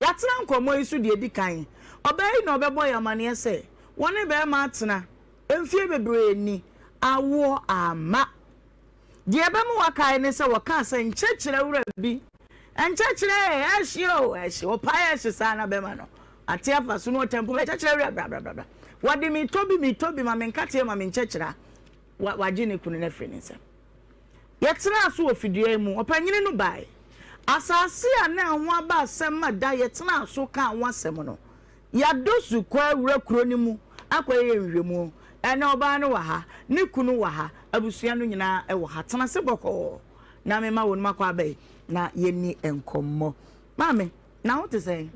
Yɛatena nkɔmmɔ yi so deɛ ɛdi kan. Ɔbaa yi na ɔbɛbɔ yɛn amaneɛ sɛ wɔne barima atena mfeɛ bebree ni, awoɔ amma. Deɛ ɛbɛma woakae ne sɛ wɔkaa sɛ nkyɛkyerɛ wura bi, nkyɛkyerɛ ee, ɛhye o, ɛhye, ɔpae ɛhye saa na bɛrima no ate afa so na ɔtɛmpo bɛ nkyɛkyerɛ wura brabrabrabra. Wɔde metɔ bi, metɔ bi, ma me nkateɛ, ma me nkyɛkyerɛ a, wagye ne kunu no afiri ne nsam. Yɛtenaa so wɔ fidua yi mu. Ɔpanyin no bae. Asase a na ɛho aba asɛm ma da yɛtenaa so kaa ho asɛm no, yɛadɔ su kɔ awura kuro no mu akɔyɛ nhwehwɛmu. Ɛnnɛ ɔbaa no wɔ ha, ne kunu wɔ ha, abusua no nyinaa wɔ ha. Tena ase bɔkɔɔ na memma wɔn akɔ aba yi na yɛnni nkɔmmɔ. Maame, na ho te sɛn?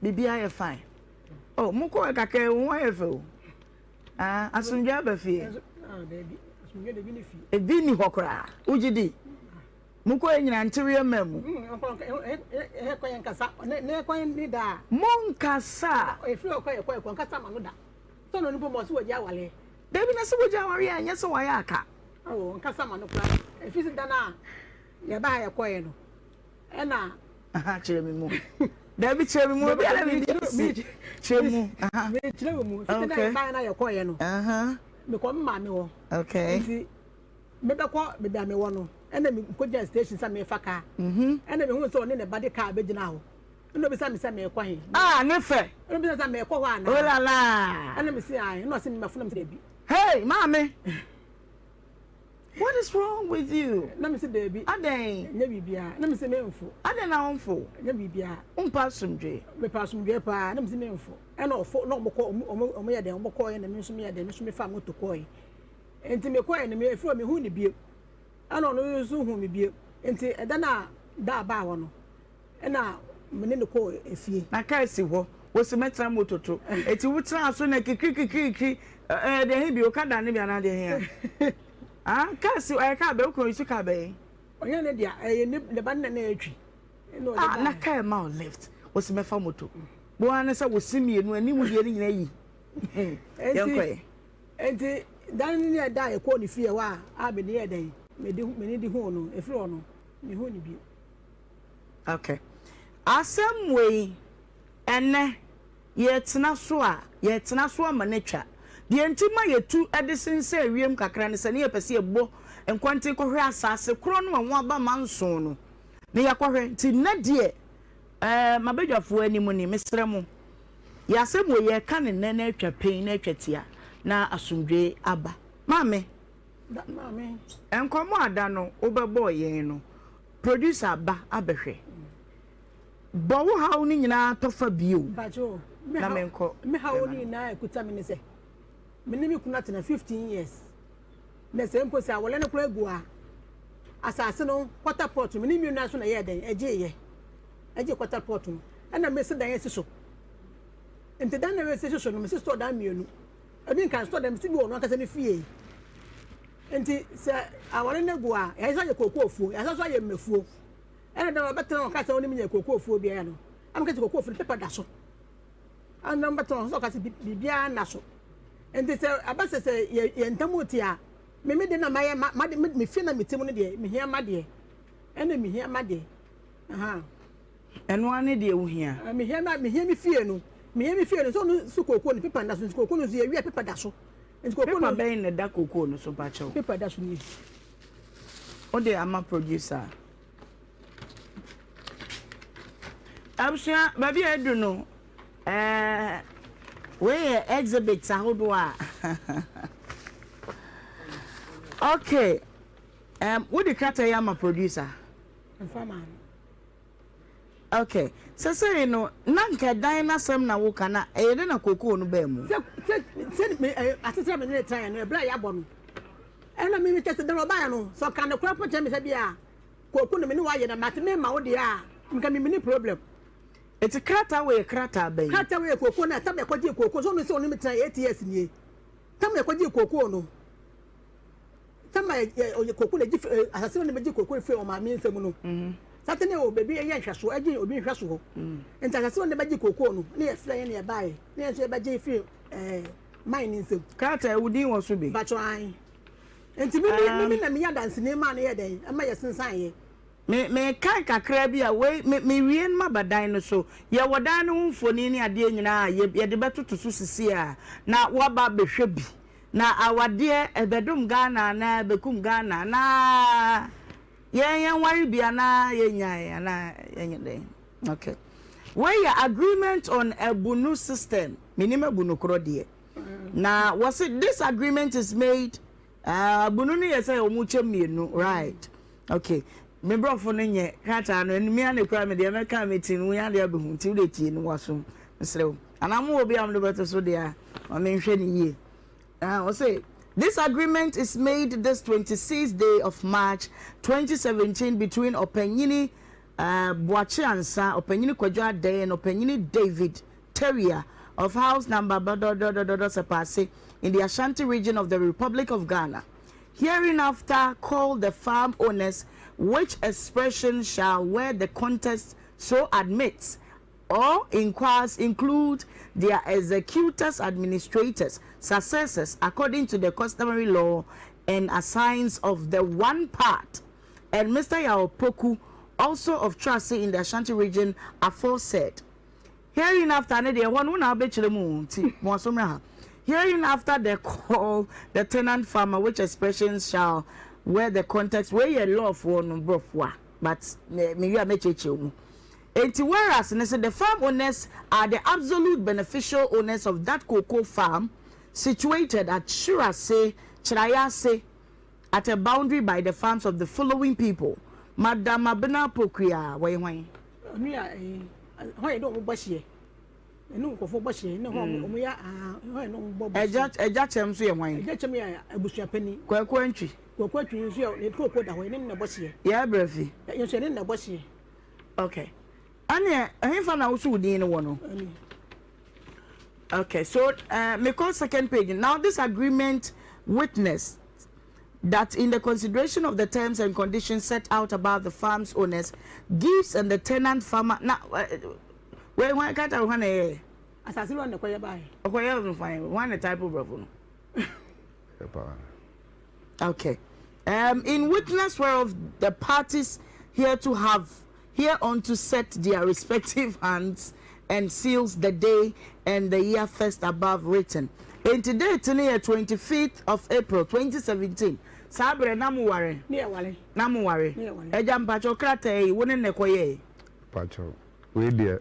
Biribiara yɛ fine. Oh, mokɔɔ kakra yi, wo ho ayɛ fɛ o. Ah, asomdwoe aba fie. Ebi nni hɔ koraa. Wogye di? Mokɔ yɛ nyinaa ntereɛ mmaa mu. Monkasa. Dabi na sɛ wogya awareɛ a ɛnyɛ sɛ wayɛ aka. Nkasa ma no koraa. Ɛfiri sɛ da no a yɛbaa yɛkɔeɛ no ɛna. Aha, kyerɛ me mu. Dabi kyerɛ me mu obi ara mi di si. Kyerɛ mu. Aha. Me kyerɛ wo mu. Fiti na yɛ ban na yɛ kɔ yɛ no. Aha. Me kɔ me maame hɔ. Okay. Nti me bɛ kɔ baabi a me wɔ no. Ɛna me kɔ gyina station sɛ me fa kaa. Mhm. Ɛna me hu sɛ ɔne ne ba de kaa bɛ gyina hɔ. Ɛna obisa me sɛ me kɔ he. Ah, ne fɛ. Ɛna obisa sɛ me kɔ hɔ ana. Oh la la. Ɛna me si ae. Ɛna ɔsi me ma funa me sɛ dabi. Hey, maame. What is wrong with you? Na me se daabi. Adɛn? Nyɛ biribiara. Na me se memfo. Adɛn na womfo? Nyɛ biribiara. Wompɛ asomdwoe? Mepɛ asomdwoe paa. Na me se memfo. Ɛna ɔfo na ɔmo kɔ ɔmo ɔmo yɛ dɛn ɔmo kɔɔɛ na me nso meyɛ dɛn me nso mefaa moto kɔɔɛ. Nti mekɔɔɛ no me efiri hɔ mehuu no bio. Ɛna ɔno nso huu me bio. Nti ɛda no a da a baa hɔ no Ɛna me ne no kɔɔ efie. Na kaa si hɔ, wosi mɛtena moto to. Eti wo tenaa so na kikiri kikiri kikiri ɛɛ deɛ he bi okada ne bi anaa deɛ he a? Ah, kaa si ɛyɛ kaa bɛ wokura yi so kaa bɛn? Ɔnyɛ ne dea, ɛyɛ ne ne ba no na na ɛretwi. Ɛna ɔde Ah, na baeɛ. kaa ɛma wo lift, wosi mɛfa moto. Bo ara ne sɛ wosi mmienu anim deɛ no nyinaa yi. Enti Yɛnkɔ ɛ. enti dan no ne ɛda a yɛkɔɔ ne fie hɔ a a mede yɛɛ dɛn mede m'ani de huu no, ɛfiri hɔ no menhuu no bio. Ok. Asɛm wei, ɛnnɛ, yɛtena so a, yɛtena so ama no atwa. Deɛ nti ma yɛtu de sensɛn wiem kakra ne sɛ, na yɛpɛ sɛ yɛbɔ nkɔnten kɔhwɛ asase korɔ no a ɛho aba manson no, na yɛakɔhwɛ. Nti nnɛ deɛ, ɛɛ, m'abadwafoɔ anim ni, mesrɛ mo, yɛn asɛm wei, yɛreka no nnɛ na atwa pɛn na atwa tia, na asomdwoeɛ aba. Maame, nkɔmmɔ a da no wobɛbɔɔ yɛn no, Producer ba abɛhwɛ. Bɔ wo haw no nyinaa tɔfa bio na menkɔ. Me haw no nyinaa a ɛkuta me ne sɛ, me ne me kunu atena 15 years. Na sɛ mpo sɛ awɔlɛ no koraa gu a, asase no quarter plot no, me ne me nua so na ɛyɛɛ dɛn, ɛgyeeɛ. Ɛgye quarter plot no. Ɛna mesi dan asi so. Nti dan na mesi so no, mesi store dan mmienu. Ɛdi nkan store dan mesi bi wɔ ɔno ankasa ne fie. Enti sɛ aware no gu a, yɛasan ayɛ kookoofuo, yɛasan nso ayɛ mmafuo. Ɛna da no ɔbɛtena hɔ ɔka sɛ ɔne me nyɛ kookoofuo biara no, ɛna meka sɛ kookoofuo no pepa da so. Ɛna ɔbɛtena hɔ nso ɔka sɛ biribiara nna so. Enti sɛ ɛba sɛ sɛ yɛ yɛn ntam te a, me me de na mayɛ ma ma de me fie na me ti mu no deɛ mehia m'adeɛ. Ɛna mehia m'adeɛ. Ahaa. Ɛno ara ne deɛ wohia. Mehia ma mehia me fie no. Mehia me fie no. Sɛ ɔno nso kookoo no pepa nna so nti kookoo no nso yɛwia pepa da so. Nti kookoo no. Paper bɛn na ɛda kookoo no so mpakyɛw? Paper da so nie. Wode ama producer. Abusua, baabi a edu no, ɛɛ wei yɛ exhibits ahodoɔ a. Okay, um, wode krataa yi ama producer? Mfa maa no. Ok, sesei no na nka ɛdan no asɛm na woka na ɛyɛ dɛn na kookoo no baa mu? Sɛ sɛ sɛ me ɛ asetra me ne no tenaeɛ no ɛberɛ a yɛabɔ no ɛna me mekyɛ sɛ da no ɔbaeɛ no sɛ ɔka nokorɛ mpo kyerɛ me sɛ bi a kooko no me ne wo ayɛ na mate me ma wo deɛ a nka me menni problem. Eti krataa wei yɛ krataa bɛn? Krataa wei yɛ kooko no a tam yɛkɔgyee kooko sɛ ɔno sɛ ɔne me tenaeɛ 8 years nie tam yɛkɔgyee kooko no. Sɛ ma yɛ ɔyɛ koko na gye asase no na bɛgye koko firi wɔn maame nsam no. Sate ne wɔ baabi yɛ nhwɛsoɔ, ɛgye obi nhwɛsoɔ. Nti asase no na bɛgye koko no na yɛfrɛ yɛn na yɛbaeɛ na yɛn nso yɛbɛgye firi ɛɛ man ne nsam. Krataa wo din wɔ so bi? Bakyɛ ae. Nti me me me na meyɛ adanseni maa no yɛ dɛn ɛma yɛsensan yɛ. Me mekan kakra bi a wei me mewie no maba dan no so. Yɛwɔ dan no ho mfoni ne adeɛ nyinaa a yɛ yɛde bɛtoto so sisi a na woaba abɛhwɛ bi. Na awadeɛ ɛbɛdom Ghana anaa ɛbɛkum Ghana anaa yɛn yɛnware bi anaa yɛnnyae anaa yɛnyɛ dɛn? Okay. Wei yɛ agreement on abunu system. Menim abunu korɔ deɛ. Na wɔse this agreement is made Ah bunu no yɛ sɛ ɔmo kyɛ mmienu right okay me brɔfo no nyɛ krataa no ɛnu mia na ekura me deɛ mɛka me ti no wonya deɛ abɛhu nti wode tie no waso mesrɛ wo anaa mo wɔ bi a mo de bɛto so deɛ a ma menhwɛ ne yie ah ɔse this agreement is made this 26th day of March 2017 between ɔpanyini uh, Boakye Ansa, ɔpanyini Kwadwo Adɛn and ɔpanyini David Terrier of house number dɔdɔdɔdɔdɔ Sepase in the Ashanti region of the Republic of Ghana. Hereinafter called the farm owners, which expression shall where the contest so admits or inquires include their executors, administrators, successors according to the customary law and assigns of the one part and Mr. Yao Poku, also of Trase in the Ashanti region, aforesaid. Hereinafter ne deɛ ɛhɔ no wo na wobɛkyerɛ mu o nti mo aso mmra ha. Hereinafter the call the tenant farmer which expressions shall where the context wei yɛ law foɔ no borɔfo a but me wie a mɛkyerɛkyerɛ mu. Enti whereas ne sɛ the farm owners are the absolute beneficial owners of that cocoa farm situated at Shirase, Kyerayase at a boundary by the farms of the following people, Madam Abena Pokuaa, wɔyɛ hwan? Ɔno yɛ ɛyi hɔ yɛ dɛ ɔmo bɔ hyeɛ ɛne nkorɔfoɔ bɔ hyeɛ ne hɔ ɔmo yɛ aa hɔ yɛ dɛ ɔmo bɔ bɔ hyeɛ. Ɛgya kyɛm nso yɛ hwan? Ɛgya kyɛm yɛ abusua panin. Kwaku Antwi. Kwaku Antwi nso yɛ ne kooko da hɔ yɛ ne na bɔ hyeɛ. Yɛ Abrafi. Yɛ nso yɛ ne na bɔ hyeɛ. Okay. Ɛneɛ ɛhefa na woso wo din no wɔ no? Okay, so uh, mekɔ second page. Now this agreement witness that in the consideration of the terms and conditions set out above the farm's owners gives and the tenant farmer na wei hwan kata hwan na ɛyɛ asase wura na ɛkɔyɛ baayɛ ɔkɔyɛ no fine hwan na type brɔfo no okay um, in witness whereof the parties here to have hereunto set their respective hands and seals the day and the year first above written. Enti date no yɛ 25th of April 2017. Saa berɛ na mo ware? Ne yɛ ware. Na mo ware. Ne yɛ ware. Agya mpakyɛw krataa yi wo ne na ɛkɔ yɛɛ? Mpakyɛw wei deɛ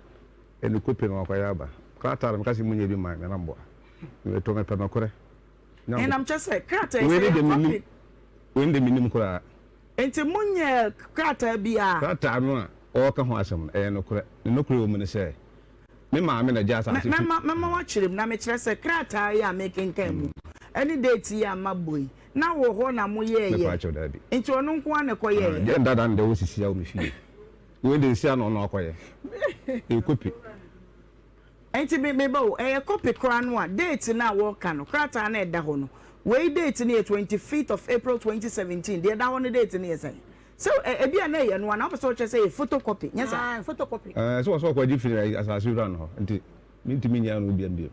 ɛne kopi na wakɔyɛ aba. Krataa no meka sɛ monyɛ bi mma me na mboa. Metɔ mepɛ nokorɛ. Ɛnam kyɛ sɛ krataa yi sɛ yɛ copy. Wei ne deɛ mennim koraa. Enti monyɛɛ krataa biara? Krataa no a ɔreka ho asɛm no, ɛyɛ nokorɛ. Ne nokorɛ wɔ mu ne sɛ, me maame na ɛgyee asase fi. Mɛma, mɛma woakyerɛ mu. Na mekyerɛ sɛ, krataa yi a merekenkan mu, ɛne date yi a mabɔ yi, na wɔ hɔ na moyɛeɛ? Mepa kyɛw, daabi. Enti ɔno nko ara na ɛkɔyɛeɛ? Deɛ dada no deɛ ɛwɔ sisi a wɔ me fie. Wei deɛ sisi a na ɔno akɔyɛ. Ɛyɛ kopi. Enti me, me ba o, ɛyɛ copy koraa no a, date no a wɔreka no, krataa no a ɛda hɔ no, wei date no yɛ 25th of April 2017, deɛ ɛda hɔ no date no yɛ sɛn? Sɛ ɛ, ebi a na ɛyɛ no a, na wopɛ sɛ wokyerɛ sɛ ɛyɛ photocopy, nyɛ saa? Ae, photocopy. Ɛɛ, sɛ wɔsɛ wɔkɔgye firi asase wura no hɔ, nti mentumi nyɛ ano biam bio.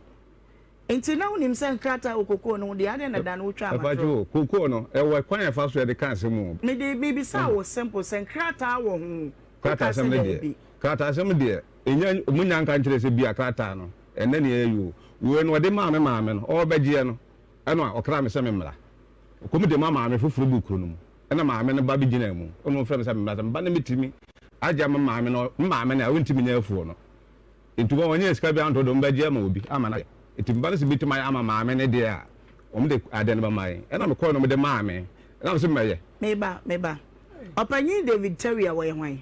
Enti na wonim sɛ nkrataa wɔ kokoo no ho deɛ, adɛn na da no wotwaa Ɛfa matorɔ? kye o, kokoo no, ɛwɔ kwan a yɛfa so yɛde ka asɛm o. Mede, mebisaa wo simple sɛ nkrataa wɔ ho, Krataa wokaa sɛ asɛm no deɛ, daabi. krataa asɛm deɛ, Enya ɔmo nnya nka nkyerɛ sɛ bia krataa no ɛnɛ ne ɛyɛ oo. Wei no ɔde maa me maame no ɔɔbɛgyeɛ no ɛna ɔkraa me sɛ me mmra. Ɔkɔm de ma maame foforɔ bi wɔ kuro no mu ɛna maame no ba bɛgyinaa mu ɛna ɔfrɛ me sɛ me mmra sɛ me ba no mɛtumi agye ama maame no me maame no a ɔntumi nyɛ afuo no nti wɔn ɔnyɛ sika bi anto do ɔmbɛgye ama obi ama no ayɛ nti me ba no sɛ bɛtumi ayɛ ama maame no deɛ a wɔn de adeɛ no bɛma yɛn ɛna mekɔɛ no wɔn de maa me ɛna me sɛ mɛyɛ. Me ba, me ba. Ɔpanyin David Terry a wɔyɛ hwan?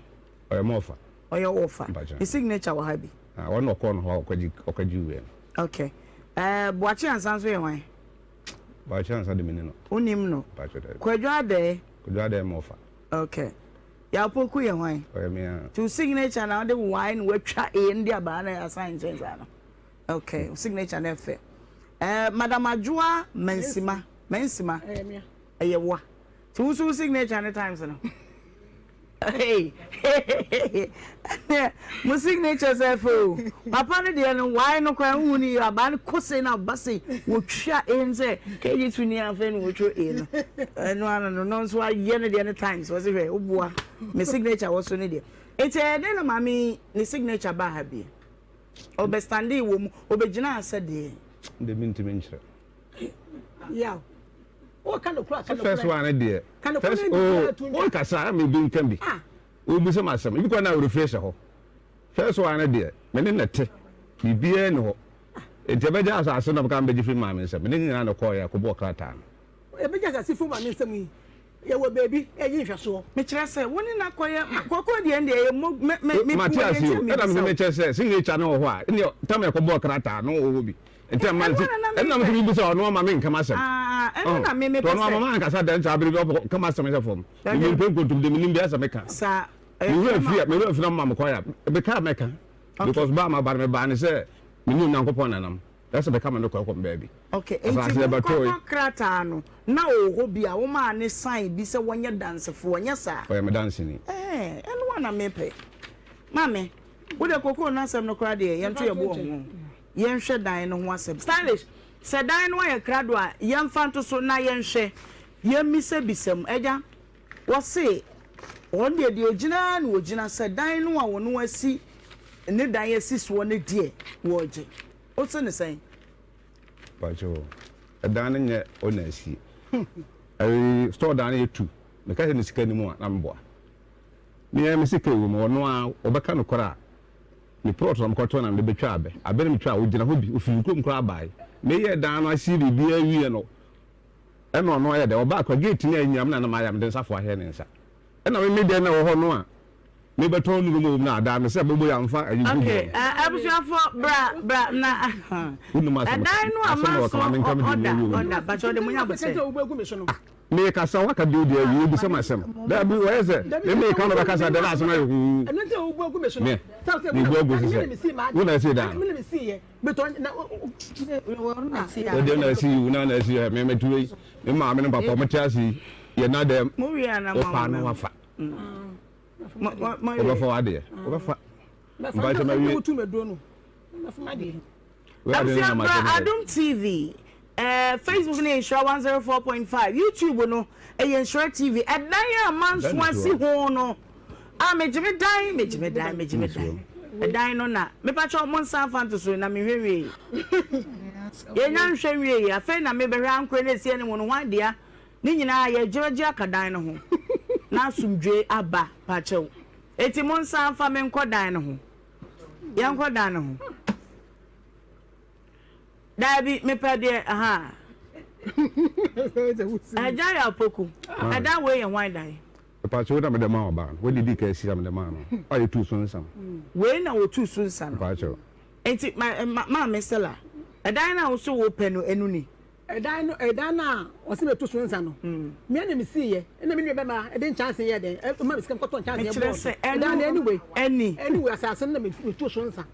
Ɔyɛ m'ɔfa. Ɔyɛ wo ɔfa. Ne signature wɔ ha bi. Ah, ɔno na ɔkɔɔ no hɔ a ɔkɔgye ɔkɔgye wei no. Okay. Eh, Boakye Ansa nso yɛ hwan? Boakye Ansa de menni no. Wonim no? Mpakyɛ daabi. Kwadwo Adɛɛ? Kwadwo Adɛɛ m'ɔfa. Okay. Yaw Poku yɛ hwan? Ɔyɛ me ara. Nti wo signature na wode Y na watwa A no de aba na asan nkyɛn saa no. Okay, wo signature no ɛfɛ. Eh, Madam Adwoa Mansima, Mansima. Ɛyɛ me a. Ɛyɛ wo a. Nti wo nso wo signature ne times no? Hey ɛnɛ mo signatures ɛfɛ o papa no deɛ no wae no koraa nhu no yie abaa no kɔ sei na aba sei wɔtwa e no sɛ kg2 ni afei na wɔtwa e no ɛno ano no no nso ayɛ no deɛ no times wɔse hwɛ woboa me signature wɔ so no deɛ nti ɛyɛ dɛn na maame ne signature baa ha bi ɔbɛstande wɔ mu ɔbɛgyinaa sɛ deɛ de mentumi nkyerɛ yaw First one ne deɛ first oh wɔn kasa ama ebi nka bi obi sɛ ma asɛm ebi kɔ na awurefie hyɛ hɔ first one ne deɛ me ne na te biribiara ni hɔ nti ɛbɛgye asase na ɔbɛka mbɛgye firi maame nsam me ne nyinaa na kɔɔ yɛ akɔbɔ krataa no. Ɛbɛgye asase firi maame nsam yi yɛwɔ baabi ɛyi nhwɛsoɔ. Mekyerɛ sɛ wo ne no akɔyɛ kɔkɔɔ deɛ ɛndeɛ ɛyɛ mo me me me Mate ase o ɛna me mekyerɛ sɛ signature no wɔ hɔ a ɛndeɛ tam ɛkɔbɔɔ krataa no wɔ hɔ bi nti ɛma nti ɛna me nso mebisa ɔno ama me nka m'asɛm ɛno na me mepɛ sɛ ɔno ama m'ankasa dɛn saa bere bi ɔpɛ ka m'asɛm hyɛ fam me mempɛ nkontom de menim deɛ ɛsɛ meka me wura firi me wura firi ama me kwan a meka mɛka because baa ma ba no mebaa ne sɛ me ne Onyankopɔn nanam. Ɛsɛ bɛka me no kɔ ɛkɔm baabi. Okay, nti mokɔbɔ krataa no na ɔwɔ hɔ bi a womaa ne sign bi sɛ wɔnyɛ dansefoɔ, nyɛ saa? Ɔyɛ me danseni. Ɛɛ, ɛno a na mepɛ. Maame, wo deɛ kokoo no asɛm no koraa deɛ yɛnto yɛn bo wɔ ho. Yɛnhwɛ dan no ho asɛm. Stylish, sɛ dan no ayɛ krado a, yɛmfa nto so na yɛnhwɛ. Yɛmmisabisa mu. Agya, wɔse wɔn deɛ deɛ ɔgyina ara na ɔgyina sɛ dan no a wɔn asi ne dan asi soɔ no deɛ wɔregye. Wo se ne sɛn? Pakyɛ o, ɛdan no nyɛ ɔna asie. Ɛyi store dan no yɛ tu. Meka sɛ ne sika ni mu a na meboa. Me ara me sika ɛwɔ mu, ɔno ara ɔbɛka nokorɛ a, me plot na mekɔtɔ na mede bɛtwa abɛ. Abɛ no metwa a, ɔgyina hɔ bi, ɔfiri kurom koraa baeɛ. Meyɛɛ dan no asie biribiara wieɛ no, ɛna ɔno ayɛ dɛ, ɔbaa koraa, gate no a ɛnyina me na na mayɛ a mede nsafoa ahɛ ne nsa. Ɛna me me dɛn na ɛwɔ hɔ no a mebɛtɔn nnuro mu wɔ mu no adaa me sɛ bobo yɛ amfa ayi gu Okay, abusuafo bra bra na ɛdan no a manso ɔda ɔda bakyɛ ɔde mo nya abotire. Me kasa waka bio deɛ awie bisa ma asɛm daabi wɔyɛ sɛ me me ka na ɔbɛkasa dɛ na asɛm ayɛ huu me me bu agu so sɛ wo na ɛsi dan no Wodeɛ na asi yi wo na na asi yɛ me me wei me maame ne papa ɔmo te ase yi yɛ na dɛm wopa no wafa wobɛfa wadeɛ wobɛfa mpakyɛ ma wie Abusua bra Adom TV eh, Facebook no yɛ Nhyira 104.5 YouTube no ɛyɛ Nhyira TV ɛdan a manso asi ho no a megye me dan megye me dan megye me dan ɛdan no na mepakyɛ mo nsa afa nto so na mehwɛ wie yɛnya nhwɛ wie yɛ afei na mebɛhwɛ ankorɛ no ɛsi anim no hwan dea ne nyinaa yɛgyerɛgye aka dan no ho na asomdwe aba pakyɛw eti mo nsa mfa me nkɔ dan no ho Yɛnkɔ dan no ho. Daabi, mepɛ deɛ aha. Ɛgya yɛ apoku. Ɛdan wei yɛ hwan dan? Mpakyɛ wo na mede maa ɔbaa no. Wei didi ka asi na mede maa no. A yɛtuu so nsa no. Wei na wɔtuu so nsa no. Mpakyɛ. Nti ma ma maame Stella, ɛdan no a wo so wopɛ no ɛno ni? Ɛdan no, ɛdan no a ɔse meto so nsa no, me ara na mesiiɛ, ɛna me nua bɛma de nkyɛnse yɛɛ dɛn, ɛma me sika mekɔtɔ nkyɛnse Mekyerɛ bɔɔ so. sɛ Ɛdan ɛno no anyway, ɛni. anyway asase no na meto so nsa.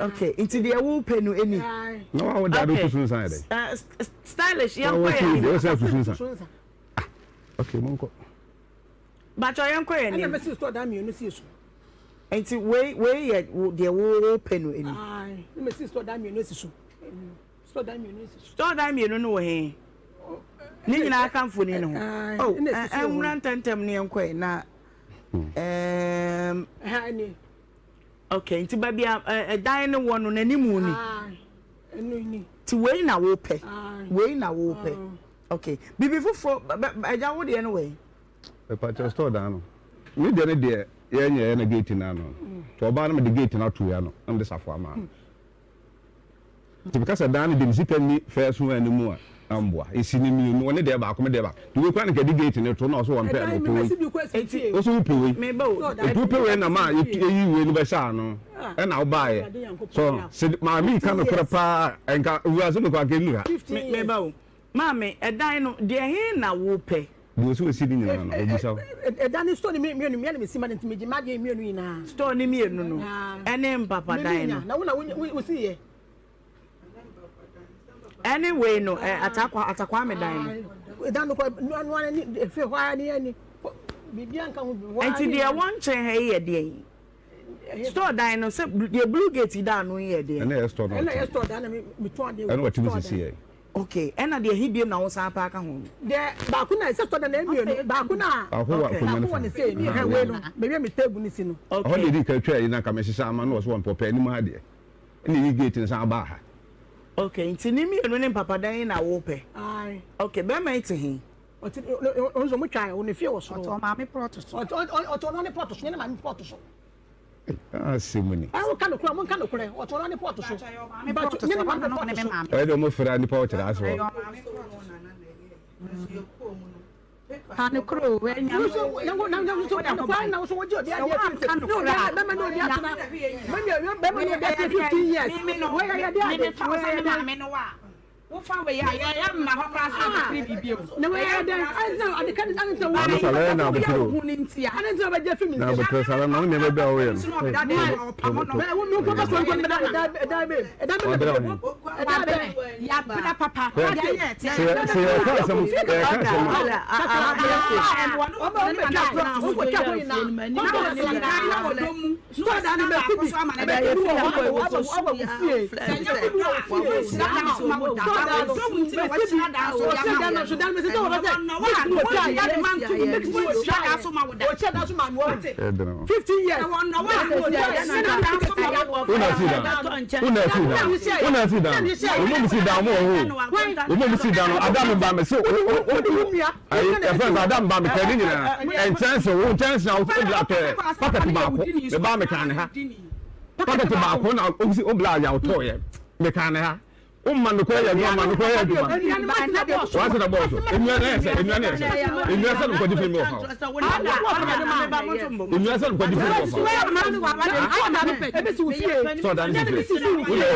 Okay, nti deɛ wopɛ no ɛni. Ae. Na wa wo de ade Okay, to so nsa yɛ dɛn? Stylish, Wa yɛnkɔ wo yɛn ti anim. deɛ ɔsɛ ato so Asase nsa. to so nsa. Ah, okay, monkɔ. Bakyɛ yɛnkɔ yɛn Ɛna anim. mesi store dan mmienu sii so. Nti wei wei yɛ deɛ wopɛ no ɛni. Ae, na mesi store dan mmienu asi so. Store dan mmienu no wɔ he? Ne nyinaa ka mfoni no ho. Oh, ɛnwura ntɛntɛm ne yɛnkɔ ɛ na. Um, okay, nti baabi a ɛdan no wɔ no n'anim ni. Nti wei na wopɛ. Wei na wopɛ. Okay, biribi foforɔ ɛgya wo deɛ no wɔ he? Ɛpakyɛ store dan no. Me deɛ no deɛ yɛnyɛ yɛ na gate no ano. Nti ɔbaa no mede gate no ato yɛ ano na mede safoa maa no. Nti meka sɛ daa no deɛ me sika nni fɛɛ so a no mu a amboa. Esi no mienu, ɔne deɛ baako me deɛ baako. Nti wei koraa na nka ɛde gate no to na ɔso ɔmpɛ no ɔpɛ wei. Wo so wopɛ wei. Nti wopɛ wei na maa yɛyi wei no bɛhyɛ ano ɛna wobaeɛ. So sɛ maame yi ka nokorɛ paa a nka wiase no koraa nka ɛnnuru ha. Meba o. Maame, ɛdan no, deɛ he na wopɛ? Deɛ ɔsi ɔsi ne nyinaa no, ɔbisa wo. Ɛdan no store no mmienu, mmea na mesi ma no nti megye m'adeɛ mmienu nyinaa. Store no mmienu no, ɛne mpapadan no. Na wo na wosi yɛ. Ɛne wei no, atakwa atakwame dan no. Ɛdan no kɔ noa ne efi hɔ ara ne ani. Biribiara nka ho bio. Hɔ ara Nti ne deɛ nyinaa. ɛwɔ nkyɛn ha yi yɛ deɛn? Store dan no sɛ deɛ blue gate yi da ano yi yɛ deɛn? Ɛna yɛ store na Ɛna yɛ ɔte. store dan na me metɔn adeɛ wɔ Ɛna ɔte mu store sisi dan. yɛ. Okay, ɛna deɛ ɛhe biom na wo san apa aka ho no? Deɛ baako na ɛsɛ store dan na ɛmmienu baako na Baako wɔ Okay. akonnwa no baako wɔ ne fa. sei ne Aha, ɛhɛn wei wei no no. baabi a me table no si no. Ɛhɔ na Okay. yɛdi kan twaa yi na nka mehyehyɛ ama no wɔ so wɔn pɛ anim ha deɛ. Ɛna yɛyi gate no san baa ha. Okay, nti ne mmienu ne mpapadan yi na wopɛ? Ae. Okay, bɛrima yi te he? Ɔte ɔno nso ɔmo twa ne fie wɔ soro. Ɔte ɔmaame plɔt so. Ɔte ɔte ɔno ne plɔt so nyɛ ne maame plɔt so. Asɛm ni. Ɛ woka nokorɛ mo nka nokorɛ ɔte ɔno ne plɔt so. Mpatsɔ nyɛ ne maame plɔt so. Ɛyɛ de ɔmo fira nipa ɔkyerɛ ase hɔ. Ka nokorɛ o ɛnya no. Na wo so wogye obi adeɛ firi sɛ ne obi bɛma ne obi atena bɛma ne obi atena 15 years. Wɔyɛ yɛde ade wɔyɛ yɛde. Wofa wei a, yɛ yɛ mma hɔ koraa sɛ yɛbɛpere biribi o. Na wei yɛ dɛn? Ade na ade ka ade nti na Maame Sala yɛ na abotire o. Hu ne ntia. Ade nti na ɔbɛgye afi mi Na nsam. abotire Sala na wo nneɛma bi a woyɛ no. Ɔpamo no. Wo mi nkɔ bɛsɔ nkɔ ɛda ɛda ɛda bɛ ɛda bɛ Ɔbrɛ wo he. Ɛda bɛ. Yɛabrɛ papa. Hwɛ, sɛ yɛ sɛ yɛka asɛm yɛka asɛm a. Wona si dan wona si dan wona si dan wɔn mu si dan wɔn wɔ hɔ o wɔn mu si dan no adam ba mi se o o o Ayi yɛfrɛ no sɛ Adam ba mekaa ne nyinaa nkyɛnse wo nkyɛnse a wobla tɔɛ pakɛt baako me ba mekaa ne ha pakɛt baako na wosi wobla yaw tɔɔyɛ mekaa ne ha woma nokorɛ yɛ adwuma ma nokorɛ yɛ adwuma wase na bɔɔ so nnua na yɛ sɛ nnua na yɛ sɛ nnua sɛ nokɔgye firi mi wɔ fa nnua sɛ nokɔgye firi mi wɔ fa sɛ ɔda ne si fie wode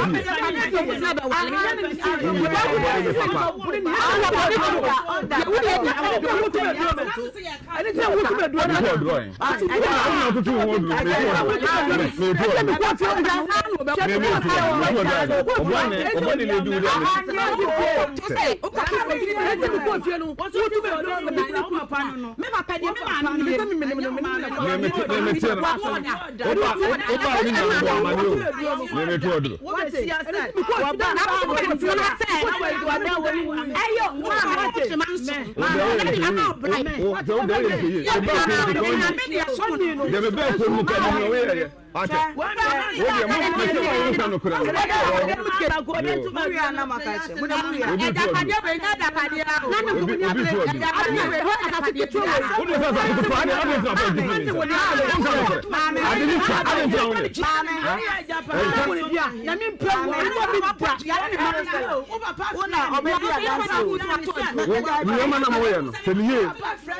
Nneɛma na moyɛ no hwɛ no yie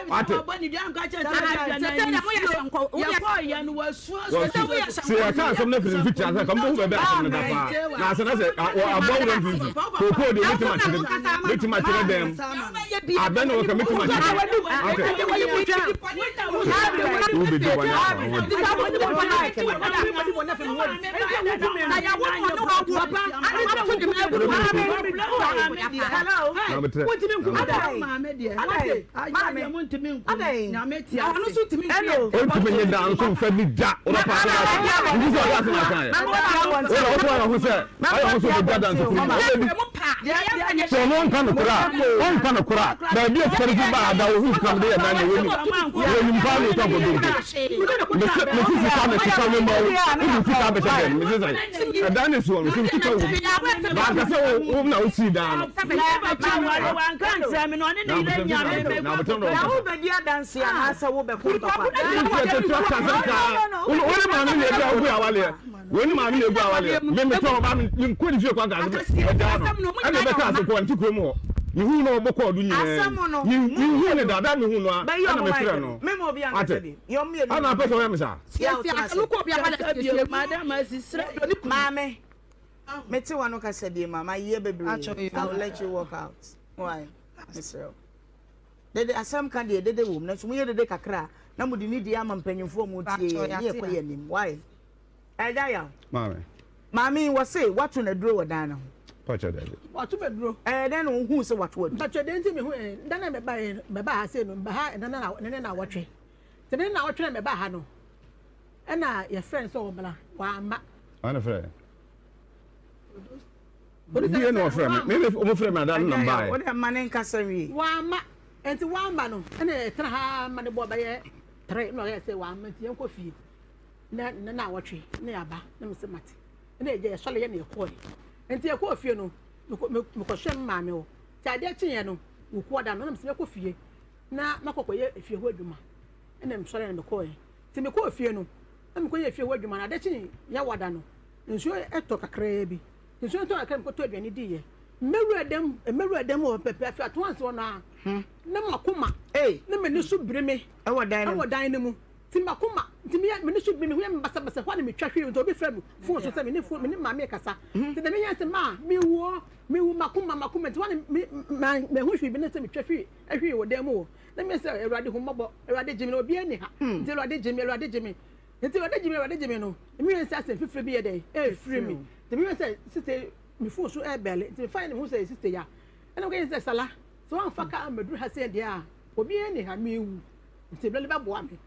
wate. Sɛ yɛka asɛm no afiri mfiti ase ka mobɛhu baabi asɛm no da paa na asɛ na sɛ aboa wura mfimfini kookoo deɛ mɛtumi akyerɛ mu mɛtumi akyerɛ dɛm abɛ na wɔka mɛtumi akyerɛ ate wobɛdi bɔne afa ho Ɔntumi nye da nso nfa ni da ɔba paase na nti sɛ ɔde ase na aka yɛ ɔna ɔto ayɛ ho sɛ ayɛ ho sɛ ɔbɛgya da nso firi ɔbɛdi sɛ ɔno ɔnka no kora ɔnka no kora baabi a sika no fi ba ada ohu sika no de yɛ nan na wɔnim wɔnim paa na ɔtwa nkontompo mese mese sika na sika no ma wo wode sika bɛhyɛ dɛm mese sɛ ɛdan ne soɔ no sɛ sika wɔ mu baaka sɛ wo na wosii dan no Na wobɛdi adanse anaasɛ wobɛko ntɔkwa? Wone maame na ebi a wogu awaleɛ wone maame na egu awaleɛ me metɔ ɔba me nkɔ ne fie kɔ anka ase ɛgyaa no ɛna ɛbɛka ase kɔ nte kurom hɔ mehu na ɔbɔ kɔɔdo nyinaa mehu ne dada mehu no a ɛna mefrɛ no ate ɛna apɛ sɛ ɔyɛ me saa Maame, mete w'ano kasa bie ma mayɛ bebree. I will let you walk out. Why? Mesrɛ wo. Dede asɛm ka deɛ dede wom nanso moyɛ dede kakra a na mode nidie ama mpanyinfoɔ a wɔtie yɛn ne yɛkɔ yɛn anim. Why? Ɛda yaw. Maame. Maame yi wɔse wato no aduro wɔ dan no ho. Pakyɛ dabi. Wato me aduro. Ɛɛ dɛn na wohuu sɛ wato aduro? Mpakyɛ deɛ nti mehu ɛ da na meba yɛ meba ha sei no meba ha ɛnɛ na ɛnɛ na awɔtwe. Nti ne nnawɔtwe na mebaa ha no, ɛna yɛfrɛ no sɛ ɔmmra, wamma. Ɔne frɛ? Obi na ɔfrɛ me, me ɔmo frɛ me ada no na mbaeɛ. Wode ma ne nkasa wie. Wamma, nti wamma no, ɛna yɛtena ha ma ne bɔ bɛyɛ tere na ɔyɛ sɛ wamma nti yɛnkɔ fie. Na ne nnawɔtwe na yɛaba na mese mate. Ɛna yɛgya yɛsɔre yɛ na yɛkɔɔɛ. Nti yɛkɔɔ fie no, mekɔhwɛ me maame hɔ. Nti adeɛ kyeeɛ no, wukuo da no, na mese mɛkɔ fie. na makɔ kɔyɛ efie hɔ adwuma. Ɛna mesɔre na mekɔɔɛ. Nti mekɔɔ fie no, na mekɔyɛ efie hɔ adwuma no, ade kyee Yawada no, nsuo tɔ kakraa bi. Nti nsuo no tɔ kakra mekɔtɔ aduane diiɛ. Mɛwura dɛm, mɛwura dɛm hɔ pɛpɛ afei ato anse hɔ no ara, na makoma ne m'ani so biri me ɛwɔ dan no mu. Nti makoma, nti meyɛ m'ani so biri me, ho yɛ me basabasa, hɔ a na metwa hwee, nti obi frɛ me phone so sɛ me ne phone, me ne maame rekasa. Nti deɛ meyɛ ne sɛ, maa, mewu o, mewu, makoma, makoma, nti hɔ a na me, ma, mahu hwee bi ne sɛ metwa hwee. Hwee wɔ dan mu hɔ. Na meyɛ sɛ, Awurade hu mmɔbɔ, Awurade gye me, na obiara nni ha. Nti Awurade gye me, Awurade gye me. Nti Awurade gye me, Awurade gye me no, meyɛ sɛ asɛ mfifire bi yɛ dɛn, ɛrefiri me. Nti meyɛ sɛ sista yi, me phone so ɛrebɛle. Nti mefaeɛ na mehu sɛ ɛyɛ sista yi a. Ɛna meka kyerɛ sɛ, Sala, sɛ woamfa kaa ammɛduru ha sei deɛ a, obiara nni ha, merewu. Nti berɛ no bɛboa me.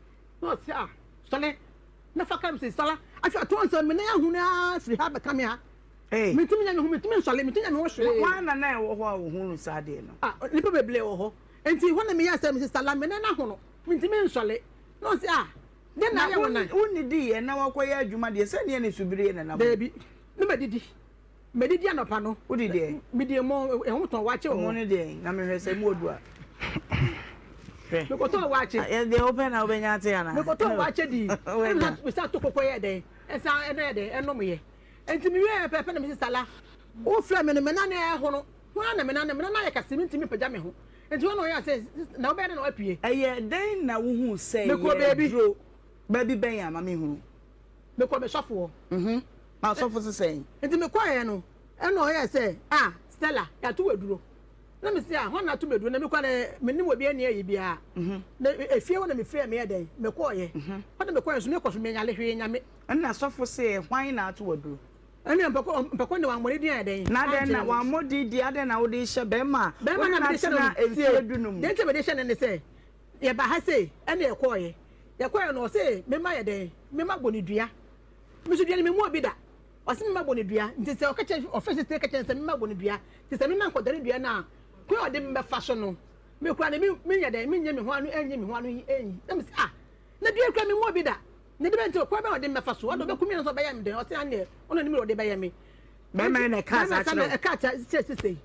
Na ɔse, ah, sɔre na fa kaa. Mese, Sala, afei ato nsa, me nan ahunu ara firi ha bɛka me ha. Mentumi nyɛ me ho, mentumi nsɔre, mentumi nyɛ me ho hwee. Hwan na na ɛwɔ hɔ a ɔhunuu saa adeɛ no? Ah, nnipa bebree wɔ hɔ. Enti hɔ na meyɛɛ sɛ mese, Sala, me nan ahono, mentumi nsɔre. Na ɔse, Ah, dɛn na ayɛ wo nan? Na wonnidiiɛ na woakɔyɛ adwuma deɛ, sɛdeɛ ne subireɛ na nam. Daabi, na madidi. Madidi anɔpa no. Wodi deɛn? Medi ɛmo, ɛho tɔn waakye wɔ hɔ. Ɛmo ne deɛn? Na mehwɛ sɛ emu odu a. Hwɛ. Mekɔtɔɔ waakye. Deɛ wopɛ na wobɛnya ate anaa? Mekɔtɔɔ waakye dii. Ɛna mesan to koko yɛɛ dɛn? Ɛsan ɛna yɛ dɛn? Ɛnomyɛ. Enti mewiee pɛpɛɛpɛ na mese, Sala, wofrɛɛ me no, me nan rehono. Hwan na me nan? Me nan ayɛ kɛse, mentumi mpagya me ho. Enti hɔ na ɔyɛɛ sɛ, Na wobɛyɛ dɛn na woapue? Ɛyɛɛ dɛn na wuhuu sɛ Mekɔɔ baabi. yɛaduro? Baabi bɛn a? Ma menhunu. Mekɔɔ me sɔfo hɔ. Mhm. Na ɔsɔfo se sɛn? Enti mekɔeɛ no, ɛnna ɔyɛɛ sɛ, Ah, Stella, yɛato wo aduro. Na mese, Ah, hwan na ato me aduro? Na me koraa deɛ, mennim obiara nni ayi biara. Na efie hɔ na mefiri a meyɛɛ dɛn? Mekɔeɛ. Hɔ na mekɔeɛ nso, mekɔ so, menyare hwee, Nyame. Ɛnna sɔfo see, Hwan na ato wo aduro? Ɛnna mpɛkɔ mpɛkɔ na wammɔ ne din ayɛ dɛn? Na adɛn Ankyerɛ na no. wammɔ din deɛ, adɛn na wode rehyɛ barima a Barima wo ne no a no mede hyɛ no atena no, mfeɛ tie, dunum? deɛ nti a mede hyɛ no ne sɛ, yɛbaa ha sei, ɛnna yɛkɔeɛ. Yɛkɔeɛ no, ɔse memma yɛ dɛn? Memma bɔ no dua. Me nso dua no, memmɔɔ bi da. Ɔse memma bɔ no dua. Nti sɛ ɔka kyerɛ, ɔfrɛ sista yi ka kyerɛ no sɛ memma bɔ no dua. Nti sɛ memma nkɔdane dua no a, kwan a ɔde me bɛfa so no, me koraa no, me, menyɛ dɛn? Menyɛ me ho ano, ɛnyɛ me ho ano yi, ɛnyi. Na mese, ah, na dua yi koraa memmɔɔ bi da. Na de bɛn nti, ɔkwan bɛn na ɔde me bɛfa so? Ɔde ɔbɛku me anaasɛ ɔbɛyɛ me dɛn? Ɔse aneɛ, ɔno nim deɛ ɔde bɛyɛ me. Bɛrima yi na ɛkaa saa kyerɛ wo? Ɛkaa kyerɛ sista yi.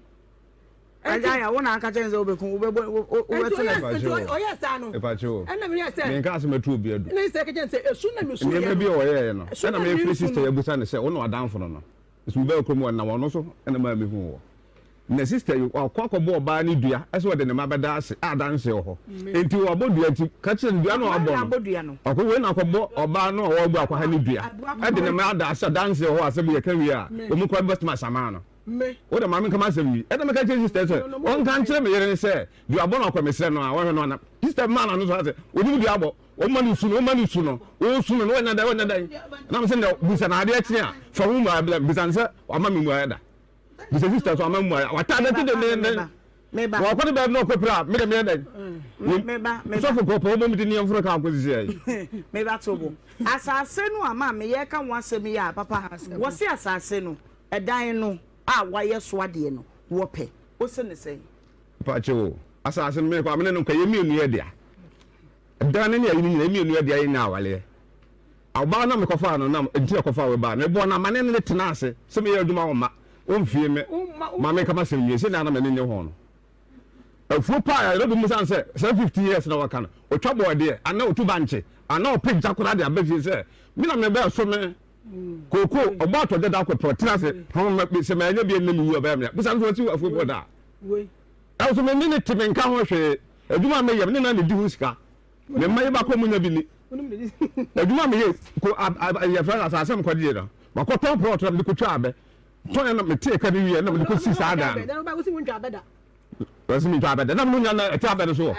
Agya ya, wo na aka kyerɛ no sɛ wobɛku, wobɛbɔ, wobɛto no. Nti ɔyɛɛ saa no, ɛna meyɛɛ sɛ. Menkaa sɛ mɛto obi adu. Ɛna sista yi ka kyerɛ no sɛ, esu na mesu yɛ no. Nneɛma bi a ɔyɛeɛ no, ɛna mefrɛ sista yi abusa no sɛ, wo na w'adamfo no no? Nso mebaa kurom hɔ, nam ɔno so na ɛmaa mehuu wɔ. Na sister yi, wakɔ akɔbɔ ɔbaa no dua sɛ ɔde ne mma bɛda ase a adanse wɔ hɔ. Enti wabɔ dua nti, ka kyerɛ no dua no a wabɔ no, ɔkɔ wei na akɔbɔ ɔbaa no a ɔrebu akwaha no dua de ne mma ada ase adanse wɔ hɔ a sɛ yɛka wie a, wɔn koraa bɛtumi asaman no. Wo de ma menka m'asɛm yi. Ɛnna meka kyerɛɛ sister sɛ ɔnka nkyerɛ me yere no sɛ duabɔ no akɔ mesrɛ no a ɔnhwɛ no ana. Sister maa n'ano so ase, onim duabɔ. Wɔma no su no, wɔma no su no, ɔresu no, na wanya dɛn, wanya dɛn. Na mesɛ nea bisa no adeɛ kye a, fa wo mmuaeɛ brɛ me. Bisa no sɛ wama me mmuaeɛ da. Bisa sister sɛ wama me mmuaeɛ. Wata n'akyi dendenden. Wɔkɔ ne baabi na ɔkɔ pira a, me de meyɛ dɛn? Sɔfo pɔpɔ wɔbɔ me ti ne yɛmforo ka akɔ sisi ayi. Meba to bo. Asase no a maame yɛreka ho asɛm yi a, papa, wɔse asase no, ɛdan no a wɔayɛ so adeɛ no, wɔpɛ. Wose ne sɛn? Mpakyɛ o, asase no mekɔ a me ne no nkɔ, yɛn mmienu yɛ dea. Dan no ne ayi no nyinaa, mmienu yɛ dea yɛnyɛ awaleɛ. Ɔbaa no a mekɔfaa no nam nti na kɔfaa wei baa no, mebɔɔ no amanneɛ ne no tenaa ase sɛ meyɛ adwuma ɔmma ɔmfie me ma menka m'asɛm nwie sɛnea na m'ani nnye ho no. Afuo paa a yɛrɛ mu sane sɛ saa 15 years na wɔka no, ɔtwa bɔɔdeɛ anaa ɔtu bankye anaa ɔpɛ gya koraa de aba fie sɛ me na mebɛɛ so me kooko ɔbɔ atɔgya da akɔpɛ ɔtena ase sɛ manya bi ɛnnɛ mewu ɔbɛyɛ me a bisa no sɛ wasi afuo bɔ da a ɛnso me ne ne te menka ho hwee. Adwuma a meyɛ, me ne no na edi ho sika. Me mma yi baako a wɔnnya bi nni. Adwuma a meyɛ, ko a a yɛfrɛ no asase a mekɔgyee no, makɔtɔn plɔt na mede kotwaa abɛ. Tɔn na metee ka bi wieɛ na mede kɔsii saa dan no. Wɔsi mentwa abɛ da. Na mene na ɛte abɛ no so wɔ.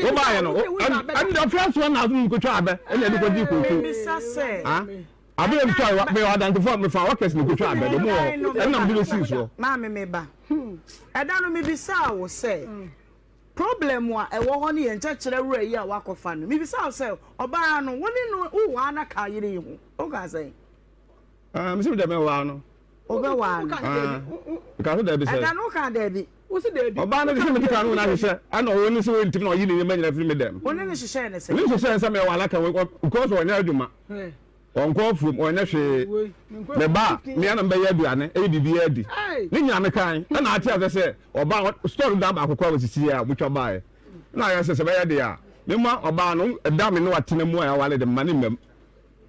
Wobaeɛ no, ɛnna first one na mede kotwaa abɛ ɛna ɛde kɔgyee kooko. Abɛ yɛ metwa, meyɛ ɔdantefoɔ, mefa workers na ɛkotwaa abɛ no, wɔn wɔ hɔ, ɛnna mede bɛsii soɔ. Maame meba. Ɛda no mebisaa wo sɛ. Problem a ɛwɔ hɔ ne yɛn nkyɛkyerɛ wura yi a wakɔfa no. Mebisa wo sɛ, ɔbaa no, wo ne no wowaa no ka yere yi ho? Wokaa sɛn? Ah, mese mede mɛwaa no. Wobɛwaa no? Ah, meka sɛ daabi sɛ. Ɛda no wokaa daabi. Ɔbaa no de sɛ mede ka no na ahyehyɛ, ɛna ɔwɔ ne sɛ wɔntimi na ɔyi ne nneɛma nyina firi me dɛm. Wo ne no hyehyɛɛ ne sɛ? Ne hyehyɛɛ sɛ mewɔ alaka because ɔnyɛ adwuma. Ɔnkɔ afuom, ɔnyɛ hwee. Me ba a, me ara na mebɛyɛ aduane, ɛyɛ biribiara adi. Ne nyinaa mekan, ɛna ate aseɛ sɛ ɔbaa hɔ, store dan baako koraa wɔsisiiɛ a wɔtwa baeɛ. Ɛna ayɛ sɛ sɛ ɛbɛyɛ deɛ a, memma ɔbaa no ɛda a me ne no atena mu a yɛaware de, mma no mma mu.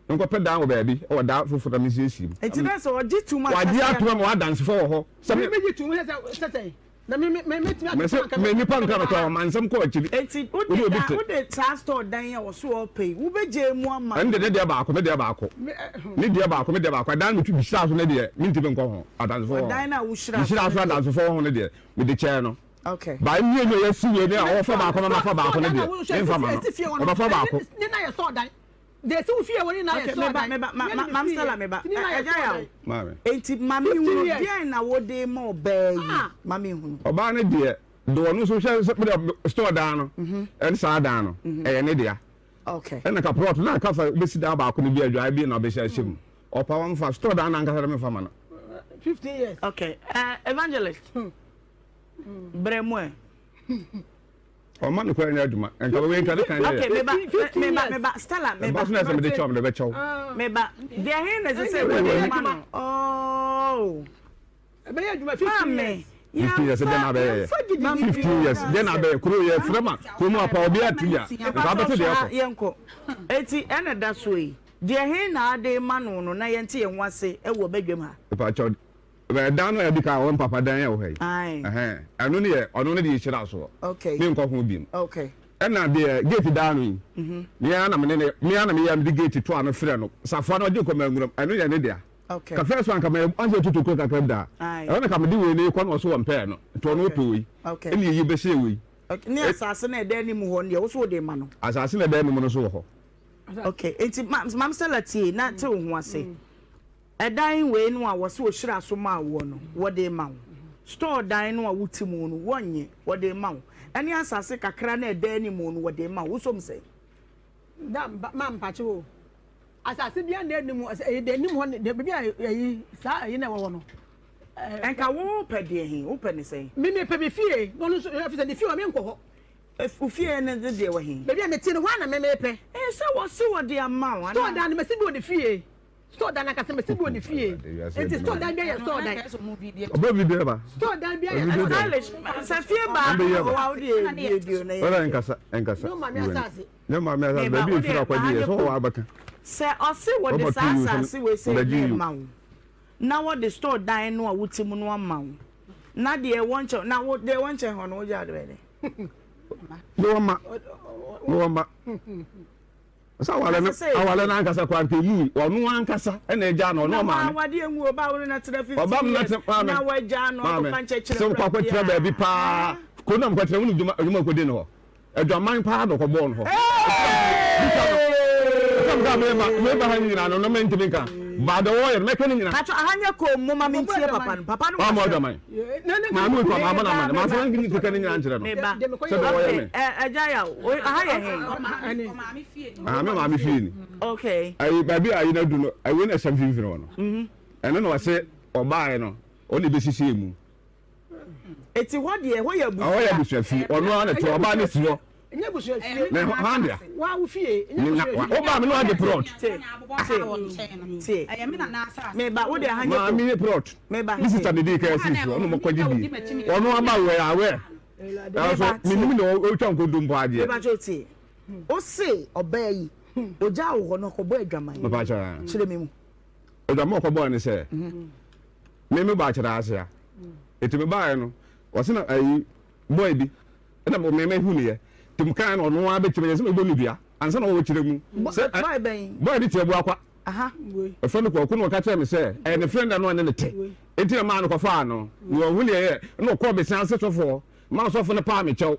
Menkɔpɛ dan wɔ baabi, wɔ dan foforɔ na mensiesie mu. Enti na sɛ ɔgye tom ankasa Wagye atom ama w'adansefoɔ wɔ hɔ sɛ me. Megye tom sɛ sɛ Na me me me metumi Mese akeka anka me nipa nka no me koraa ɔma nsɛm kɔ akyiri. Enti Wo ne wode obi da te. wode saa store dan yi a wɔso wɔpɛ yi wobɛgyae mu ama Ɛno no? deɛ ne deɛ baako me deɛ baako. Me ɛ Ne deɛ baako me deɛ baako ɛdan no metwi mehyiraa so no deɛ mentumi nkɔ ho adansefoɔ wɔ ho. Ɔdan no a wohyiraa so Mehyiraa no so deɛ. adansefoɔ wɔ ho no deɛ mede kyɛɛ no. Okay. By mmienu a yɛasi wei ne a na ɔfa store baako na store mafa store baako no dan na deɛ wohwɛ memfa esi ma no. esi fie hɔ no Ɔbɛfa ɛne baako. ne na yɛ store dan deɛ esi wo fie hɔ ne na yɛ Okay, store meba dan meba ma nyɛ ma ne me mam fie Stella meba. ti ne na yɛ Ɛgya store yaw. dan Maame. Enti ma 15 menhunu years deɛn na wode ma ɔbaa yi ah ma menhunu. Ɔbaa no deɛ De ɔno nso hwɛ sɛ bɛde store dan no ɛne saa dan no ɛyɛ ne dea. Ɛna ka plot na ka fa bɛsi dan baako no bi adwae bi na ɔbɛhyɛ ahyɛ mu. Ɔpa wɔn fa store dan no ankasa de mefa ma no. 15 years. Okay. Evangelist. Brɛ mu ɛ. Ɔma no kwan nyɛ adwuma. Nka wei nka ne kan yɛ. Okay, meba meba meba Stella meba. Ɛba so na ɛsɛ mede kyɛw mede bɛkyɛw. Meba. Deɛ he na ɛsɛ sɛ wode ma no. Oh. Ɛbɛyɛ adwuma 15 years. 15 years dɛn na abɛyɛ yɛ 15 years dɛn na abɛyɛ kuro yɛ frɛ ma kuro mu apa obi atu ya nka abɛte deɛ ɛkɔ. Yɛnkɔ eti ɛna da so yi deɛ he na ade ma no no na yɛnte yɛn ho ase ɛwɔ badwam ha. Mpakyɛw ɛdan no a yɛde ka wɔn papa dan yɛ wɔ ha yi ɛno ne yɛ ɔno ne deɛ yɛhyira soɔ me nkɔ ho bi mu ɛna deɛ gate dan no yi mea na mene ne mea na meyɛ mede gate to ano frɛ no safoa no ɔgye kɔ manguram ɛno yɛ ne dea. Okay. Ka first one ka ma ɔn sɛ tutu kuro kakra bi daa. Ɛhɔ na ka mede wei ne kɔ na ɔso wɔ mpɛɛ no. Nti ɔno ɔpɛ wei. Okay. Ɛna eyi bɛhyɛ wei. Okay. Ne asase na ɛda anim hɔ no deɛ woso wode ma no. Asase na ɛda anim no so wɔ hɔ. Okay. Nti ma Mam Stella tie na te wo ho ase. Ɛdan wei no a wɔse wɔhyira so maa woɔ no wɔde ma wo. Store dan no a wote mu no wɔnnye wɔde ma wo. Ɛne asase kakra na ɛda anim no wɔde ma wo. Wosom sɛn? Da ma mpakye wo. Asase biara nna anim ɛyi deɛ anim hɔ ne baabi a ɛyi saa ɛyi na ɛwɔ hɔ no. Nka wo pɛ deɛ he wo pɛ ne sɛn. Me me pɛ me fie na ɔno nso ɛfiri sɛ ne fie hɔ me nkɔ hɔ. Wo fie no de deɛ wɔ he. Baabi a me te no hɔ ara na me me pɛ. Ee sɛ wɔse wɔde ama wo anaa. Store dan no masi bi wɔ ne fie store dan ankasa masi bi wɔ ne fie nti store dan biara yɛ store dan. Ɔbɛ video ba. Store dan biara yɛ store dan. Stylish sɛ fie baako wɔ hɔ a wo deɛ bie bio na yɛ. Ɔdɛ nkasa nkasa. Ne maame asase. Ne maame asase baabi a efiri akɔgye yɛ sɛ ɔwɔ abɛka. Sɛ ɔse wɔde saa asase wei sɛ ne ma wo na wɔde store dan no a wote mu no ama wo na deɛ ɛwɔ nkyɛn na wo deɛ ɛwɔ nkyɛn hɔ no wogye ade bɛyɛ dɛ. Mewɔ mma mewɔ mma sɛ awale no awale no ankasa kora nka emu ɔno ankasa ɛna agya no ɔno ɔmaame. Na wade engu ɔba wo no na tena 15 years na wagya no akɔfa nkyɛkyerɛ sɛ wokɔ akɔtena baabi paa kuro nam kɔtena wo ne dwuma kɔdi no hɔ. Adwaman paa na ɔkɔbɔɔ no hɔ. Bisa no. Ɛsɛ meka meba meba ha nyinaa no no mentumi nka. Ba deɛ wɔyɛ no mɛka ne nyinaa. Pacho aha nyɛ koom mo ma mentie papa no. Papa no wɔ Ɔmo asɛm. adwaman. Maame otu ama abɔ no amane. Maame sɛ nkeka ne nyinaa nkyerɛ no. Meba. Sɛ deɛ wɔyɛ me. Okay, agya yaw. Aha yɛ he? Aha me maame fie ni. Okay. Ayi baabi a ayi no adu no, wei na ɛhyɛ mfimfini hɔ no. Ɛno na ɔse ɔbaeɛ no, ɔne bɛsisi mu. Eti hɔ deɛ ɛhɔ yɛ abusua. Ɛhɔ yɛ abusua fie. Ɔno ara na te ɔbaa ne si hɔ. Ɛnyɛ abusua fie. Na ɛhɔ han dea. Waa wo fie. Ɛnyɛ abusua fie. Ɔbaa mi na wagye plot. Te te te. Meba wo de aha nyɛ ko. Maame nye plot. Meba. Ne sista de di kan si so ɔno mo kɔgye bi. Ɔno aba wɛ awɛ. Ɛso menim na ɔtwa nkontompo adeɛ. Meba kyɛ tie. Ose ɔbaa yi ogya wo hɔ no ɔkɔbɔ adwaman. Meba kyɛ. Kyerɛ me mu. Adwaman ɔkɔbɔɔ ne sɛ. Me me baa kyerɛ ase a eti me baeɛ no ɔse na ayi boy bi ɛna me me hu ne yɛ te mu kan na ɔno ara bɛkyerɛ yɛ sɛ mebɔ ne dua ansa na ɔwɔ kyerɛ mu sɛ boy bɛn boy de tiabu akwa ɛfɛ no kɔkɔ na ɔka kyerɛ me sɛ ɛyɛ ne friend ano ɔne ne te eti na maa no kɔfaa no na ɔhu ne yɛ ɛna ɔkɔɔ besia ase sɔfoɔ maa sɔfo no paa me kyɛw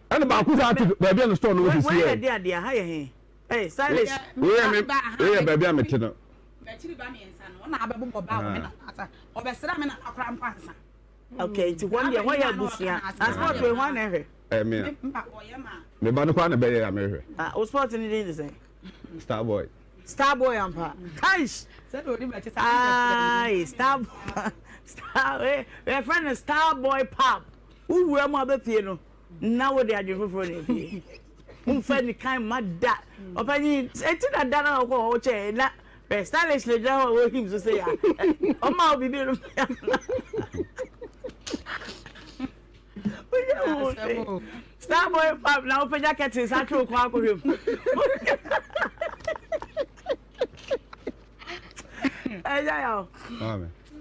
ɛna baako saa te baabi a ne store no wɔ sisi yɛ wei yɛ de adeɛ aha yɛ he Hey, stylish. Wei yɛ me wei yɛ baabi a mete no. M'akyiri ba mmiɛnsa no, ɔna abɛbobɔ ba wɔ me nana asa. Ɔbɛsra me nana koraa mpo ansa. Okay, nti hɔ deɛ hɔ yɛ abusua. Na sport wei hwan na ɛhwɛ? Ɛyɛ me a. Me ba no koraa na ɛbɛyɛ a mehwɛ. Ah, wo sport no din de sɛn? Star boy. Star boy ampa. Kaish. Aye, star star eh, yɛfrɛ no star boy pub. Wo wura mu abɛpie no, na wode adwene foforɔ na epie. Womfa nikan ma da. Ɔpanyin, eti na da na ɔkɔ hɔ kyɛ na eh, stylish na gyina hɔ a wɔhim so sɛ ya. Ɔma wo biribi no. Starboy pub na wopagya curtains atwe wo kɔn akɔhwɛ mu. Ɛyɛ yaw.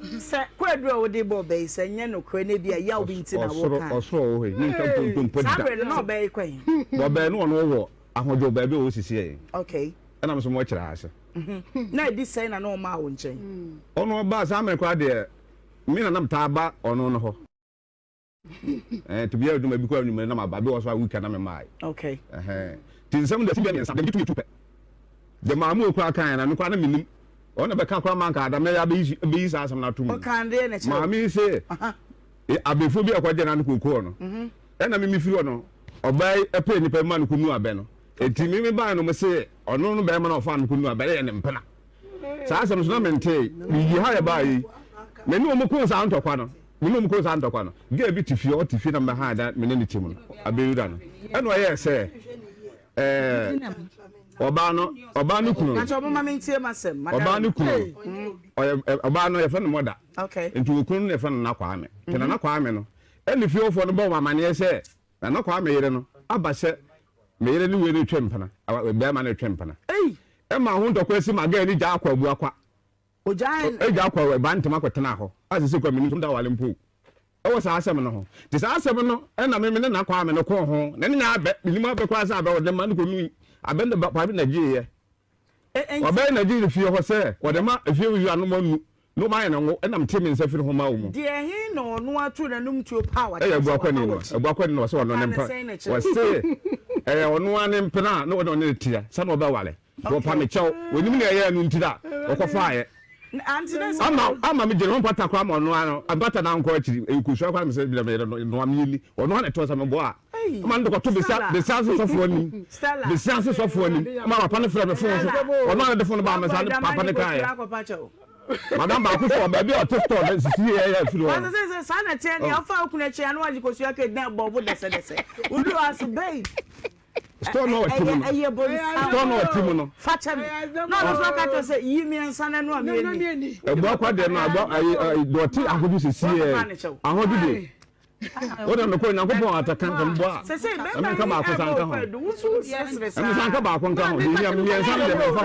Sɛ kwadu a wode bɔ ɔbɛ yi sɛ nyɛ nokorɛ na ebi a yaw bi nti na woka. Ɔsoro wɔ hɔ yi, menka nkontompo da. Saa berɛ no na ɔbɛ yi kɔ he? Ɔbɛ no ɔno wɔ ahodwo baabi a ɔwɔ sisi yɛ. Okay. Ɛna me nso mewɔ kyerɛ ase. Na ɛdi sɛn na na ɔmaa wo nkyɛn? Ɔno ɔbaa saa mmerɛ koraa deɛ me na na metaa ba ɔno no hɔ. Eh, to be adwuma bi kɔ anwummerɛ na maba bi wɔ so a week na memae. Okay. Ɛhɛn. Ti nsɛm deɛ sibia mmiɛnsa deɛ tu pɛ. Deɛ maa mu okura kan na mekora na menim. Ɔno na bɛka kora manka ada mɛyɛ abɛyi abɛyi saa asɛm no ato mu. Ɔkan deɛ na kyerɛ. Maame yi se abɛfo bi a ɛkɔgye na no kookoo no. Ɛna me mefiri hɔ no ɔbaa yi ɛpɛ nipa bi ma no kɔnu abɛ no. Eti me me baa no mo se ɔno no bɛrima na ɔfaa no kɔnu abɛ no yɛ ne mpena. Saa asɛm so na mentee. Meyi ha yɛ baa yi. Me ne wɔn koo saa ntɔkwa no. Me ne wɔn koo saa ntɔkwa no. Girl bi te fie, ɔte fie na mebɛhaa da me ne no te mu no, abɛwura no. Ɛna ɔyɛɛ sɛ ɛɛ ɔbaa no, ɔbaa no kunu no. Ɔbaa no kunu no, ɔyɛ ɔbaa no yɛfrɛ no mɔda. Nti okunu no na yɛfrɛ no Nana Kwame. Nti Nana Kwame no, ɛna fiefoɔ no bɔɔ wɔn amaneɛ sɛ Nana Kwame yere no aba sɛ me yere ne wei no retwe mpena, bɛrima no retwe mpena. Ɛma ho ntɔkwa si ma girl no gyaa akɔ Abuakwa. Ogyaa kɔ ɛba ntɛm akɔtenaa hɔ a sese kora menim sɛ ɔda aware mpo ɛwɔ saa asɛm no ho. Nti saa asɛm no ɛna me me ne Nana Kwame no kɔɔ ho na ne nya abɛ menim abɛ koraa sɛ abɛ ɔde ma no kɔnui abɛ no ba Kwame na gyeeɛ. Ɔbɛyɛ na gyee no fie hɔ sɛ ɔde ma efie wura no ma nu na ɔma ayɛ no ngo ɛna mete me nsa firi ho ma wo mu. Deɛ he na ɔno ato n'anum tuo paa wakyerɛ sɛ Ɛyɛ waha Abuakwani no w'akyi? Abuakwani no ɔsɛ ɔno Ɔkaa ne no mpa sɛn na kyerɛ? ɔse ɛyɛ ɔno ara ne mpena a na ɔne ɔne no teɛ sɛ na ɔbɛware. Wɔpa me kyɛw. Wɔnim nea ɛyɛɛ no nti na wɔkɔfaeɛ. Ama ama me gyina hɔ mpata koraa ma ɔno ara no mpata no ankɔ akyiri. Ɛyɛ kosua koraa na mesɛ gyina me yere no noa me yɛnni. Ɔno ara na ɛtɔɔ sɛ meboa a. Ama no de kɔto besia besia ase sɔfoɔ anim. Besia ase sɔfoɔ anim. Ama papa no frɛ me fon so. Ɔno ara de fon no baa me nsa ne papa no kaeɛ. Madam baako so wɔ baabi a ɔte store no sisi yɛ yɛ afiri hɔ no. Sɛ saa na ɛteɛ deɛ ɔfa okunu akyi a na wagye kosua kɛ na ɛbɔ bo dɛsɛdɛsɛ. Woduru hɔ a so babe. Store no a ɔte mu no. Ɛyɛ bonsam. Store no a ɔte mu no. Fa kyɛ me. Na ɔno nso aka kyerɛ sɛ yi mmiɛnsa na ɛno a mmieni. Ɛbua kwa deɛ no abua ayi ayi deɛ ɔte ahodwo sisi yɛ ahodwo de. O de mekɔ Nyankopɔn ataka nka mbɔ a. Ɛmi nka baako sa nka ho. Ɛmi sa nka baako nka ho. Deɛ hia mmiɛnsa no deɛ mɛmfa ho.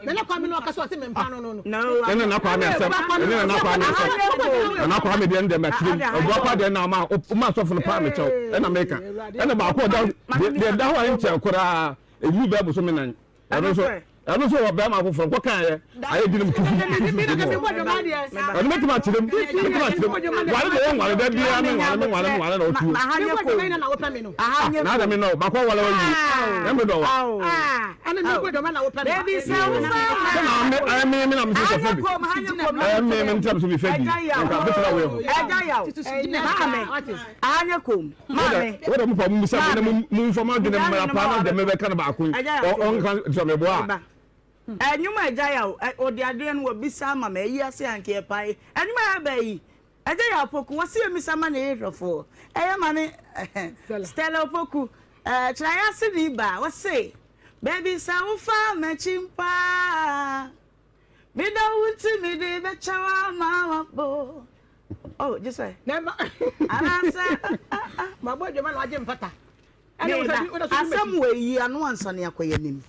Nana Kwame na ɔka sɛ ɔse mempa no no no. Ɛne Nana Kwame asɛm. Ɛne Nana Kwame asɛm. Nana Kwame deɛ no deɛ mɛkyerɛ mu. Ɔbua kwa deɛ na ama ɔma asɔfo no paa me kyɛw. Ɛna meka. Ɛna baako ɔda deɛ ɛda hɔ a ɛnkyɛ koraa ɛnnu bɛɛ bosome nan. Ɛno nso ɛno nso wɔ bɛrima foforɔ nkɔ kan yɛ ayɛ binom tufu tufu mu hɔ. Ɛno mɛtumi akyerɛ mu mɛtumi akyerɛ mu ware deɛ wɔnware da biara me nware me nware me nware na ɔtuo. Ah na adɛ me nɔ bakɔ wale wawie na me dɔ wa. Sɛ na me ɛyɛ me me na me sɛ fɛ bi ɛyɛ me me ntina me so me fɛ bi nka bɛtena wei ho. Wo de mo pa mo bisa me na mo nfa mo adwene mmra paa na deɛ mebɛka no baako yi ɔnka sɛ meboa a. Ɛnwom a agya yaw ɔde adeɛ no wabisa ama me ayi ase anka ɛpae ɛnwom a ɛba yi Agya Yaw Opoku wɔsi emisa ma ne hwɛfoɔ ɛyɛ ma me Stella Opoku kyerɛ ase ni ba wɔsi baabi sɛ wofa m'akyi mpaa medɔ wo nti mede bɛkyɛ wo ama wabo oh gye sɛ anaasɛ mabɔ adwama na wagye mpata Asɛm wei yi ano ansa ne akɔ yɛn anim.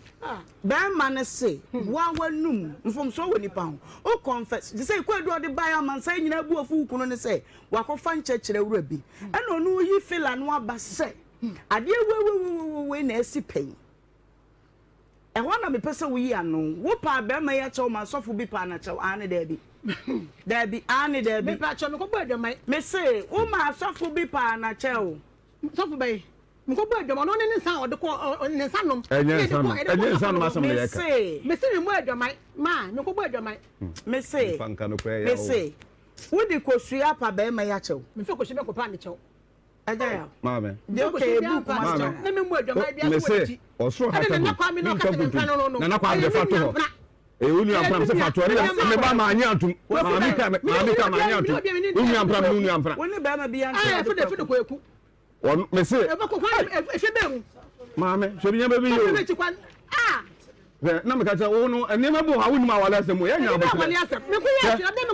Bɛrima no se woa w'anum mfomsoɔ wɔ nipa ho. Wo confess te sɛ kwaadu a ɔde baeɛ amansan nyinaa bu afu wo kunu ne sɛ wakɔfa nkyɛkyerɛ wura bi ɛna ɔno yi fila no aba sɛ adeɛ weiweiweiwei na asi pɛn. Ɛhɔ na mepɛ sɛ woyi ano. Wo paa bɛrima yi akyɛw ma sɔfo bi paa no akyɛw aane daabi. Daabi aane daabi. Mepa kyɛw mekɔbɔ adwaman. Mese wo ma sɔfo bi paa no akyɛw. Sɔfo bɛyi mekɔbɔ adwaman ɔno ne ne nsa a ɔde kɔ ne nsa nom. Ɛnyɛ nsa nom ɛnyɛ nsa nom asɛm na yɛka. Mese. Mese memmɔ adwaman maa mekɔbɔ adwaman. Mese. Nfa nka no koraa yɛ o. Mese wode kosua apa bɛrima yi akyɛw. Mefa kosua bɛkɔ paa ne kyɛw. Agya yaw. Maame. Deɛ ɔka yɛ book ma Maame. Na memmɔ adwaman biara Me wɔ se n'akyi. ɔsoro Ɛne hata Nana gu. Kwame na Mentwa ɔka sɛ nkontompo. mempra no no no. Nana Kwame Ɛyɛ deɛ me fa to nua hɔ. mpra. Ɛyɛ wo nua Ɛyɛ mpra me me se nua. fa to hɔ. Me Ɛne nua me ba mpra. maanye antom. Maame ka maame ka maanye antom. Wo nua mpra me wo nua mpra. Wo ne bɛrima bi Ɛɛ antra ɛfɛ de ɛfɛ de kɔ eku. Ɔno me se. Ɛbɛkɔ kwan ɛfɛ bɛn mu. Maame hwɛ bi nneɛma bi yɛ o. Ɛfɛ bɛ kwan ah. Hwɛ na meka kyerɛ wo no nneɛma bi wɔ hɔ a wonim awale asɛm o yɛnya aboterɛ.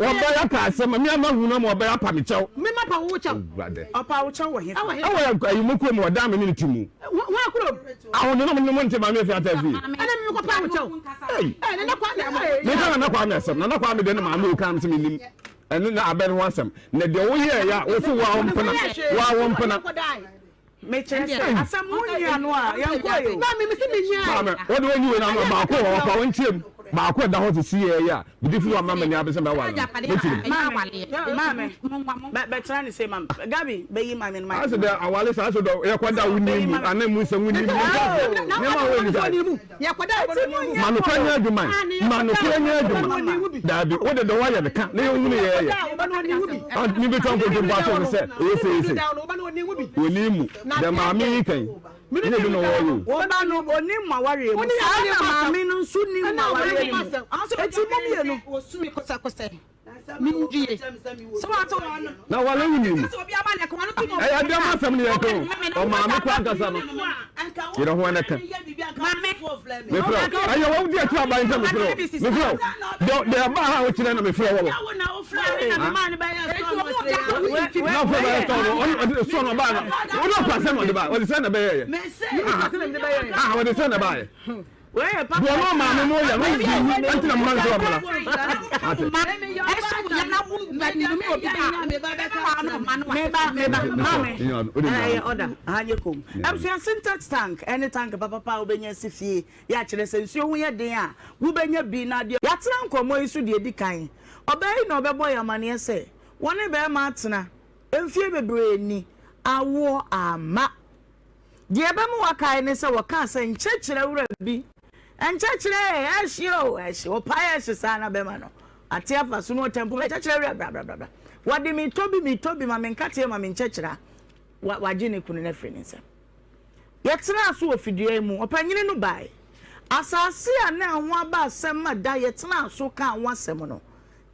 Wɔbɛyɛ aka asɛm me ama hu no ma wɔbɛyɛ apa me kyɛw. Me ma pa wo kyɛw. Awurade. Ɔpa wo kyɛw wɔ he fa? Ɛwɔ ayi mo kurom wɔ dan me ne ne ti mu. Wɔn kurom. Ahonde no mo nte maame efi ata fie. Ɛna me kɔ pa wo kyɛw. Ei. Ɛɛ nana kwa ne. Meka nana kwa me asɛm nana kwa me de ne maame o kan me sɛ me nim. Ɛno na abɛn ho asɛm. Na deɛ woyɛɛ yɛ a wo so woa wo mpena woa wo mpena. Mekyerɛ sɛ asɛm wo nyi ano a yɛnkɔ yi o. Maame mese me nyi Maame wo de wonyi wei na ano baako wɔ hɔ kɔ wo nkyerɛ mu baako ɛda hɔ sisi yɛ yɛ a bidi fi wama m'ani abɛsɛ mɛwale no mɛkyerɛ mu. Maame maame bɛ bɛtena ne se ma Gabi bɛyi maame no mic. Ase dɛ awale saa so dɔ yɛkɔ da wo ni mu ana mu nsɛm wo ni mu nneɛma wo ni saa. Ma nokora nyɛ adwuma ma nokora nyɛ adwuma daabi wo de dɔ wayɛ no ka na yɛhunu yɛyɛ mi bɛtwa nkontompo ato no sɛ ɛyɛ seesei wɔni mu dɛ maame yi kan nyɛ bi na wɔyɛ o. Wo ba no onim ma wareɛ mu saa na maame no nso nim ma wareɛ mu eti mo mmienu. Na wale wo nim. Ɛyɛ dɛm asɛm no yɛka o. Ɔmaame kɔ ankasa no. Yerɛ ho ɛnɛ ka. Mefrɛ wo. Ɛyɛ wɔn di akyi aban sɛ mefrɛ wo. Mefrɛ wo. Deɛ deɛ ɛbaa ha a wokyerɛ na mefrɛ wɔ wɔ. Na afɔ bɛyɛ sɔɔ no ɔne ɔde sɔɔ no ɔbaa no. Ɔne ɔkɔ asɛm na ɔde baa. Ɔde sɛ na ɛbɛyɛ yɛ. Ah ɔde sɛ na ɛbaa yɛ. Deɛ ɔno maame no yɛ no di wu ɛnti na mma nsɛ ɔmmra. Ate. Meba meba maame ɛyɛ ɔda ha nyɛ kom. Abusua syntax tank ɛne tank papapa a wobɛnya asi fie yɛ akyerɛ sɛ nsuo ho yɛ den a wobɛnya bi na deɛ. Yɛatena nkɔmmɔ yi so deɛ ɛdi kan. Ɔbaa yi na ɔbɛbɔ yɛn amaneɛ sɛ wɔne barima atena mfie bebree ni, awoɔ amma. Deɛ ɛbɛma woakae ne sɛ wɔkaa sɛ nkyɛkyerɛ wura bi, nkyɛkyerɛ ee, ɛhye o, ɛhye, ɔpae ɛhye saa na bɛma no ate afa so na ɔtɛmpo bɛ nkyɛkyerɛ wura bra bra bra bra. Wɔde me tɔ bi, me tɔ bi, ma me nkateɛ, ma me nkyɛkyerɛ a, wa, wagye ne kunu no afiri ne nsam. Yɛtenaa so wɔ fidua yi mu, ɔpanyini no bae. Asase a na ɛho aba asɛm ma da yɛtenaa so kaa ho asɛm no,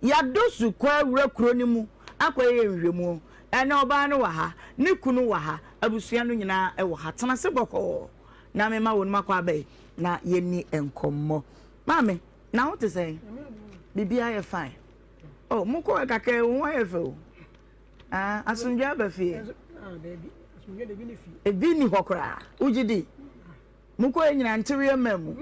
Yɛadɔ su kɔ awura kuro no mu akɔyɛ nhwehwɛmu. Ɛnnɛ ɔbaa no wɔ ha, ne kunu wɔ ha, abusua no nyinaa wɔ ha. Tena ase bɔkɔɔ na memma wɔn akɔ aba yi na yɛnni nkɔmmɔ. Maame, na wo te sɛn? Biribiara yɛ fine. Oh, mokɔɛ kakra yi, wo ho ayɛ fɛ o. Ah, asomdwoe aba fie. Ebi nni hɔ koraa. Wogye di? Mokɔɛ nyinaa ntereɛ mmaa mu.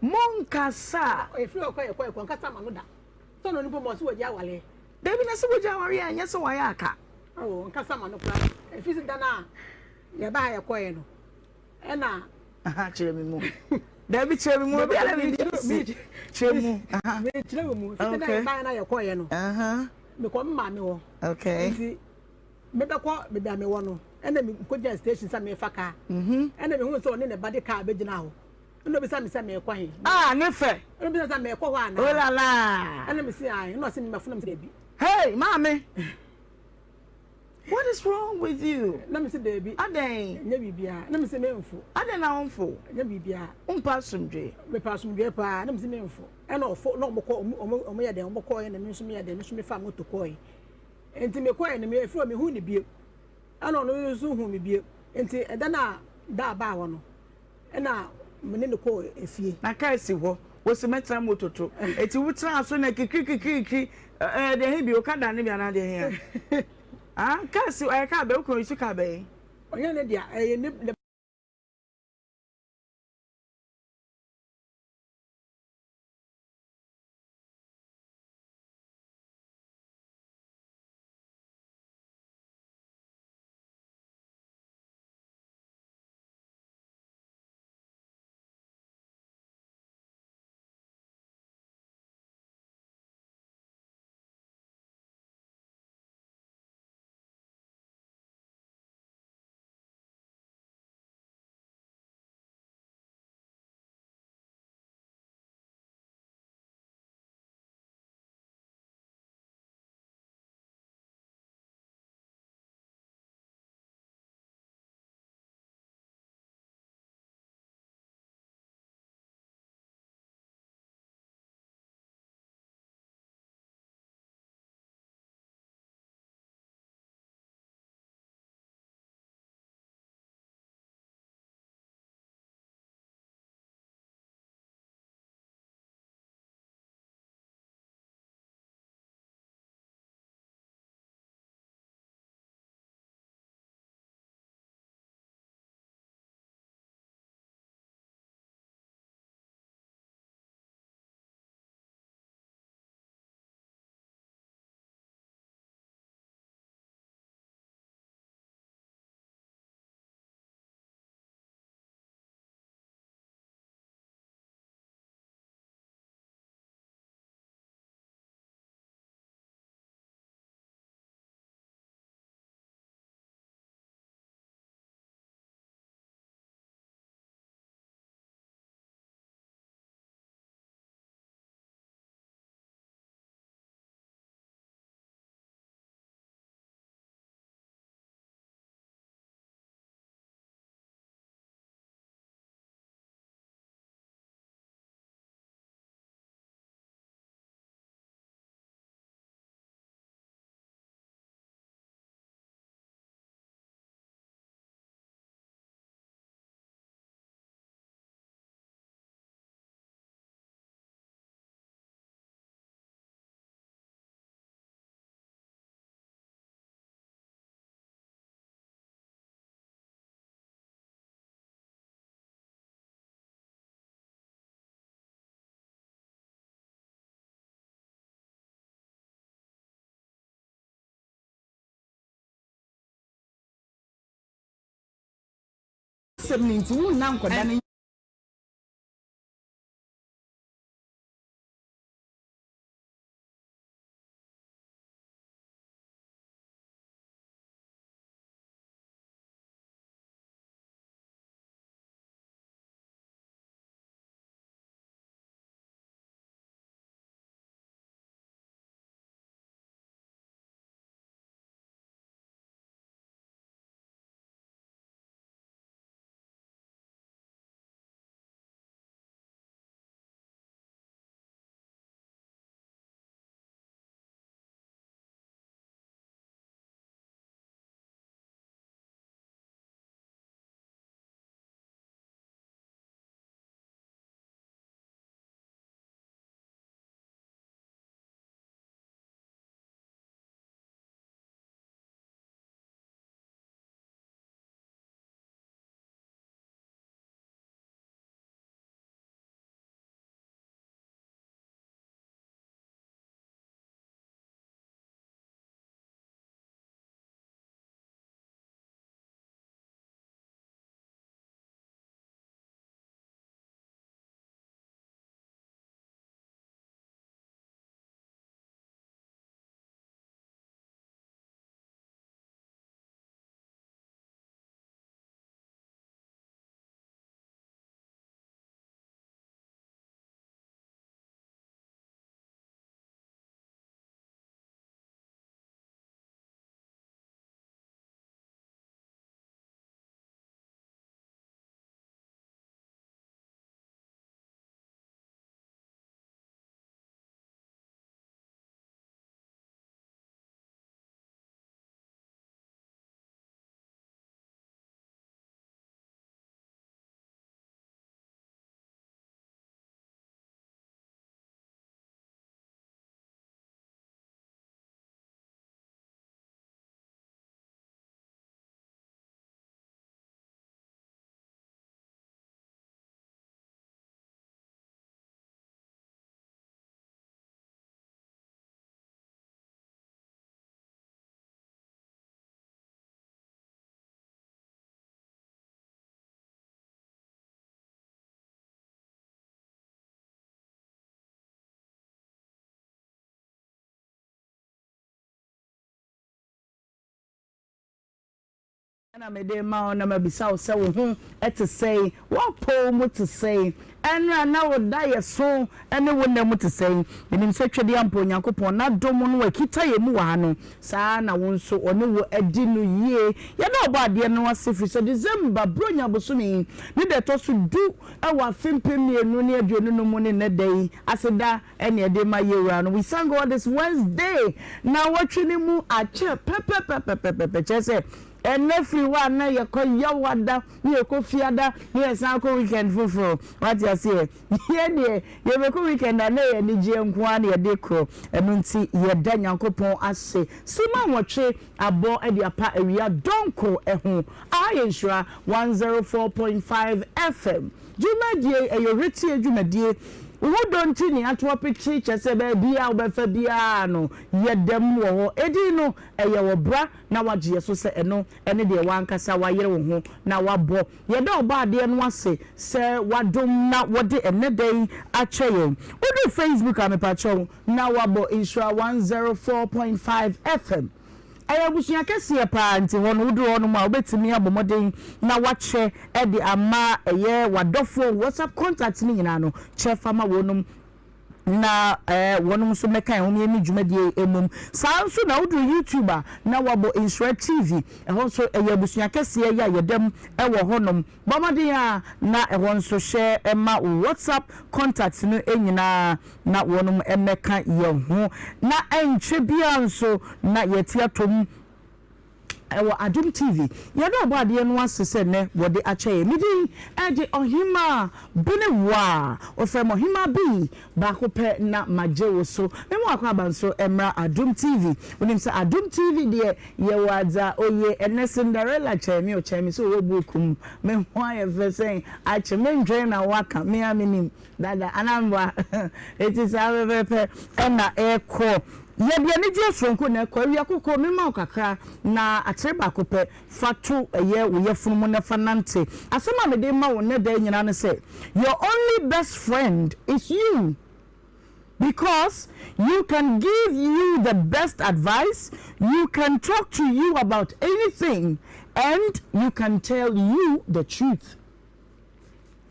Monkasa. Dabi na sɛ wogya awareɛ a ɛnyɛ sɛ wayɛ aka. Aha, kyerɛ me mu. Dabi kyerɛ me mu obiara biribi asi. Kyerɛ mu. Aha. Okay. Aha. Okay. Mebɛkɔ baabi a mewɔ no, ɛna mekɔgyina station sɛ merefa kaa. Ɛna mehuu sɛ ɔne ne ba de kaa bɛgyina hɔ. Ɛna obisa me sɛ merekɔ he. Ah, ne fɛ. Ɛna obisa sɛ merekɔ hɔ anaa. Oh la la. Ɛna mese ae. Ɛna ɔse memmɛfo na mese dabi. Hey, maame. What is wrong with you? Na mese dabi. Adɛn? Nyɛ biribiara. Na mese memfo. Adɛn na womfo? Nyɛ biribiara. Wompɛ asomdwoe? Mepɛ asomdwoe paa. Na mese memfo. Ɛna ɔfo na ɔmokɔ ɔmo ɔmo yɛ dɛn ɔmo kɔɛ na me nso meyɛ dɛn me nso mefaa moto kɔe. Enti mekɔe no, mefiri hɔ mehuu no bio. Ɛna ɔno nso huu me bio. Enti ɛda no a da a baa hɔ no, ɛna me ne no kɔɔ efie. Na kaa si hɔ, wose mɛtena moto to. Enti wotenaa so na kikirikikirikiri, ɛɛ deɛ he bi, okada ne bi anaa deɛ he a? Ah, kaa si, ɛyɛ kaa bɛn? Wo kunu ɔyi so kaa bɛn? Ɔnyɛ ne dea, ɛyɛ ne. Asɛm no nti wonna nkɔda no. Na mede rema wo na mabisa wo sɛ wo ho te sɛn, w'apɔw mu te sɛn, ɛnora na wo daeɛso ne wo nna mu te sɛn. Menim sɛ Twedeampa Onyankopɔn n'adom no akita yɛn mu wɔ ha no, saa ara na wo nso ɔne wo adi no yie. Yɛda Ɔbɔadeɛ no ase firi sɛ December, Buronya bosome yi, ne da ɛtɔ so du wɔ afe 2025 mu ne nnɛ da yi, aseda Ɛne ɛde ma yɛ wura no. We thank God this Wednesday nawɔtwe no mu akyɛ pɛpɛpɛpɛpɛpɛ kyerɛ sɛ ɛnɛ firi hɔ a na yɛkɔ yawada na yɛkɔ fiada na yɛsan kɔ weekend foforɔ wate aseɛ yɛ deɛ yɛbɛkɔ weekend a na ɛyɛ anigyeɛ nko ara na yɛde korɔ ɛno nti yɛda Nyankopɔn ase sima nwɔtwe abɔ de apa awia dɔnko ɛho aha yɛ nhyira 104.5 FM. Dwumadie yi, ɛyɛ ɔhwɛtie dwumadie. Wo ho dɔ nti ne ato apete, kyerɛ sɛ baabiara a wobɛfa biara no, yɛ dɛm wɔ hɔ. Edin no, ɛyɛ ɔbra na woagye yɛ so sɛ ɛno ne deɛ w'ankasa woayere wo ho na woabɔ. Yɛda Ɔbɔadeɛ no ase sɛ wadom na wɔde ɛnnɛ da yi akyɛ yɛn. Woduru Facebook a, mepakyɛw na woabɔ Nhyira 104.5 FM. Ɛyɛ abusua kɛseɛ paa nti hɔ no woduru hɔ nom a wobɛtumi abɔ mmɔden na wakyɛ de ama ɛyɛ wadɔfoɔ WhatsApp contact no nyinaa no kyɛ fa ma wɔnom na wɔnom nso mmɛka yɛn ho yɛnni dwumadie yi mmom. Saa nso na woduru YouTube a na wabɔ Nhyira TV ɛhɔ nso ɛyɛ abusua kɛseɛ yɛ a yɛdam wɔ hɔ nom. Bɔ mmɔden ara na ɛhɔ nso hyɛ ma wo WhatsApp contacts no nyinaa na wɔnom mmɛka yɛn ho. Na ɛnkyɛ biara nso na yɛte atom wɔ Adom TV. Yɛda Ɔbɔadeɛ no ase sɛ nnɛ wɔde akyɛ yɛn. Me din de Ɔhemaa Benewaa. Wɔfrɛ me Ɔhemaa Bee. Baako pɛ na magye wo so. Mema wo akwaaba nso mmra Adom TV. Wonim sɛ Adom TV deɛ yɛwɔ adze a oye. Ɛnnɛ Cinderella kyɛn me o, kyɛn me sɛ ɔwɔ book mu. Me ho ayɛ fɛ sɛn akye me ntwɛn na woaka, me ara menim dada anaa meboa? Enti saa pɛpɛɛpɛ na ɛrekɔ. Yɛde anigyeɛ soronko na ɛkɔ. Awia koko, mema wo kakra na atere baako pɛ fa to ɛyɛ wo yafunu mu na fa nante. Asɛm a mede rema wo nnɛ da yi nyinaa ne sɛ, Your only best friend is you because you can give you the best advice, you can talk to you about anything and you can tell you the truth.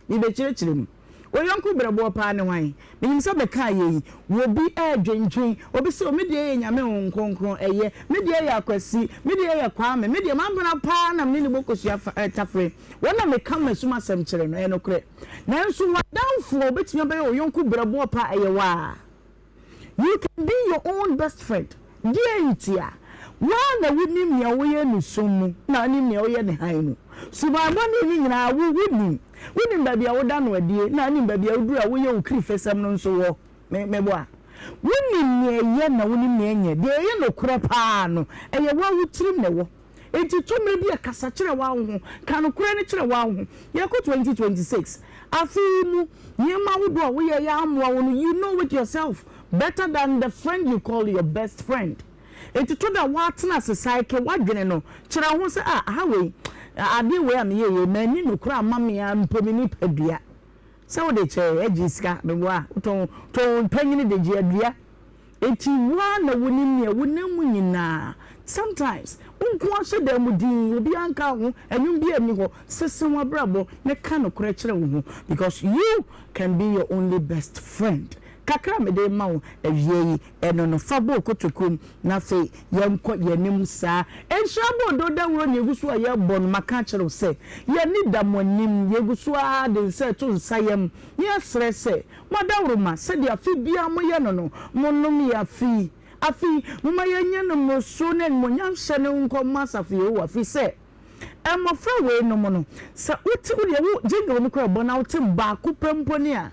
Mebɛkyerɛkyerɛ mu. Wo yɔnko berɛboɔ paa ne hwan? Menim sɛ mekaa yei. Wɔ bi ɛredwendwen. Obi se, o me deɛ yɛ Nyame Honhom Kronkron, ɛyɛ. Me deɛ yɛ Akwasi. Me deɛ yɛ Kwame. Me deɛ m'abena paa na me ne no bɔ kosua fa, eh, tafere. Wɔn na meka m'asum asɛm kyerɛ no. Ɛyɛ nokorɛ. Nanso w'adamfo a ɔbɛtumi abɛyɛ wo yɔnko berɛboɔ paa, ɛyɛ wo ara. You can be your own best friend. Deɛn ntia? Wo ara na wonim nea woyɛ no sum mu na wonim nea woyɛ no hann mu. Suban bɔne no nyinaa wo wonim. Wonim baabi a woda no adie na wonim baabi a woduru a woyɛ wo kirifɛsɛm no nso wɔ. Me meboa? Wonim nea ɛyɛ na wonim nea ɛnyɛ. Deɛ ɛyɛ nokorɛ paa no, ɛyɛ wo ara wo tirim na ɛwɔ. Enti tɔ mmerɛ bi a kasa kyerɛ wo ara wo ho, ka nokorɛ no kyerɛ wo ara wo ho. Yɛrekɔ 2026 afe yi mu, nneɛma ahodoɔ a woyɛeɛ a ammoa wo no, you know it yourself better than the friend you call your best friend. Enti tɔ da a woatena ase psyche w'adwene no, kyerɛ wo ho sɛ ah, aha wei, adeɛ wei a meyɛeɛ yi, manni nokorɛ amma me ara mpo me nipadua. Sɛ wode kyɛɛ, gye sika, meboa, wotɔn, tɔn panyini de gye adua. Enti wo ara na wonim nea wonam mu nyinaa. Sometimes, wo nko ara hyɛ dan mu dinn, obiara nka wo ho, ɛnwom biara nni hɔ. Sesa w'abrabɔ na ka nokorɛ kyerɛ wo ho because you can be your only best friend. Kakra a mede rema wo awia yi, ɛno no, fa bɔ wo kotokuo mu na afei yɛnkɔ yɛn anim saa. Nhyira bɔɔdoo dawuro na yɛgu so a yɛrebɔ no, maka akyerɛ wo sɛ yɛn ani da mo anim, yɛgu so ara de nsa reto nsa yam na yɛasrɛ sɛ Mo adaworoma, sɛdeɛ afe biara moyɛ no no, monnom yɛn afe yi. Afe yi, momma yɛnyɛ no mmoroso ne animuonyamhyɛ no nkɔ mma asafo Yehowa, ɛfiri sɛ mmɔfra weinom no, sɛ wote, wo deɛ wo jingle no koraa bɔ na wote baako pɛ mpo ni a,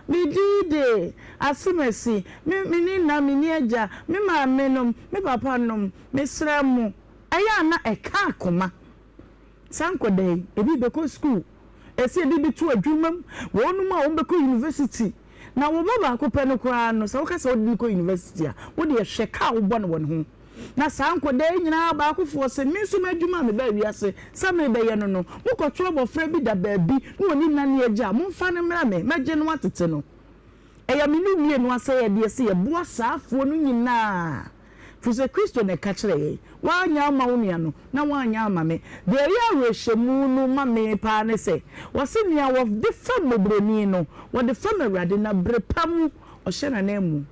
Me din de Asemasi, me, menni nna, menni agya, me maamenom, me papanom, mesrɛ mo, ɛyɛ a na ɛka akoma. Saa nkwadaa yi, ebi bɛkɔ sukuu, ɛsɛ ebi bɛtu adwuma mu, wɔnom a wɔbɛkɔ university, na wo ba baako pɛ no koraa no, sɛ woka sɛ wode no kɔ university a, wo deɛ hwɛ ka a wobɔ no wɔ ne ho. Na saa nkwadaa yi nyinaa baakofoɔ se, me nso m'adwuma a mebaa wiase sɛ merebɛyɛ no no, mokɔto abɔfra bi da baabi na ɔnni nna ne agya a, momfa no mmra me, mɛgye no atete no. Ɛyɛ me ne wo mmienu asɛyɛdeɛ sɛ yɛboa saa afoɔ no nyinaa, firi sɛ Kristo na ɛka kyerɛɛ yɛn, Woanyɛ amma wo nua no, na woanyɛ amma me. Deɛ ɛyɛ awerɛhyɛmu no ma me paa ne sɛ, wɔse nea wɔde fɛm mmɔborɔni no, wɔde fɛm Awurade, na bere pa mu ɔhyɛ n'ananmu.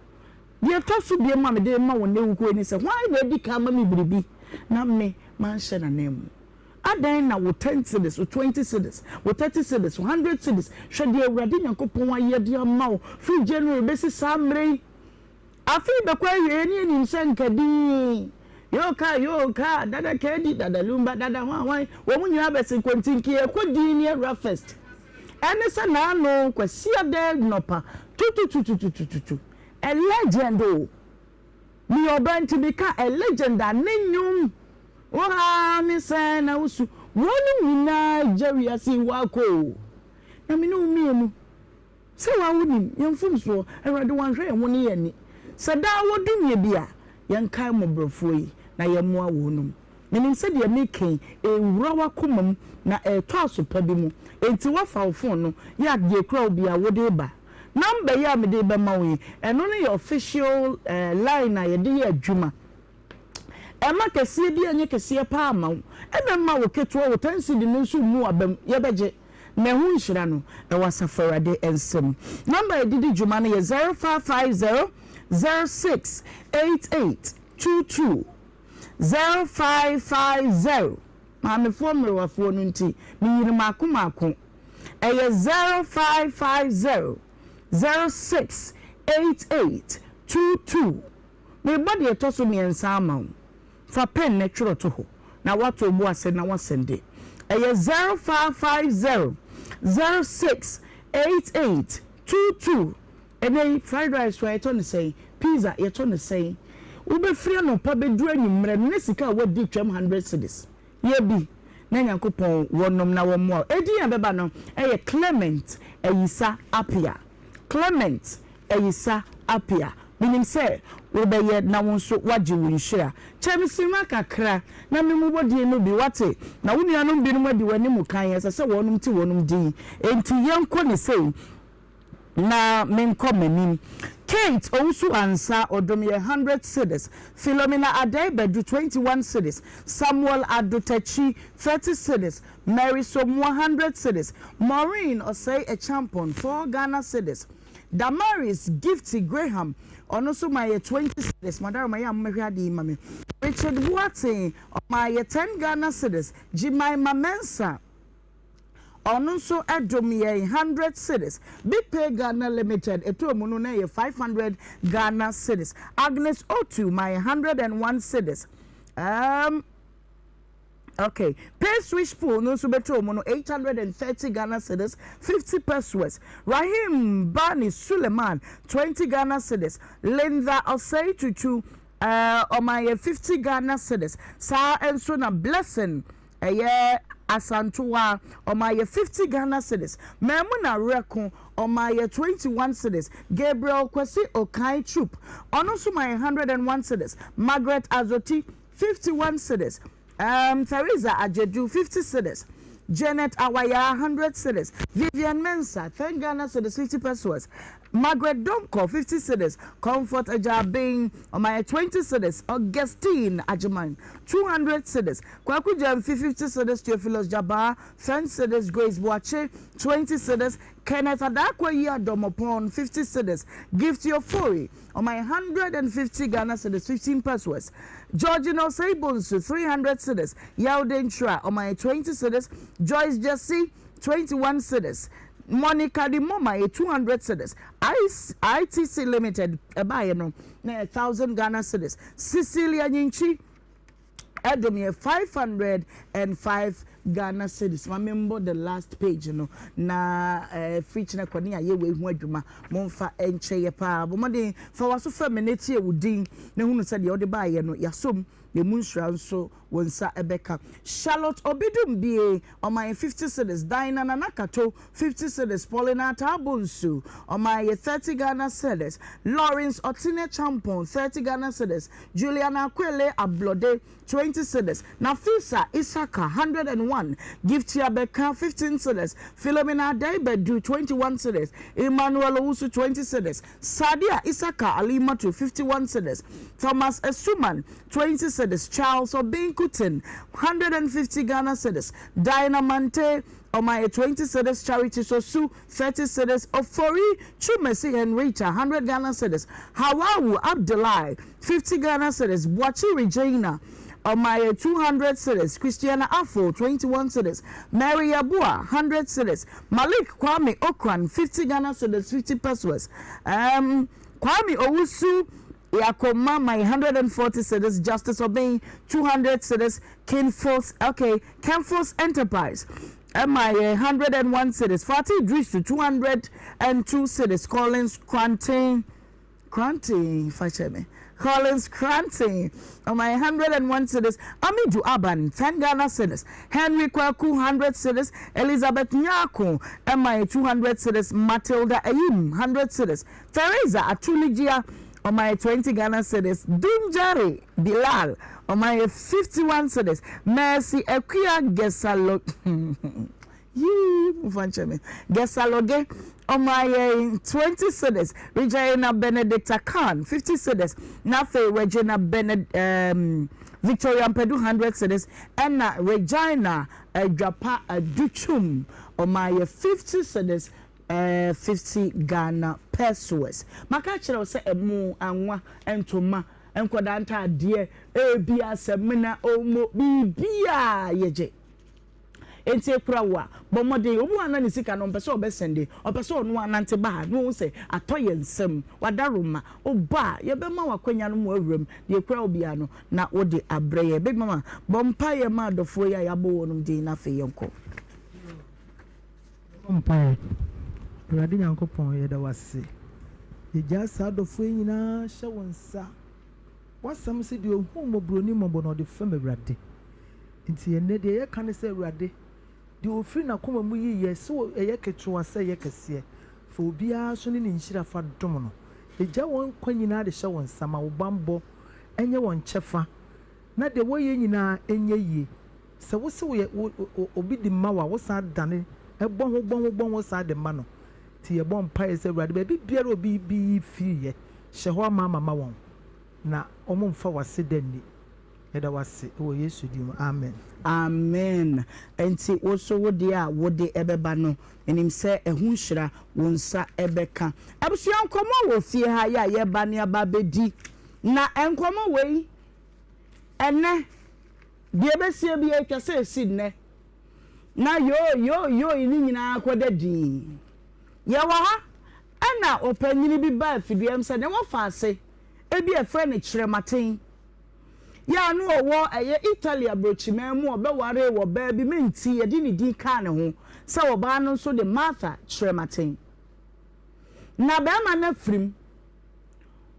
Deɛ ɛtɔ so biom a mede rema wo nnɛ wukuo yi ne sɛ, hwan na adi kan ama me biribi na me manhyɛ n'ananmu? Adɛn na wo ten cedis, wo twenty cedis, wo thirty cedis, wo hundred cedis, hwɛ deɛ Awurade Nyankopɔn ayɛ de ama wo firi January bɛsi saa mmerɛ yi. Afe yi bɛkɔ awieɛ ne yɛnim sɛ nka dinn, yoo kaa, yoo kaa, dada kadi, dada lumba, dada hwan hwan, wɔn nyinaa bɛse nkontinki, yɛkɔ dinn ne awura first. Ɛne sɛ naano Kwasiada nnɔpa tututututututu, a legend o. Meyɛ ɔbaa nti meka a legend a ne nnwom Wo haw ne sɛn na wo su Wɔnom nyinaa gya wiase yi hɔ akɔ o Na me ne wo mmienu Sɛ woa wo nim yɛn mfomsoɔ Awurade wanhwɛ yɛn ho ne yɛn ani Sɛ daa wɔdom yɛ bi a Yɛnkae mmɔborɔfoɔ yi na yɛmmoa wɔnom Menim sɛ deɛ meka yi ɛrewura w'akoma mu Na ɛretɔ aso pa bi mu Enti woafa wo phone no yɛ a deɛ ɛkura wo biara wode reba Number yi a mede rebɛma wo yi, ɛno no yɛ official line a yɛde yɛ adwuma. Ɛmma kɛseɛ biara nyɛ kɛseɛ paa mma wo, ɛna mma wo ketewa, wo ten cedi no nso mmu w'abam. Yɛbɛgye, na ɛho nhyira no, ɛwɔ Asafo Awurade nsam. Number a yɛde di dwuma no yɛ 0550 06 88 22, 0550, maamefoɔ mmerewafoɔ no nti, meyi no mmaako mmaako. Ɛyɛ 0550 06 88 22. Merebɔ deɛ ɛtɔ so mmiɛnsa ama wo. Fa pɛn na twerɛ to hɔ, na woato wo bo ase na woasɛnde. Ɛyɛ 0550 06 88 22. Ɛnnɛ yi, fried rice koraa yɛtɔ no sɛn? Pizza yɛtɔ no sɛn? Wobɛfiri anɔpa bɛduru anwummerɛ no na sika a woadi twam hundred cedis. Yɛ bi na Nyankopɔn wɔnom na wɔmmoa wo. Edin a ɛbɛba no yɛ Clement Ayisa Appiah. Clement Ayisa Appiah. Menim sɛ wobɛyɛ na wo nso woagye wo nhyira. Kyɛ me simma kakra na memmobɔ din no bi, woate? Na wo nuanom binom adi w'anim kan, ɛsɛ sɛ wɔnom te wɔnom din. Enti yɛnkɔ no sei na menkɔ m'anim. Kate Owusu Ansah ɔdom yɛ hundred cedis, Philomena Adei Badu 21 cedis, Samuel Addo Takyi 30 cedis, Mary Somoa hundred cedis, Maureen Osei Acheampong four Ghana cedis, Damaris Gifty Graham ɔno nso ma yɛ 20 cedis, Madaroma yɛ a mommɛhwɛ ade yi ma me, Richard Boateng ɔmaa yɛ 10 Ghana cedis, Jemima Mensah. Ɔno nso dom yɛn hundred cedis. Big Pay Ghana Limited ɛtɔɔ mu no na ɛyɛ 500 Ghana cedis. Agnes Otu ma yɛn 101 cedis. Um, okay. Pay Swish Pool no nso bɛtɔɔ mu no 830 Ghana cedis, 50 pesewas. Rahim Bani Suleiman 20 Ghana cedis. Linda Osei Tutu uh, ɔma yɛn 50 Ghana cedis. Saa nso na Blessing Ɛyɛ Asantewaa, ɔmaa yɛ 50 Ghana cedis. Maimuna Werɛko, ɔmaa yɛ 21 cedis. Gabriel Kwasi Okai Troop, ɔno nso maa yɛ 101 cedis. Margaret Azoti, 51 cedis. Um, Theresa Agyadu, 50 cedis. Janet Awaya, 100 cedis. Vivian Mensah, 10 Ghana cedis, 50 pesewas. Margaret Donkor, 50 cedis. Comfort Agyabeng, ɔmaa yɛ 20 cedis. Augustine Agyeman, 200 cedis. Kwaku Gyamfi, 50 cedis, Theophilus Jabaa, 10 cedis, Grace Boakye, 20 cedis, Kenneth Adakwa Yiadom-Oppong, 50 cedis, Gift Ofori, ɔma yɛ 150 Ghana cedis, 15 pesewas, Georgina Osei Bonsu, 300 cedis, Yaw Denkyira, ɔma yɛ 20 cedis, Joyce Gyasi, 21 cedis, Monica Dimo ma yɛ 200 cedis, ITC Limited ɛbaeɛ no na yɛ 1000 Ghana cedis, Cecilia Nyinkyi, Ɛdom yɛ 505 Ghana cedis. Ma me mbɔ the last page no na eh, firi kyena kɔ ne yɛayɛ wei ho adwuma. Momfa nkyɛ yɛ paa. Bɔ mmɔden fa w'aso fam na tie wo din na hunu sɛ deɛ wode baeɛ no yɛasom na emu nhyira nso wo nsa bɛka. Charlotte Obidum Bie, ɔma yɛn 50 cedis. Dinah Nana Kato, 50 cedis. Paulina Ataa Bonsu, ɔma yɛ 30 Ghana cedis. Lawrence Otene Champon, 30 Ghana cedis. Juliana Akwele Ablode, 20 cedis, Nafisa Isaka, 101, Gifty Abeka, 15 cedis, Philomena Adei Badu, 21 cedis, Emmanuel Owusu, 20 cedis, Sadia Isaka Alimatu, 51 cedis, Thomas Esuman, 20 cedis, Charles Obeng Kutin, 150 Ghana cedis, Diana Mante, ɔma yɛ 20 cedis, Charity Sosu, 30 cedis, Ofori Twumasi Henrietta, 100 Ghana cedis, Hawawu Abdullahi, 50 Ghana cedis, Boakye Regina, ɔma yɛ 200 cedis, Christiana Afful, 21 cedis, Mary Yeboah, 100 cedis, Malik Kwame Okran, 50 Ghana cedis, 50 pesewas, um, Kwame Owusu Yakoma, my 140 cedis, Justice Obeng, 200 cedis, Kinfos, okay, Kenfos Enterprise, ɛma yɛ 101 cedis, Fati Idrisu, 202 cedis, Collins Kranten, Kranten, fakyɛ me, Collins Kranten, ɔma yɛ 101 cedis, Amidu Aban, 10 Ghana cedis, Henry Kwaku, 100 cedis, Elizabeth Nyarko, ɛma yɛ 200 cedis, Matilda Ayim, 100 cedis, Theresa Atuligia, ɔma yɛ 20 Ghana cedis, Dumjare Bilal, ɔma yɛ 51 cedis, Mercy Akua Gesalo, yii, momfa nkyɛ me, Gesaloge, ɔma yɛ 20 cedis, Regina Benedicta Khan, 50 cedis, na afei Regina Bened, um, Victoria Mpadu, 100 cedis, ɛna Regina Adwapa Adutwum, ɔma yɛ 50 cedis, Eh, 50 Ghana pesewas. Maka akyerɛ wo sɛ ɛmo, anwa, ntoma, nkwadaa ntaadeɛ, ebia samina, omo, biribiara yɛgye. Enti ekura wo a, bɔ mmɔden. Obi wɔ hɔ a na ne sika no ɔmpɛ sɛ ɔbɛsɛnde, ɔpɛ sɛ ɔno ara nante ba ha na wahu sɛ atɔ yɛn nsam. Wadaroma. Woba a, yɛbɛma wo akwanya no ma woawura mu. Deɛ ekura wo biara no, na wode abrɛ yɛn. Big Mama, bɔ mpaeɛ ma adɔfoɔ yi a yɛabɔ wɔn din na afei yɛnkɔ. Yɛbɔ mpaeɛ. Awurade Nyankopɔn, yɛda wo ase. Yɛgyaa saa adɔfoɔ yi nyinaa hyɛ wo nsa. W'asɛm se, Deɛ ɔhu mmɔborɔni mmɔbɔ no, ɔde fɛm Awurade. Enti ɛnnɛ, deɛ yɛka ne sɛ, Awurade, deɛ ɔfiri n'akoma mu yi yɛ, sɛ ɛyɛ ketewa, sɛ ɛyɛ kɛseɛ, fa obiara so ne ne nhyira fa dom no. Yɛgya wɔn nkwa nyinaa de hyɛ wo nsa. Ma wo banbɔ nyɛ wɔn kyɛfa, na deɛ wɔyɛ nyinaa nyɛ yie. Sɛ wose woyɛ wo obi de ma wo a, wosan dane bɔ ho bɔ ho bɔ ho san de ma no. Nti yɛbɔ mpaeɛ sɛ Awurade baabi biara obi bi yi firiiɛ, hyɛ hɔ amaama ma wɔn na wɔn mfa w'aseda nni. Yɛda wo ase wɔ Yesu din mu, amen. Amen Enti wo nso wo deɛ a wode bɛba no, menim sɛ ɛho nhyira wo nsa bɛka. Abusua nkɔmmɔ wɔ fie ha yɛ a yɛba ne aba abɛdi. Na nkɔmmɔ wei, ɛnnɛ, Deɛ ɛbɛsie biara ɛtwa sɛ ɛsi nnɛ na yoo yoo yoo ne nyinaa kɔda dinn. Yɛwɔ ha ɛna ɔpanyini bi baa afiduam sɛ ne wɔfa ase ebi a ɛfrɛ no Kyerɛmaten yɛ a na ɔwɔ ɛyɛ Italy abrokyiman mu ɔbɛwaree wɔ baa bi menti yɛde ne din kaa ne ho sɛ ɔbaa no nso de Martha Kyerɛmaten. Na barima no afirim.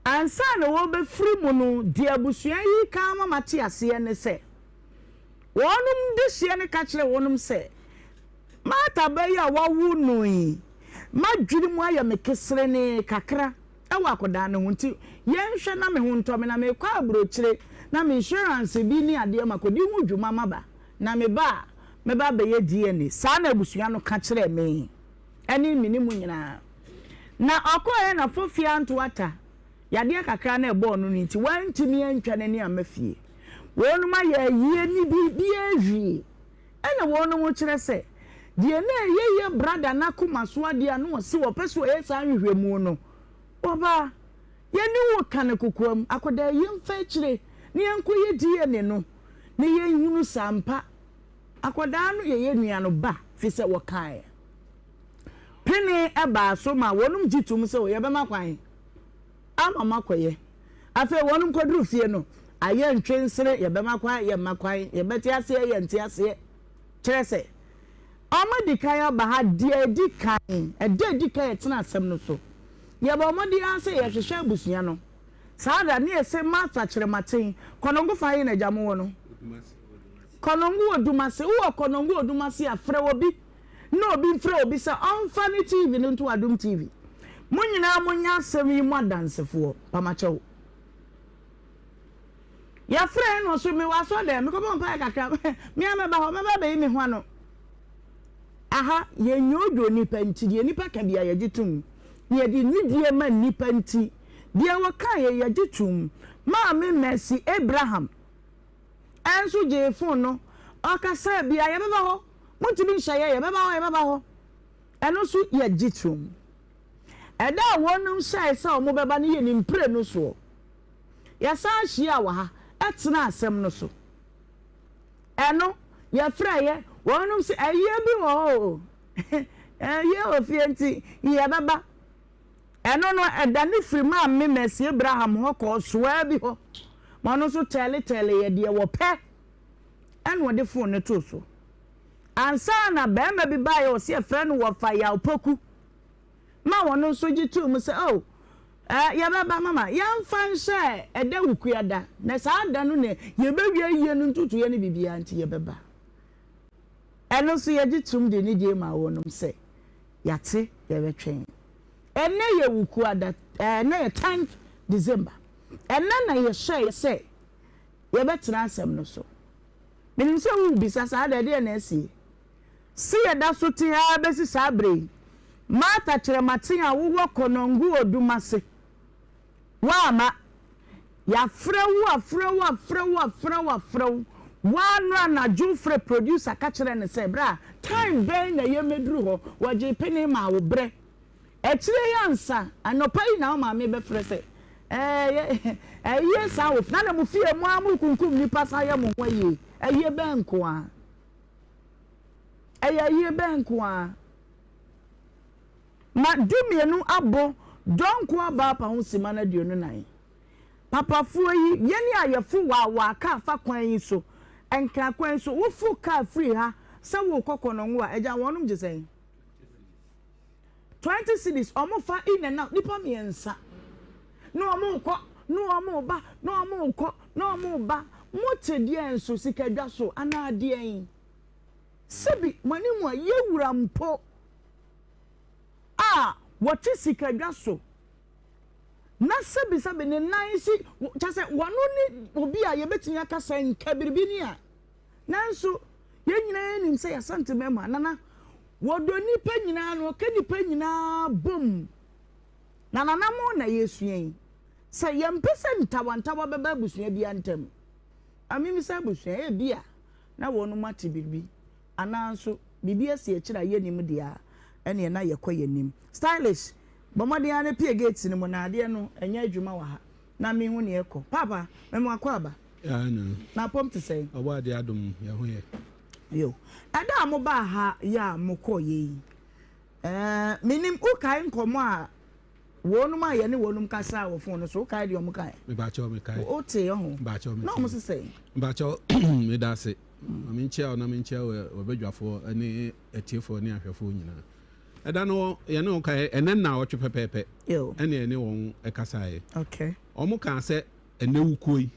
Ansa na wɔrebɛfiri mu no, deɛ abusua yi reka ama mate aseɛ ne sɛ, wɔnom dehyeɛ no ka kyerɛɛ wɔnom sɛ, Martha ba yi a wɔawo no yi, m'adwene mu ayɛ me keserenee kakra wɔ akwadaa no ho nti, yɛnhwɛ na me ho ntɔ me na merekɔ aburokyire na me insurance bi ne adeɛ makɔdi ho dwuma maba, na meba a, mɛba abɛyɛ DNA. Saa na abusua no ka kyerɛɛ me ne me ne mo nyinaa. Na ɔkɔeɛ na Fofie anto ata, yadeɛ kakra na ɛbɔɔ no no nti wantumi antwa n'ani amma fie. Wɔnom ayɛ ayie ne biribiara awie. Ɛna wɔnom kyerɛ sɛ deɛ na ɛyɛ yɛ brada no akoma so adeɛ a na ɔse ɔpɛ sɛ ɔyɛ saa nhwehwɛmu no, ɔbaa, yɛne wo ka no kokoam, akwadaa yi yɛmfa akyire na yɛnkɔyɛ DNA no na yɛnhunu sɛ ampa akwadaa no yɛ yɛn nua no ba, firi sɛ wɔkaeɛ. Pene baa so ma wɔnom gye toom sɛ yɛbɛma kwan ama moakɔyɛ. Afei wɔnom kɔduru fie no, ayɛ ntwensere, yɛbɛma kwan, yɛmma kwan, yɛbɛte aseɛ, yɛnte aseɛ. Kyerɛ sɛ, wɔadi kan aba ha deɛ ɛdi kan, ɛda ɛdi kan yɛtena asɛm no so. Yɛbɔɔ mmɔden ara sɛ yɛhwehwɛ abusua no. Saa da no yɛse Martha Kyerematen, Kɔnɔngo fa he na agya mowɔ no? Kɔnɔngo Odumase. Wowɔ Kɔnɔngo Odumase a, frɛ obi. na obi mfrɛ obi sɛ ɔmfa ne TV no nto Adom TV. Mo nyinaa monyɛ asɛm yi mu adansefoɔ. Pamakyɛw. Yɛfrɛɛ no ɔso mewɔ asɔre dɛm, mekɔbɔ mpaeɛ kakra, me ara mɛba hɔ, mɛba abɛyi me ho ano. Aha, yɛnnwoodwoo nnipa nti, deɛ nnipa ka biara yɛgye tom. Na yɛde nidie ma nnipa nti, deɛ wɔkaeɛ yɛgye tom. Maame Mercy Abraham nso gyee fon no, ɔkasaa bi a, yɛbɛba hɔ. Montumi nhyɛ yɛn, yɛbɛba hɔ, yɛbɛba hɔ. Ɛno nso yɛgye tom. Ɛda a wɔnom hyɛe sɛ wɔbɛba no yɛ ne mprenu soɔ. Yɛsan hyiaa wɔ ha tenaa asɛm no so. Ɛno, yɛfrɛeɛ, wɔnom se ayie bi wɔ hɔ o, ayie wɔ fie nti yɛbɛba. Ɛno no, ɛdane firi Maame Mercy Abraham hɔ kɔɔ soaa bi hɔ ma ɔno nso tɛɛletɛɛleeɛ deɛ wɔpɛ. Ɛna ɔde fon no too so. Ansa na barima bi baeɛ a ɔse yɛfrɛ no Wɔfa Yaw Poku ma ɔno nso gye too mu sɛ oh, eh, yɛbɛba mama yɛmfa nhyɛ ɛda wukua da na saa da no na yɛbɛwie ayie no ntotoeɛ ne biribiara nti yɛbɛba. Ɛno nso yɛgye tom de anigyeɛ maa wɔnom sɛ yɛate yɛbɛtwɛn. Ɛnnɛ yɛ wukua da, eh, ɛnnɛ yɛ 10th December. Ɛnnɛ na yɛhyɛe sɛ yɛbɛtena asɛm no so. Menim sɛ worebisa saa da, ɛdeɛn na asie? Se yɛda so te ha ara bɛsi saa berɛ yi, Martha Kyerematen a wowɔ Konongo Odumase, woamma. Yɛafrɛ wo, afrɛ wo, afrɛ wo, afrɛ wo, afrɛ wo. Woano anadwo wofrɛ producer ka kyerɛ no sɛ, bra, time bɛn na yɛmmɛduru hɔ? Wɔgyee pene maa wo berɛ. Akyire yi ansa, anɔpa yi na wo maame bɛfrɛ sɛ, Ɛɛ, ayie saa wɔ fie. Na na mo fie mo ara morekunkum nnipa san yɛ mo ho ayie. Ayie bɛn nko ara? Ɛyɛ ayie bɛn nko ara? Ma dumienu abɔ dɔnko aba apa ho simma no 24. Papafoɔ yi, yɛn a yɛfo waawaa kaa fa kwan yi so, Nkran kwan yi so, wofo kaa firi ha sɛ worekɔ Kɔnɔngo a, agya wɔnom gye sɛn? 20 cedis ɔmo fa in and out nipa miensa na ɔmo kɔ na ɔmo ba na ɔmo kɔ na ɔmo ba mo te deɛn so sikadwa so anaa deɛn sɛbi mo anim a yɛwura mpo a wɔte sikadwa so na sɛbisɛbi ne nan si kyɛ sɛ wɔno ne obi a yɛbɛtumi aka sɛ nka biribi ni a nanso yɛn nyinaa nim sɛ yɛasante mɛma nana wɔdɔ nnipa nyinaa na ɔka nnipa nyinaa bom na nana mo na yɛsua yi sɛ yɛmpɛ sɛ ntawantawa bɛba abusua biara ntam amimi sɛ abusua ebi a na wɔn ate biribi anaa nso biribi asi akyire a yɛnnim deɛ a, ɛneɛ na yɛkɔ yɛn anim. Stylish, bɔ mmɔden ara na pue gate no mu na adeɛ no ɛnyɛ adwuma wɔ ha na menhu neɛ ɛkɔ. Paapa, mema wakɔ aba. Aane. Na apɔm te sɛn? Ɔbɔ adeɛ adom, yɛn ho yɛ. Yo, ɛda a mobaa ha yi a mokɔeɛ yi, ɛɛ, menim, wokae nkɔmmɔ a Wɔnom a yɛne wɔnom kasaa wɔ phone no so, wokae deɛ wɔn kae? Mebakyɛw mekae. Wotee ɔho? Mebakyɛw metee. Na wɔn se sɛn? Mebakyɛw meda ase. Ma menkyia wo na menkyia w'abadwafoɔ ne atiefoɔ ne ahwɛfoɔ nyinaa. Ɛda no yɛne wɔn kae, ɛnɛ nnawɔtwe pɛpɛɛpɛ ɛne yɛne wɔn kasaeɛ. Okay. Wɔn kaa sɛ ɛnɛ wukuo yi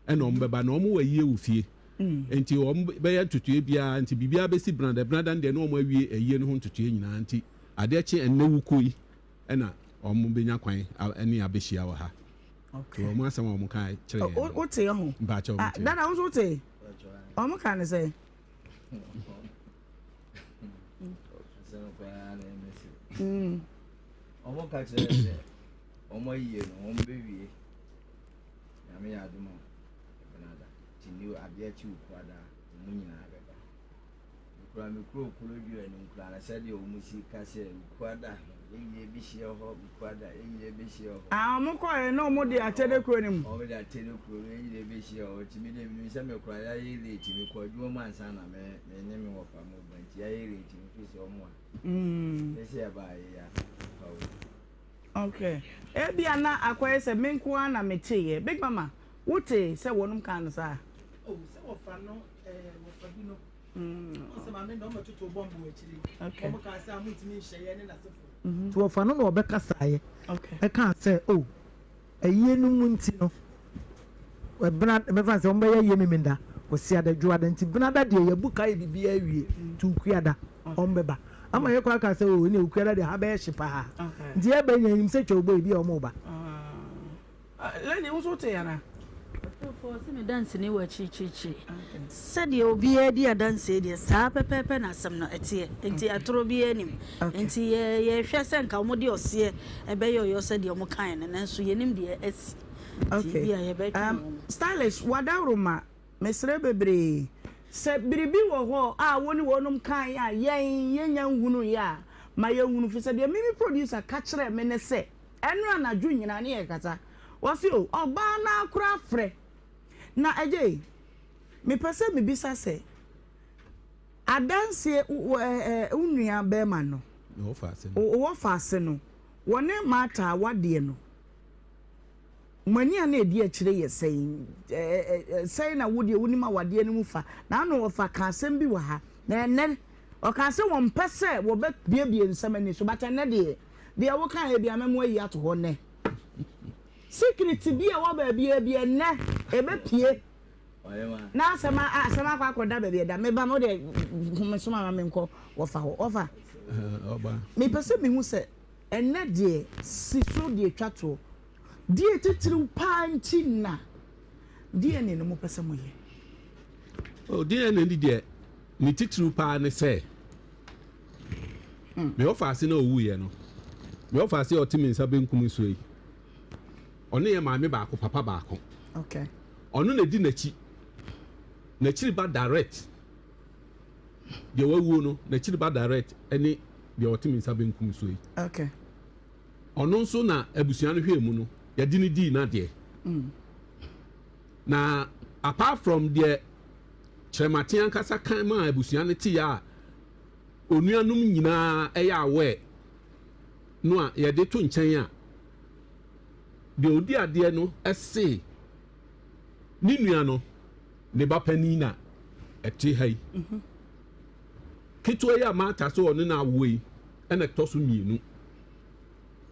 ɛna wɔn bɛba na wɔn wɔ ayie wɔ fie. Nti wɔn bɛyɛ ntotoeɛ biara nti biribiara bɛsi benada. Benada no deɛ na wɔn awie ayie no ho ntotoeɛ nyinaa nti adeɛ kye ɛnɛ wukuo yi ɛna wɔn bɛnya kwan ne abɛhyia wɔ ha. Okay. Wɔn asɛm a wɔn ka kyerɛ yɛn. Wo te ho. Mpakyɛ wɔn te. Dada wo nso te. Wɔn ka ne sɛ. Wɔn ka kyerɛ sɛ wɔn ayie no wɔn bɛwie. Nyame yɛ adom a ɛbɛnada. Ti ni adeɛ akyi wo kuada wɔn nyinaa bɛba. Mekura me kuro kuro dua no nkura na sɛdeɛ wɔn si ka sɛ Wukuada yɛn nyinaa bɛhyia hɔ Wukuada yɛn nyinaa bɛhyia hɔ. Ah wɔn kɔɛ na wɔn de akyɛde kuro no mu. Wɔn de akyɛde kuro no yɛn nyinaa bɛhyia hɔ nti me deɛ menim sɛ mekura yɛayɛ late mekɔ adwuma mu ansa na me me ne me wɔfa mo ba nti yɛayɛ late mefiri sɛ wɔn a. Mm. Yɛ sɛ yɛbaa yɛ ya pa o. Okay ebia na akɔyɛ sɛ me nko ara na meteeɛ Big Mama wotee sɛ wɔnom kaa no saa? Oh sɛ wɔfa no ɛɛ wɔfa bi no. Ɔsɛ maame na ɔmɛtoto bɔmbo wɔ akyire. Wɔn kaa sɛ ɔmo ntumi nhyɛ yɛn ne n'asefo. Nti wɔfa no na ɔbɛkasaeɛ ɛkaa sɛ o ayie no mu nti no ɛbena mɛfa sɛ wɔn bɛyɛ ayie memenda Kwasiada Dwoada nti benada deɛ yɛbu ka yɛ biribiara awie nti Okuada wɔn bɛba ama yɛkɔ aka sɛ o ɛnna Okuada deɛ ha bɛyɛ hye paa nti yɛba nyinaa yɛnim sɛ twɛwbɔ ebi a wɔn reba. Lady, wo nso wote anaa? Ɔtumfoɔ, sɛ me danseni wɔ akyirikyirikyiri. Sɛdeɛ obiara di adanseɛ deɛ, saa pɛpɛɛpɛ na asɛm no teɛ. Enti atorɔ biara nnim. Enti yɛ, yɛhwɛ sɛ nka wɔde ɔseɛ bɛyɛ ɔyɔ sɛdeɛ wɔkaeɛ no, nanso yɛnnim deɛ asi. Enti Okay. ebia yɛbɛtwɛn Um, wɔn. Stylish, w'adaworoma, mesrɛ bebree. Sɛ biribi wɔ hɔ a wo ne wɔnom kaeɛ a yɛn yɛnnya nhunuiɛ a, ma yɛnhunu. Firi sɛ deɛ me me producer ka kyerɛɛ me ne sɛ, Ɛnora anadwo nyinaa ne yɛkasa. Ɔse o ɔbaa no ara koraa frɛ. Na agyei, mepɛ sɛ mebisa sɛ, adanseɛ wo nua bɛɛma no, wo wɔfaase no, wɔne Martha awadeɛ no, mo ani a na ɛdi akyire yɛ sɛn? Sɛn na wo deɛ wonim awadeɛ no mu fa? Na ano wɔfa ka asɛm bi wɔ ha, na ɛnnɛ ɔkaa sɛ wɔmpɛ sɛ wɔbɛbuebue nsɛm ani so, but ɛnnɛ deɛ, Deɛ wo kaeɛ bia mɛmo ayi ato hɔ nnɛ. Secret bi a ɛwɔ baabiara bi ɛnnɛ ɛbɛpue. Na asɛm asɛm akɔ akɔda baabi ɛda. Meba mo deɛ home so ma menkɔ wɔfa hɔ. Wɔfa. Mepɛ sɛ mehu sɛ ɛnnɛ deɛ si so deɛ twa toɔ. Deɛ titiriw paa nti na DNA no mopɛ sɛ moyɛ. Oh, DNA no deɛ ne titiriw paa ne sɛ Me ɔfaase no a ɔwuiɛ no, me ɔfaase a ɔte me nsa benkum so yi, ɔne yɛ maame baako, papa baako. Okay. Ɔno na ɛdi n'akyi. N'akyiri ba direct. Deɛ wawuo no, n'akyiri ba direct ne deɛ ɔte me nsa benkum so yi. Okay. Ɔno nso na abusua no hwɛɛ mu no, yɛde no dii n'adeɛ. Na apart from deɛ Kyerɛmaten ankasa kan maa abusua no teeɛ a onuanom nyinaa yɛ aware no a yɛde to nkyɛn a, deɛ ɔdi adeɛ no se ne nua no, ne ba panin na ɛte ha yi. Ketewa yi a Martha sɛ ɔne no awoɔ yi ɛna ɛtɔ so mmienu.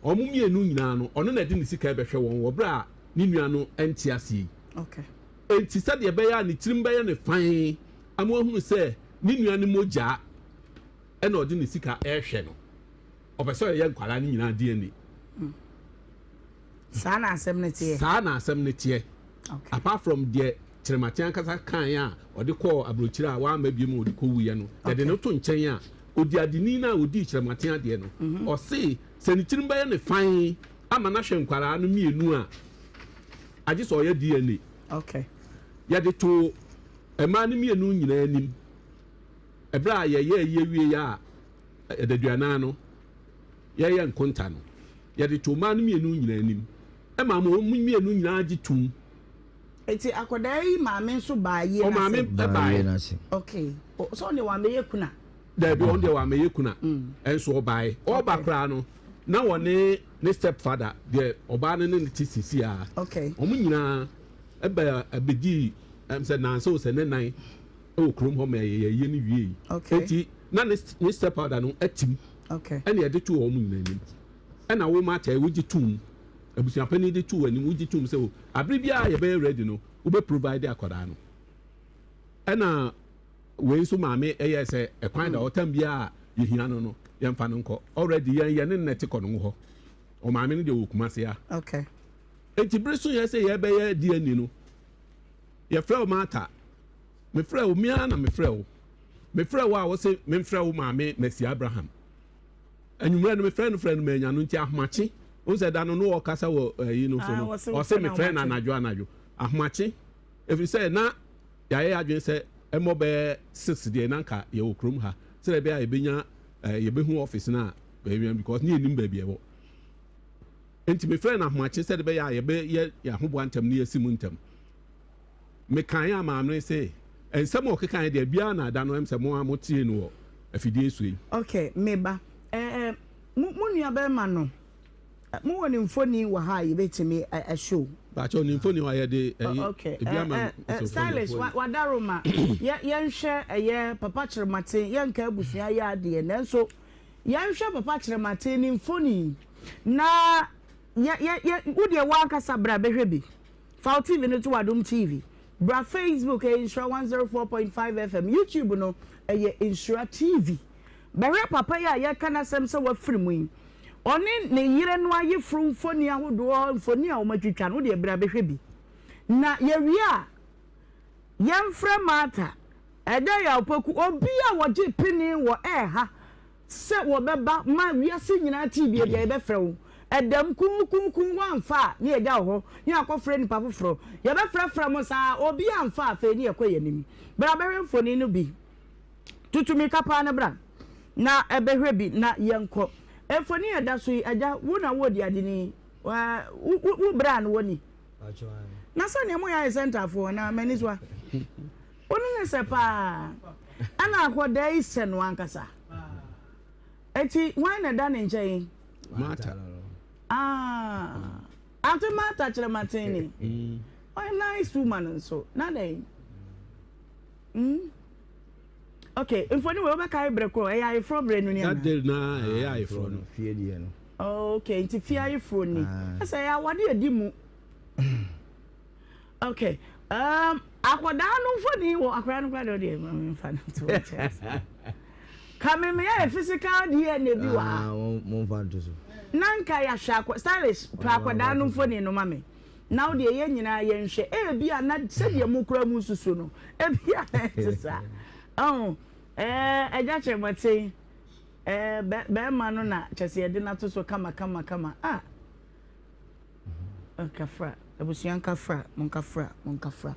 Wɔn mmienu nyinaa no, ɔno na ɛde ne sika rebɛhwɛ wɔn wɔ berɛ a ne nua no nte aseɛ yi. Enti sɛdeɛ ɛbɛyɛ a ne tirim bɛyɛ no fann ama wahunu sɛ ne nua no mogya na ɔde ne sika rehwɛ no, ɔpɛ sɛ ɔyɛ nkwadaa no nyinaa DNA. Saa na asɛm no teɛ. Saa na asɛm no teɛ. Apart from deɛ Kyerematen ankasa kaeɛ a ɔde kɔɔ aburokyire a wamma biom a ɔde kɔwuiɛ no, yɛde no to nkyɛn a, odiadeni no a ɔdii Kyerematen adeɛ no, ɔse sɛ ne tirim bɛyɛ no fann ama no ahwɛ nkwadaa no mmienu a, agye sɛ ɔyɛ DNA. Yɛde too mmaa no mmienu nyinaa anim. Ɛberɛ a yɛyɛɛ yie wieeɛ a, adaduanan no, yɛreyɛ nkonta no, yɛde too mmaa no mmienu nyinaa anim. Ɛma wɔn mmienu nyinaa gye toom. Eti akwadaa yi maame nso baa yie n'ase. Ɔmaame baeɛ. Okay. Sɛ ɔno deɛ wamɛyɛ kuna. Daabi ɔno deɛ wamɛyɛ kuna. Ɛnso ɔbaeɛ. Ɔba koraa no, na ɔne ne step father deɛ ɔbaa no ne no te sisi a. Okay. Wɔn nyinaa ɛba abɛdii ɛm sɛ nansa o sɛ ne nan ɛwɔ kurom hɔ ma yɛyɛ yie no wiei. Okay. Eti na ne ne step father no atim. Okay. Ɛna yɛde too wɔn nyinaa anim. Ɛna wo Martha yi wogye toom. Abusuapanin de too w'anim wogye toom sɛ o abere biara yɛbɛyɛ ready no wobɛ provide akwadaa no. Ɛna wei nso maame ɛyɛ sɛ ɛkwan da hɔ tam biara a yɛhia no no yɛmfa no nkɔ. Already yɛn yɛne no na ɛte kɔ no hɔ. Ɔmaame no deɛ wɔ Kumasi ha. Okay. Enti bere so yɛ sɛ yɛbɛyɛ DNA no yɛfrɛ wo Martha. Mefrɛ wo, me ara na mefrɛ wo. Mefrɛ wo a wose memfrɛ wo maame Mercy Abraham. Anwummerɛ no mefrɛ no frɛ no mannya no nti ahomakye wohu sɛ da no no ɔkasa wɔ ayi no so no ɔse mefrɛ no anadwo anadwo ahomakye ɛfiri sɛ na yɛayɛ yɛadwene sɛ ɛmmɔ bɛyɛ six deɛ na nka yɛwɔ kurom ha sɛdeɛ ɛbɛyɛ a yɛbɛnya yɛbɛhu office no a baabi because ne yɛnim baabi ɛwɔ nti mefrɛ no ahomakye sɛdeɛ ɛbɛyɛ a yɛbɛyɛ yɛahoboa ntɛm ne yɛasi mu ntɛm Mekae a maame se nsɛm a ɔkekae deɛ biara na ada no ɛm sɛ mo ara motee no wɔ afidie so yi. Ok me ba eh mo mo nua bɛrima no mo wɔ ne mfoni wɔ ha a yɛbɛtumi a show. Pakyɛw ne mfoni hɔ a yɛde ɛyi Ok ebi ama eh eh nso stylish wa wadaroma yɛ yɛnhwɛ ɛyɛ papa kyerematen yɛnka abusua yɛ adeɛ nanso yɛnhwɛ papa kyerematen ne mfoni na yɛ yɛ yɛ wo deɛ wo ankasa bra bɛhwɛ bi. Fa wo TV no to Adom TV. Bra Facebook, ɛyɛ Nhyira 104.5 FM. YouTube no, ɛyɛ Nhyira TV. Bɛhwɛ papa yi a yɛreka n'asɛm sɛ wafiri mu yi. Ɔne ne yere no ayeforo mfoni ahodoɔ, mfoni a wɔatwitwa no, wo deɛ bra bɛhwɛ bi. Na yɛwie a, yɛmfrɛ Martha, Ɛda Yaw Poku, obi a wɔgye pene wɔ ɛha Sɛ wɔbɛba ma wiase nyinaa tee bia bia yɛbɛfrɛ wo ɛdam kuukuukuu woamfa a ne yɛgya wo hɔ ne yɛakɔfrɛ nipa foforɔ yɛbɛfrɛfrɛ mo saa obi amfa a afei ne yɛkɔ yɛn anim bra bɛhwɛ mfoni no bi tutu mirika paa no bra na bɛhwɛ bi na yɛnkɔ mfoni a ɛda so yi agya wo na wo odiadeni wo wo bra no wɔ ni na sɛdeɛ moyɛ ayɛ sɛ ntaafoɔ na m'ani so a Wo ne no sɛ paa. Ɛna akɔdaa yi sɛ no ankasa. Eti hwan na ɛda ne nkyɛn? Martha. Ah, Auntie Martha kyerɛ maten ni. Mm. Ɔyɛ nice woman nso. Na dɛn? Mm. Okay, mfoni wei wobɛkae berɛ korɔ ɛyɛ ayeforɔ berɛ no ni ana? That day na ɛyɛ ayeforɔ no. Fie deɛ no. Okay, nti fie ayeforɔ ni. Ɛsɛ ɛyɛ awade adi mu. Okay um, akwadaa no mfoni wɔ akwadaa no koraa deɛ ɔdeɛ mfa no nto nkyɛn ka me meyɛ yɛ physical DNA bi wɔ ha ah, momfa nto so na nka yɛahwɛ akɔ stylish pɛ akwadaa no mfoni no ma me na wo deɛ yɛn nyinaa yɛnhwɛ ebi a na sɛdeɛ mo kura mu nsusu no ebi a na ɛte saa ɔho ɛɛ ɛgya kyerɛ mɔten ɛɛ bɛrima no na kyɛ sɛ yɛde no ato so kama kama kama ah. Nkafra, abusua nkafra, monkafra, monkafra.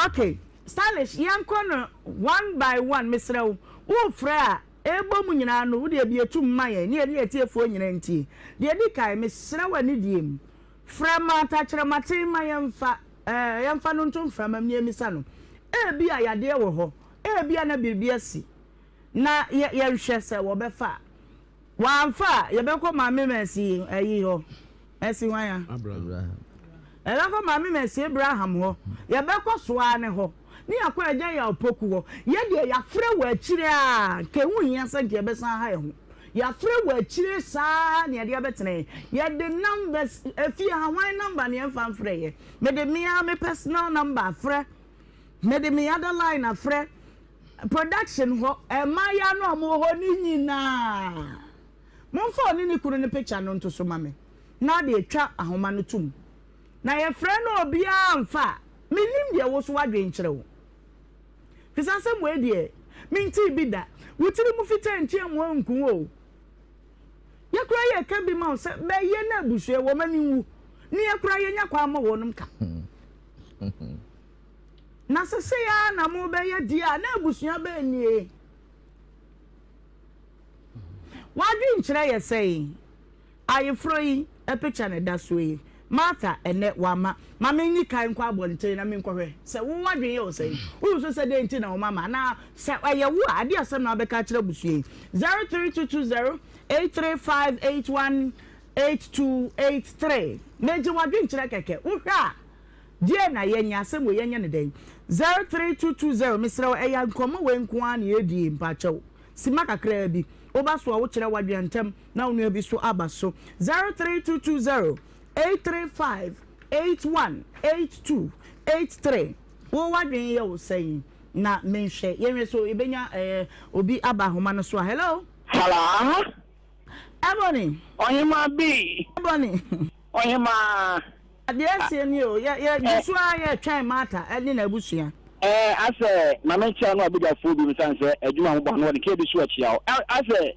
Ok, stylish, yɛnkɔ no one by one, mesrɛ wo, wofrɛ a, ɛbɔ mu nyinaa no, wode abie tum ma yɛn, ne yɛne yɛn atiefoɔ nyinaa ntie. Deɛ ɛdi kan, mesrɛ wo anidie mu, frɛ Martha Kyerematen ma yɛmfa, ɛɛ, yɛmfa no nto mframa mu na yɛmmisa no. Ebia yadeɛ wɔ hɔ, ebia na biribi asi, na yɛ, yɛnhwɛ sɛ wɔbɛfa a. Wamfa a, yɛbɛkɔ Maame Mercy ayi hɔ. Mercy hwan a? Abraham. Yɛbɛkɔ Maame Mercy Abraham hɔ. Yɛbɛkɔ Soa ne hɔ. Ne yɛakɔ Agya Yaw Poku hɔ. Yɛ deɛ yɛafrɛ wɔ akyire a, nka ɛho nhia sɛ nka yɛbɛsan aha yɛn ho. Yɛafrɛ wɔ akyire saa na yɛde abɛtena yi. Yɛde numbers, efie ha hwan number na yɛmfa mfrɛ yɛ? Mede me ara me personal number afrɛ. Mede me other line afrɛ. Production hɔ, mmaayewa no a wɔwɔ hɔ no nyinaa, momfa ɔne ne kunu no picture no nto so ma me na de atwa ahoma no tom. Na yɛfrɛ no obiara amfa a, mennim deɛ wo so w'adwene kyerɛ wo. Firi sɛ asɛm wei deɛ, mentee bi da. Wo tiri mu fitaa nti amoa nku wo o. Yɛ koraa yɛka bi ma wo sɛ bɛyɛ na abusua wɔn ani nwu. Ne yɛ koraa yɛnya kwan ma wɔnom ka. Na sesei ara na mobɛyɛ deɛ a na abusua bɛn nie? W'adwenkyerɛ yɛ sɛn? Ayeforɔ yi picture na ɛda soɔ yi. Martha ɛnnɛ wamma. Ma menni kan nkɔ abɔnten na menkɔhwɛ sɛ wo w'adwene yɛ wo sɛn. Wosusu sɛ dɛn nti na wɔmama anaa sɛ ɛyɛ wo a, ɛdeɛn asɛm na wobɛka akyerɛ abusua yi? 03220 835 81 8283 Megye w'adwenkyerɛ kɛkɛ. Wohwɛ a. Deɛn na yɛnyɛ? Asɛm wei yɛnyɛ no dɛn? 03220 Mesrɛ wo ɛyɛ nkɔmmɔ wei nko ara na yɛredie mpakyɛw sima kakraa bi woba so a wokyerɛ w'adwene ntɛm na wo nua bi so aba so 03220 835 8182 83 Wo w'adwene yɛ wo sɛn na menhwɛ yɛnhwɛ so yɛbɛnya eh, obi aba ahoma no so a Hello Hello. Ebony. Ɔhemaa B. Ebony. Ɔhemaa. Deɛ asie nie o, yɛ yɛ gu so ara yɛretwɛn Martha ne n'abusua. Ɛɛ asɛ ma me nkyia no abadwafoɔ bi sane sɛ adwuma a mobɔ ano wɔde ka bi so akyia wo. Asɛ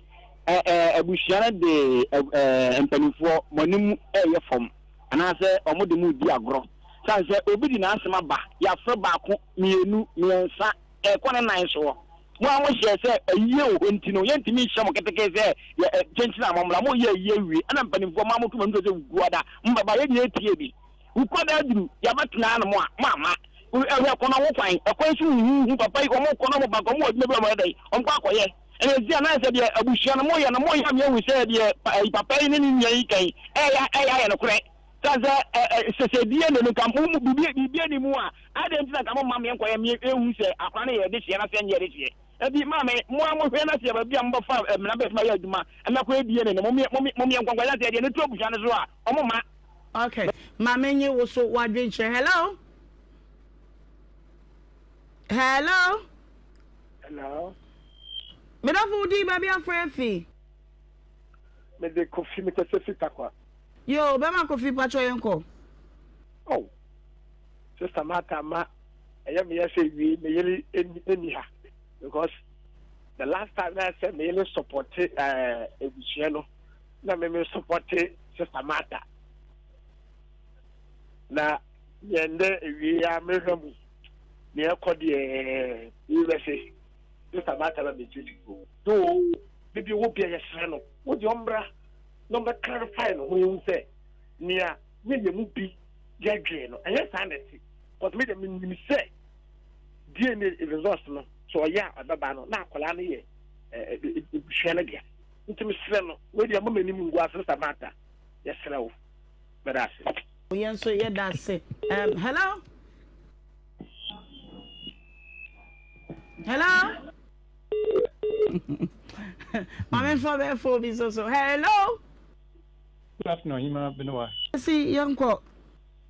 ɛɛ abusua no de ɛɛ mpanimfoɔ mo anim ɛyɛ fam anaasɛ wɔn de mo di agorɔ sane sɛ obi de n'asɛm aba yɛafrɛ baako mmienu mmiɛnsa ɛkɔ ne nan soɔ. Mo a mohyɛɛ sɛ ayie wɔ hɔ nti no, yɛntumi nhyɛ mo keteke sɛ yɛ ɛ, kyenkyen a mommra. Moreyɛ ayie awie, ɛna mpanimfoɔ maa moto mo ani so sɛ Wukuada, mobɛba. Yɛn nyinaa tiee bi. Wukuada aduru, yɛabɛtena hanom a, moamma. Hwɛ, kɔ na wo kwan. Ɛkwan so huhuuhu, papa yi, wɔkɔ na wɔba, nka wɔwɔ adwuma bi a wɔyɛ dɛn? Wɔkɔ akɔyɛ. Ɛna ɛsi a, na ayɛ sɛ deɛ abusua no, moyɛ no, moyɛ ama yɛahu sɛ deɛ pa, ɛyi, papa yi ne ne nua yi kan, ɛyɛ, ɛyɛ ayɛ nokorɛ. Sane sɛ, ɛ, ɛ, sɛ, sɛ DNA no, nka mo mu, biribi, biribi nni mu a, Adɛn nti na nka momma me nkɔyɛ me nhu sɛ akora no yɛ dehyeɛ na sɛ ɛnyɛ dehyeɛ? Enti maame, mo ara mohwɛ na sɛ baabi a mobɛfa mmara bɛtumi ayɛ adwuma na kɔyɛ DNA no, momeɛ momeɛ nkɔnkɔyɛ sɛ deɛ no to abusua no so a, wɔn mma. Okay, ma menye wo so w'adwenkyerɛ. Hello? Hello? Hello? Medɔfo wo din baabi afrɛ afi? Mede Kofi mekasa fi Tarkwa. Yo, bɛma Kofi pakyɛ yɛnkɔ. Oh. Sister Martha ma ɛyɛ me yɛ sɛ wie me yere ɛni ha because the last time na sɛ me yere support ɛɛ ebusua no na me me support Sister Martha na yɛn dɛ ewie ya mehwɛ mu nea ɛkɔ deɛ yi bɛ se Sister Martha bɛ me titi o do bibi wo bia yɛsrɛ no wo deɛ ɔmmra na ɔmmɛ clarify no ho yɛn sɛ nea yɛ yɛ mu bi yɛdwen no ɛnyɛ saa na ɛte cause me deɛ menim sɛ DNA results no sɛ ɔyɛ a ɛbɛba no na akwadaa no yɛ ebusua no dea nti mesrɛ no wei deɛ mama anim ngu ase Samantha yɛsrɛ wo mɛda ase. Yɛn nso yɛda ase. Um, hello? Hello? Maame nfa bɛɛ fo bi so so. Hello? Good afternoon, Ɔhema Benowa. Si yɛnkɔ.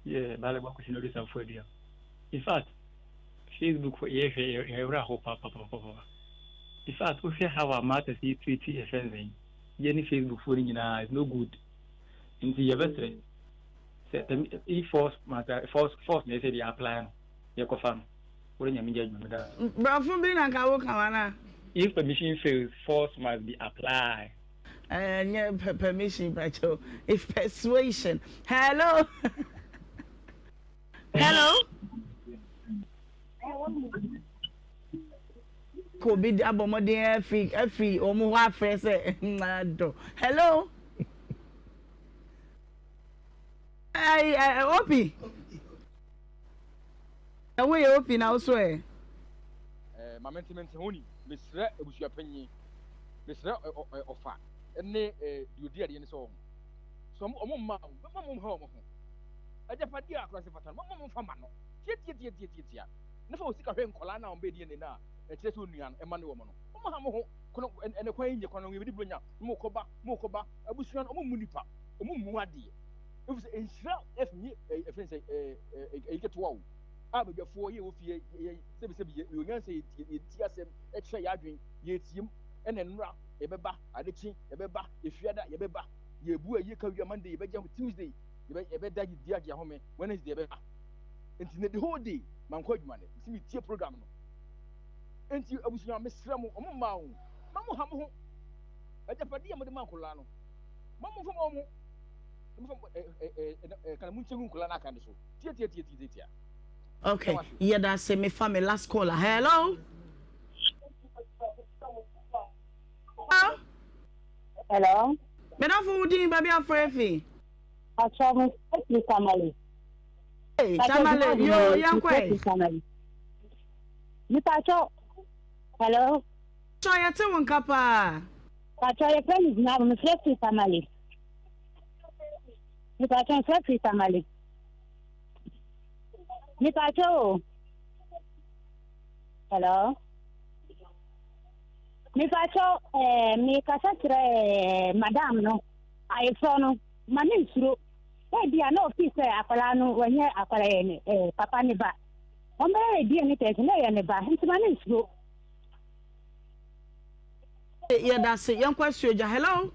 Yeah, Baale Bɔ Kwesi na ɔde Samfo Adua. In fact, Facebook fo yɛ hwɛ yɛ werɛ ahow papapapapa. In fact, wohwɛ how a Martha si treat yɛ friends yi, yɛ ne Facebook fo no nyinaa is no good. Nti yɛbɛsrɛ sɛ dɛm if force must force force na ɛsɛ de apply no yɛkɔfa no. Wode nyame gya adwuma meda ase. Brɔfo bi na nka woka wana. If permission fails, force must be applied. Ɛnyɛ permission pakyɛw it's persuasion hello hello. Obi de abɔ mmɔden afiri afiri wɔn hɔ afrɛ sɛ adɔ hello. Ɛyi ɛ opi ɛho yɛ opi na woso ɛ. Ɛɛ maame nti ho ni mesrɛ abusua panyin mesrɛ ɔfa. ne deɛ ɔdi adeɛ no sɛ wɔn so wɔn mma wɔn mma wɔn ha wɔn ho agyapadeɛ a akora sɛ fata no wɔn mfa ma no tiatiatiatiatia ne fa osika hwɛ nkɔlaa no a wɔn bɛyɛ DNA no a ɛkyerɛ sɛ onua no ɛma ne wɔn no wɔn ha mo ho. Kɔ no ɛnɛ kwan yi nyɛ kwan no yɛbɛdi buronya mo kɔ ba mo kɔ ba abusua no ɔmo mmu nipa ɔmo mmu adeɛ efisɛ nhyira ɛf nye ɛfɛn sɛ ɛɛ ɛyi ketewa o a badwafoɔ yɛ wɔ fie yɛ sɛbi sɛbi yɛ yɛ onyansa yɛ yɛ ti asɛm ɛkyerɛ yɛ adwen yɛ tie mu ɛna nnora yɛbɛba adekye yɛbɛba efiada yɛbɛba yɛbu ayie ka wia Monday yɛbɛgye Tuesday yɛbɛ yɛbɛda di agye ahome Wednesday yɛbɛba nti ne the whole day mankɔ adwuma ne nti metie program no Enti abusua, mesrɛ mo, wɔn mmaa o, mma mo ha mo ho. Agyapadeɛ a mode ma nkwadaa no, mma mo mfa ma wɔn. Mo fa ɛ ɛ ɛ ɛ kana mo nkyɛn gu nkwadaa no aka no so. Tia tia tia tia tia. Okay, yɛda ase mefa me last caller. Hello. Hello. Medafo wo din baabi afrɛ fi. Akyɛ mo firi Tamale. Hey, Tamale, yo, yɛnkɔ ɛ. Mepakyɛw, hello. Pakyɛw yɛte wo nka paa. Pakyɛw yɛfrɛ me Zinabo, mefrɛ firi Tamale. Mepakyɛw mefrɛ firi Tamale. Mepakyɛw o. Hello. Mepakyɛw ɛɛ eh, mekasa kyerɛ eh, madam no, ayeforɔ no, ma ne nsuro. Ebi a na ofi sɛ akwadaa no wɔnyɛ akwadaa yɛ eh, papa ne ba. Wɔbɛyɛ DNA test na ɛyɛ ne ba nti ma no nsuro. Yɛdase yɛnkɔ asuogya hello.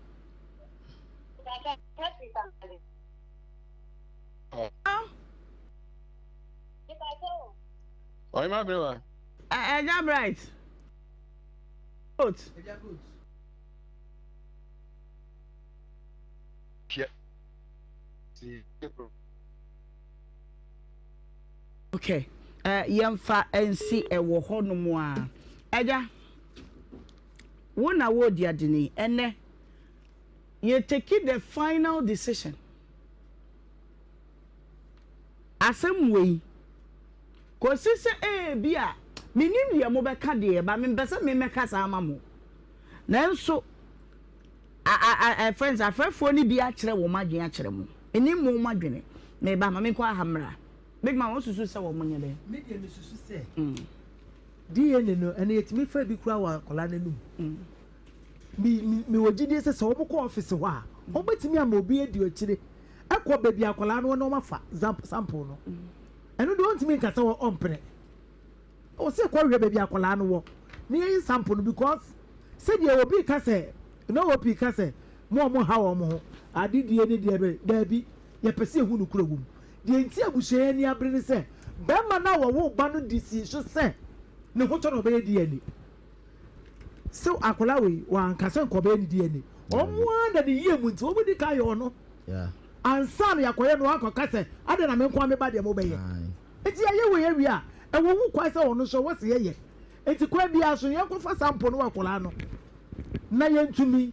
Ɔyɛma bere wa. Ɛgya bright. Goat. Okay, eh, yɛmfa nsi ɛwɔ hɔ nom a. Agya, wo na wɔredi adeni. Ɛnɛ, yɛ take the final decision. Asɛm wei, kɔsi sɛ ebi a, menim deɛ mobɛka deɛ, ba mempɛ sɛ memɛka saa ama mo. Nanso, a, a, friends, afrɛfoɔ no bi akyerɛ wɔn adwene akyerɛ mo. Menim mo adwene. Meba, ma menkɔ aha mmra. Big man, wosusu sɛ wɔn nyɛ dɛn? Me deɛ mesusu sɛ DNA no ɛno yɛtumi fa bi koraa wɔ akwadaa no anum. Me me mewɔ gyidie sɛ sɛ wɔn kɔ ɔfisi hɔ a wɔn bɛtumi ama obi adi akyire ɛkɔ baabi akwadaa no wɔ na wɔn afa sample no. Ɛno deɛ wɔntumi nka sɛ ɔmpene. Ɔse kɔ hwɛ baabi akwadaa no wɔ na yɛyi sample no because sɛdeɛ obi ka sɛ na opi ka sɛ mo a mo ha wɔn ho adedie ne deɛ bɛ daabi yɛpɛ sɛ yɛhu nokorɛ wɔ mu deɛ nti abusua yi ani abere ne sɛ bɛrima no a wɔwo ba no de sii so sɛ ne ho tɔ na ɔbɛyɛ DNA sɛ akwadaa wei wanka sɛ nka ɔbɛyɛ ne DNA wɔn ara na ne yie mu nti wɔn di kan yɛ ɔno ansa na yɛakɔyɛ no akɔka sɛ adɛn na me nko ara me ba deɛ mobɛyɛ Enti yɛayɛ wei awie a, ɛwɔ ho kwan sɛ ɔno nso ɛwɔ sɛ yɛyɛ. Enti kwan biara so no, yɛnkɔfa sample no wɔ akwadaa no na yɛntumi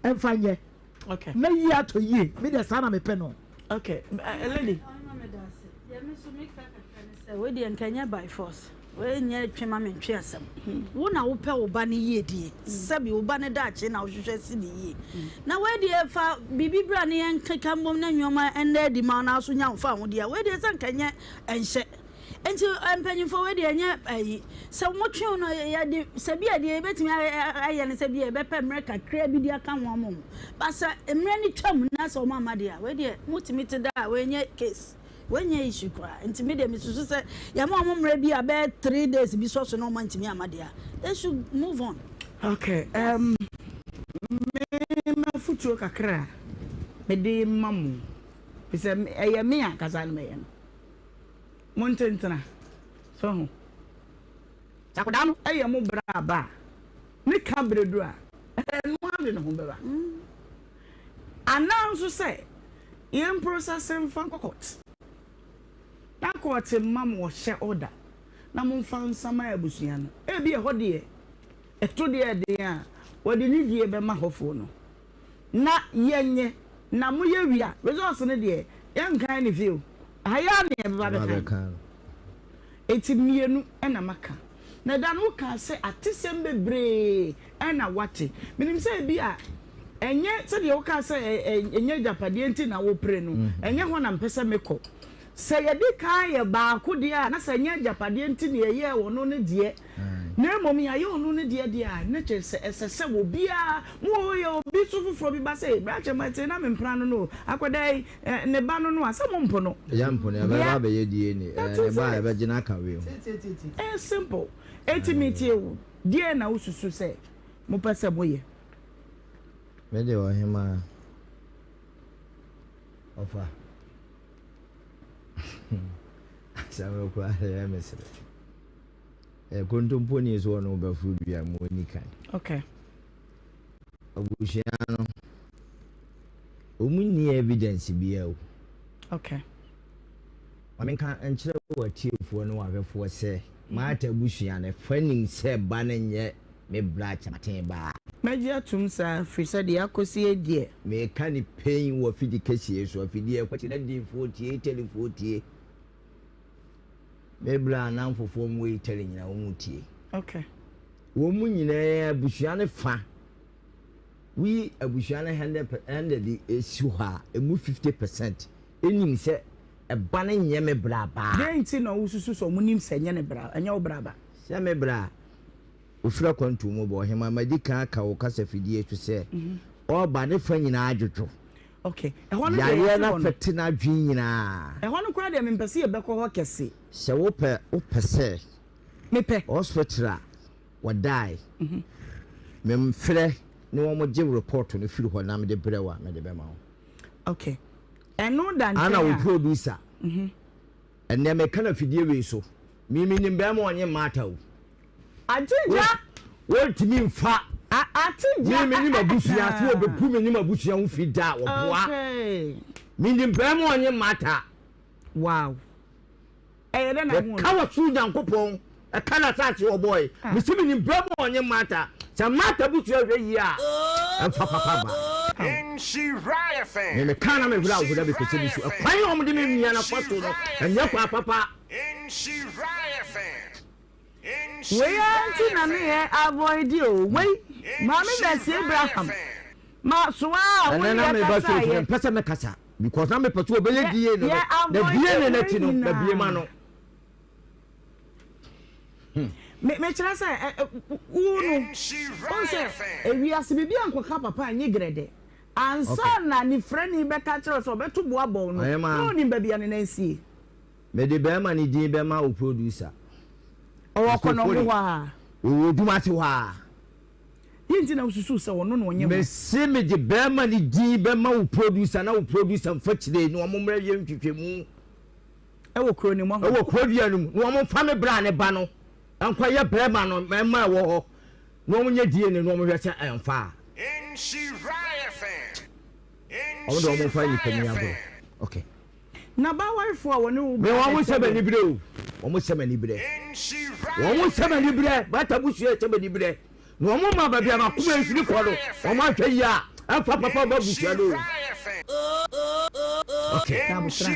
mfa nyɛ na yie atɔ yie. Me deɛ saa na mepɛ no. Okay, uh, lady. Wei deɛ nka ɛnyɛ by force. Wei nyɛ twe ma mentwe asɛm. Wo na wopɛ wo ba no yiedie. Sɛbi wo ba no daakye na wohwehwɛ si no yie. Na wei deɛ fa biribi bra na yɛnkeka mmom na nnoɔma nna adi ma wo na wo nso nya wo fawohodie a, wei deɛ sɛ nka ɛnyɛ ɛnhyɛ. Nti mpanyinfoɔ wei deɛ ɛnyɛ ayi. Sɛ wɔtwe wo no yɛde sɛ bi a deɛ yɛbɛtumi ayɛ no sɛ bi a yɛbɛpɛ mmerɛ kakra bi de aka ho ama wɔn. But sɛ mmerɛ no twam na sɛ wɔn amma deɛ a, wei deɛ motumi te da a wei nyɛ case. Wei nyɛ issue koraa. Nti me deɛ mesusu sɛ yɛma wɔn mmerɛ bi a bɛyɛ 3 days bi sɔ so na wɔn antumi amma deɛ a, they should move on. Okay, me m'afotuo kakra a mede ma mo, sɛ ɛyɛ me a kasa no mɛyɛ no, mo ntentena so ho. Sɛ akwadaa no yɛ mo bra aba a, ne ka berɛ duru a, ɛno ara de ne ho bɛba. Anaa nso sɛ yɛn process mfa nkɔ court na court mma mo ɔhyɛ order na momfa nsaman abusua no. Ebia ɛhɔ deɛ ɛto deɛ ɛden a wɔde nidie bɛma hɔfoɔ no na yɛnyɛ na moyɛ wie a results no deɛ yɛnkan ne fie o, ɛha yi ara na yɛbɛba abɛkan. Enti mmienu na maka. Na da no wokaa sɛ atesɛm bebree na woate. Menim sɛ ebia ɛnyɛ sɛdeɛ wokaa sɛ ɛnyɛ agyapadeɛ nti na wopere no, ɛnyɛ hɔ na mepɛ sɛ mekɔ. Sɛ yɛde kan yɛ baako deɛ a, na sɛ ɛnyɛ agyapadeɛ nti na yɛyɛɛ ɔno no deɛ. Na mmom yɛayɛ ɔno ne deɛ deɛ a, na kyerɛ sɛ ɛsɛ sɛ obiara, mo o, yɛ obi so foforɔ bi ba sɛ, bra kyɛ mate na me mpena no no o, akwadaa yi, eh, ne ba no no a, sɛ mompo no. Yɛmpo no, yɛbɛba abɛyɛ DNA, That eh, ne is ba a it. yɛbɛgye no aka wei ho. Ɛyɛ simple. Enti metie wo, deɛn na wosusu sɛ mopɛ sɛ moyɛ? Me deɛ ɔhemaa, ɔfa. Asɛm no koraa deɛ ɛyɛ me sere. Kontomponi so ɔne wo bɛforo dua mu ɔnni kan. Okay. Abusua no, wɔn nni evidence biara o. Okay. Ma menka nkyerɛ wɔ atiefoɔ ne wahwɛfoɔ sɛ Martha abusua no fa nim sɛ ba no nyɛ me bra kyɛmaten baa. Mɛgye atom saa firi sɛ deɛ akɔsie deɛ. Meka ne pain wɔ afidi kɛseɛ so afidie ɛkɔ Londonfoɔ tie Italyfoɔ tie. Me bra anamfofoɔ mu wɔ Italy nyinaa wɔn tie. Okay. Wɔn mu nyinaa abusua no fa. Woyi abusua no 100 esi hɔ a emu 50% enim sɛ ɛba no nyɛ me bra baa. Dɛn nti na wosusu sɛ wɔn nim sɛ ɛnyɛ ne bra ɛnyɛ wo bra ba? Sɛ me bra ofiri akwantuo mu ba ɔhema madi kan aka wɔ kasafidie so sɛ ɔreba ne fa nyinaa adwodwo. Okay. Ɛhɔ no deɛ Yareɛ yɛate no hɔ no. afɛte n'adwene nyinaa. Ɛhɔ no koraa deɛ mempɛ sɛ yɛbɛkɔ hɔ kɛse. Sɛ wopɛ wopɛ sɛ. Mepɛ. Hospital a wɔdae. Memfrɛ ne wɔn gye report no firi hɔ na mede brɛ wo a mede bɛma wo. Okay. Ɛno da nkyɛn a. Ana wo producer. Ɛnɛ meka no afidie wei so. Me menim bɛrima ɔnye Martha o. Ategya. Wɔntumi nfa. Ategya. Me menim abusua so wɔbɛgu me nim abusua ho fi da a wɔboa. Okay. Menim bɛrima ɔnye Martha. Wow. Ɛyɛ dɛ na ho. Ɛka wɔ soro Nyankopɔn ɛka n'asase ɔbɔe. Mesi menim bɛrima ɔnye Martha. Sɛ Martha busua hwɛ yie a ɛmfa papa ba. Me meka na me werɛ ahow na mepɛ sɛ mesu. Ɛkwan a wɔde me nua no afa so no ɛnyɛ kwan papa. Wei ara nti na me yɛ avoid o wei Maame Mercy Abraham ma so a wo Ɛnɛ ne na yɛ meba kasa so yɛ. mepɛ sɛ mekasa because na mepɛ sɛ ɔbɛyɛ DNA no Yɛ na avoid DNA no wei akyi no mabie ma nyinaa. no. Me mekyerɛ sɛ ɛ ɛ wo no wohu sɛ ewiase biribi ankɔka papa a nye grɛdɛ ansa na nifrani bɛka kyerɛ wo sɛ ɔbɛto bo abɔ wo no na onim baabi a ne nan sie. Mede bɛrima no din bɛma wo producer. Ɔwɔ Kɔnɔngo hɔ a. Ɔwɔ Odumase hɔ a. Deɛ nti na wosusu sɛ ɔno na ɔnyɛ mo? Mese mede bɛrima no din bɛma wo producer na wo producer mfa kyire na wɔn mmra yɛ nhwehwɛmu. Ɛwɔ kuro no mu ahɔ. Ɛwɔ kuro dua no mu na wɔn mfa me bra ne ba no nkɔ yɛ bɛrima no mmarima ɛwɔ hɔ na wɔn nyɛ DNA na wɔn hwɛ sɛ ɛnfa a. Wɔn de wɔn mfa nipa ni agorɔ. Okay. Na ba awarefoɔ a wɔne wo Me ba wɔn hyɛ bɛkyɛ m'ani deɛ. berɛ o. Wɔn hyɛ m'ani berɛ. Wɔn hyɛ m'ani berɛ. Bata busua hyɛ m'ani berɛ. Na wɔn ma baabi a m'akoma mfiri kɔ no, wɔn ahwɛ yie a, ɛmfa papa mma busua no o. Okay. Na aboterɛ ansa.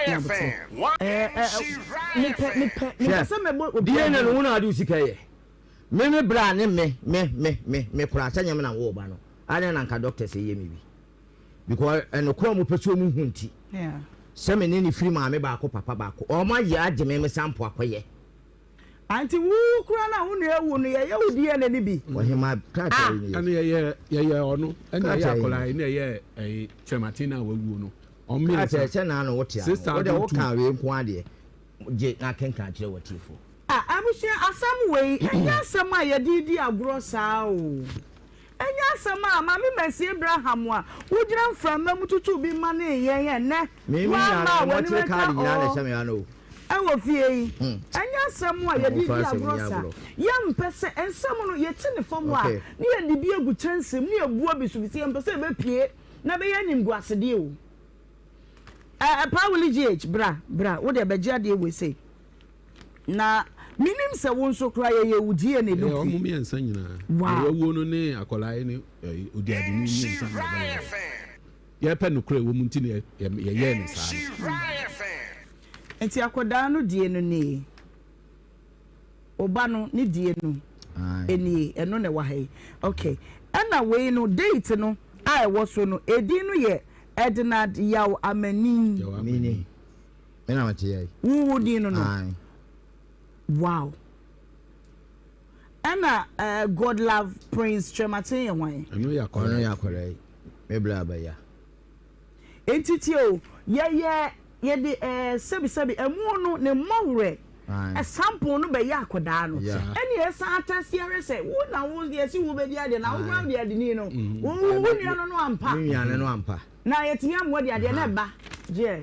Na aboterɛ. Ɛɛ ɛ mepɛ mepɛ mepɛ sɛ mɛbɔ Hwɛ, obiara DNA no din. wo na ade wo sika yɛ. Me me bra ne me me me me me koraa sɛ nyɛ me na wo ba no. Adɛn na nka doctors yɛ me bi. Because ɛnokorɛ ɔmo pɛ sɛ ɔmo hu nti. Sɛ me ne no firi maame baako papa baako ɔmo ayɛ agye me me sample akɔyɛ. Anti wo kura na wo nua awu no yɛyɛ wo DNA no bi. Ɔhemaa krataa yi nie. Ɛna yɛyɛ yɛyɛ ɔno ɛna Krataa yɛyɛ yi akwadaa nie. ɛna yɛyɛ ɛyi kyerɛmaten na wawuo no ɔmo Krataa mmiɛnsa sɛ naa na wote ano six wo deɛ thousand wo two. kaa wei nko ara deɛ gye na kenkan kyerɛ w'atiefoɔ. Ah abusua asɛm wei ɛnyɛ asɛm a yɛde redi agorɔ saa o. Ɛnyɛ asɛm a Maame Mercy Abraham a wogyina mframa mu tutu bi manee yɛn ɛnnɛ Me me woamma nua a no me w'ani mɔkyere bɛka card nyinaa na ɔɔ ɛhyɛ me ha no o. ɛwɔ fie yi. Ɛnyɛ asɛm a yɛde Wɔmfa redi asɛm agorɔ nni saa. agorɔ. Yɛmpɛ sɛ nsɛm no yɛti ne fam a Okay. ne yɛde bi agu kyɛnsee mu ne yɛbua bi so fisɛ yɛmpɛ sɛ ɛbɛpue na ɛbɛyɛ animguasedeɛ o. Ɛɛ Paa Willie GH bra bra wo deɛ bɛgye adeɛ wei sei. Na menim sɛ wo nso koraa yɛyɛ wo DNA no Yɛyɛ wɔn bi. mmiɛnsa nyinaa. Wow. Deɛ wawuo no ne akwadaa yi ne ɛyi oduadini mmiɛnsa na ɛbɛyɛ. Yɛpɛ nokorɛ wɔ mu nti na yɛyɛɛ no saa no. Nti akwadaa no die no nie. Oba no ne die no nie. Ɛno na ɛwɔ ha yi. Okay. Ɛna wei no date no a ɛwɔ so no edin no yɛ Ednard Yaw Amani. Yaw Amani. Me na mete yɛ. Wo wo din no no. Aye. Wow. Ɛna eh, Godlove Prince Kyerematen yɛ hwan? Ɛno yɛ akwadaa Ɔno yɛ akwadaa yi. Me bra abɛya. Enti tie o, yɛyɛ, yɛde eh, sɛbi sɛbi, ɛmo no ne mmɔwerɛ, Ae. sample no bɛyɛ akwadaa no. Yeah. Ɛne yɛsan atɛste ahwɛ sɛ, wo na wo, yɛse wo bɛdi adeɛ, na wo koraa Ae. wode adeni no, wo, wo nua no no ampa. Me nua no no ampa. Na yɛtumi amoa de adeɛ na ɛba, gyeɛ.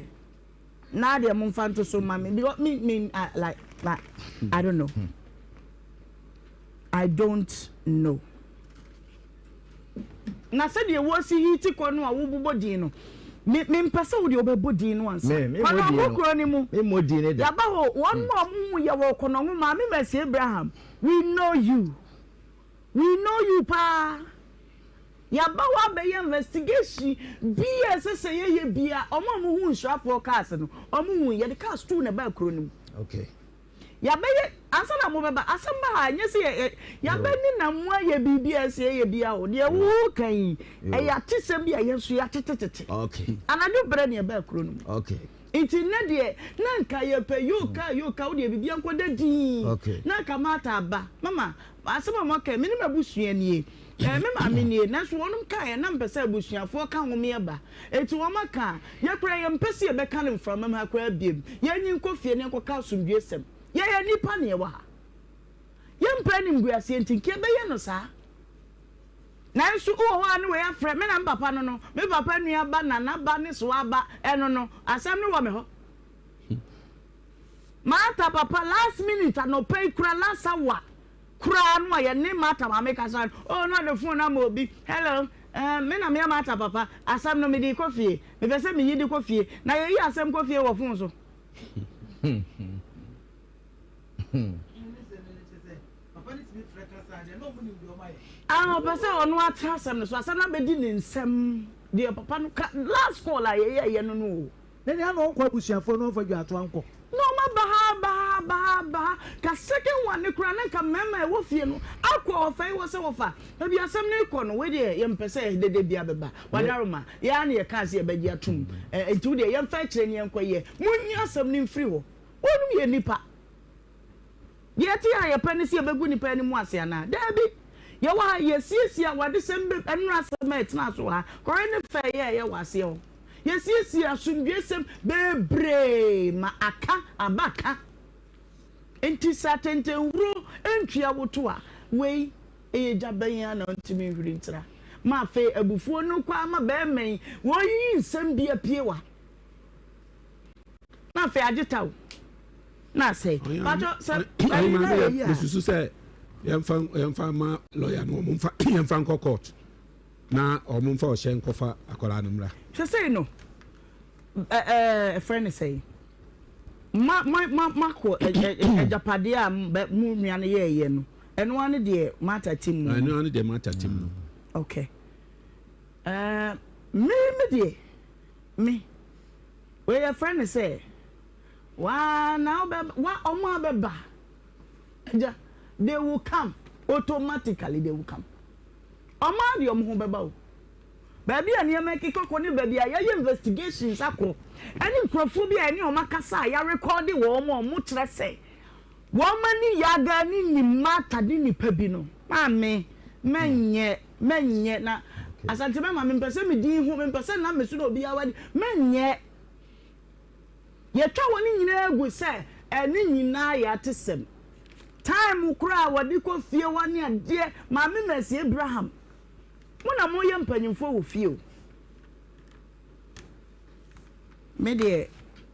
Naa deɛ mo nfa nto so ma me because me me I, like like I don't know I don't know. Na sɛdeɛ wɔsi yi ti kɔ no a wobobɔ din no me me mpɛ sɛ wodeɛ wobɛbɔ din no ansa kɔnɔngo kuro no mu yaba hɔ wɔn mu a wɔn hu yɛ wɔ kɔnɔngo maame Mercy Abraham we know you. We know you paa. Yɛaba hɔ abɛyɛ investigation bi a ɛsɛ sɛ yɛyɛ bia. Wɔn a wɔhu nsrafoɔ cars no, wɔn hu. Yɛde cars tuu na ɛbaa kuro no mu. Okay. Yɛabɛyɛ ansa na mobɛba asɛm ba ha nyɛ sɛ yɛ yɛabɛ ne na mo ayɛ biribi a ɛsɛ yɛyɛ bia o. Deɛ woka yi ɛyɛ atesɛm bi a yɛn nso yɛatetetete. Okay. Anadwo berɛ na yɛbaa kuro no mu. Okay. Nti nnɛ deɛ na nka yɛpɛ yoka yoka wo deɛ biribi ankɔda dinn. Okay. Na nka Martha aba mama Asɛm a moaka yi, me ne m'abusua nie. Ɛɛ, me maame nie. Nanso wɔnom kaeɛ, na mepɛ sɛ abusuafoɔ ka homeɛ ba. Enti wɔaka a, yɛ koraa yɛmpɛ sɛ yɛbɛka no mframam ha koraa biom. Yɛnyi nkɔ fie na yɛnkɔka asomdwoesɛm. Yɛyɛ nnipa na yɛwɔ ha. Yɛmpɛ animguaseɛ nti, nka yɛbɛyɛ no saa. Nanso wowɔ hɔ a ne wei afrɛ me na me papa no no, me papa nua ba, nana ba ne soa ba, ɛno no, asɛm no wɔ me hɔ. Martha papa last minute anɔpa yi kura last hour koraa no a yɛne Martha maame kasa no oh na ɔde phone ama obi hello eh, me na meyɛ Martha papa asɛm no mede kɔ fie mepɛ sɛ meyi de kɔ fie na yɛyi asɛm kɔ fie wɔ phone so. Ah, ɔpɛ sɛ ɔno atra asɛm no so asɛm no abɛdi ne nsɛm deɛ papa no ka last call a yɛyɛɛyɛ no no o. Na nea na ɔnkɔ abusuafoɔ no ɔmfa dwatoa nkɔ. Na ɔma ba ha ba ha ba ha ba ha ka second one no koraa na nka mmarima a ɛwɔ fie no akɔ ɔfa yi wɔ sɛ wɔfa baabi asɛm no rekɔ no wei deɛ yɛmpɛ sɛ dede bia bɛba wadaroma yɛn ara na yɛkaa sɛ yɛbɛgye atom nti wo deɛ yɛmfa akyire ne yɛnkɔ yɛ monyi asɛm no mfiri hɔ wɔnom yɛ nnipa. Deɛ ɛte a yɛpɛ ne sɛ yɛbɛgu nnipa anim ase anaa? Daabi! Yɛwɔ ha, yɛsiesie awadesɛm bɛ, ɛnora asɛm a ɛtenaa so wɔ ha, kɔre ne fɛ yɛ ɛyɛ wɔ aseɛ hɔ. Yɛsiesie asomdwoesɛm bebree ma aka aba ka. Enti sɛ atɛntɛnhuro ntua wo to a, wei ɛyɛ gya bɛn ara na ɔntumi nhuri ntra. Ma afei abufuo no kɔ ara ma bɛrima yi, wɔreyiyi nsɛm bi apue wɔ ha. Na afei agye taw na asɛe. Patro sɛ ɛyi na yɛ yi a. Mesusu sɛ yɛmfa yɛmfa ma lɔya no wɔn mfa yɛmfa nkɔ court na wɔn mfa ɔhyɛ nkɔfa akwadaa no mmra. Sesei no ɛɛ ɛfrɛ ne sɛn ma ma ma makɔ agyapadeɛ a mo nua no yɛɛyɛ no ɛno ara ne deɛ Martha ti mu. Ɛno ara ne deɛ Martha ti mu. Okay ɛɛ me me deɛ me. Wei yɛfrɛ no sɛ waa na wobɛ wa ɔmo abɛba agya they will come automatically they will come ɔmo ara de ɔmo ho bɛba o baabi a nneɛma ɛkeka kɔ ne baabi a yɛayɛ investigations akɔ ɛne nkurɔfoɔ bi a ɛne ɔmo akasa a yɛarekɔde wɔn a ɔmo kyerɛ sɛ wɔn ani yaga ne nim mata ne nipa bi no maame mɛnyɛ Mɛnyɛ na Asante mɛma mempɛ sɛ me din ho mempɛ sɛ nam me so na obiara wadi mɛnyɛ Yɛtwa wɔn nyinaa gu sɛ ɛne nyinaa yɛ atesɛm time koraa a wɔde kɔ fie hɔ ne adeɛ Maame Mercy Abraham mo na moyɛ mpanyinfoɔ wɔ fie o me deɛ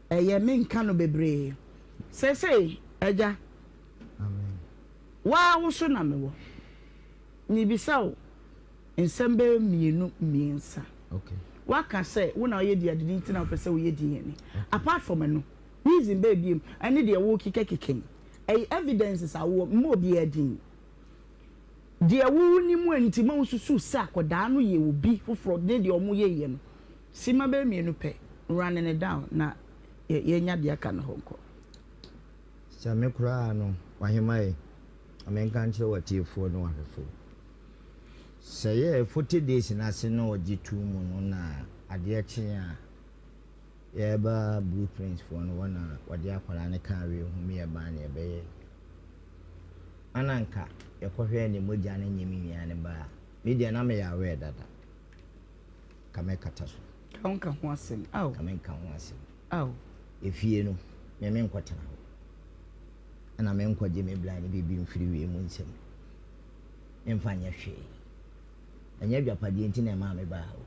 ɛyɛ menka no bebree sɛsɛi agya waa wo so na mewɔ Mebisa wo nsɛm bɛyɛ mmienu mmiɛnsa. Woaka sɛ wo na woyɛ diadini nti na wopɛ sɛ woyɛ DNA. Apart from ɛno, reason bɛyɛ biem ɛne deɛ wokekakeka yi. Ɛyɛ evidences a wowɔ, mma obiara din. Deɛ wo wonim a nti ma wosusu sɛ akwadaa no yɛ obi foforɔ ne deɛ wɔyɛeɛ no. Simma bɛyɛ mmienu pɛ, running it down na yɛnya deɛ aka no hɔ nkɔ. Sɛ me koraa no, w'ahemma ye. Ma menka nkyerɛ w'atiefoɔ ne w'ahwɛfoɔ, sɛ yɛɛ 40 days no ase na ɔgye too mu no na adeɛ kye a, yɛreba Blue Prince foɔ no hɔ na wɔde akwadaa no kaa wei ho me yɛbaa na yɛbɛyɛɛ. Ana anka yɛkɔhwɛɛ ne mogya no nyɛ me nua no ba a, me deɛ na meyɛ aware dada. Ka mɛkata so. Ka wonka ho asɛm. Ao. Ka menka ho asɛm. Ao. Efie no, me menkɔtena hɔ. Ɛna menkɔgye me bra ne biribi mfiri wiem nsam. Memfa nyɛ hwee. Ɛnyɛ adwapadeɛ nti na ɛmaa me baa ha o.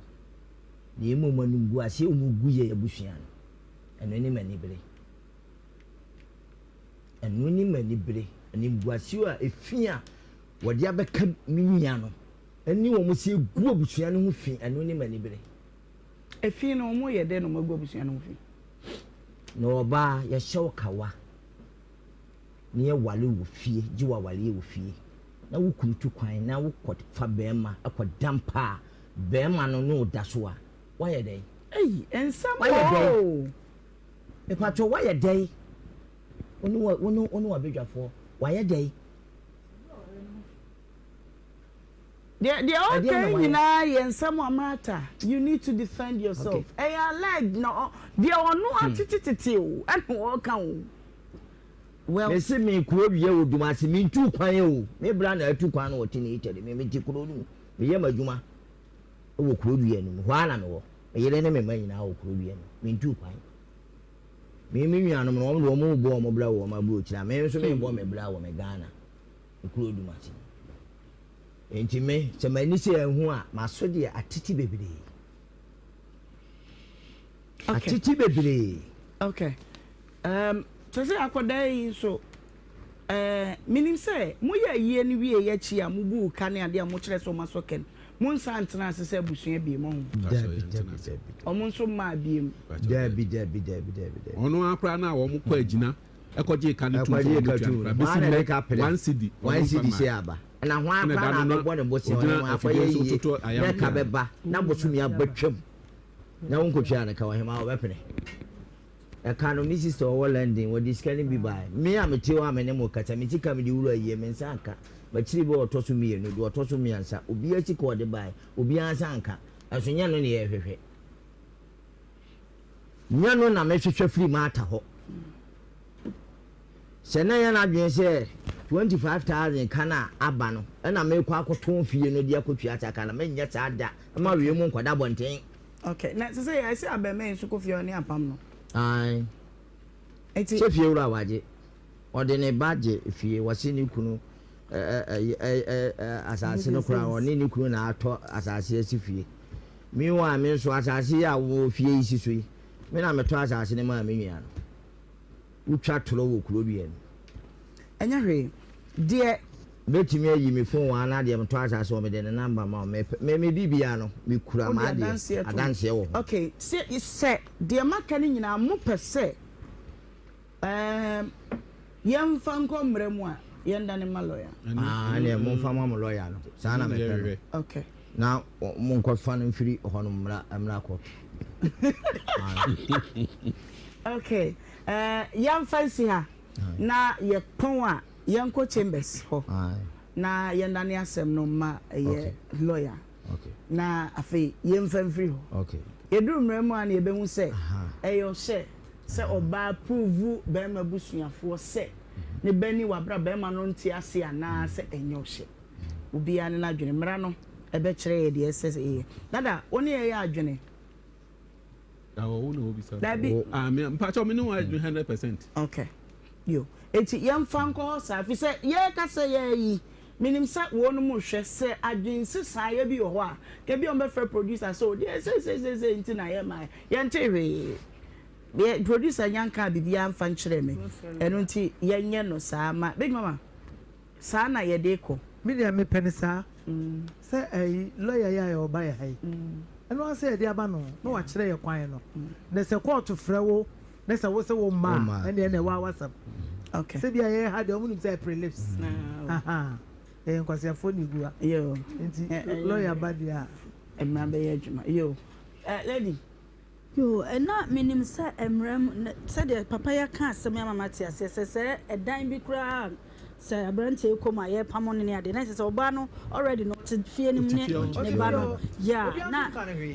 Na mmom animguaseɛ a wɔgu yɛn abusua no, ɛno ne m'anibere. Ɛno ne m'anibere, animguaseɛ a efi a wɔde abɛka me nua no ne wɔn sɛ egu abusua no ho fi, ɛno ne m'anibere. Efi no, wɔyɛ dɛn na wɔagu abusua no ho fi? Na ɔbaa, yɛhyɛ wo kawa na yɛware wɔ fie, gye wo awareɛ wɔ fie, na wo kunu tu kwan na wokɔfa bɛrima kɔda mpa a bɛrima no ne wo da so a, woayɛ dɛn? Ei, nsɛm Woayɛ dɛn? oo! Mepakyɛw, woayɛ dɛn? Wo ne wo ne wo ne w'abadwafoɔ, wayɛ dɛn? Deɛ deɛ Ɛdeɛn ɔka na yi wayɛ? nyinaa yɛ nsɛm a Martha, you need to defend yourself. Okay. Ɛyɛ alleged na ɔ deɛ ɔno atetetete o ɛna ɔka o. Well. Mese me kuro wiɛ wɔ Dumase mentuu kwan o me bra na atu kwan na ɔte ne Italy me mete kuro no mu meyɛ m'adwuma wɔ kuro dua no mu hɔ ara na mewɔ me yere ne me mma nyinaa wɔ kuro dua no mu mentuu kwan me me nuanom no wɔn de wɔn rebɔ wɔn bra wɔ wɔn aburokyire a me nso mebɔ me bra wɔ me Ghana me kuro Dumase nti me sɛ m'ani sɛ ɛho a m'aso deɛ atete bebree. Atete bebree. Okay. Um, kyerɛ sɛ akwadaa yi nso, eh, menim sɛ moyɛ ayie no wie akyi a mobuu ka ne adeɛ a mokyerɛ sɛ ɔma sɔ kɛn, monsan ntena ase sɛ abusua biem ɔho. Dabi, dabi, dabi. Ɔmo nso mmaa biem. Dabi, dabi, dabi, dabi, dabi. Ɔno ara koraa na wɔn kɔ agyina ɛkɔgye ka no tum sɛ Ɛkɔgye wɔn ka tua tum no no. koraa bɛsi Hwan na ɛde nnɛ ka pere? one cedi One wɔn mfa cedi mmaa. sɛ aba. Na hwan Ɛna koraa da na no na abɛbɔ ne bosea ogyina ɔne wɔn afidie akɔyɛ so yie toto na ayam ɛka koraa. bɛba na bosome abatwam na wonkɔtua no ka ɔhemaa wɔbɛpene. Ɛka no me sister ɔwɔ London wɔde sika no bi bae. Me a mete hɔ a me ne mo kasa me sika mede wura yie me nsa anka. Makyiri bɛ ɔtɔ so mmienu deɛ ɔtɔ so mmiɛnsa obiara sika ɔde bae obiara nsa anka. Ɛso nyɛ no ne yɛhwehwɛ. Nyɛ no na mehwehwɛ firi Martha hɔ. Sɛ na ɛyɛ n'adwene sɛ 25,000 ka no a aba no na merekɔ akɔtɔn fie no de akɔtua saa ka no, menyɛ saa da mma wei mu nkɔda abɔnten. Okay, na sɛ sɛ yɛ sɛ abɛmɛ nso kɔ fie ɔne apam no. Ae. Eti. Sɛ fie wura wagye. Ɔde ne ba gye fie, wɔse ne kunu asase no koraa ɔne ne kunu na atɔ asase asi fie. Meanwhile me nso asase yi a wɔ fie yi si so yi, me na metɔ asase no maa me nua no. Wotwa torɔ wɔ kuro dua mu. Ɛnyɛ hwee. Deɛ. Mɛtumi ayi me phone wɔ ana deɛ metɔ asase wɔ mede ne number ma wo mepɛ me me biribiara no mekura Wode m'adeɛ adanseɛ to. adanseɛ wɔ ho. Okay, sɛ sɛ deɛ maka no nyinaa mopɛ sɛ ɛɛm yɛmfa nkɔ mmara mu a yɛndane mma lawyer. Ah ɛneɛ momfa ma mo lawyer no saa na mepɛ no. Okay. Na monkɔfa no mfiri hɔnom mmra mmra court. Okay, eh, yɛmfa nsi ha na yɛpɔn a yɛnkɔ chambers hɔ na yɛndane asɛm no mma ɛyɛ lawyer na afei yɛmfa mfiri hɔ. Yɛduru mmerɛ mu a na yɛbɛhu sɛ ɛyɛ ɔhyɛ sɛ ɔbaa prove barima abusuafoɔ sɛ ne ba ni wɔ aberɛ a barima no nte ase anaa sɛ ɛnyɛ ɔhyɛ. Obiara ne n'adwene. Mmara no ɛbɛkyerɛ yɛ deɛ ɛsɛ sɛ yɛyɛ. Dada, wo ne yɛyɛ adwene. Awɔ wo na wobisa. Dabi. Ah, me mpakyɛw me ne wo adwene 100%. Okay. Yo. Enti yɛmfa nkɔ hɔ saa, fi sɛ yɛreka sɛ yɛreyi, menim sɛ wɔnom rehwɛ sɛ adwensesaeɛ bi wɔ hɔ a, ka bi a wɔbɛfrɛ producer sɛ o deɛ sei sei sei sei nti na yɛmmaeɛ. Yɛntee hwee. Yɛ producer nya nkaa biribiara mfa nkyerɛɛ me. Ɛno nti yɛnyɛ no saa ma Big Mama. Saa na yɛde kɔ. Me deɛ mepɛ no saa sɛ ɛyi lawyer yi a ɔba yɛ ha yi ɛno ara sɛ yɛde aba no na wakyerɛ yɛ kwan no na sɛ kɔɔto frɛ wo na sɛ wo sɛ wo mma a ɛnna ɛnna ɛwɔ awasɛm sɛ bi a yɛyɛ ha deɛ wɔn nim sɛ prelips ɛyɛ nkwaseafoɔ na egu ha nti lawyer ba deɛ a mmara bɛyɛ adwuma yo lady. Yoo, na menim sɛ mmara mu, na sɛdeɛ papa yi aka asɛm yi ama mate aseɛ sɛ, sɛ ɛdan bi koraa a, sɛ aberanteɛ yi kɔ mu a yɛrepamo no ne adeɛ, na kyerɛ sɛ ɔbaa no already no ɔte fie no mu ne ne ba no, yeah, na,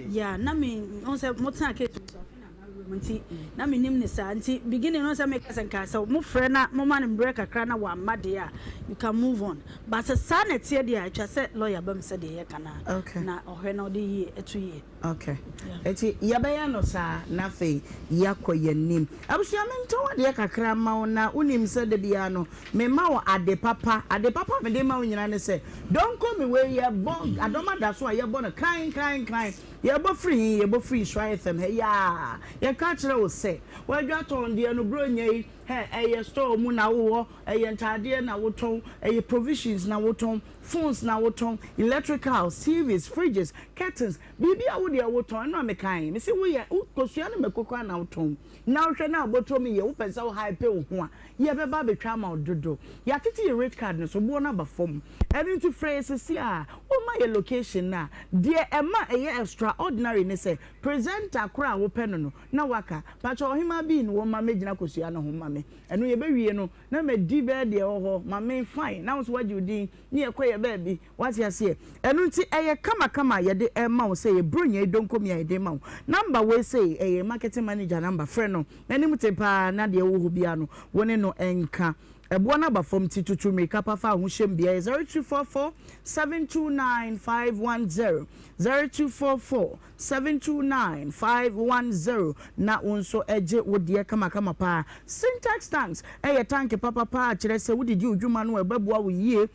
yeah, na me, wohu sɛ motena case mu so afei na mawura mu. Nti na menim no saa nti beginning no sɛ meka sɛ nka sɛ mofrɛ na moma no mbrɛ kakra na wamma deɛ a you can move on but sɛ saa na ɛteɛ deɛ a ɛtwa sɛ lawyer ba mu sɛdeɛ yɛka no a na ɔhwɛ na ɔde yie ɛto yie. Ok nti yɛbɛyɛ no saa na afei yɛakɔ yɛn anim. Abusua mentɔn adeɛ kakra mma wo na wonim sɛ da biara no mema wo ade papa. Ade papa a mede ma wo nyinaa ne sɛ donko me wei yɛbɔ adɔm ada so a yɛbɔ no kran kran kran. Yɛbɔ firi he? Yɛbɔ firi Nhyira FM ha yi aa. Yɛka kyerɛ wo sɛ w'adwa tɔn deɛ no Buronya yi hɛ ɛyɛ store mu na wowɔ, ɛyɛ ntaadeɛ na wotɔn, ɛyɛ provisions na wotɔn, phones na wotɔn, electricals, TVs, fridges, curtains, biribi a wo deɛ wotɔn, ɛno a mekae, mese woyɛ, wo kosua ne mako koraa na wotɔn, na wohwɛ na abɔtɔ mu yɛ, wopɛ sɛ wo hype wo ho a, yɛbɛba abɛtwa ama wo dodo. Yɛatete yɛn rate card no so, boɔ no aba fam. Ɛno nti frɛ yɛn seesei a, woma yɛn location no a, deɛ ɛma ɛyɛ extraordinary ne sɛ, presenter korɔ a wopɛ no no, na waka, pakyɛ ɔhemaa bii no wɔmma mmɛgyina kosua no ho mma me, ɛno yɛbɛwie no, na madi bɛyɛ deɛ ɛwɔ hɔ ma me fine na wo nso woagye wo din ne yɛkɔ yɛ baabi wate aseɛ ɛno nti ɛyɛ kamakama a yɛde ɛma wo sɛ yɛ bronya yi donkomi a yɛde ma wo number wei sei ɛyɛ marketing manager number frɛ no n'anim te paa na deɛ ɛwɔ hɔ biara no wo ne no nka ɛboɔ no aba fam ti tutu mmirika pa fa ho hyɛm bia yɛ 0244 729 510 0244 729 510 na wo nso gye wo deɛ kamakama paa. Sintex tanks yɛ tank papa paa kyerɛ sɛ wode di wo dwuma no a ɛbɛboa wo yie.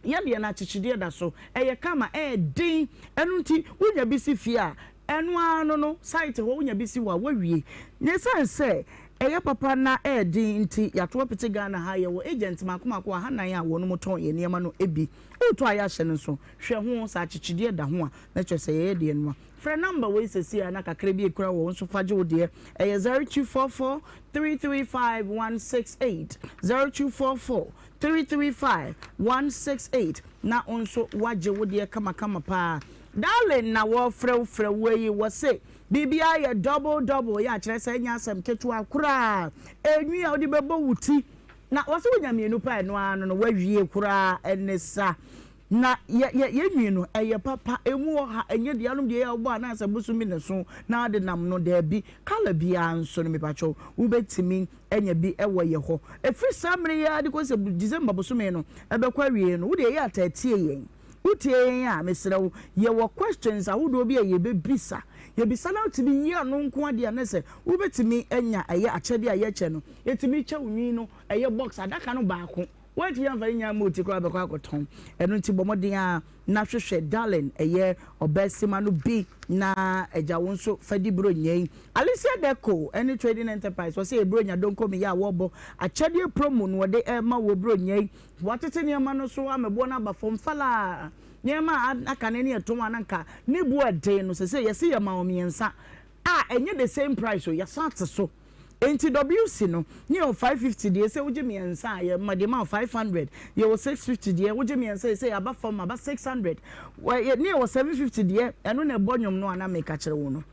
Yɛ deɛ no akyekyedeɛ da so, ɛyɛ kama, ɛyɛ den, ɛno nti wonya bi si fie a ɛno ara no no site hɔ wonya bi si hɔ a woawie. Na ɛsiane sɛ ɛyɛ papa na ɛyɛ den nti yɛato apete Ghana ha yɛwɔ agent mako mako ahanan a wɔnom tɔn yɛn nneɛma no bi. Wotɔ a yɛahyɛ no nso hwɛ ho sɛ akyekyedeɛ da ho a na kyerɛ sɛ yɛyɛ deɛ noa. Frɛ number wei sɛsi a na kakra bi ekura wɔ wo nso fa gye wo deɛ. Ɛyɛ 0244 335 168, 0244 335 168 na wo nso woagye wo deɛ kamakama paa. Darling na wɔfrɛ wo frɛ wo yi wɔse biribiara yɛ double double yɛ akyerɛ sɛ ɛnyɛ asɛm ketewa koraa. Enwi a wode bɛbɔ wo ti na wɔse wonya mmienu pɛ a ɛno ara no no woawie koraa ɛne sa. Na yɛ yɛ yɛn nwi no, ɛyɛ papa, emu wɔ ha, ɛnyɛ deɛ anom deɛ yɛ a wobɔ anaasɛ bosom bi na ɛso na ade nam no, daabi, colour biara nso no mepakyɛw wobɛtumi anya bi wɔ yɛ hɔ. Ɛfiri saa mmerɛ yi ara de kɔsi sɛ December bosome no ɛbɛkɔ awieɛ no, wodeɛ yɛ a taa tie yɛn. Wotie yɛn a, mesrɛ wo, yɛwɔ questions ahodoɔ bi a yɛbɛbisa. Yɛbisa na wotumi yi ano nko ara deɛ a, na sɛ wobɛtumi anya ɛyɛ akyɛdeɛ a yɛkyɛ no, yɛtumi kyɛ wo nwi no, ɛyɛ box adaka no baako. Woantumi amfa ne nyinaa amma oti koraa bɛkɔ akɔtɔn. Ɛno nti bɔ mmɔden ara na hwehwɛ Darling, ɛyɛ ɔbaasima no bi na agya wo nso fa di Buronya yi. Alicia Deco ne Trading Enterprise wɔse ɛyɛ Buronya donkomi yɛ a wɔrebɔ akyɛdeɛ promo na wɔde rema wɔ Buronya yi. Wɔatete nneɛma no so ama boɔ no aba fam falaa. Nneɛma a aka no ne ɛtɔn a na nka ne boɔ ɛden no sesei yɛse yɛma wo mmiɛnsa a ɛnyɛ the same price o, yɛasan ate so. Enti WC no, ne yɛwɔ 550 deɛ sɛ wogye mmiɛnsa a yɛ de ma wo 500, yɛwɔ 650 deɛ wogye mmiɛnsa sɛ yɛaba fam aba 600, ne yɛwɔ 750 deɛ ɛno na ɛbɔ nnwom no a na meka kyerɛ wo no.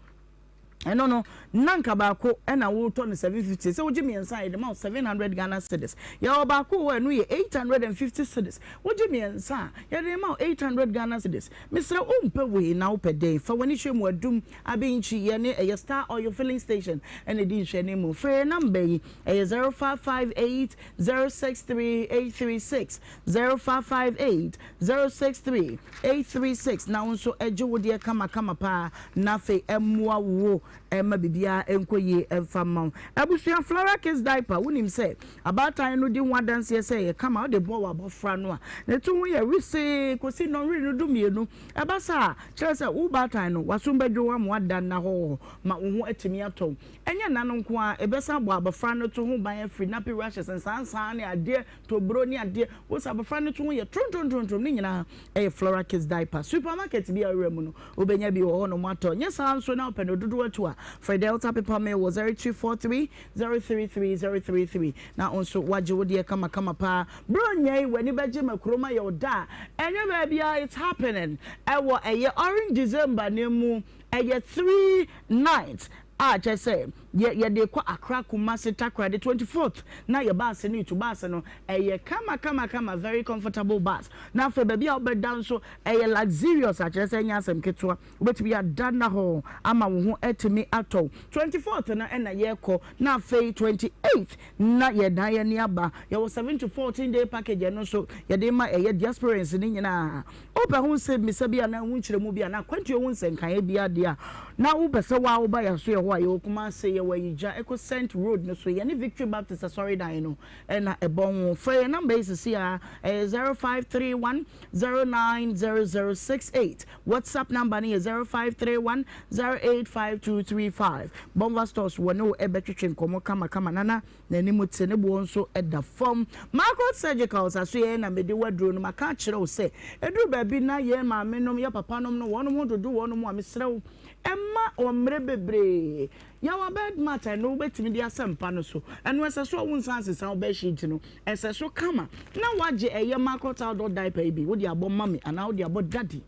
Ɛno no, na nka baako ɛna wotɔ no 750 sɛ wogye mmiɛnsa a yɛde ma wo 700 Ghana cedis. Yɛwɔ baako wɔ ɛno yɛ 850 cedis, wogye mmiɛnsa a yɛde ma wo 800 Ghana cedis. Mesrɛ wompɛ wei na wopɛ dɛn? Fa w'ani hwɛ mu adum Abinkyi yɛ ne ɛyɛ Star Oil Filling Station na ɛdi nhwɛanim. Frɛ yɛn number yi, ɛyɛ 0558 063 836, 0558 063 836 na wo nso gye wo deɛ kama kama paa na afei ɛmmoa wo ɛma biribiara nkɔ yie ɛmfa mma wo. Abusua Flora Kids Diaper, wonim sɛ abaatan no di ho adanseɛ sɛ ɛyɛ kama wode bɔ w'abɔfra no a ne to ho yɛ wesee kɔsi nnɔnhwere no dumienu. Ɛba saa a, kyerɛ sɛ wo baatan no, w'asom bɛdwo wo ama woada nna hɔhoɔ ma wo ho atumi atɔ wo. Ɛnyɛ nna no nko ara, ɛbɛsan abɔ abɔfra no to ho ban afiri nappy rashes, nsaansaa ne adeɛ, toburo ne adeɛ. Wohu sɛ abɔfra no to ho yɛ trontrontrom, ne nyinaa ɛyɛ Flora Kids diaper. Supermarket biara a wowura mu no, wobɛnya bi wɔ hɔnom atɔ. Nyɛ saa nso na wopɛ no dodoɔ atu a, frɛ Delta Paper Mill wɔ 0243 033 033 na wo nso woagye wo deɛ kamakama paa. Buronya yi w'ani bɛgye ma kurom ayɛ wo dɛ a ɛnyɛ baabiara it's happening ɛwɔ ɛyɛ Orange December no mu ɛyɛ 3 nights a kyerɛ sɛ. Yɛ yɛde rekɔ Accra, Kumasi, Takoradi, 24th na yɛ bus no retu. Bus no, ɛyɛ kama kama kama, very comfortable bus. Na afei baabi a wobɛda nso, ɛyɛ luxurious a kyerɛ sɛ ɛnyɛ asɛm ketewa. Wobɛtumi ada nna hɔ ama wo ho atumi atɔ wo. 24th no na yɛrekɔ, na afei 28th na yɛdan yɛn ani aba. Yɛwɔ 7 to 14 day package, ɛno nso yɛde rema ɛyɛ diasporans no nyinaa. Wopɛ ho nsɛmmisa bi anaa ho nkyerɛmu bi anaa akwantuo ho nsɛnkaeɛ bi adeɛ a, na wopɛ sɛ wo ara woba yɛn asoɛeɛ hɔ a, yɛwɔ Kumasi, yɛwɔ Ayigya, Ecocent Road no so, yɛne Victory Baptist Asɔredan no na ɛbɔ ho. Frɛ yɛn namba yi seesei ara, ɛyɛ 0531 090068. WhatsApp namba no yɛ 0531 085235. Bonva Stores wɔne wo bɛtwetwe nkɔmmɔ kamakama. Nana. N'anim te, ne boɔ nso da fam. Margot Surgicals asoɛeɛ na mede w'aduro no. Maka akyerɛ wo sɛ, ɛduru baabi na yɛn maamenom, yɛn papanom no, wɔnom ho dodo wɔnom a, mesrɛ wo, mma wɔn mmerɛ bebree. Yɛwɔ bed mat a ɛno wobɛtumi de asɛ mpa no so. Ɛno ɛsɛ so a wonsan nsesa wo bed sheet no. Ɛsɛ so kama. Na woagye ɛyɛ Margot outdoor diaper yi bi, wode abɔ mummy anaa wode abɔ daddy.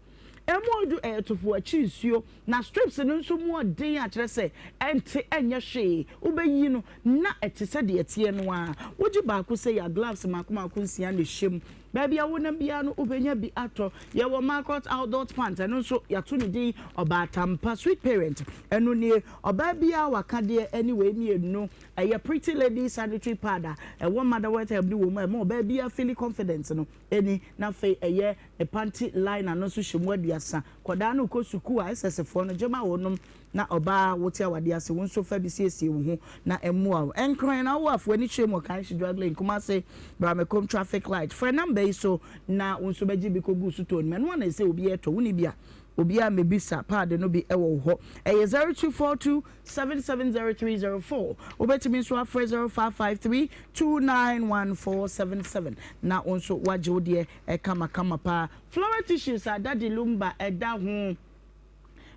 Emu odu ɛyɛ tofo akyi nsuo na strips no nso mu ɔden a kyerɛ sɛ ɛnte ɛnyɛ hwee wobɛyi no na ɛte sɛ deɛ ɛteɛ no ara. Wogye baako sei a gloves mmaako mmaako nsia na ɛhyɛ mu. Baabi a wonam biara no wobɛnya bi atɔ. Yɛwɔ Marcot Adult Pant ɛno nso yɛato ne din Ɔbaatampa Sweet Parent ɛno nie. Ɔbaa biara wakadeɛ ɛne wei mmienu. Ɛyɛ Pretty Lady Sanitary Pad a ɛwɔ Motherwell Herb no wɔ mu a ɛma ɔbaa biara feeli confident no. Ɛni, na afei ɛyɛ ne panty liner no nso hyɛ mu aduasa. Kɔdaa no rekɔ sukuu a, SS foɔ no gye ma wo nom na ɔbaa wote awadeɛ ase, wo nso fa bi siesie wo ho na ɛmmoa wo. Nkran na wowɔ afoa ani kyerɛ mu wɔ Kanshi Drug Lane, Kumasi, Bramekom traffic light. Frɛ number yi so na wo nso bɛgye bi kɔgu sotɔɔ no mu. Ɛno ara na ɛsɛ obiara tɔ, wonni bi a, obiara mmɛbisa paade no bi wɔ wo hɔ. Ɛyɛ 0242 770304. Wobɛtumi nso afrɛ 0553 291477 na wo nso woagye wo deɛ kamakama paa. Floral tissues a Daddy Lumba da ho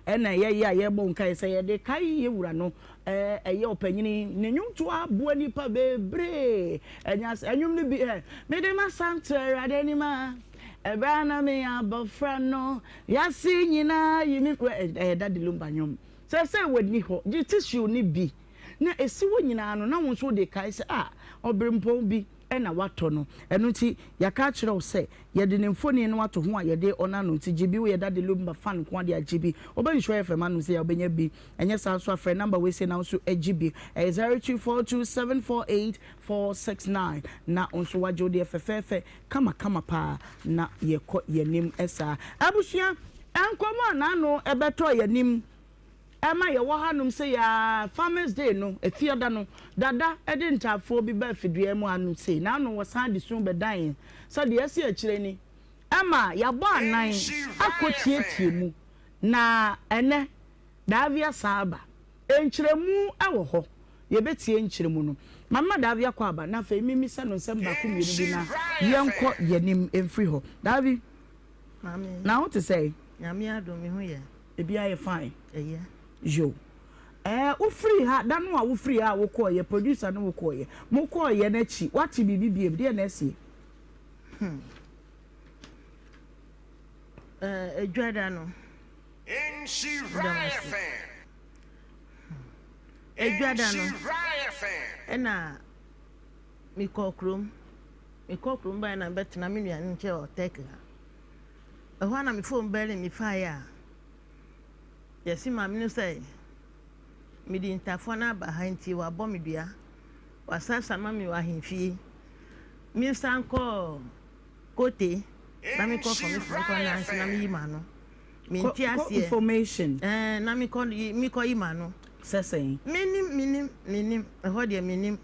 na ɛyɛ yɛ a yɛrebɔ nkaeɛ sɛ yɛde kae yɛ wura no. Ɛyɛ ɔpanyini ne nnwomtoɔ aboa nnipa bebree. Ɛnyɛ asɛ ɛnwom no bi ɛ. Mede m'asɛm to Awurade anim a, ɛberɛ a na meyɛ abɔfra no, wiase nyinaa yi me. Ɛyɛ Daddy Lumba nnwom. Seesei wɔnni hɔ. Gye tissue no bi na esi hɔ nyinaa no, na wo nso wode kae sɛ, 'Ah, ɔberempɔn bi na watɔ no. Ɛno nti, yɛaka akyerɛ wo sɛ yɛde ne mfoni no ato ho a yɛde ɔno ano nti, gye bi. Woyɛ Daddy Lumba fan nko ara de a, gye bi. Wobɛ Nhyira FM anom sei a, wobɛnya bi. Ɛnyɛ saa nso a, frɛ number wei sei na wo nso gye bi. Ɛyɛ 0242748469 na wo nso woagye wo deɛ fɛfɛɛfɛ, kamakama paa na yɛkɔ yɛn anim saa. Abusua, nkɔmmɔ a n'ano bɛtɔ yɛn anim ma yɛwɔ hanom sei ara, Farmers Day no, Efiada no, Dada de ntaafoɔ bi baa fidua mu hanom sei, n'ano wɔsan de su bɛdan yɛn sɛ deɛ asi akyire ni, ɛma yɛabɔ anan akɔ tietie mu, na ɛnnɛ Daavi asan aba. Nkyerɛmu wɔ hɔ. Yɛbɛtie nkyerɛmu no. Ma mma Daavi akɔ aba na afei memmisa no nsɛm baako mmienu bi na yɛnkɔ yɛn anim mfiri hɔ. Daavi, Maame. na wo te sɛn? Nyame adom, me ho yɛ. Ebiara yɛ fine? Ɛyɛ. Yo. Ɛɛ, wofiri ha, da no a wofiri ha a wokɔeɛ, producer ne wo kɔeɛ, mokɔeɛ no akyi, woate biribi biom? Deɛn na asie? Hmm. Ɛɛ, Adwada no. Meda mo ase. Adwada no, ɛna mekɔɔ kurom. Mekɔɔ kurom baeɛ na mebɛtena me nua no nkyɛn wɔ Turkey ha. Ɛhɔ ara na me phone bɛle mefaeɛ a, yɛse maame no sɛ mede ntafoɔ no aba ha nti wabɔ me dua. Wasasa ma me wɔ ahemfie. Mensan kɔɔ Kote na mekɔ formation mekɔ nante na meyi m'ano. Mente aseɛ. Kɔ information. Ɛɛ na mekɔ yi mekɔ yi m'ano. Sɛ sɛn? Menim menim menim ɛhɔ deɛ menim.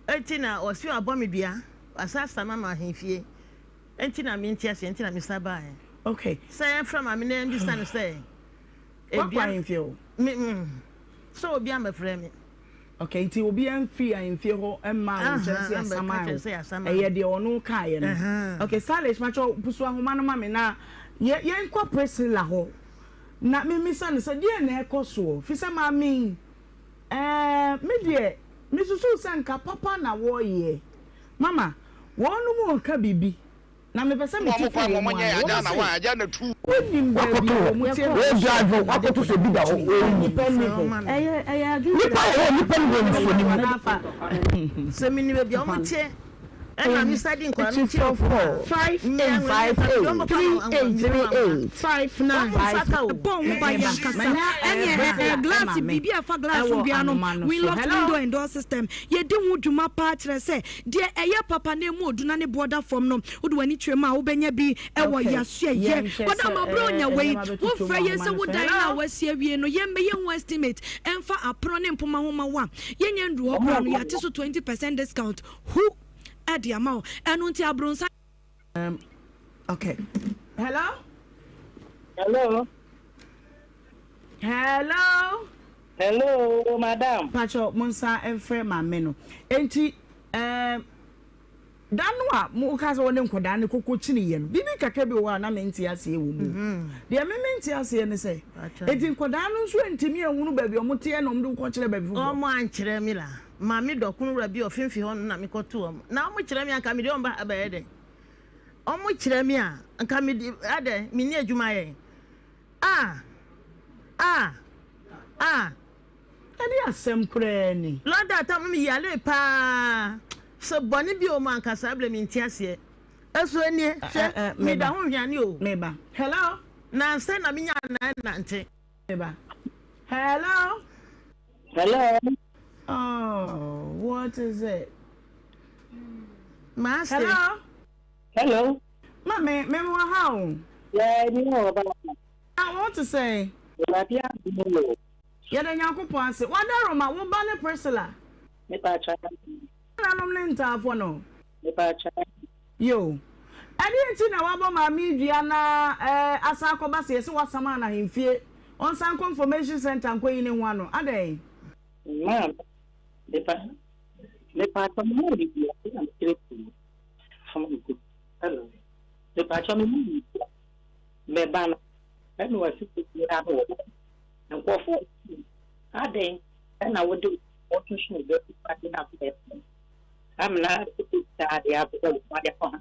Enti na ɔsi wabɔ me dua wasasa ma ma ahemfie. Enti na mente aseɛ enti na mesa baeɛ. Okay. Sɛ yɛmfrɛ maame na yɛmbisa no sɛ. Wakɔ ahemfie o. Me mm sɛ obi amɛfrɛ me. Okay, nti obiara mfiri ahemfie hɔ mmaa wo nkyɛn sɛ yɛasaman wo. Ɛyɛ deɛ ɔno kaeɛ no. Okay, Salish, pakyɛ pusu ahoma no ma me na yɛnkɔ Priscilla hɔ na memmisa no sɛ deɛn na ɛrekɔ soɔ. Firi sɛ maame yi, ɛɛ, me deɛ mesusu sɛ nka papa na wɔreyɛ. Mama, wɔnom reka biribi. Na mepɛ sɛ mete firi wɔn mu ano. Wɔn se, Wonim baabi a wɔn tie na wɔhyɛ Awurade kɔda no akyi. Nnipa nni hɔ. Nnipa wɔ hɔ, nnipa nni hɔ nsuo no mu. Sɛ menim baabi a wɔte ɛna mesa di nkwadaa no kyerɛ 244 5858 3838 59 Bɔ ho ban yɛ ankasa. Ɛneɛ ɛɛ glass biribi a ɛfa glass ho biara no Winloft window and door system yɛdi ho dwuma paa kyerɛ sɛ Deɛ ɛyɛ papa na emu odu na ne boɔ da fam no, wode w'ani kyerɛ mu a, wobɛnya bi wɔ Yɛasoɛyɛ. Madam aberɛ onya wei, wofrɛ yɛn sɛ wo dan no a woasi awie no, yɛmmɛyɛ ho estimate mfa apono ne mpoma ho ma wo a, yɛnnya nnuru hɔ koraa no, yɛate so 20 percent discount hu de ama wo. Ɛno nti abronsan. Um, okay. Hello? Hello? Hello? Hello, madam. Pacho, monsa mfrɛ maame no. Enti, um, da no a moka sɛ wɔne nkɔdaa no kɔkɔ kyiniiɛ no, biribi kakra bi wɔ hɔ a na mente aseɛ wɔ mu. Mm-hmm. Deɛ me mente aseɛ ne sɛ, enti nkɔdaa no nso ntumi ahunu baabi ɔmo teɛ na ɔmo de kɔkyerɛ baabi foforɔ. Ɔmo ankyerɛ me la. Maame dɔkono wura bi ɔfimfi hɔ no na mekɔto ɔmo. Na ɔmo kyerɛ me anka mede ɔmo ba ha bɛyɛ dɛn? Ɔmo kyerɛ me a, nka mede adɛn menni adwuma yɛ. Ah! Ah! Ah! Ɛde asɛm koraa ni. Lord atam me yare paa sɛ bɔne bi wɔ mu anka saa berɛ mente aseɛ ɛso ɛnie hwɛ meda ho hwane o. Meba. Hello. Nansɛ na menya nan nante. Meba. Hello. Hello. Oh, what is it? Maase. Hello. Hello. Maame, me wɔ ha o. Yɛ ni wɔ ba. Ah, wo te sɛn? Awurade adom o. Yɛda Nyankopɔn ase. Wadaroma, wo ba ne Priscilla? Me pa kyɛw. Nanom ne ntaafo no? Me pa kyɛw. Yo. Ɛdeɛn nti na wabɔ maame yi dua na eh, asan akɔba sɛ yɛse wasam no ahemfie, ɔnsan nkɔ information center nkɔyi ne ho ano? Adɛn? Maame, me pa, me pa kyɛw, me maa ne dua, ɛna me kyerɛ mu. Hello. Me pa kyɛw, me maa ne dua. Me ba no, ɛna wasi biara no wɔ hɔ. Nkurɔfoɔ adɛn ɛna wode wɔto so bɛ ade na afɛ amena saa de abɛbɛ wo ade akɔ ha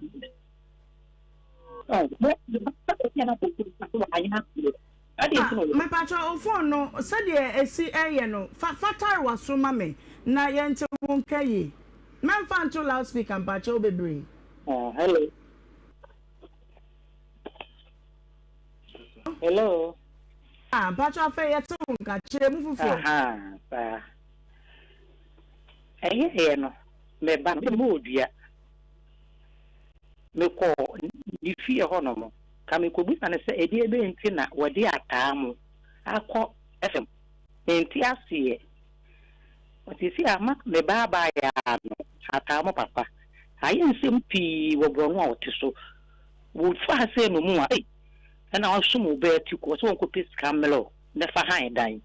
Mepakyɛ wo phone no sɛdeɛ ɛsi ɛyɛ no fa fa tare w'aso ma me na yɛnte wo nka yie mɛmfa nto loud speaker mpakyɛw bebree. Hello. Hello. Ah, mpakyɛw afei yɛte wo nka, kyerɛ mu foforɔ. Ahaa, saa. Ɛyɛeɛ no, me ba no, mebɔɔ dua. Mekɔɔ ne fie hɔnom, ka mekɔbisa no sɛ ɛdeɛ bɛn nti na wɔde ataa mo akɔ fam. Mente aseɛ. Seesei ama me ba abaayaa no ataa mo papa. Ayɛ nsɛm pii wɔ borɔno a ɔte so. Wofaa sɛ no mu a, ei, Ɛna ɔsom wo bɛɛ ti kɔ sɛ ɔnkɔpɛ sika mmerɛ wo na fa han dan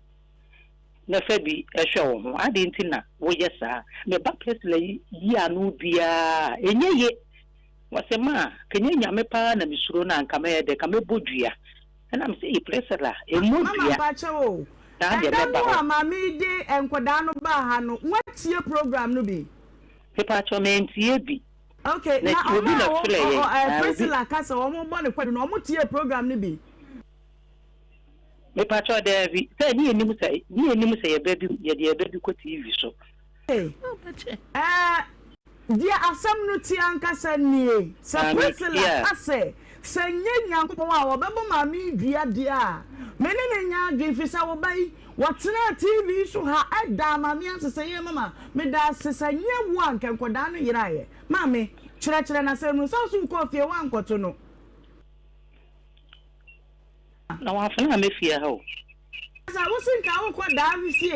na fa bi hwɛ wo ho adɛn nti na woyɛ saa me ba Priscilla yi yi ano biaa ɛnyɛ ye wɔse ma kɛnyɛ nyame paa na me suro no a nka mɛyɛ dɛ ka mɛbɔ dua ɛna me sɛ ei Priscilla ɛmmɔ Mama dua mpakyɛw o, saa deɛ ɛda mɛba no hɔ. a maame yi de nkɔdaa no baa ha no, woatie program no bi? Mepakyɛw mantie bi. Ok, Na na obi ɔmo na a wɔ frɛ ɔ yɛn. ɔ ɛɛ Ah, obi. Priscilla ka sɛ ɔmo bɔ ne kwadu no, ɔmo tiee program no bi? Mepakyɛw, daabi. Sɛ ne yɛnim sɛ ne yɛnim sɛ yɛbɛ bi yɛde yɛbɛ bi kɔ TV so. Ɛɛ, deɛ asɛm no teɛ ankasa nie, Sɛ Maame, Priscilla yeah. ka sɛ, sɛ ɛnyɛ Nyankopɔn a ɔbɛbɔ maame yi dua deɛ a, me ne no nyɛ adwene, firi sɛ wo ba yi, wɔtenaa TV so ha daa maame ase sɛ, Yee mama, meda ase, sɛ ɛnyɛ wo a anka nkwadaa no yeraeɛ. Maame, kyerɛkyerɛ no asɛm no mu. Sɛ wo nso wokɔɔ fie, woankɔto no. Na wamfena me fie ha o. Sɛ wo se nka wokɔ Daavi fie,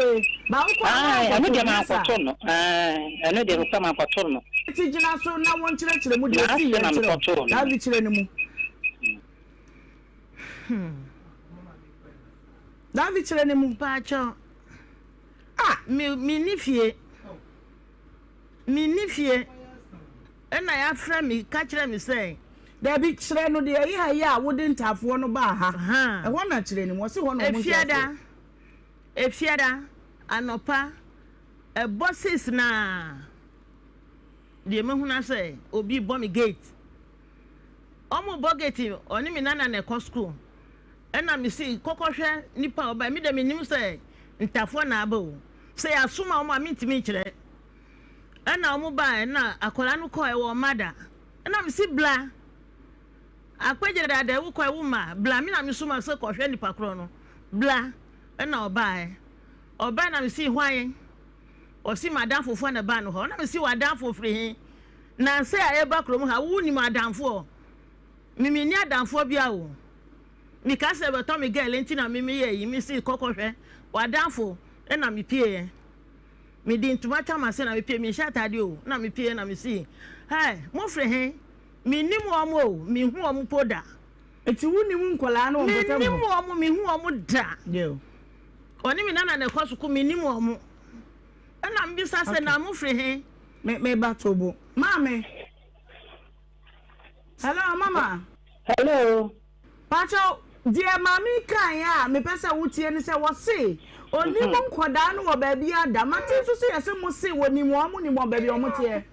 ba wokɔ a Ae, ɛno woankɔto deɛ no, nyɛ saa? mankɔto no. Ae, ɛno deɛ nokorɛ mankɔto no. Enti gyina so na wonkyerɛkyerɛ mu deɛ N'ase ɛsii na yɛ nkyerɛ wo. mekɔtoo no. Daavi kyerɛ no mu. Daavi kyerɛ no mu. Paakyɛw, ah, me, menni fie. Menni fie. Ɛna yɛafrɛ me ka kyerɛ me sɛ. Dabi, kyerɛ no deɛ ɛyɛ ha yi a wode ntaafoɔ no baa ha. Ɛhɔ na kyerɛ no mu. Ɔse hɔ na wɔn nte aseɛ. Efiada, Efiada, anɔpa, ɛbɔ sis no a, deɛ mɛhunu ara sɛ obi rebɔ me gate. Ɔmo bɔ gate ɔne me nana na ɛkɔ school ɛna me se kɔkɔ hwɛ nipa a ɔbae me deɛ me nim sɛ ntafoɔ na aba o sɛ yɛasoma ɔmo a mentumi nkyerɛ ɛna ɔmo bae ɛna akwadaa no kɔɛ wɔ ɔma da ɛna me se bla akpɛgye dada wo kɔɛ wo ma bla me na me soma sɛ kɔhwɛ nipa korɔ no bla ɛna ɔbae ɔbae na me se hwan ɔse madamfofoɔ na ɛbaa no hɔ ɛna me se w'adamfo firi he Nansɛ a eba kurom ha wo nim adamfoɔ? Me me nni adamfoɔ bia o. Me ka sɛ bɛtɔ me girl nti na me me yɛ yi me se kɔ kɔ hwɛ w'adamfo ɛna me pie yɛ. Me di ntoma twa m'ase na me pie me nhyɛ ataade o na me pie na me si hey mo firi he? Me nim wɔn o me hu wɔn po da. Nti wo nim nkwadaa no wɔ mpɔtam hɔ? Me nim wɔn me hu wɔn da. Ɔne me nana na ɛkɔ sukuu me nim wɔn. Ɛna me bisa sɛ na mo firi he? Me me ba tobo. Maame. Hello mama. Hello. Pacho deɛ maame yi kaeɛ a mepɛ sɛ wotie ne sɛ wɔse onim mhm. nkɔdaa no wɔ baabi ada mate nso sɛ yɛse mo se wɔnim wɔn mo nim wɔn baabi a wɔn teɛ.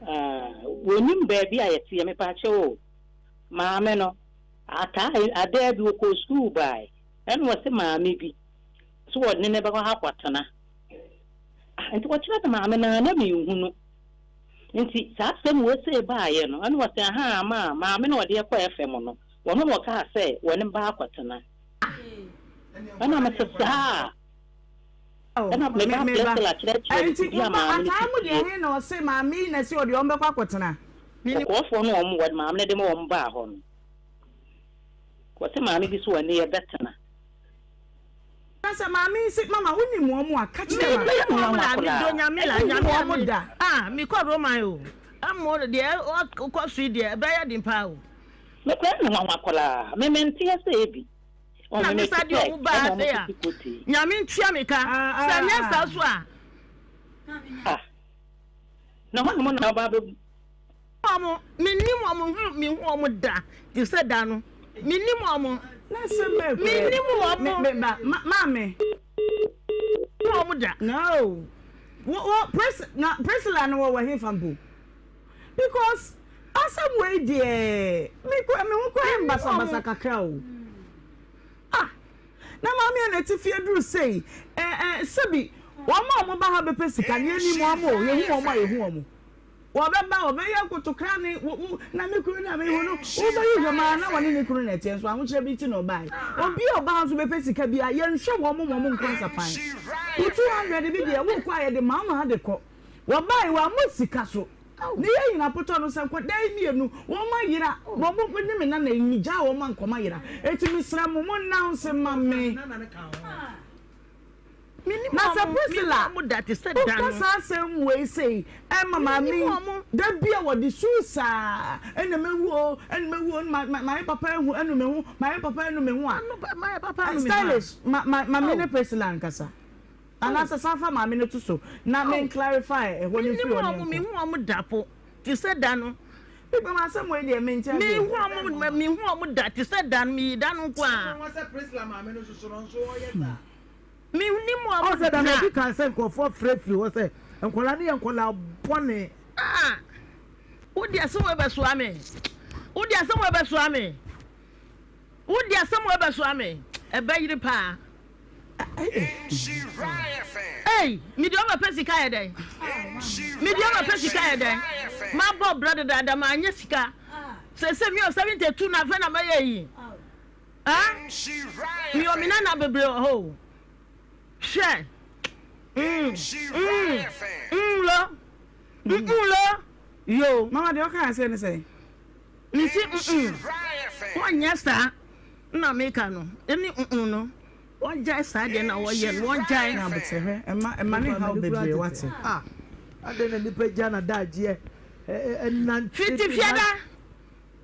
Ah, wɔnim baabi a yɛteɛ mepaakyɛ o maame no ataa adaa bi wɔkɔɔ sukuu bae ɛna wɔse maame bi so wɔne ne bɛkɔ akɔtena Ah, nti wɔkyerɛ me maame no a na menhu no. Nti saa asɛm wei sei baeɛ no, ɛna wɔse ahaa maa maame no ɔde ɛkɔ FM no, wɔno na ɔkaa sɛ wɔne ba akɔtena. Ɛna mese saa. Ɛna me ba Priscilla kyerɛkyerɛ me Nti biribi a wo ba maame no ataa mu deɛ tie. he na ɔse maame yi na ɛse ɔde wɔn bɛkɔ akɔtena? Kɔkɔɔfoɔ no wɔn wɔde maame no de wɔn baa hɔ no, wɔse maame bi so wɔne yɛbɛtena. Na sɛ maame yi se, Mama, wonim wɔn a, ka kyerɛ ma. Menim wɔn la, medɔ Nyame la, Nyame a wɔn da. Ah, mekɔ Roma o, ɛmo deɛ ɔkɔ so yi deɛ ɛbɛyɛ den paa o. Me koraa me nwanwa koraa, me mente ase ebi. Na me sa deɛ ɔmo baa ase a, Nyame ntua me ka, sɛ nyɛ saa so a. Ah, na hɔ nom na ɔba abɛgu. Wɔn, mennim wɔn, hu menhu wɔn da te sɛ da no, mennim wɔn, mennim wɔn, Me, me ba, ma, maame. Hu wɔn da. No, wo, wo, Pris, na Priscilla no wɔ wɔ hefa mpo? Because asɛm wei deɛ, me kura, me ho kura yɛ mbasabasa kakra o. Ah, na maame a na ɛte fie duru sei, eh, eh, sɛbi, wɔn a wɔba ha bɛpɛ sika no, yɛnim wɔn o, yɛhu wɔn a yɛhu wɔn. Wɔbɛba, wɔbɛyɛ kotokra ne wo, wo, na me kunu na mehu no, wobɛyi hwɛ maa na wɔne ne kunu na ɛteɛ nso ahokyerɛ bi ti na ɔbae. Obi a ɔba ha nso bɛpɛ sika bi a, yɛnhwɛ wɔn ma wɔn nkɔ nsapan. Wo 200 bi deɛ, wokɔ a yɛde ma ama de kɔ. Wɔbae, wɔammɔ sika so. Ne yɛ nyina potɔ no sɛ nkwadaa yi mmienu, wɔn ayera, wɔn ne me nana yi, megyaa wɔn ma nkɔm ayera. Enti mesrɛ mo, mo nnounce ma me. Na sɛ Priscilla woka saa asɛm wei sei ɛma maame yi da bi a wɔde su saa ɛna mɛwu o ɛna mɛwu o mayɛ papa ahu ɛnu me ho mayɛ papa ɛnu me ho a stylish ma ma maame ne Priscilla nkasa anaasɛ san fa maame no to so na me clarify ɛhɔ no mfiri hɔ ne nkɔ. Mehu wɔn da po te sɛ da no. Bíbí ma asɛm wei deɛ mente aseɛ. Mehu wɔn mehu wɔn da te sɛ da no meyi da no nko ara. Mennim wɔn Ɔn sɛ da no da. obi kaa sɛ nkurɔfoɔ frɛ firi hɔ sɛ nkwadaa no yɛ nkwadaa bɔne. Ah, wode asɛm wei bɛsoa me. Wode asɛm wei bɛsoa me. Wode asɛm wei bɛsoa me. Ɛbɛyere paa. Ei, mede ɔma pɛ sika yɛ dɛn? Mede ɔma pɛ sika yɛ dɛn? Mabɔ bra dedaada manyɛ sika. Sese mi wɔ 72 na afei na mɛyɛ yi. Ah, mewɔ me nana bebree wɔ hɔ o. Hwɛ. Mm, mm, mm, lo. Mm, mm, lo. Yo. Mama deɛ ɔka aseɛ ne sɛ. Mesi mm, mm. Wɔnyɛ saa na meka no. Ɛne mm, mm no. Wɔgyae saa deɛ na wɔyɛ no. Wɔgyae. Na abotire hwɛ ɛma ɛma ne haw bebree wate. Ah, adɛn na nipa gya na daagyeɛ ɛnante. Fiti fiada.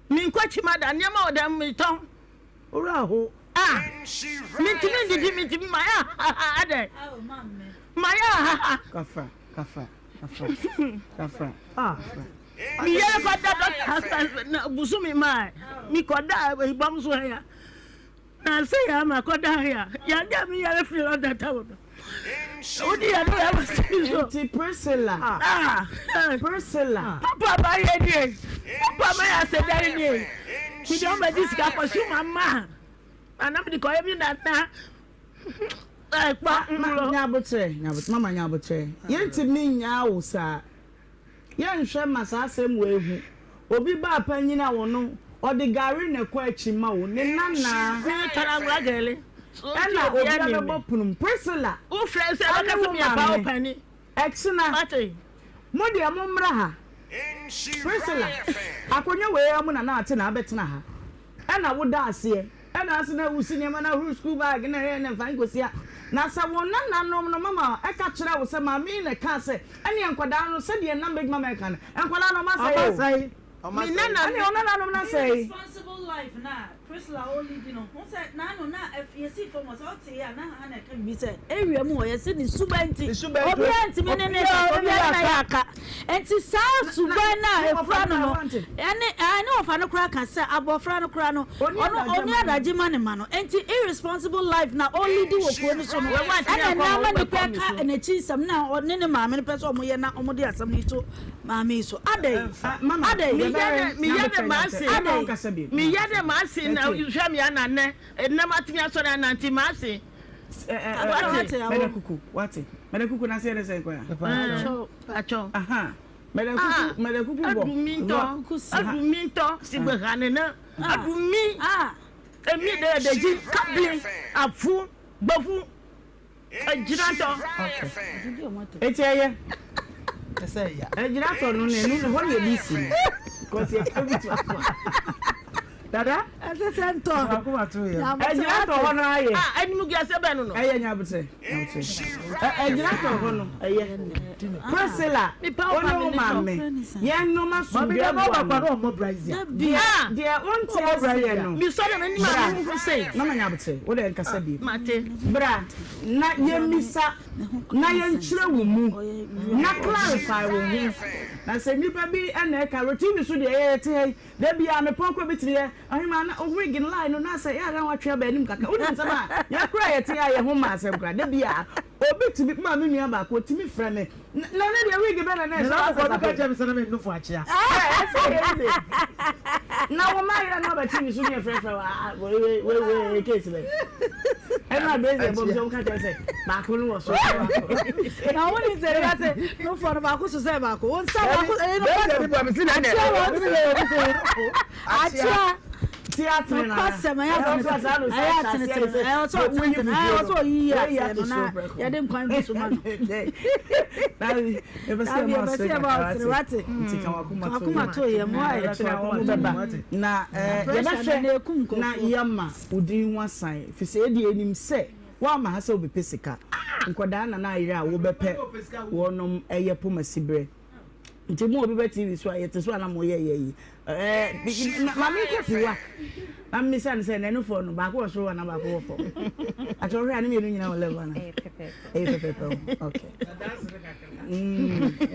Menkɔ kyima da, nneɛma wɔ dɛm metɔn. Owura ho. Ah, mentumi ndidi, mentumi mayɛ ahaha adɛn? Mayɛ ahaha. Kafra, kafra, kafra, kafra. Ah. Meyɛ kɔda dɔkta hasa na busumi maa mekɔda ibam so ha ya. Na sɛ ya ma kɔda ha ya, yade a meyare firi lɔda tawo no. Wodi yɛ no yɛ si so. Nti Priscilla. Ah. Priscilla. Papa ba yɛ nie. Papa ma yɛ asɛdare nie. Mi de ɔma di sika kɔ so ma ma. Ana mi de kɔ ebi na na. Ɛkpa nlo. Nyabotrɛ, nyabotrɛ, mama nyabotrɛ. Yɛntumi nyaa wo saa. Yɛnhwɛ ma saa asɛm wei hu. Obi ba panyin a ɔno ɔde gari na ɛkɔ akyi ma wo, ne nanaa. Ɛna obi abɛbɔ pono mu. Priscilla ɛne wo maame ɛkyena mo deɛ mo mmra ha. Priscilla akonnwa wei ara mu na na ate na abɛtena ha. Ɛna woda aseɛ. Ɛna ase na wusi nneɛma na ahuru sukuu baage na ɛyɛ na mfa nkosia. Na sɛ wo nananom no mama ɛka kyerɛ wo sɛ maame yi na ɛkaa sɛ ɛneɛ nkwadaa no sɛdeɛ na mɛdwuma ma ɛka no nkwadaa no ɔmo asɛe o. Me nana ɛneɛ wo nananom no asɛe. Irresponsible life na Priscilla o lead no ho sɛ n'ano na yɛsii fam hɔ sɛ ɔte a na Hannah ka biribi sɛ area mu hɔ yɛse ne suban nti obiara ntumi ne ne kasa obiara ne no yɛ aka nti saa suban no a ekura no no ɛne ɛne wɔfa no koraa ka sɛ abɔfra no koraa no ɔno ɔni adagye ma ne ma no nti irresponsible life na ɔlidi wɔ kuro no so no ɛna ɛna ama nipa ka n'akyi nsɛm na ɔne ne maame no pɛ sɛ ɔmo yɛ na ɔmo de asɛm no to maame yi so adɛn adɛn meyɛ dɛ maase meyɛ dɛ maase na hwɛ me ana nnɛ nnɛ matumi asɔre anante maase wate mɛdɛ kuku wate mɛdɛ kuku na se yɛ dɛ sɛ nkɔya patwɔ mɛdɛ kuku mɛdɛ kuku bɔ adu mi ntɔ adu mi ntɔ sigbe ha nene adu mi emi de de dzi kabi afu gbefu Egyina tɔ. Eti ɛyɛ. Egyina tɔ no na ɛnu hɔ na ebi si no. Kɔsi ɛka bi to aso a. Dada. Ɛsɛ sɛ ntɔ. Egyina tɔ hɔ no ayɛ. Ah, ɛnimu gya sɛ bɛn no no. Ɛyɛ nyabotrɛ. Egyina tɔ hɔ no ɛyɛ. Priscilla, wo ne wo maame, yɛn nnoma asomdwoeɛ boa no. Deɛ wonte aseɛ no, bra na manya aboterɛ, wo deɛ nkasa bio. Bra na yɛmmisa na yɛnkyerɛ wo mu na clarify wo ho. Na sɛ nnipa bi na ɛka, wɔ TV so deɛ yɛte ha yi, Da biara me pɔnkɔ bi tiri yɛ ɔhemaa na wo wig no line no na sɛ yɛ a na watwe aba anim kakra wonim nsɛm a yɛ koraa yɛte a yɛ ho ma asɛm koraa da biara obi tumi maa me nua baako otumi frɛ me na ne deɛ wig bɛ na na ɛhyɛ wasa sapo ka kyerɛ me sɛ na me nnofo akyea na wo ma yɛ na ɔbɛte mi so ne yɛfrɛfrɛ wa wei wei wei case bɛ ɛna bɛsi ɛbɔ mi sɛ woka kyerɛ sɛ baako no wɔ so na wo ni sɛ wiase nufoɔ no baako so sɛ baako wo nsa baako ɛyi no kɔ so akyea wɔ akyea nokwasɛm ɛyɛ atenetene ɛyɛ atenetene ɛyɛ ɔsɛ ɔtenetene ɛyɛ ɔsɛ ɔyiyi aseɛ no na yɛde nkwan gu so ma no dabi ɛbɛ sɛ ɛbɛ ɔsere wate wakoma to yɛ mo ayɛ na yɛbɛhwɛ na yɛma wo din ho asan fi sɛ ɛdeɛ ɛnim sɛ Woamma ha sɛ wobɛpɛ sika. Nkwadaa na na ayerɛ a wobɛpɛ wɔnom ɛyɛ poma siberɛ. Nti mo obi bɛ TV so a yɛte so a na mo yɛ yɛ yi. Ɛɛ ma me nkɔ piwa. Na mmisa no sɛ n'anufoɔ no baako wɔ soro ana baako wɔ fam. Akyɛ wohwɛ a ne mmienu nyina wɔ level ana? Ɛyɛ pɛpɛpɛ. Okay.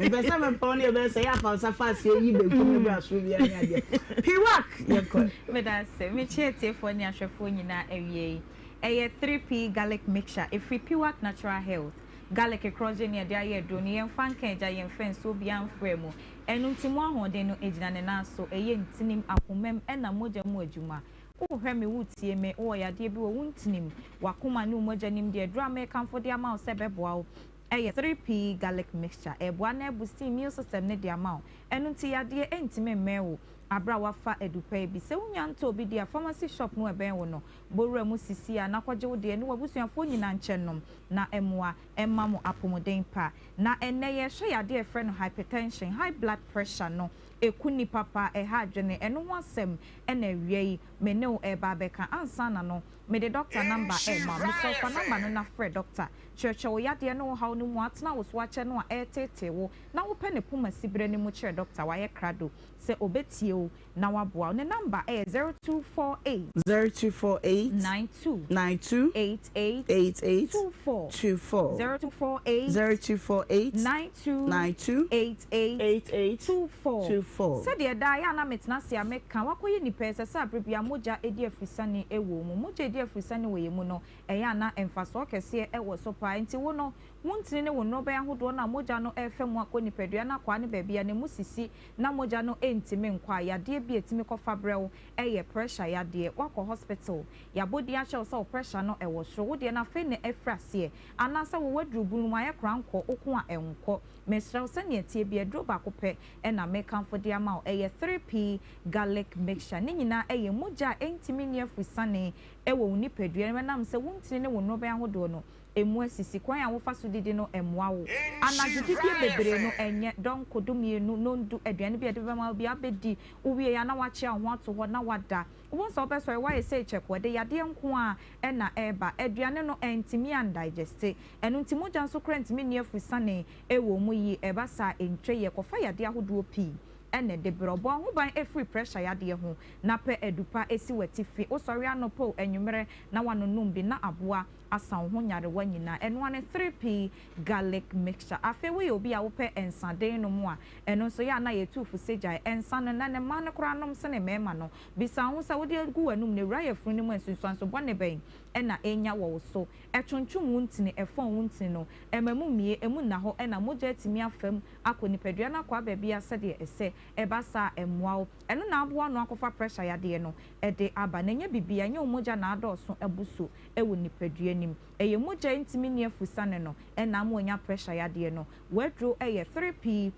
Mepɛ sɛ mepɔn ne ɛbɛyɛ sɛ yɛ afa nsa fa aseɛ yi benkum ne bra soro biara ne adeɛ. Piwak yɛkɔ. Meda ase. Mekyia atiefoɔ ne ahwɛfoɔ nyinaa awie yi. Ɛyɛ 3P Garlic Mixture, ɛfiri Piwak Natural Health. Garlic korɔgye ne yɛde ayɛ aduro no, yɛmfa nka agya, yɛmfa nsuo biara mfra mu. Ɛno nti mo ahoɔden no gyina ne nan so. Ɛyɛ ntinim, akomam ɛna mogya mu adwuma. Wohwɛ me, wotie me, wowɔ yadeɛ bi wɔ wo ntinim, w'akoma ne wo mogya nim deɛ, aduro a merekamfo de ama wo sɛ ɛbɛboa wo ɛyɛ 3P Garlic Mixture. Ɛreboa na abusti immune system no de ama wo. Ɛno nti yadeɛ ɛntumi mmɛn wo aberɛ a woafa adupɛ yi bi. Sɛ wonya ntɔɔ bi di a, pharmacy shop no a ɛbɛn wo no, Bɔ wura mu sisi a na kɔgye wo deɛ ne w'abusuafoɔ nyinaa nkyɛ nnom na ɛmmoa mma mo apomuden pa. Na ɛnnɛ yɛrehwɛ yadeɛ a yɛfrɛ no hypertension, high blood pressure no, ɛku nnipa paa, ɛha adwene, ɛno ho asɛm na awia yi me ne wo reba abɛka. Ansa na no, mede dɔkta number rema wo. Mesrɛ wo fa number no na frɛ dɔkta. Kyerɛkyerɛ wo yadeɛ ne wo haw no mu, atena wo so akyɛ no a ɛreteetee wo na wopɛ ne poma siberɛ no mu kyerɛ dɔkta, wayɛ krado sɛ ɔbɛtie wo na waboa wo. Ne number yɛ 0248. 0248. 92. 92. 88. 88. 24. 24. 0248. 0248. 92. 92. 88. 88. 24. 24. Sɛdeɛ daa yɛ a na metena ase a meka, wakɔyɛ nipa ɛsɛ sɛ aberɛ biara mogya di afirisane wɔ wo mu. Mogya a ɛdi afirisane wɔ yɛn mu no, ɛyɛ a na mfasoɔ kɛseɛ wɔ so paa. Nti wo no, Wo ntini ne wo nnorobɛn ahodoɔ no a mogya no refa mu akɔ nipadua no akwaa no baabi a na emu sisi na mogya no ntumi nkɔ a, yadeɛ bi a ɛtumi kɔfa brɛ wo yɛ pressure yadeɛ. Woakɔ hospital, yɛabɔ din akyerɛ wo sɛ wo pressure no wɔ soro, wo deɛ no afei na afiri aseɛ, anaasɛ wo waduru bunu mu ayɛ koraa nkɔ, wo ko a ɛnkɔ. Mesrɛ wo, sɛdeɛ ɛteɛ biara, aduro baako pɛ na mekamfo de ama wo, ɛyɛ 3P Garlic Mixture. Ne nyinaa yɛ mogya a ɛntumi nni afusane wɔ wo nipadua no mu ɛnam sɛ wo ntini ne wo nnorobɛn ahodoɔ no ɛmu asisi. Kwan a wofa so didi no mmoa wo. Anadwo didie bebree no ɛnyɛ dɔnko, dumienu, nondu, aduane bi a yɛde bɛma wo biara wobɛdi, wowie a na woakyea wo ho ato hɔ na woada. Wobɛhu sɛ wobɛsɔre woayɛ sɛ kyɛko, ɛde yadeɛ nko ara na ɛreba. Aduane no ɛntumi andaegyeste, ɛno nti mogya nso koraa ntumi nni afusane wɔ mu yie. Ɛba saa a ɛntwa yie, ɛkɔfa yadeɛ ahodoɔ pii na ɛde brɛ wo. Bɔ wo ho ban firi pressure yadeɛ ho na pɛ adupa si w'atifi. Wosɔre anɔpa o, anwummerɛ na woanonom bi na aboa asa wo ho nyarewa nyinaa. Ɛno ara ne 3P garlic mixture. Afei woyɛ obi a wopɛ nsa den nom a, ɛno nso yɛ a na yɛtu fo sɛ gyae nsa no. Nnɛ no mmaa no koraa nom sene mmarima no. Bisa wo ho sɛ wode agu w'anum no, awura yafunu no mu a, nsunsuanso bɔne bɛn na ɛnya wɔ wo so? Ɛtwontwom wo ntini, ɛfɔn wo ntini no, ɛma mu mmue, emu nna hɔ na mogya atumi afa mu akɔ nipadua no akwaa baabiara sɛdeɛ ɛsɛ. Ɛba saa a, ɛmmoa wo. Ɛno na aboa ano akɔfa pressure yadeɛ no de aba. Na ɛnyɛ biribiara, ɛnyɛ wo mogya na adɔɔso abu so wɔ nipadua no mu. Ɛyɛ mogya a ɛntumi nni afusane no na ama wanya pressure yadeɛ no. W'aduro yɛ 3P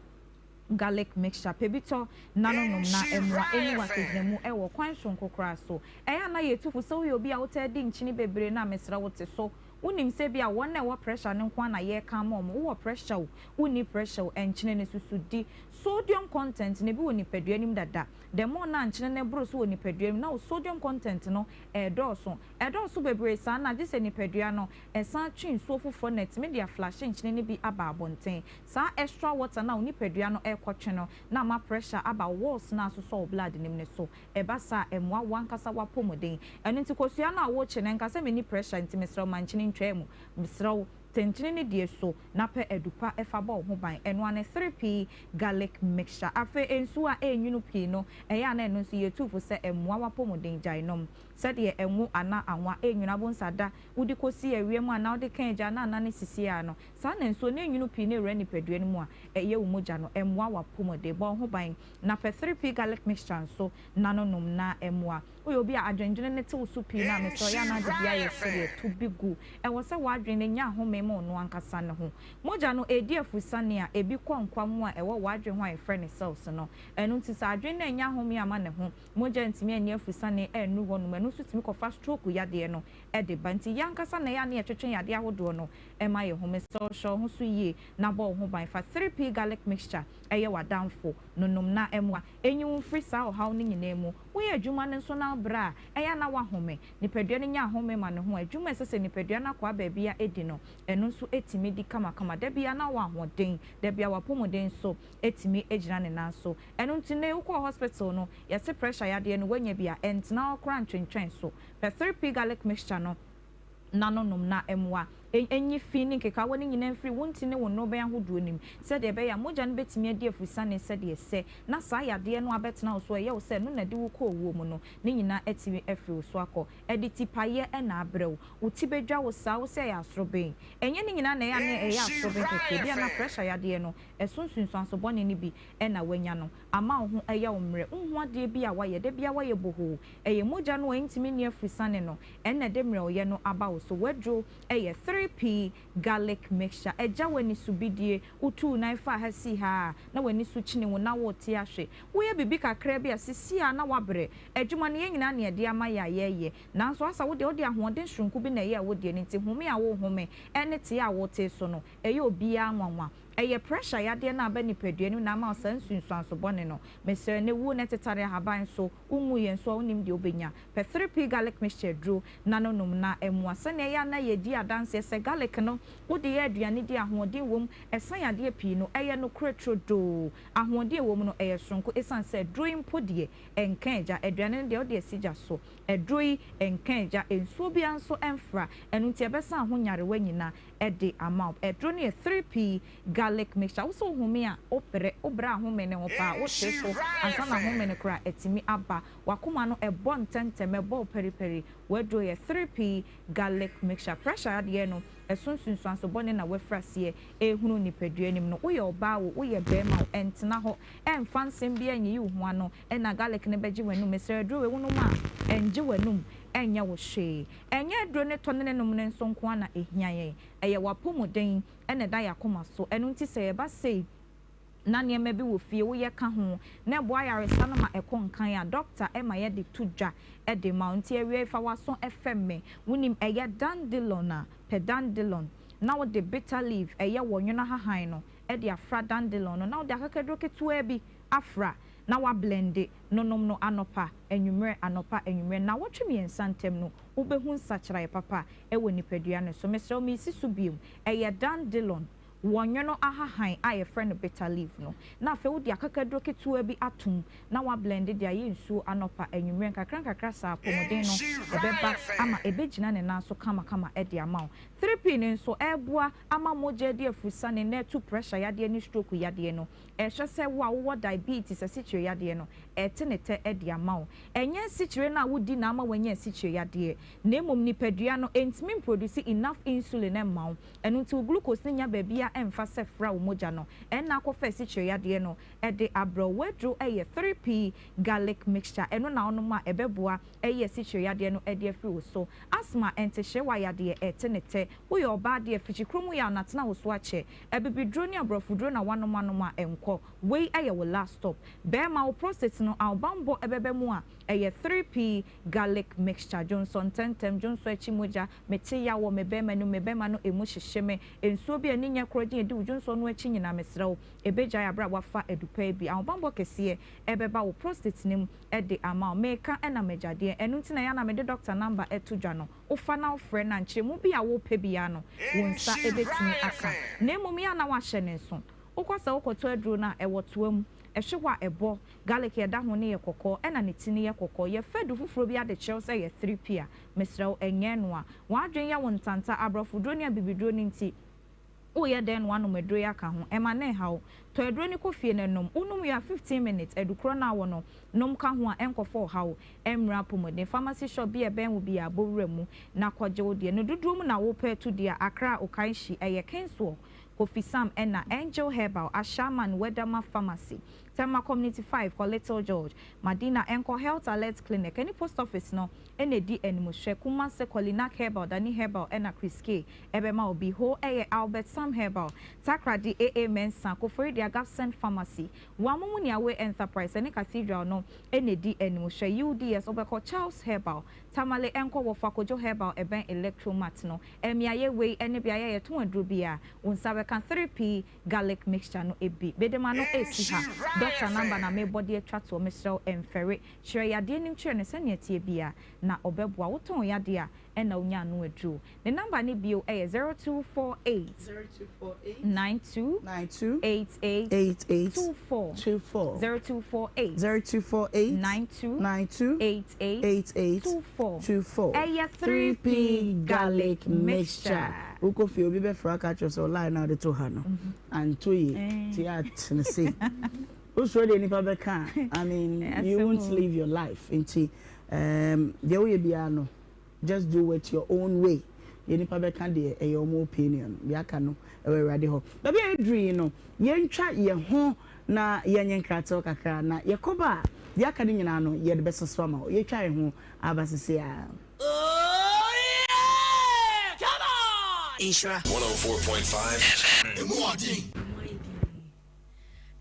garlic mixture. Pɛ bi tɔ na no nom na ɛmmoa ɛnyi w'asagyinamu wɔ kwan soronko koraa so. Ɛyɛ a na yɛtu fo sɛ woyɛ obi a wotaa di nkyene bebree no a, mesrɛ wo te so. Wonim sɛ ebia wɔn a ɛwɔ pressure no nko ara na yɛreka ama wɔn. Wowɔ pressure o, wonni pressure o, nkyene no susu di. Sodium content no, ebi wɔ nipadua no mu dada. The more na nkyene no boro so wɔ nipadua no mu, na wo sodium content no redɔɔso. Ɛdɔɔso bebree saa no a, gye sɛ nipadua no san twe nsuo foforɔ na atumi de aflashe nkyene no bi aba abɔnten. Saa extra water no a wo nipadua no rekɔtwe no na ama pressure aba wo walls no a asosɔ wo blood no mu no so. Ɛba saa a, ɛmmoa w'ankasa w'apɔmuden. Ɛno nti kosua no a worekye no, nka sɛ menni pressure nti mesrɛ wo ma nkyene ntwaa mu. Mesrɛ wo, te nkyene no die so na pɛ adu pa fa bɔ wo ho ban. Ɛno ara ne 3P garlic mixture. Afei nsuo a ɛnnwunu pii no, ɛyɛ a na ɛno nso yɛtu fo sɛ ɛmmoa w'apɔmuden. Gyae nom. Sɛdeɛ ngo anaa anwa ɛnnwunu abonsa da wode kɔsi awia mu anaa wode ka agya na anane sisi ara no, saa na nsuo no ɛnnwunu pii na ɛwura nipadua no mu a, ɛyɛ wo mogya no. Ɛmmoa w'apɔmuden. Bɔ wo ho ban na pɛ 3P garlic mixture nso na no nom na ɛmmoa. Woyɛ obi a adwendwene no te wo so pii no a, mesrɛ wo yɛ a na ade bi ayɛ sɛdeɛ to bi gu. Ɛwɔ sɛ w'adwene no nya ahome ma ɔno ankasa ne ho. Mogya no ɛredi afusane a ebi kɔ nkwa mu a ɛwɔ w'adwene ho a yɛfrɛ no cells no. Ɛno nti sɛ adwene no annya ahome amma ne ho, mogya antumi anni afusane annuru hɔnom, ɛno nso tumi kɔfa stroke yadeɛ no de ba. Nti yɛn ankasa na ɛyɛ a na yɛtwetwe yadeɛ ahodoɔ no ma yɛn ho. Mesrɛ wo hyɛ wo ho so yie na bɔ wo ho ban. Fa 3P garlic mixture yɛ w'adamfo no nom na ɛmmoa nyi wo mfiri saa ɔhaw no nyinaa mu. Woyɛ adwuma no nso na wobrɛ a, ɛyɛ a na woahome. Nipadua no nya ahome ma ne ho a, adwuma a ɛsɛ sɛ nipadua no akwaa baabiara di no, ɛno nso tumi di kamakama. Da biara na wowɔ ahoɔden, da biara w'apɔmuden nso tumi gyina ne nan so. Ɛno nti nnɛ yi wokɔɔ hospital no, yɛse pressure yadeɛ no woanya bi a, ɛntena hɔ koraa ntwentwɛn so. Pɛ 3P garlic mixture no na no nom na ɛmmoa nyi fi ne nkekaawa no nyinaa mfiri wo ntini ne wo nnorobɛn ahodoɔ no mu sɛdeɛ ɛbɛyɛ a mogya no bɛtumi adi afusane sɛdeɛ ɛsɛ na saa yadeɛ no abɛtena wo so a ɛyɛ wo sɛ ɛno na ɛde wo kɔ owuo mu no ne nyinaa atumi afiri wo so akɔ. Ɛde tipaeɛ na abrɛ wo. Wo ti bɛdwa wo saa wo sɛ ɛyɛ asoroben. Ɛnyɛ ne nyinaa na ɛyɛ a na ɛyɛ asoroben kɛkɛ, ebia na pressure yadeɛ no ɛso nsunsuanso bɔne no bi na woanya no ama wo ho yɛ wo mmerɛ. Wonhu adeɛ bi a woayɛ, da biara woayɛ bohoo. Ɛyɛ mogya no a ɛntumi nni afusane no ɛna ɛde mmerɛwyɛ no aba wo so. W'aduro yɛ 3P garlic mixture. Ɛgya w'ani so bidie, wotu wo nan faa ha sii ha a, na w'ani so kyini wo na worete ahwe. Woyɛ biribi kakraa bi a, seesei ara na woabrɛ. Adwuma no, yɛn nyinaa na yɛde ama yɛ a yɛreyɛ. Nanso asa wo deɛ, wode ahoɔden soronko bi na ɛyɛɛ wo deɛ no nti, home a worehome ne tee a woretee so no, ɛyɛ obiara nwanwa. Ɛyɛ pressure yadeɛ no a aba nipadua no mu na ama wo saa nsunsuanso bɔne no. Mesrɛ, na wuo no ɛtetare ahaban so, wonwuu yɛn so a wonnim deɛ wobɛnya. Pɛ 3P garlic mixture aduro na no nom na ɛmmoa. Sɛnea ɛyɛ a na yɛdi adanseɛ sɛ garlic no wode yɛ aduane di a ahoɔden wom, ɛsa yadeɛ pii no, ɛyɛ nokorɛ turodoo. Ahoɔden a ɛwɔ mu no ɛyɛ soronko ɛsiane sɛ aduro yi mpo deɛ ɛnka agya. Aduane no deɛ wode asi gya so. Aduro yi ɛnka agya, nsuo biara nso ɛmfra, ɛno nti ɛbɛsa ho nyarewa nyina de ama wo. Aduro no yɛ 3P garlic. Garlic Mixture. Wo sɛ wo home a, wo brɛ, wo brɛ ahome no ho paa, wo te so ansa na home no koraa atumi aba. W'akoma no ɛbɔ ntɛmntɛm, ɛbɔ wo paripari. W'aduro yɛ 3P Garlic Mixture. Pressure adeɛ no, ɛso nsunsuanso bɔne na w'afiri aseɛ rehunu nipadua no mu no. Woyɛ ɔbaa o, woyɛ barima o, ɛntena hɔ, ɛmfa nsɛm biara nyiyi wo ho ano, ɛna garlic no bɛgye w'anum. Mesrɛ aduro wei wonom a, ɛngye w'anum, ɛnyɛ wo hwee. Ɛnyɛ aduro no tɔ ne ne nom no nso nko ara na ɛhia yɛn. Ɛyɛ w'apɔmuden na ɛda yɛn akoma so. Ɛno nti sɛ yɛba sei na nneɛma bi wɔ fie woyɛ ka ho na ɛboa ayaresa no ma ɛkɔ nkan a, dɔkta ma yɛde to dwa de ma wo. Nti awiei fa w'aso fɛm me. Wonim ɛyɛ dandelion a, pɛ dandelion na wode bitter leaf, ɛyɛ wɔnwono ahahan no, de afra dandelion no na wode akakaduro ketewaa bi afra na woablɛnde no nom no anɔpa, anwummerɛ, anɔpa, anwummerɛ, nnawɔtwe mmiɛnsa ntam no wobɛhu nsakyeraeɛ papa wɔ nipadua no so. Mesrɛ wo meresi so bio, ɛyɛ dandelion, wɔnwono ahahan a yɛfrɛ no bitter leaf no, na afei wode akakaduro ketewa bi ato mu na woablɛnde de ayɛ nsuo anɔpa, anwummerɛ, nkakra nkakra saa apɔmuden no ɛbɛba ama ɛbɛgyina ne nan so kamakama de ama wo. 3P no nso ɛreboa ama mogya adi afurusane na atu pressure yadeɛ ne stroke yadeɛ no. Ɛhwɛ sɛ wo a wowɔ diabetes, asikyire yadeɛ no, ɛrete ne tɛ de ama wo. Ɛnyɛ asikyire no a wodi na ama woanya asikyire yadeɛ, na mmom nipadua no ntumi mproduce enough insulin mma wo. Ɛno nti wo glucose no nnya baabiara mfa sɛ fra wo mogya no. Ɛnna akɔfa asikyire yadeɛ no de abrɛ wo. W'aduro yɛ 3P garlic mixture. Ɛno na wonom a ɛbɛboa ayi asikyire yadeɛ no de afiri wo so. Asthma, ntehyeewa yadeɛ, ɛrete ne tɛ. Woyɛ ɔbaa deɛ, fikyikuro mu yaw na atena wo so akyɛ. Abibiduro ne aborɔfoduro na woanom anom a ɛnkɔ. Wei yɛ wo last stop. Bɛɛma wo prostate no ahobanbɔ ɛbɛba mu a, ɛyɛ 3P garlic mixture. Dwonsɔ ntɛntɛm, dwonsɔ akyi mogya, mete yaw wɔ me bɛɛma no mu, me bɛɛma no ɛmu hyehye me, nsuo bi a ani nyɛ korɔgyen ɛdi wo dwonsɔ no akyi nyinaa mesrɛ wo ɛbɛgyae aberɛ a woafa adupaa bi. Ahobanbɔ kɛseɛ ɛbɛba wo prostate no mu de ama wo. Meka ɛna magyadeɛ, ɛno nti na ɛyɛ a na mede doctor number to dwa no. Wofa na wofrɛ no a, nkyerɛmu bi a wopɛ biara no, wo nsa bɛtumi aka. Na mmom yɛ a na woahyɛ no nso. Wokɔ sɛ wokɔtɔ aduro no a, ɛwɔ toa mu. Ɛhwe hɔ a, ɛbɔ. Garlic a ɛda ho no yɛ kɔkɔɔ, ɛna ne ti no yɛ kɔkɔɔ. Yɛfa adu foforɔ bi ade kyerɛ wo sɛ ɛyɛ 3P a, mesrɛ wo, ɛnyɛ ɛno a. W'adwene yɛ wo ntanta, aborɔfoduro ne abibiduro no nti, Woyɛ dɛn na woanom aduro yi aka ho? Ɛma no nha wo. Tɔ aduro no kɔ fie na nom. Wonom wie a, 15 minutes, adu korɔ no a wɔ no, nom ka ho a, ɛnkɔfa ɔhaw mmra apɔmuden. Pharmacy shop bi a ɛbɛn wo biara, bɔ wura mu na kɔgye wo deɛ. No dodoɔ mu na wopɛ atu deɛ a, Accra, Okaishie, ɛyɛ Kingswalk, Kofi Sam ɛna Angel Herbal, Ashaiman, Wedama Pharmacy, Tema Community 5, kɔ Little George, Madina, ɛnkɔ Health Alert Clinic ɛne Post Office no na ɛdi animhwɛ. Kumase, Kɔlinak Herbal, Dani Herbal ɛna Chris K. Ɛbɛma obi ho yɛ Albert Sam Herbal, Takoradi AA Mensah, Koforidua Gapson Pharmacy, Wamumu Niawe Enterprise ɛne Cathedral no na ɛdi anim. Hwɛ UDS wobɛkɔ Charles Herbal, Tamale ɛnkɔ Wɔfa Kojo Herbal ɛbɛn Electromat no. Mmeaeɛ wei ɛne beaeɛ a yɛtɔn aduro biara. Wo nsa bɛka 3P Garlic Mixture no bi. Mede m'ano resi ha. Doctor number na merebɔ de atwa toɔ. Mesrɛ wo ɛmfɛre. Kyerɛ yadeɛ nim kyerɛ no sɛnea ɛteɛ biara na ɔbɛboa. Wotɔn yadeɛ a ɛna wonya ano aduro. Ne number no bio yɛ 0248 92 88 24 0248 92 88 24. Ɛyɛ 3P Garlic Mixture. Wokɔ fie obi bɛfrɛ aka akyerɛ sɛ ɔline na wode to ha no anto yie nti atene sei. Wosuro deɛ nipa bɛka a, I mean you won't live your life nti um, deɛ woyɛ biara no Just do it your own way deɛ nipa bɛka deɛ ɛyɛ wɔn opinion deɛ aka no ɛwɔ Awurade hɔ. Baabi a yɛduru yi no yɛntwa yɛn ho na yɛnyɛ nkratew kakra na yɛkɔba a deɛ aka no nyinaa no yɛde bɛsɔ so ama wo. Yɛtwa yɛn ho aba sisi ara. Nhyira. 104.5 FM. Emu ɔden.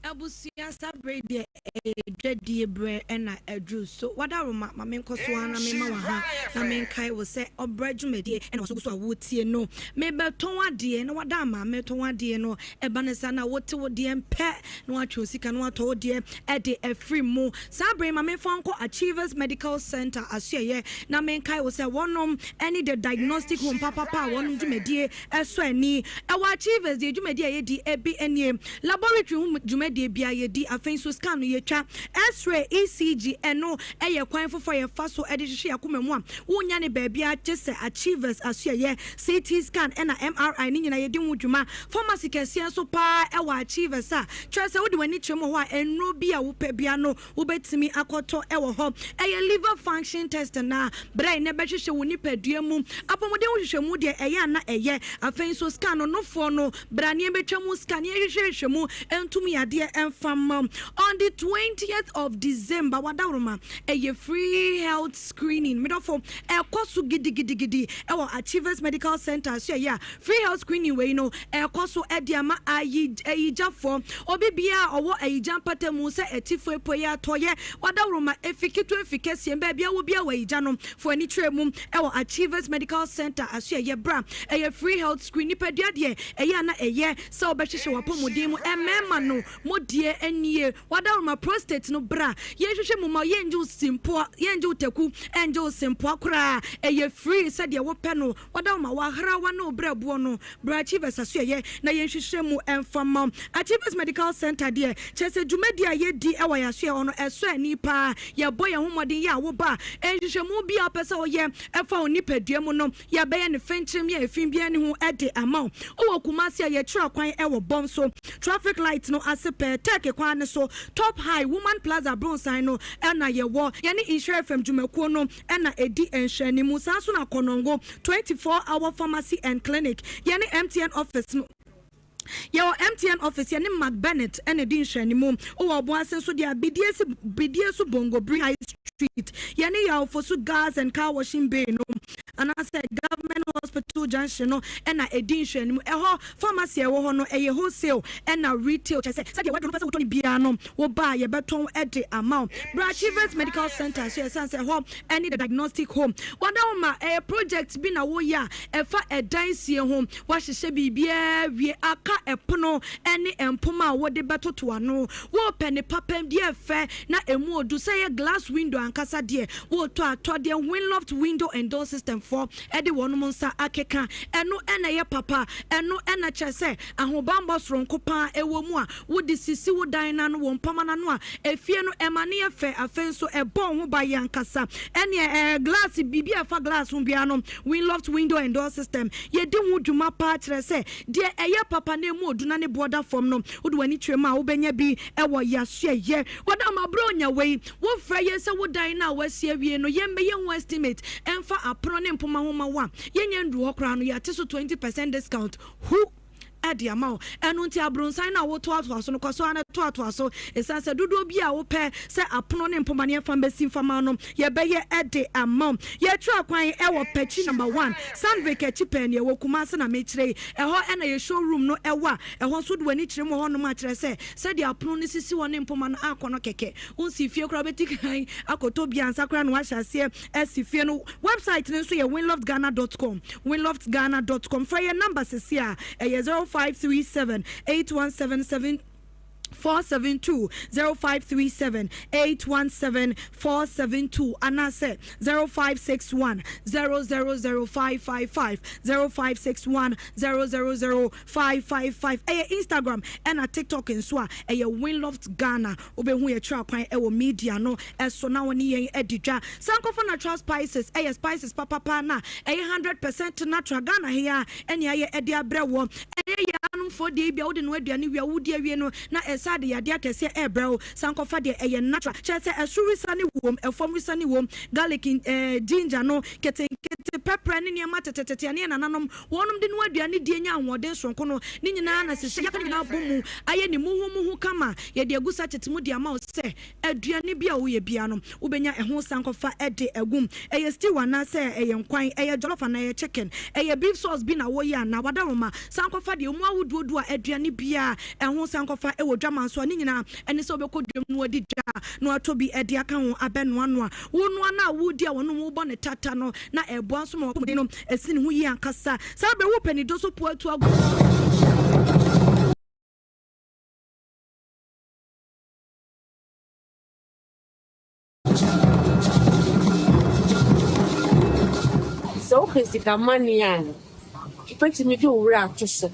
Abusua saa berɛ yi deɛ ɛyɛ dwadie berɛ na aduru so wadaworoma ma menkɔ so ara na mema wo aha na menkae wo sɛ ɔbrɛ dwumadie na waso gu so a wotie no mebɛtɔn adeɛ na wada ama metɔn adeɛ no ɛba ne saa na wote wo deɛ mpɛ na watwe wo sika na watɔ wo deɛ ɛde afiri mu saa berɛ yi ma memfa nkɔ Achievers Medical Center asoɛyɛ na menkae wo sɛ wɔnom ɛne the diagnostic home papapa a wɔnom dwumadie ɛsɔ ani. Ɛwɔ Achievers deɛ dwumadi a yɛdi bi nie, Laboratory ho dwumadi. adansedie biara yɛdi. Afei nso scan no yɛtwa X-ray, ECG, ɛno yɛ kwan foforɔ a yɛfa so de hwehwɛ yɛn akoma mu a wonnya no baabiara gye sɛ Achievers Asoɛeɛ. CT scan ɛna MRI ne nyinaa yɛdi ho dwuma. Pharmacy kɛseɛ nso paa wɔ Achievers a kyerɛ sɛ wode w'ani kyerɛ mu wɔ hɔ a nnuro bi a wopɛ biara no wobɛtumi akɔtɔ wɔ hɔ. Ɛyɛ liver function test anaa berɛ a na ɛbɛhwehwɛ wo nipadua mu apɔmuden ho nhwehwɛmu deɛ ɛyɛ a na ɛyɛ. Afei nso scan no nofoɔ no bra na yɛbɛtwa mu scan na yɛnhwehwɛhwehwɛ mu ntom yadeɛ mfa mma wo. On the 20th of December wadaworoma ɛyɛ free health screening. Medɔfo ɛkɔ so gidigidigidi ɛwɔ Achievers Medical Center so ɛyɛ a Free health screening wei no ɛrekɔ so de ama ayi ayigyafoɔ. Obi biara a ɔwɔ ayigya mpatamu sɛ atifo apueɛ atɔeɛ wadaworoma efi ketewa efi kɛseɛ baabi a wɔ biara wɔ ayigya no fo ani kyerɛ mu ɛwɔ Achievers Medical Center asoɛeɛ bra ɛyɛ free health screen nipadua deɛ ɛyɛ a na ɛyɛ sɛ wobɛhwehwɛ wapɔmuden mu mmarima no mo deɛ nie wadaworoma prostate no bra yɛnhwehwɛ mu ma yɛngye wo simpoa yɛngye wo taku ɛngye wo sempoa koraa ɛyɛ free sɛdeɛ wopɛ no Wɔda wo ma w'ahrawa ne wo berɛboɔ no bra Achievers asoɛeɛ na yɛnhwehwɛ mu mfa mma wo. Achievers Medical Centre deɛ, kyerɛ sɛ dwumadie a yɛdi wɔ yɛn asoɛeɛ hɔ no, ɛsɔ ani pa ara. Yɛbɔ yɛn ho mmɔden yɛ a woba a, nhwehwɛmu biara a wopɛ sɛ woyɛ fa wo nipadua mu no, yɛbɛyɛ no fenkyem yɛ efi biara nni ho de ama wo. Wowɔ Kumasi a, yɛkyerɛ kwan wɔ Bɔnso traffic light no ase pɛɛ, Turkey kwan no so, Top High, Woman Plaza abronsan no na yɛwɔ. Yɛne Nhyira FM dwumakuo no na ɛdi nhwɛanimu. Saa nso na Konongo 24 Hour Pharmacy and Clinic, yɛne MTN Office no, Yɛwɔ MTN office, yɛne Mark Bennett na ɛdi nhwɛanimu. Wowɔ Ɔboase nso deɛ a, Bidie si Bidie so Bongobiri High Street, yɛne Yaw Fosu Gas and Car Washing Bay no anaasɛ Government Hospital Junction no na ɛdi nhwɛanimu. Ɛhɔ pharmacy a ɛwɔ hɔ no, ɛyɛ wholesale ɛna retail, kyerɛ sɛ sɛdeɛ w'aduro no wopɛ sɛ wotɔ no biara no, Wo ba a, yɛbɛtɔn de ama wo. Bra Achievers Medical Centre nso, ɛsiane sɛ ɛhɔ ne The Diagnostic Home. Wɔada ma ɛyɛ project bi na woyɛ a ɛfa ɛdan sie ho. Woahyehyɛ biribiara awie, aka ɛpono ne mpoma a wode bɛtoto ano. Worepɛ ne papa deɛ ɛfɛ na ɛmu ɔdu, sɛ ɛyɛ glass window ankasa deɛ, woretɔ a, tɔ deɛ Winloft Window and Door System foɔ de wɔnom nsa akeka. Ɛno na ɛyɛ papa. Ɛno na kyerɛ sɛ ahobammɔ soronko pa ara wɔ mu a Wode sisi wo dan no ano, wo mpoma no ano a, efie no, ɛma no yɛ fɛ. Afei nso, ɛbɔ wo ho ban yie ankasa. Ɛnneɛ, ɛɛ, glass, biribi a ɛfa glass ho biara no, Winloft Window and Door System, yɛdi ho dwuma pa ara kyerɛ sɛ, deɛ ɛyɛ papa na emu odu na ne boɔ da fam no, wode w'ani kyerɛ mu a, wobɛnya bi wɔ yɛn asoɛeɛ. Wɔda ma berɛ onya wei, wofrɛ yɛn sɛ wo dan no a woasi awie no, yɛmmɛyɛ ho estimate mfa apono ne mpoma ho ma wo a, yɛnnya nnuru hɔ koraa no, yɛate so 20 percent discount. Hu! de ama wo. Ɛno nti abronsan no a wotoatoa so no, kɔ so ara na toatoa so. Esiane sɛ dodoɔ bi a wopɛ sɛ apono ne mpoma no yɛmfa mmɛsi mfa ma wo no, yɛbɛyɛ de ama wo. Yɛatwa kwan wɔ Pakyi Number One, Sandvik akyi pɛɛ nea ɛwɔ Kumasi na mekyerɛ yi. Ɛhɔ na yɛn show room no wɔ a ɛhɔ nso wode w'ani kyerɛ mu wɔ hɔnom a kyerɛ sɛ sɛdeɛ apono no sisi hɔ ne mpoma no akɔ no kɛkɛ. Wonsii fie koraa wobɛti kan akɔtɔ bi ansa koraa na woahyɛ aseɛ asi fie no. Website no nso yɛ winloftghana dot com, winloftghana dot com. Frɛ yɛn number sɛsi a, ɛyɛ 0537 817 472, 0537 817 472 anaasɛ 0561 000 555, 0561 000 555. Ɛyɛ Instagram ɛna TikTok nso a, ɛyɛ Winloft Ghana. Wobɛhu yɛn kyerɛ kwan wɔ media no so na wo ne yɛn adi dwa. Sankofa Natural Spices yɛ spices papapa no a ɛyɛ 100% natural. Ghana he ara ne ayɛ de abrɛ woɔ. Ɛnyɛ yaanomfoɔ deɛ yi bi a wode noa aduane wie a wodi awie no na ɛsan de yadeɛ akɛseɛ ɛrebrɛ wo. Sankofa deɛ ɛyɛ natural, kyerɛ sɛ ɛsoro wisa ne wom, ɛfam wisa ne wom, garlic, ginger no nketenkete, pɛprɛ ne nneɛma tetetete a ne yɛn nananom Wɔnom de noa aduane die nya ahoɔden soronko no, ne nyinaa na sese yɛaka ne nyinaa abɔ mu ayɛ ne muhumuhu kama yɛde agu sachet mu de ama wo sɛ aduane bi a woyɛ biara no wobɛnya ɛho sankɔfa de agu mu. Ɛyɛ stew anaa sɛ ɛyɛ nkwan, ɛyɛ jollof anaa ɛyɛ chicken, ɛyɛ beef sauce bi na woyɛ anaa, wadaworoma sankɔfa deɛ ɛmu ahodoɔ du a aduane biara ɛho sankɔfa wɔ dwaman so a ne nyinaa ɛne sɛ wobɛkɔ dwam na wadi dwa na watɔ bi de aka ho abɛnoanoa. Wonoa no a woredi a wɔnom wobɔ no tata no na ɛboa nso ma w'apɔmuden no si ne ho yie ankasa. Saa berɛ wopɛ ne dɔ so po atu agu. Sɛ wopɛ sika money a, wobɛtumi de wo werɛ ato so.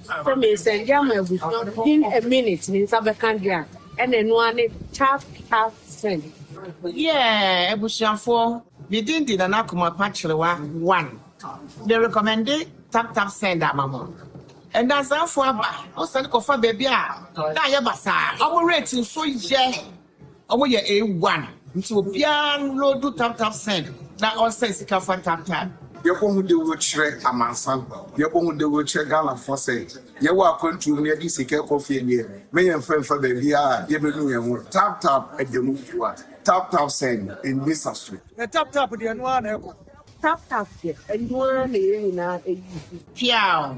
Sɛ mesɛnde ama abusua within a minute ne nsa bɛka deɛ a, ɛna ɛno ara ne tap tap send. Yeah abusuafoɔ me din de Nana Kumapa Kyerewa one me recommende tap tap send ama mo Ndansafoɔ aba wo sane kɔfa baabi a na ayɛ basaa ɔmo rate nso yɛ Ɔmo yɛ A one nti obiara nloadu tap tap send na ɔnsɛn sika fa tap tap. Yɛbɔ ho dawuro kyerɛ amansan, yɛbɔ ho dawuro kyerɛ Ghanafoɔ sɛ yɛwɔ akwantuo mu na yɛde sika rekɔ fie deɛ, mɛ yɛmfa mfa baabiara a yɛbɛnu yɛn ho. Tap tap ɛda mu fua, tap tap send nni saso. Na tap tap deɛ ɛno ara na ɛkɔ. Tap tap deɛ ɛno ara na yɛn nyinaa use. Piaw!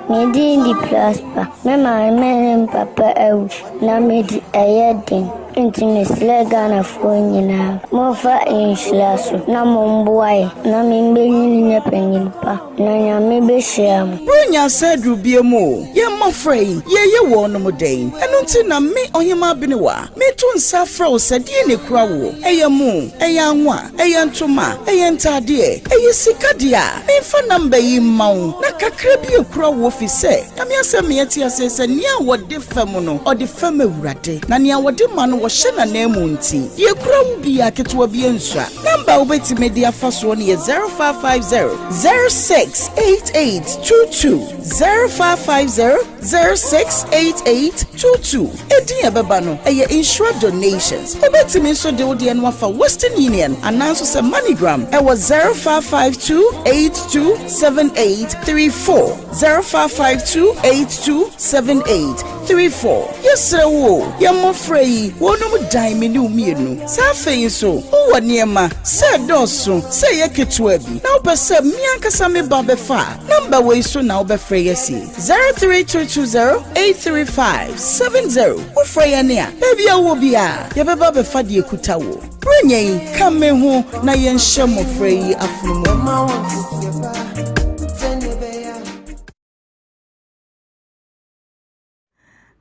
Me din de Prosper. Me maame ne me papa awu na medi ɛyɛ den. Nti mesrɛ Ghanafoɔ nyinaa, momfa nhyira so na momboa yɛn na membenyin nyɛ panyin pa na Nyame behyira mo. Buronya asa aduru biam o, yɛn mmɔfra yi, yɛreyɛ wɔnom dɛn? Ɛno nti na me, Ɔhemaa Benewa, meto nsa afrɛ wo sɛ deɛn na ɛkura woɔ? Ɛyɛ mo, ɛyɛ anwa, Ɛyɛ ntoma, ɛyɛ ntaadeɛ, ɛyɛ sika deɛ a, memfa number yi mma wo na kakra bi akura wo efisɛ Nyame asɛm ma yɛte aseɛ sɛ nea wɔde fɛm no, ɔde fɛm Awurade, na nea wɔde ma no wɔhyɛ n'ananmu nti, deɛ ɛkura wo biara ketewa bi nsua. Number a wobɛtumi de afa soɔ no yɛ 0550 068822, 0550 068822. Edin a ɛbɛba no, ɛyɛ Nhyira Donations. Wobɛtumi nso de wo deɛ no afa Western Union anaa nso sɛ MoneyGram ɛwɔ 0552 82 7834, 0552 82 7834. Yɛsrɛ wo o, yɛn mmɔfra yi, wɔnom dan me ne wo mmienu. Sɛ afei nso wowɔ nneɛma, sɛ ɛdɔɔso, sɛ ɛyɛ ketewa bi, na wopɛ sɛ me ankasa me ba bɛfa a, nɔmba wei so na wobɛfrɛ yɛn asie. 03220 835 70 Wofrɛ yɛn a, baabi a wowɔ biara, yɛbɛba abɛfa deɛ ɛkuta wo. Buronya yi, ka me ho na yɛnhyɛ mmɔfra yi afono mu.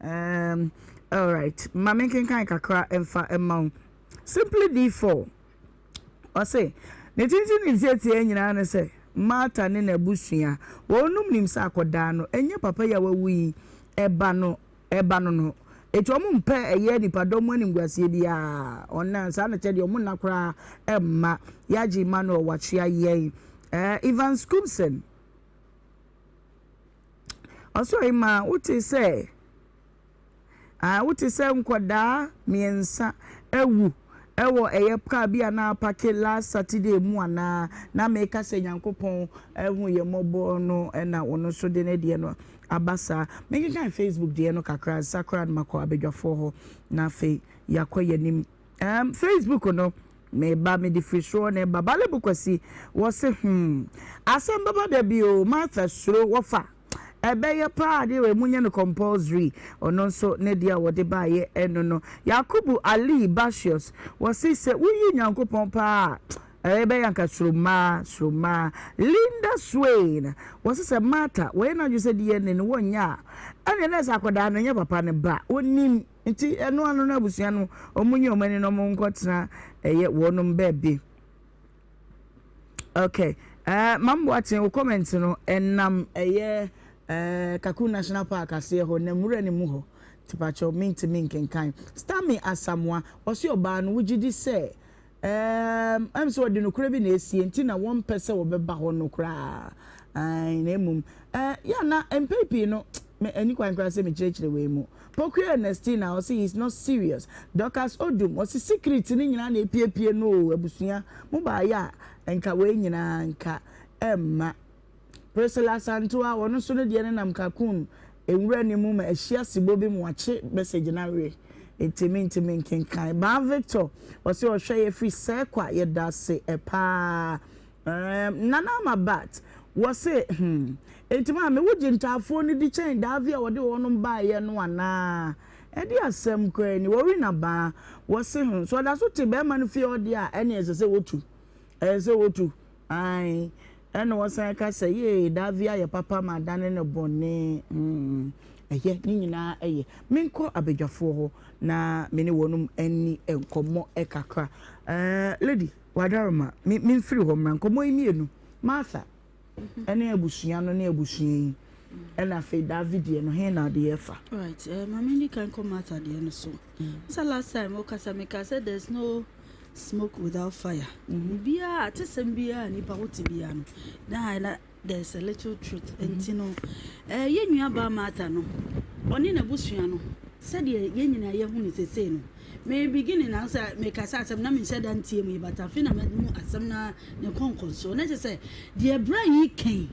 Um, all right. Ma menkenkan kakra mfa mma wo. Simply D4. Ɔse, ne tenten ne ntiatia nyinaa ne sɛ, Martha ne n'abusua, wɔnom nim sɛ akɔdaa no, ɛnyɛ papa yi a wawu yi ɛba no, ɛba no no. Eti wɔn mpɛ ɛyɛ nipadɔm mu animguaseɛ biara. Ɔna saa na kyɛ deɛ wɔn nna koraa ɛmma. Yagye Emmanuel wakyea yɛn. Eh, Evans Kubson. Ɔse ɔhemaa wote sɛ ah wote sɛ nkɔdaa miensa awu ɛwɔ ɛyɛ car bi a na apake last Saturday mu anaa na meka sɛ Nyankopɔn ahu yɛ mmɔbɔ no ɛna ɔno nso de ne deɛ no aba saa. Menkenkan Facebook deɛ no kakra ansa koraa na makɔ abadwafoɔ hɔ na afei yɛakɔ yɛnim. Erm Facebook no me ba mede firi soro na ɛba Balebu Kwasi wɔse hmm asɛm bɛba da bi oo Martha suro wɔfa ɛbɛyɛ paa adeɛ wei monyɛ no compulsory ɔno nso ne deɛ a wɔde baeɛ ɛno no Yakubu Ali Basius wɔse sɛ woyi Nyankopɔn paa a ɛbɛyɛ anka suro mmaa suro mmaa Linda Swain wɔse sɛ Martha wɔyɛ n'adwene sɛ DNA no wɔnyɛ a ɛneɛ na ɛsɛ akwadaa no nyɛ papa no ba ɔnim Nti ɛno ano no abusua no wɔn nyi wɔn ani na wɔn nkɔ tena ɛyɛ wɔnom baabi. Okay, uh, Mam Boateng, wo comment no ɛnam ɛyɛ uh, Kakum National Park aseɛ hɔ na nwura no mu hɔ. Tipakyɛw mentumi nkenkan. Stami Asamoah, ɔse ɔbaa no wogye di sɛ Ɛɛm, ɛm sɛ wɔde nokorɛ bi na asie nti na wɔmpɛ sɛ wɔbɛba hɔ no koraa. Ae, na mmom, ɛɛ, yɛ a na mpɛn pii no, me, ɛnni kwan koraa sɛ mekyerɛkyerɛ wei mu. Pokuaa Ernestina, ɔse he is not serious. Dorcas Odum, ɔse secret no nyinaa na epiepie no o, abusua, mo baayɛ a, nka wei nyinaa nka ɛmma. Priscilla Asantewaa, ɔno nso ne deɛ no nam Cacoon nwura no mu ma ahyia sebɔ bi ma wakye message no awe nti mentumi nkenkan. Baa Victor, ɔse ɔhwɛ yɛ firi Sɛkwa, yɛdase paa. Erm Nana Ama Bat, wɔse hmm, enti maame wogye ntaafoɔ no di kyɛn Daavi a wɔde wɔnom baeɛ no anaa? Ɛde asɛm koraa ni. Worina Baa, wɔse hmm, sɛ ɔda so te bɛrima no fie hɔ deɛ a ɛneɛ ɛsɛ sɛ wotu. Ɛsɛ sɛ wotu. Ae. Ɛna wɔsan ka sɛ, Yee, Davi ayɛ papa ma adane no bɔne. Hmm. Ɛyɛ, ne nyinaa ɛyɛ. Menkɔ abadwafoɔ hɔ na me ne wɔnom nni nkɔmmɔ kakra. Eh, lady, Wadaroma, me, memfiri hɔ mmra. Nkɔmmɔ yi mmienu, Martha ɛne abusua no ne abusua yi, ɛna afei David deɛ no, he na adeɛ fa? Right, eh, ma mendi kan kɔ Martha deɛ no so. Sɛ last time wokasa meka sɛ there's no smoke without fire. Biribiara, atesɛm biara nipa wote biara no, na na There's a little truth. Nti no, eh, yɛn nua baa Martha no, ɔne n'abusua no, sɛdeɛ yɛn nyinaa yɛhu no sesei no, me beginning na sɛ mekasa asɛm na menhyɛ da ntie mu yi, but afei na mahu asɛm na ne nkɔnkɔnsoɔ. Na kyerɛ sɛ, deɛ bra yi kɛn,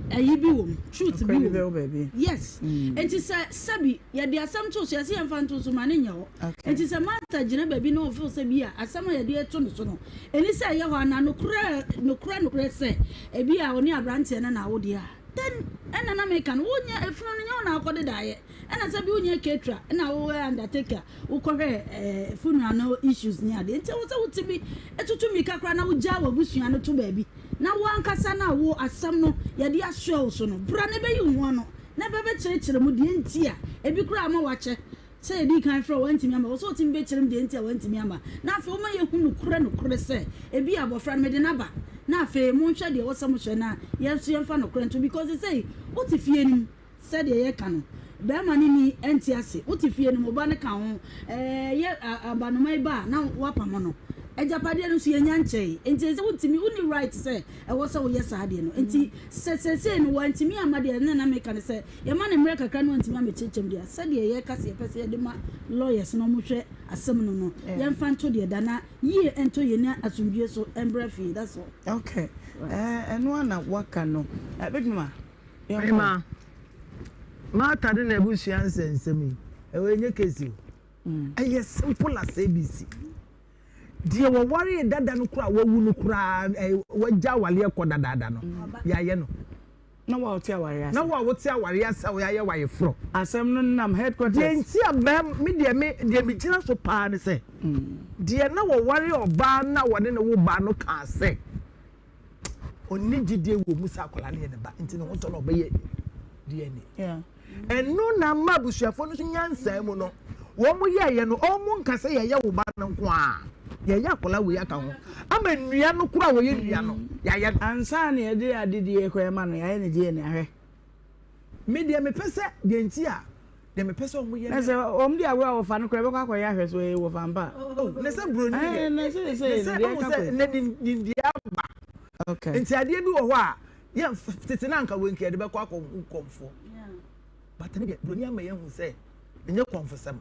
ɛyi bi wɔ mu, truth bi wɔ mu. Yes. Nti sɛ sɛbi yɛde asɛm to so, yɛsɛ yɛmfa nto so ma ne nyɛ hɔ. Nti sɛ Martha gyina baabi na ɔfeel sɛ bi a asɛm a yɛde ato no so no, Ɛni sɛ ɛyɛ hɔ anaa? Nokorɛ, nokorɛ, nokorɛ sɛ, ebia ɔne aberanteɛ no na awo deɛ a, then ɛna na meka no, wonyɛ, efunu no nyɛ wo na wokɔdedaeɛ, ɛna sɛ bi wonyɛ caterer, ɛna woyɛ undertaker, wokɔhwɛ ɛɛ funeral no issues ne adeɛ, nti ɛwɔ sɛ wotumi tutu mmirika koraa na wogyaa w'abusua no to baabi, na wo ankasa no a wo asɛm no yɛde asoɛ wo so no, bra na bɛyi wo ho ano, na bɛbɛkyerɛkyerɛ mu deɛ nti a ebi koraa ama wakyɛ. Sɛ yɛdii kan frɛɛ wo woantumi amma, ɛwɔ sɛ wotumi bɛkyerɛ mu deɛ nti a woantumi amma, na afei woma yɛhu nokorɛ nokorɛ sɛ ebia abɔfra no mede no aba, na afei monhwɛ deɛ ɛwɔ sɛ mohwɛ na yɛn nso yɛmfa nokorɛ nto, because sesei wote fie no mu sɛdeɛ yɛka no barima no ni ɛnte ase, wote fie no mu, wo ba no ka ho, ɛyɛ abanoma yi ba a na woapamo no, agyapadeɛ no nso yɛnnya nkyɛe, nti ɛsɛ wontumi, wonni right sɛ ɛwɔ sɛ woyɛ saa adeɛ no, nti sɛ sesei no wantumi amma deɛ na na meka ne sɛ Yɛma no mmerɛ kakra na wantumi ammɛkyerɛkyerɛ mu deɛ a, sɛdeɛ yɛka sɛ yɛpɛ sɛ yɛde ma lawyers na wɔhwɛ asɛm no no, yɛmfa nto deɛ da na yie ntɔ yɛn ne asomdwoeɛ so mbra fie, that's all. Ok, ɛno ara na woaka no. Big Mama, yɛnkɔ. Mema Martha ne n'abusua nsɛnsɛm yi, ɛwɔ ɛnyɛ case o. Ɛyɛ simple as ABC. Deɛ wɔwaree dada no koraa a wawu no koraa, wagya awareɛ kɔ dadaada no, yɛayɛ no. Na wo a wote awareɛ ase. Na wo a wote awareɛ ase a wɔayɛ wo ayeforɔ. Asɛm no nam headquarters. Deɛ nti a bɛm, me deɛ me, deɛ megyina so paa ne sɛ, deɛ na wɔware ɔbaa no a wɔne no wo ba no kaa sɛ, ɔnni gyidie wɔ mu sɛ akwadaa no yɛ ne ba, nti ne ho tɔ no ɔbɛyɛ DNA. Ɛno na ama abusuafoɔ no nso nyansaa mu no, wɔn yɛɛyɛ no, wɔn nka sɛ yɛyɛ wo ba no nko ara, yɛyɛ akwadaa wei aka ho, ama nnua no koraa a wɔyɛ nnua no, yɛayɛ no. Ansa na yɛde adedie rekɔyɛ ma no, yɛayɛ no DNA ahwɛ. Me deɛ mepɛ sɛ, deɛ nti a, deɛ mepɛ sɛ wɔn yɛ ne. Na sɛ wɔn de agorɔ a wɔfa no koraa, yɛbɛkɔ akɔyɛ ahwɛ sɛ ɔyɛ wɔfa ampa a. Oh, na sɛ buroni deɛ, na sɛ sɛ na sɛ ɔhu sɛ nnɛ nimdeɛ aba. Okay. Nti adeɛ bi wɔ hɔ a, Yɛ tete na anka wei nka yɛde bɛkɔ akɔ hu kɔmfoɔ. But ne deɛ buroni ama yɛahu sɛ ɛnyɛ kɔmfosɛm.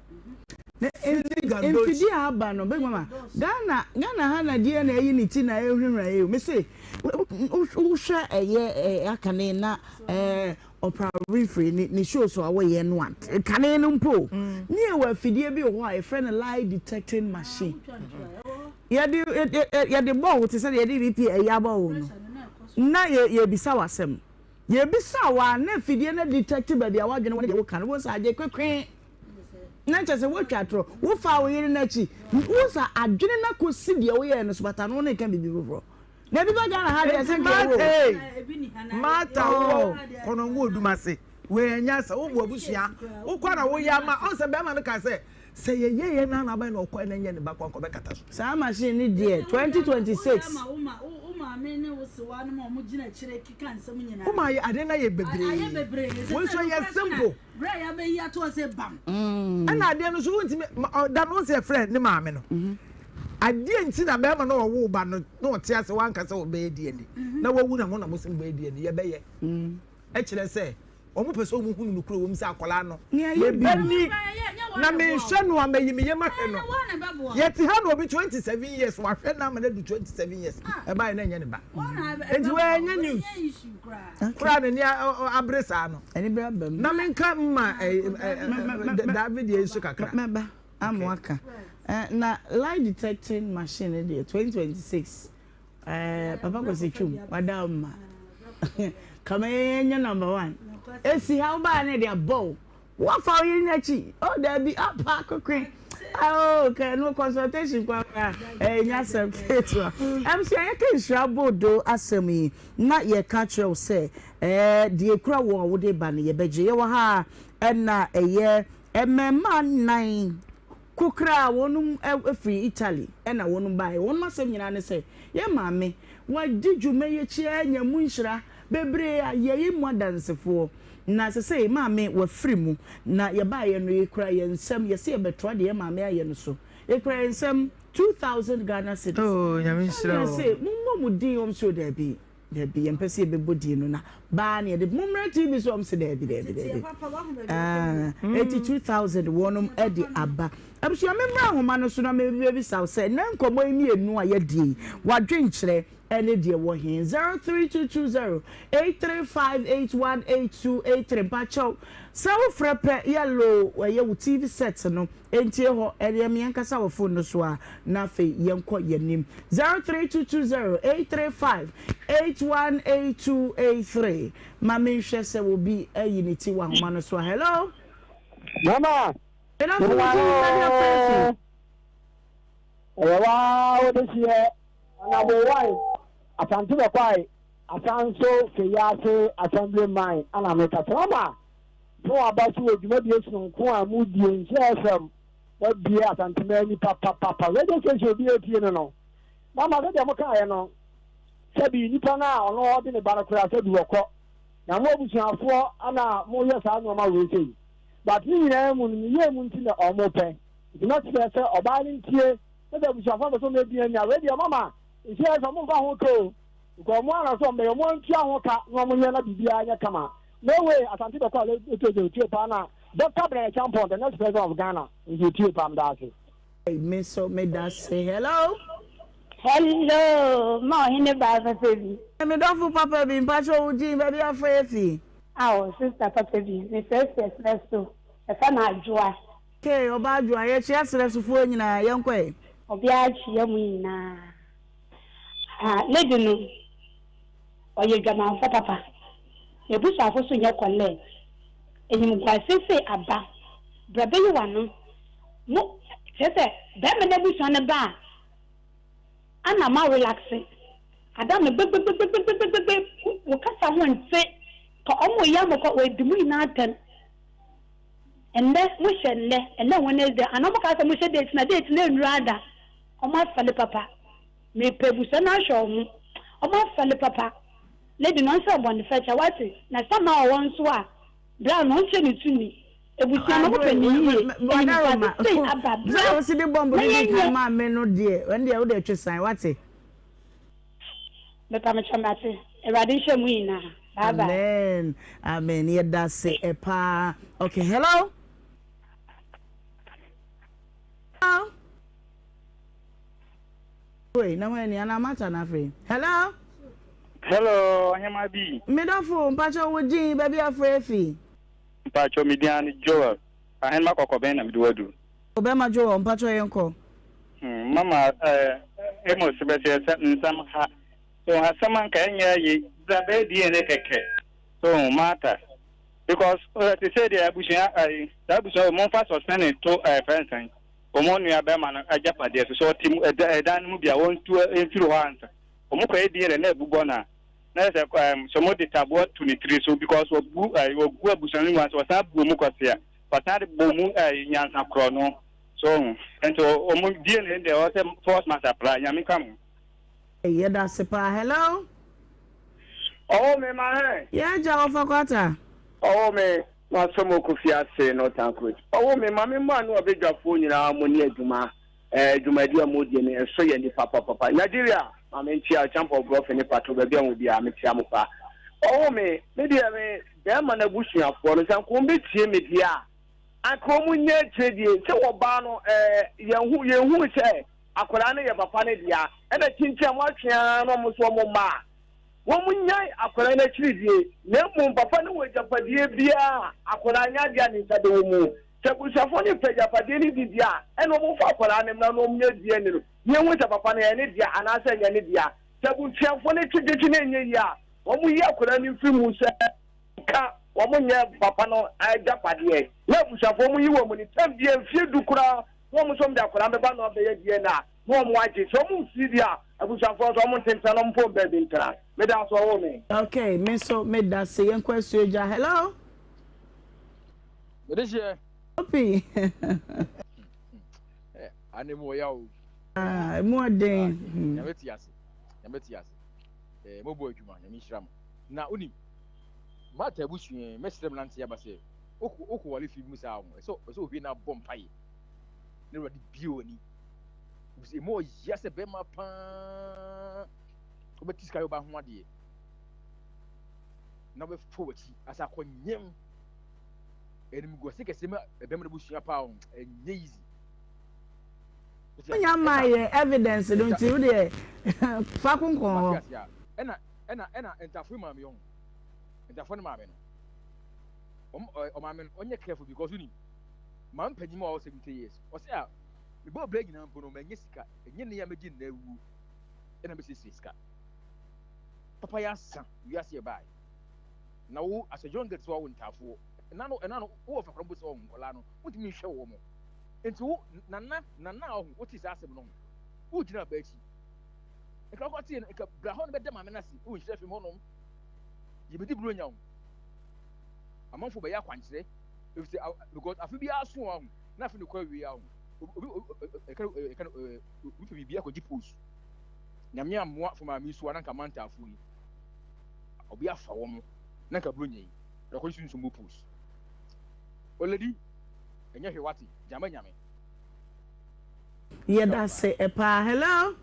Na mfidie a aba no big mama Ghana Ghana ha na deɛ na ɛyi ne ti na ɛhurahura yi o me se wohwɛ ɛyɛ akane na ɛɛ Oprah Winfrey ne ne shows a wɔyɛ no a kane no mpo ne yɛ wɔ afidie bi wɔ hɔ a yɛfrɛ no lie detecting machine yɛde yɛde bɔ wo te sɛ yɛde VP ɛyɛ abɔ wo no Na yɛ yɛrebisa wo asɛm. Yɛrebisa wo a, na afidie no detect baabi a w'adwene wɔ ne deɛ woka no. Wohu sɛ agye kwekwe. Na kyerɛ sɛ woatwa atorɔ. Wofaa wo yere no akyi. Wohu sɛ adwene no akɔsi deɛ woyɛɛ no so, but ano no reka biribi foforɔ. Na ebi ba Ghana ha deɛ sɛ nka ɛwɔ o. Martha wowɔ Kɔnɔngo Odumase. Wei ɛnyɛ asɛ wo bu abusua. Wokɔ na woyɛ ama. Ɔn sɛ bɛrima no kaa sɛ Sɛ yɛyɛ yɛn na n'aban na ɔkɔɛ na ɛnyɛ ne ba kɔ anka ɔbɛkata so. Saa machine no deɛ 2026. Wo ma adeɛ no ayɛ bebree. Wei nso ɛyɛ simple. Ɛna adeɛ no nso wontumi da no wonsɛ yɛfrɛ ne maame no. Adeɛ nti na bɛrima na ɔwoo ba no na ɔte ase wanka sɛ ɔbɛyɛ DNA na wawu na mo na mo sɛ mobɛyɛ DNA yɛbɛyɛ. Ɛkyerɛ sɛ Wɔn pɛ sɛ wɔn hunu nokorɛ wɔ mu sɛ akwadaa no me ba ni na me nhwɛ no a mayi me yam ahwɛ no. Yɛte ha na obi 27 years wahwɛ no ama no adu 27 years ɛbaeɛ na ɛnyɛ ne ba. Nti wei ɛnyɛ news koraa n'ani abere saa no. Na menka mma David yɛ nso kakra. Mɛba ama waka. Na lie detecting machine no deɛ 2026 Eh, Papa Kwesi Twum, wada wo mma. Kama yɛn nyɛ number one. Esi ha wobaa ne de abɔ wo. Woafa wo yere n'akyi. Oh, dabi, apa kwekwe. Oh, kɛ no consultation kwa kwa ɛnyɛ asɛm ketewa. Ɛm sɛ yɛka nhyira bodo asɛm yi na yɛka kyerɛ wo sɛ ɛɛ deɛ ekura wɔ a wode ba no yɛbɛgye. Yɛwɔ ha ɛna ɛyɛ mmɛɛma nan kokra a wɔnom firi Italy ɛna wɔnom baeɛ. Wɔnom asɛm nyinaa ne sɛ yɛn maame wadi dwuma yi akyi anya mu nhyira bebree a yɛyi mu adansefoɔ. Na sesei maame wafiri mu na yɛbaeɛ no yɛkura yɛn nsam yɛse yɛbɛtoa deɛ yɛn maame ayɛ no so yɛkura yɛn nsam 2000 Ghana cedis. Oh Nyame nhyira Ɛna wo. yɛse mommɔ mo din wɔn se o daabi daabi yɛmpɛ sɛ yɛbɛbɔ din no na baa na yɛde mommra TV so wɔn se daabi daabi daabi ah eti 2000 wɔnom de aba. Abusua memmra ahoma no so na mebɛbisa wo sɛ nnɛ nkɔmmɔ yi mmienu a yɛadie yi w'adwenkyerɛ Ɛne deɛ wɔ he? 03220 835818283 Mpakyɛw, sɛ wo frɛ pɛ yɛ loo ɛyɛ wo TV set no ntie hɔ ɛdeɛ me yɛnkasa wɔ phone no so a na afei yɛnkɔ yɛnim 03220 835818283 Ma menhwɛ sɛ obi ayi ne ti wɔ ahoma no so a Hello? Mama! Medafo wo din baabi afrɛ afi? Ɛyɛ waa wode hyeɛ Honourable Wine, Asante Bɛkwae, asan nso Feyiase Assembly man ana mekasa ama sɛ waba so wɔ dwumadie sononko a modie Nhyira FM wabie Asanteman ani papapapa radio station obi etie no no mama sɛdeɛ mo kaeɛ no sɛbi nipa no a ɔno ɔde ne ba no koraa sɛbi wɔkɔ na mo abusuafoɔ ana moyɛ saa nneɛma wei sei but ne nyinaa mu no ne yie mu nti na ɔmo pɛ nti mɛkyerɛ sɛ ɔbaa no ntie na sɛ abusuafo no pɛ sɛ wɔn adi anya wei deɛ mama nhyɛ sɛ wɔn mfa ho ka o nka wɔn ara sɛ wɔn bɛyɛ wɔn antua ho ka na wɔn nyɛ na biribiara nyɛ kama no way asante bɛkɔ a etu etu etu paa na Dr. Bryan Acheampong the next president of Ghana nso etu paa meda ase. Me so meda se hello. Hello ma ɔhene baa papa bi. Me dɔfo papa bi mpakyɛ wo din baabi afrɛ afi. Aw sister papa bi me frɛ fi ɛserɛ so ɛfa no adwoa. Kay, Ɔbaa Adwoa, yɛkyea serɛsofoɔ nyinaa, yɛnkɔ ɛ. Obiara kyea mu nyinaa. Ah, lady no, ɔyɛ dwamanfo papa. N'abusuafo so nyɛ collect. Enyimguase sei aba, bra bɛyi w'ano. Mo, kyerɛ sɛ, bɛrima n'abusua no ba a, ana ma relaxe. Ada no gbegbegbegbegbegbe, wo kasa ho nte. Ka ɔmo yɛ ama kɔ, wɔadi mo nyinaa atɛm. Ndɛ mo hyɛ ndɛ ɛnɛ Wednesday ana ɔmo kaa sɛ mo hyɛ date na date no nnuru ada ɔmo afɛle papa mepɛ abusua no ahwɛ ɔmo ɔmo afɛle papa lady no ɔnsrɛ bɔne fakyɛ wate na sama ɔwɔ nso a bra no ɔnkyerɛ ne tumi abusua no ɔmo pɛ ne yie animguase sei aba bra na yɛnyɛ. Maame no deɛ ɛno deɛ wode twe san wate. Mepa mo kyɛw mate. Awurade nhyira mo nyinaa. Bye bye. Amen amen yɛda se paa okay hello. Hello. Wei na wɔn ani anaa mata na afei hello. Hello ɔhema bi. Medɔfo mpakyɛ wo din baabi afrɛ afi. Mpakyɛ me din ane Joel. Ahenema kɔkɔbɛn na mede wo adu. Ɔbɛma Joel mpakyɛ yɛn kɔ. Hmm mama eh Amos bɛsɛ sɛ nsɛm ha so asɛm anka ɛnyɛ ayi bra bɛyɛ DNA kɛkɛ so matter because te sɛ deɛ abusua ayi saa abusua wɔ momfa suspend to ɛɛ fɛnsɛn wɔn nua bɛrima no agyapadeɛ so sɛ ɔte mu ɛda ɛdan no mu bi a wɔntu mfiri hɔ ansa wɔn kɔ yɛ DNA na ɛbubɔ no a na yɛ sɛ ɛɛm sɛ wɔn de taboa to ne tiri so because wɔbu ɛɛ wɔgu abusua no mu ase wɔsan bu wɔn kɔsia wɔsan de bɔ mu ɛɛ nyansa korɔ no. So wohu? Nti ɔmo DNA no deɛ ɛwɔ sɛ force must apply. Nyame nka mo. Yɛda ase paa. Hello. Ɔwɔ me ma hɛn. Yɛ agya wɔfa kwata. Ɔwɔ me ma sɔ mo kofi ase no tankrot. Ɔwɔ me ma me mmaa ne ɔbadwafoɔ nyinaa mo ne adwuma eh dwumadi a mo die no ɛsɔ yɛn ani papapapa. Nigeria ma me nkyia Champɔ Brɔfe ne Pato baabi a mo biara me kyia mo paa. Ɔwɔ me me deɛ me bɛɛma no abusuafoɔ no sɛ nka wɔn bɛ tie me deɛ a Anka wɔn nyɛ akyire die sɛ wɔbaa no ɛɛ yɛn hu yɛn hu sɛ akwadaa no yɛ papa no dea ɛna kyinkyin a wɔatwe ara na wɔn nso wɔn mma a wɔn nyae akwadaa no akyiri die na mmom papa no wɔ agyapadeɛ biara a akwadaa nyɛ adeɛ a ne nsa bɛwɔ mu sɛ abusuafoɔ no pɛ agyapadeɛ no bi deɛ a ɛna wɔn fa akwadaa no mmra na wɔn nyɛ DNA no na yɛn hu sɛ papa no ɛyɛ ne dea anaasɛ ɛnyɛ ne dea sɛ abusuafoɔ no twetwetwe na ɛnyɛ yie a wɔn yi akwadaa no mfiri mu sɛ Nka wɔn nyɛ papa no agyapadeɛ na abusuafoɔ mo yi wɔn ni tɛm bia mfie du koraa na wɔn nso wɔn de akwadaa no bɛba na wɔabɛyɛ DNA na wɔn agye. Sɛ wɔn mfiri deɛ a, abusuafoɔ nso wɔn ntentena na wɔn mfa wɔn baabi ntena. Meda ase ɔwoo me. Okay, me nso meda ase. Yɛnkɔ Asuogya. Hello. Mede hyeɛ. Opi. Ane mu ɔya o. Ah, emu ɔden. Nyame te ase. Nyame te ase. Eh, mo bɔ adwuma, nyame nhyira mo. Na unim, Martha abusua, mɛsrɛ mmerante aba sɛ, wokɔ wokɔ wale fi mu saa ho, ɛsɛ ɛsɛ ohwie na abɔ mpaeɛ. Na Awurade bie w'ani. Efisɛ emu ɔya sɛ bɛrima paa wobɛte sika yɛ ɔba ho adeɛ na wobɛfo w'akyi asa akɔ nyɛm animguase kɛse ma ɛbɛma no busua paa ho ɛnyɛ easy. Wonya mmaa yɛ evidence no nti wo deɛ fa konkɔn hɔ. Ɛna ɛna ɛna ntafo maame ɔho ntafo no maame no ɔm ɔmaame no ɔnyɛ careful because wonim maame panyin mu a ɔwɔ 70 years ɔsɛ a mebɔ ɔbra nyinaa mpo no manyɛ sika ɛnyɛ ne a mɛgye nna awuo ɛna mɛsiesie sika papa yɛ asa wiase ɛbae na wo as a young girl sɛ wawo ntaafoɔ ɛna no ɛna no wowɔ fakora mpo sɛ ɔho nkɔlaa no wontumi nhwɛ wɔ mo nti wo nana nana a ɔho wote saa asɛm no ho wogyina aba akyi nka wokɔ te nka bra hɔ no bɛda maame no ase wo nhyira fam hɔnom yɛbɛdi buro nya wo amanfo bɛyɛ akwankyerɛ efisɛ because afe biara so ɔho na afe no kɔ awie aho obi ɛka ɛka obi pɛ biribi akɔgye post nyame ammoa fo maame so a na nka mantaafo yi obi afa wɔn na nka buro nya yi na ɔkɔgye sunsun mu post oledi ɛnyɛ hwɛ wate gyama nyame. Yɛdase paa hello.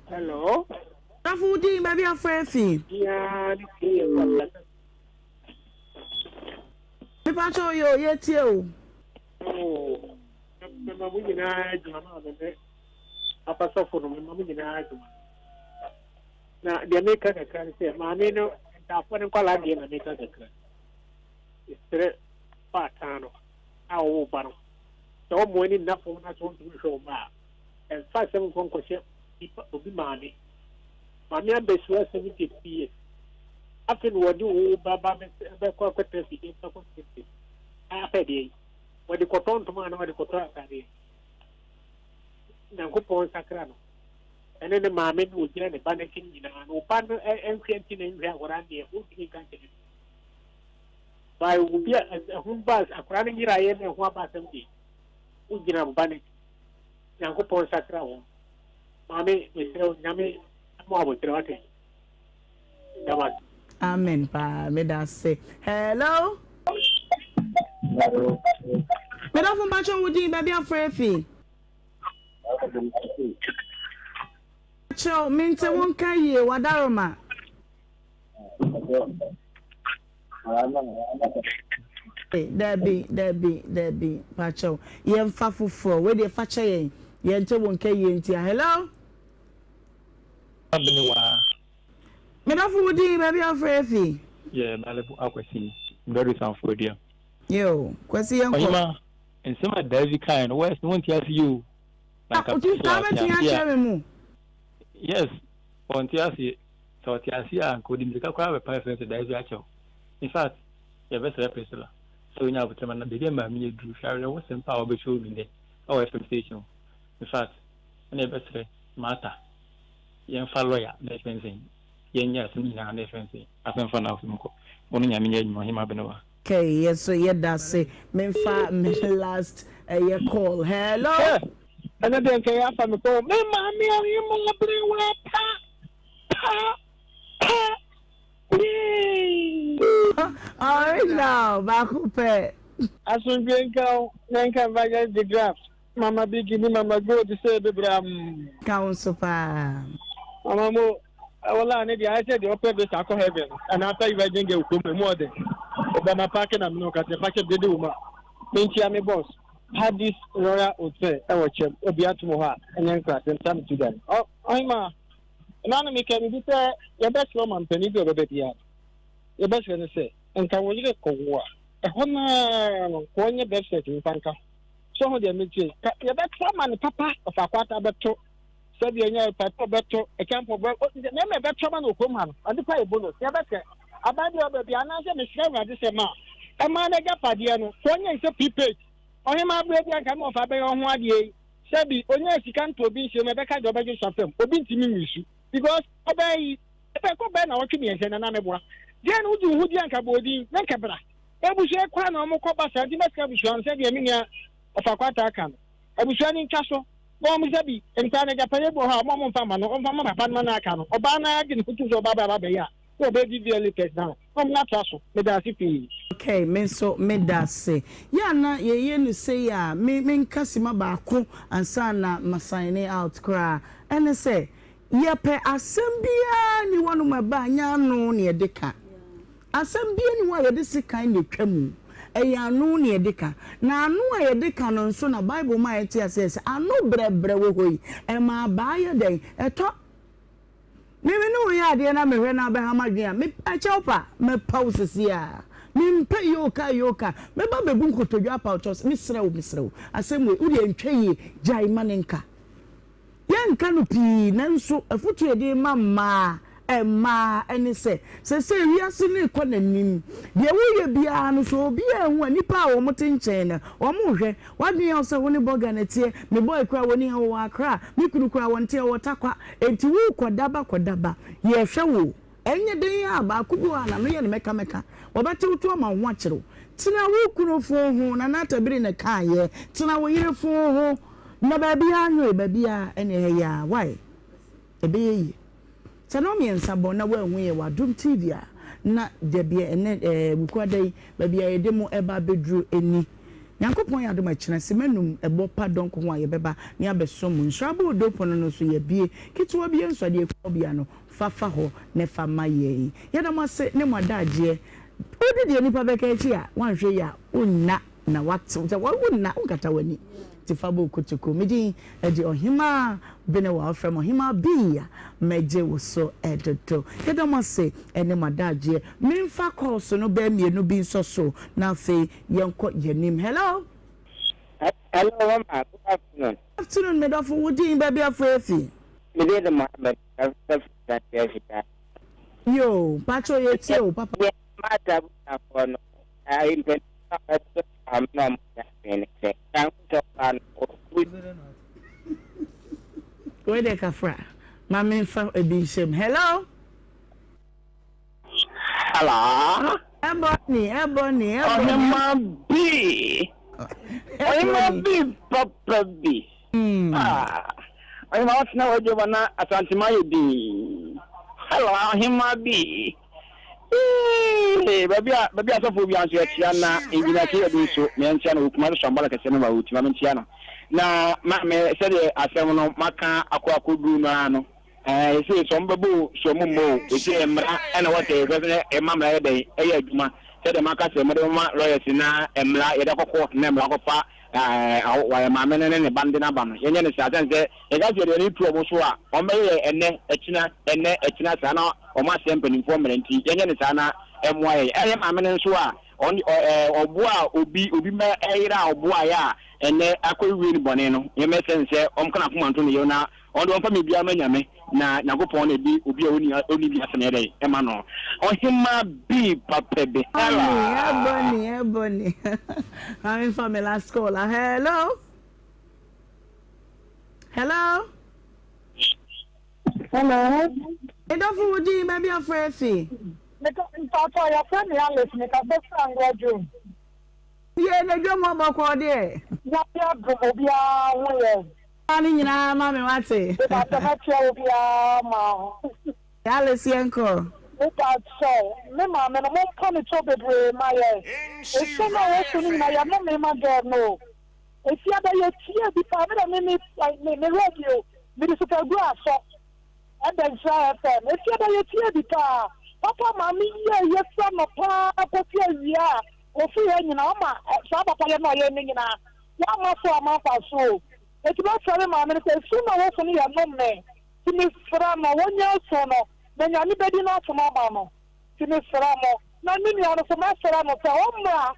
Hello. Safo wo din baabi afrɛ afi. Mepa kyɛw yo yɛtie o. Oh, mema mo nyinaa adwuma ma me ne papa sɔfo no mema mo nyinaa adwuma. Na deɛ meka kakra ne sɛ maame no ntaafoɔ no nkwadaa deɛ na meka kakra. Mesrɛ baatan no a ɔwɔ ba no sɛ wɔn ani nna fam na sɛ wɔntumi nhwɛ wɔn ba a, ɛmfa asɛm nkɔ nkɔhyɛ nipa obi maame. Maame abɛsua 73 years. Afei na wɔde wo ba ba bɛkɔ akɔtena fie akɔ tete. Apɛ deɛ yi. Wɔde kɔtɔ ntoma anaa wɔde kɔtɔ atadeɛ. Nyankopɔn nsakra no. Ɛne ne maame no ogyina ne ba n'akyi no nyinaa no. Ɔba no nhwɛ nti na nhwɛ akwadaa no deɛ wontumi nka nkyerɛ no. By obi a ɛho ba akwadaa no nyeraeɛ na ɛho aba asɛm deɛ wogyina wo ba no akyi. Nyankopɔn nsakra wɔn. Maame mesrɛ wo Nyame ma wo aboterɛ wate. Da wo ase. Amen paa meda ase. Hello. Medafo mpakyɛ wo din baabi afrɛ afi. Kyɛw mente wo nka yie wadaroma. Dabi dabi dabi mpakyɛw yɛnfa foforɔ wei deɛ fa kyɛ yɛn yɛnte wo nka yie ntia hello. Abenewaa. Me dɔfo wo din baabi a wofrɛ afi. Yɛ Malibu Akwasi Brɛdo Sanfo Adua. Yoo Kwasi yɛnkɔ. Ɔhema nsɛm a Davi kae no wɛs no wonte ase yie o. Na nka Priscilla ate ase a. Wobɛtumi akyerɛ me mu. Yes ɔnte aseɛ. Sɛ ɔte aseɛ a anka ɔde mmirika koraa bɛpa afiri sɛ daabi akyɛ wo. In fact, yɛbɛsrɛ Priscilla sɛ ɔnya aboterɛ ma no baabi a maame yi aduru, hwɛ awerɛhosɛm paa a wabɛshow me nnɛ wɔ FM station hɔ. In fact, ɛna yɛbɛsrɛ Martha yɛmfa lawyer na yɛfrɛ no sɛn, yɛnyɛ asɛm nyinaa na yɛfrɛ no sɛn, asɛm fa no asɛm kɔ. Wo ne Nyame nyɛ adwuma, Ɔhemmaa Benewa. Okay, yɛ so yɛ da se. Memfa me last ɛyɛ call. Hello. Ɛno deɛ nka yɛ afa me kɔ. Me maame ɔhemmaa Benewa pa. Pa pa yee. Original baako pɛ. Asomdwoe nka wo na nka Evangelist De Graft, Mama Biggie ne Mama Gold sɛ bebram. Ka wo nso paa. Mama Mo, ɛwɔ line no deɛ ayɛ sɛ deɛ ɔpɛ visa akɔ heaven anaa apɛ virgin girl kurom emu ɔden. Obama paake na mene wo kasa fa kyɛ dede wo ma menkyia me boss Hadis Royal Hotel ɛwɔ kyɛm obi atom hɔ a ɛnyɛ nkrasɛm saa metu dan. Ɔhemaa. Ɛno ano meka biribi sɛ yɛbɛsrɛ ɔmampanin bi a ɔbɛba biara no, yɛbɛsrɛ no sɛ nka wo yere kɔwo a, ɛhɔ no ara no nka ɔnyɛ birth cert mfa nka ho. So ho deɛ metie ka yɛbɛto ama no papa ɔfaako ata bɛto sɛdeɛ ɛnyɛ papa bɛto ɛkyɛmpɔ bɛ mɛma ɛbɛto ama no wɔ kurom ha no ɔde pa yɛ bonus yɛbɛsrɛ aban bi a ɔba bi anaasɛ mesrɛ awurade sɛ ma ɛma no agyapadeɛ no ka ɔnyɛ sɛ prepaid. Ɔhemaa berɛ bi anka me wɔfa bɛyɛ ɔho adeɛ yi sɛbi ɔnyaa sika ntɔ obi nhyɛ mu ɛbɛka deɛ ɔbɛdwe sɔ fam obi ntumi nwisu because ɔbaa yi ɛbɛ kɔ bɛɛ na wɔtwe mmiɛnsa nana mɛboa deɛ na wogye wo ho di anka bɔ odin na nka bra abusua kɔ a na wɔn kɔ ba saa nti mɛsika abusua no sɛdeɛ me nua ɔfa kwata aka no abusua no ntwa so na wɔn sɛbi nkwa no agyapadeɛ bi wɔ hɔ a wɔn mfa ma no wɔn mfa ma papa no ma no aka no ɔbaa no agye ne ho tum sɛ ɔbaa bɛba bɛyɛ a na ɔbɛyɛ DVLA test na wɔn atoa so meda ase pii. Okay, me nso meda ase. Yɛ a na yɛyɛ no sei a, me menka sima baako ansa na ma sign out koraa. Ɛne sɛ, yɛpɛ asɛm biara nni hɔnom a ɛba a, nyɛ ano na yɛde ka. Asɛm biara nni hɔ a yɛde sekan na etwa mu. Ɛyɛ ano na yɛde ka. Na ano a yɛde ka no nso na Bible ma yɛte aseɛ sɛ ano brɛbrɛ wɔ hɔ yi, ɛma abaa yɛ dɛn? Ɛtɔ. Me me ne wo yɛ adeɛ na mehwɛ na abɛha m'adwene a, me kyɛw pa, mɛpa wo sisi a. Mempɛ yoo ka yoo ka. Mɛba abɛbu nkotodwe apa wo kyɛw sɛ, mesrɛ wo, mesrɛ wo, asɛm wei, wo deɛ ntwa yie, gyae ma no nka. Yɛnka no pii, nanso afotu a yɛde rema mmaa, mmaa, ne sɛ, seesei wiase no rekɔ n'anim. Deɛ woyɛ biara no, sɛ obi anhu a, nnipa a wɔte nkyɛn no, wɔrehwɛ. W'adwene yɛ wo sɛ wo ne bɔga na ɛteɛ, me boy koraa wɔnni ha, wɔwɔ Accra, me kunu koraa wɔnte ha, ɔwɔ Tarkwa. Enti worekɔdaba kɔdaba, yɛrehwɛ wo o. Ɛnyɛ den a, baako bi wɔ hɔ a n'ano yɛ no mɛkamɛka. Wɔbɛte wo to ama wo ho akyere wo. Tena wo kunu fon ho, Nana Atabiri na ɛkaeɛ. Tena wo yere fon ho. Na baabiara nwoe, baabiara ɛne ɛyɛ yaa. Why? Ɛbɛyɛ yie. Sɛ nnɔnmiɛnsa bɔ na woanhu yɛn wɔ Adom TV a, na dabi ɛnnɛ ɛɛ Wukuada yi, baabi a yɛde mo ɛreba abɛduru ni. Nyankopɔn yɛ adom a ɛkyena simma num ɛbɔ pa dɔnko ho a yɛbɛba ne abɛsom mo. Nhyira Aboodoo pono no nso yɛabue. Ketewa bi nso a deɛ ɛkura obia no, fa fa hɔ na fa ma yɛn. Yɛda mo ase ne mo adagyeɛ. Wodi deɛ nnipa bɛka akyi a, woanhwɛ yie a, wonna na woatew sɛ wonna, wonkata w'ani. Nti fa bɔ kotoku. Me din de Ɔhemaa Benewa, wɔfrɛ me Ɔhemaa Bee a mɛgye wo so dodo. Yɛda mo ase ne mo adagyeɛ. Memfa calls no bɛɛ mmienu bi nsɔ so na afei yɛnkɔ yɛn anim. Hello. Hello, Mama. Good afternoon. Good afternoon, me dɔfo. Wo din, baabi a frɛ fi? Me din de Mohammed. Mefrɛ fi Asante Afita. Yoo, mpakyɛw yɛtie wo papa. Deɛ Martha abusuafoɔ no, ayi mpanyinfoɔ a wɔto maame na wɔn nyɛ adwene ne sɛ, sɛ anhu sɛ ɔbaa no, ɔbu. Wei deɛ kafra, ma menfa ebi nhyɛ mu. Hello. Hello. Ebony, Ebony, Ebony. Ɔhema bi. Ɔhema bi papa bi. Ah. Ɔhema watena hɔ adwuma na Asantema yɛ din. Hello, ɔhema bi. Ee, baabi a baabi a asɔfoɔ bi nso yɛkyia na engineer keyɛ bi nso meɛnkyia no wɔ Kumasi Sambala kɛseɛ no ma wɔti ma menkyia no. Na maame sɛdeɛ asɛm no maka akɔ akɔduru no ara no Ɛɛ, seesei sɛ wɔbɛbɔ o, sɛ wɔmmɔ o, seesei mmara na ɛwɔ sɛ yɛhwɛ sɛ yɛma mmara yɛ dɛn, ɛyɛ adwuma. Sɛdeɛ maka sɛ mode bɛma lawyers na mmara, yɛde akɔ court na mmara akɔfa ɛɛ maame no ne ne ba no de no aba no, yɛnyɛ no saa. Sɛne sɛ yɛka sɛ yɛde yɛn ani to wɔn so a, wɔbɛyɛ yɛn ɛnnɛ, ɛkyena, ɛnnɛ, ɛkyena saa na wɔasɛe mpanimfoɔ mmara nti, yɛnyɛ no saa na ɛmmoa yɛn. Ɛyɛ maame no nso a, ɔno ɛɛ ɔboa obi, obi mma ɛyere a ɔboaeɛ a ɛnnɛ akɔwie no bɔne no, yɛmmɛsɛ no sɛ ɔmka n'akoma nto ne yam na Ɔno deɛ ɔmfa biribiara mma Nyame, na Nyankopɔn na ɛde obi a ɔnni ɔnni bi asɛm yɛ dɛn ɛma no. Ɔhemaa bi papa bi Ebony, Ebony, Ebony. Maame fa me last call. Ah, hello. Hello. Hello. Edɔfo wo din baabi afrɛ fi. Mpatsɔ yɛfrɛ me Alice mekasa firi Angoa Dwom. Yie na dwom hɔ bɔkɔɔ deɛ. Nyame adom obiara ho yɛ. Fa ne nyinaa ma me wate. Mepakyɛ mɛkyerɛ wo biara ma wo. Alice yɛnkɔ. Mepakyɛw me maame no mompa ne kyɛw bebree ma yɛn. Esu no a wɔsu no nyinaa yɛnome ma girl no o. Efiada yɛtiee bi paa me deɛ me me me radio mede super glue asɔ ɛda Nhyira FM. Efiada yɛtiee bi paa. Papa maame yi a yɛfrɛ no paa kɔsi awia a ofiri ha nyinaa ɔma saa papayɛ no a ɔyɛ no nyinaa Wamma so a mamfa so o. Enti mɛfrɛ me maame no sɛ su na wosu no yɛ nnome nti mesrɛ no wɔnyɛ su no na Nyame bɛdi n'asom ama no nti mesrɛ mo. Na me nua no nso mɛsrɛ no sɛ ɔmmra.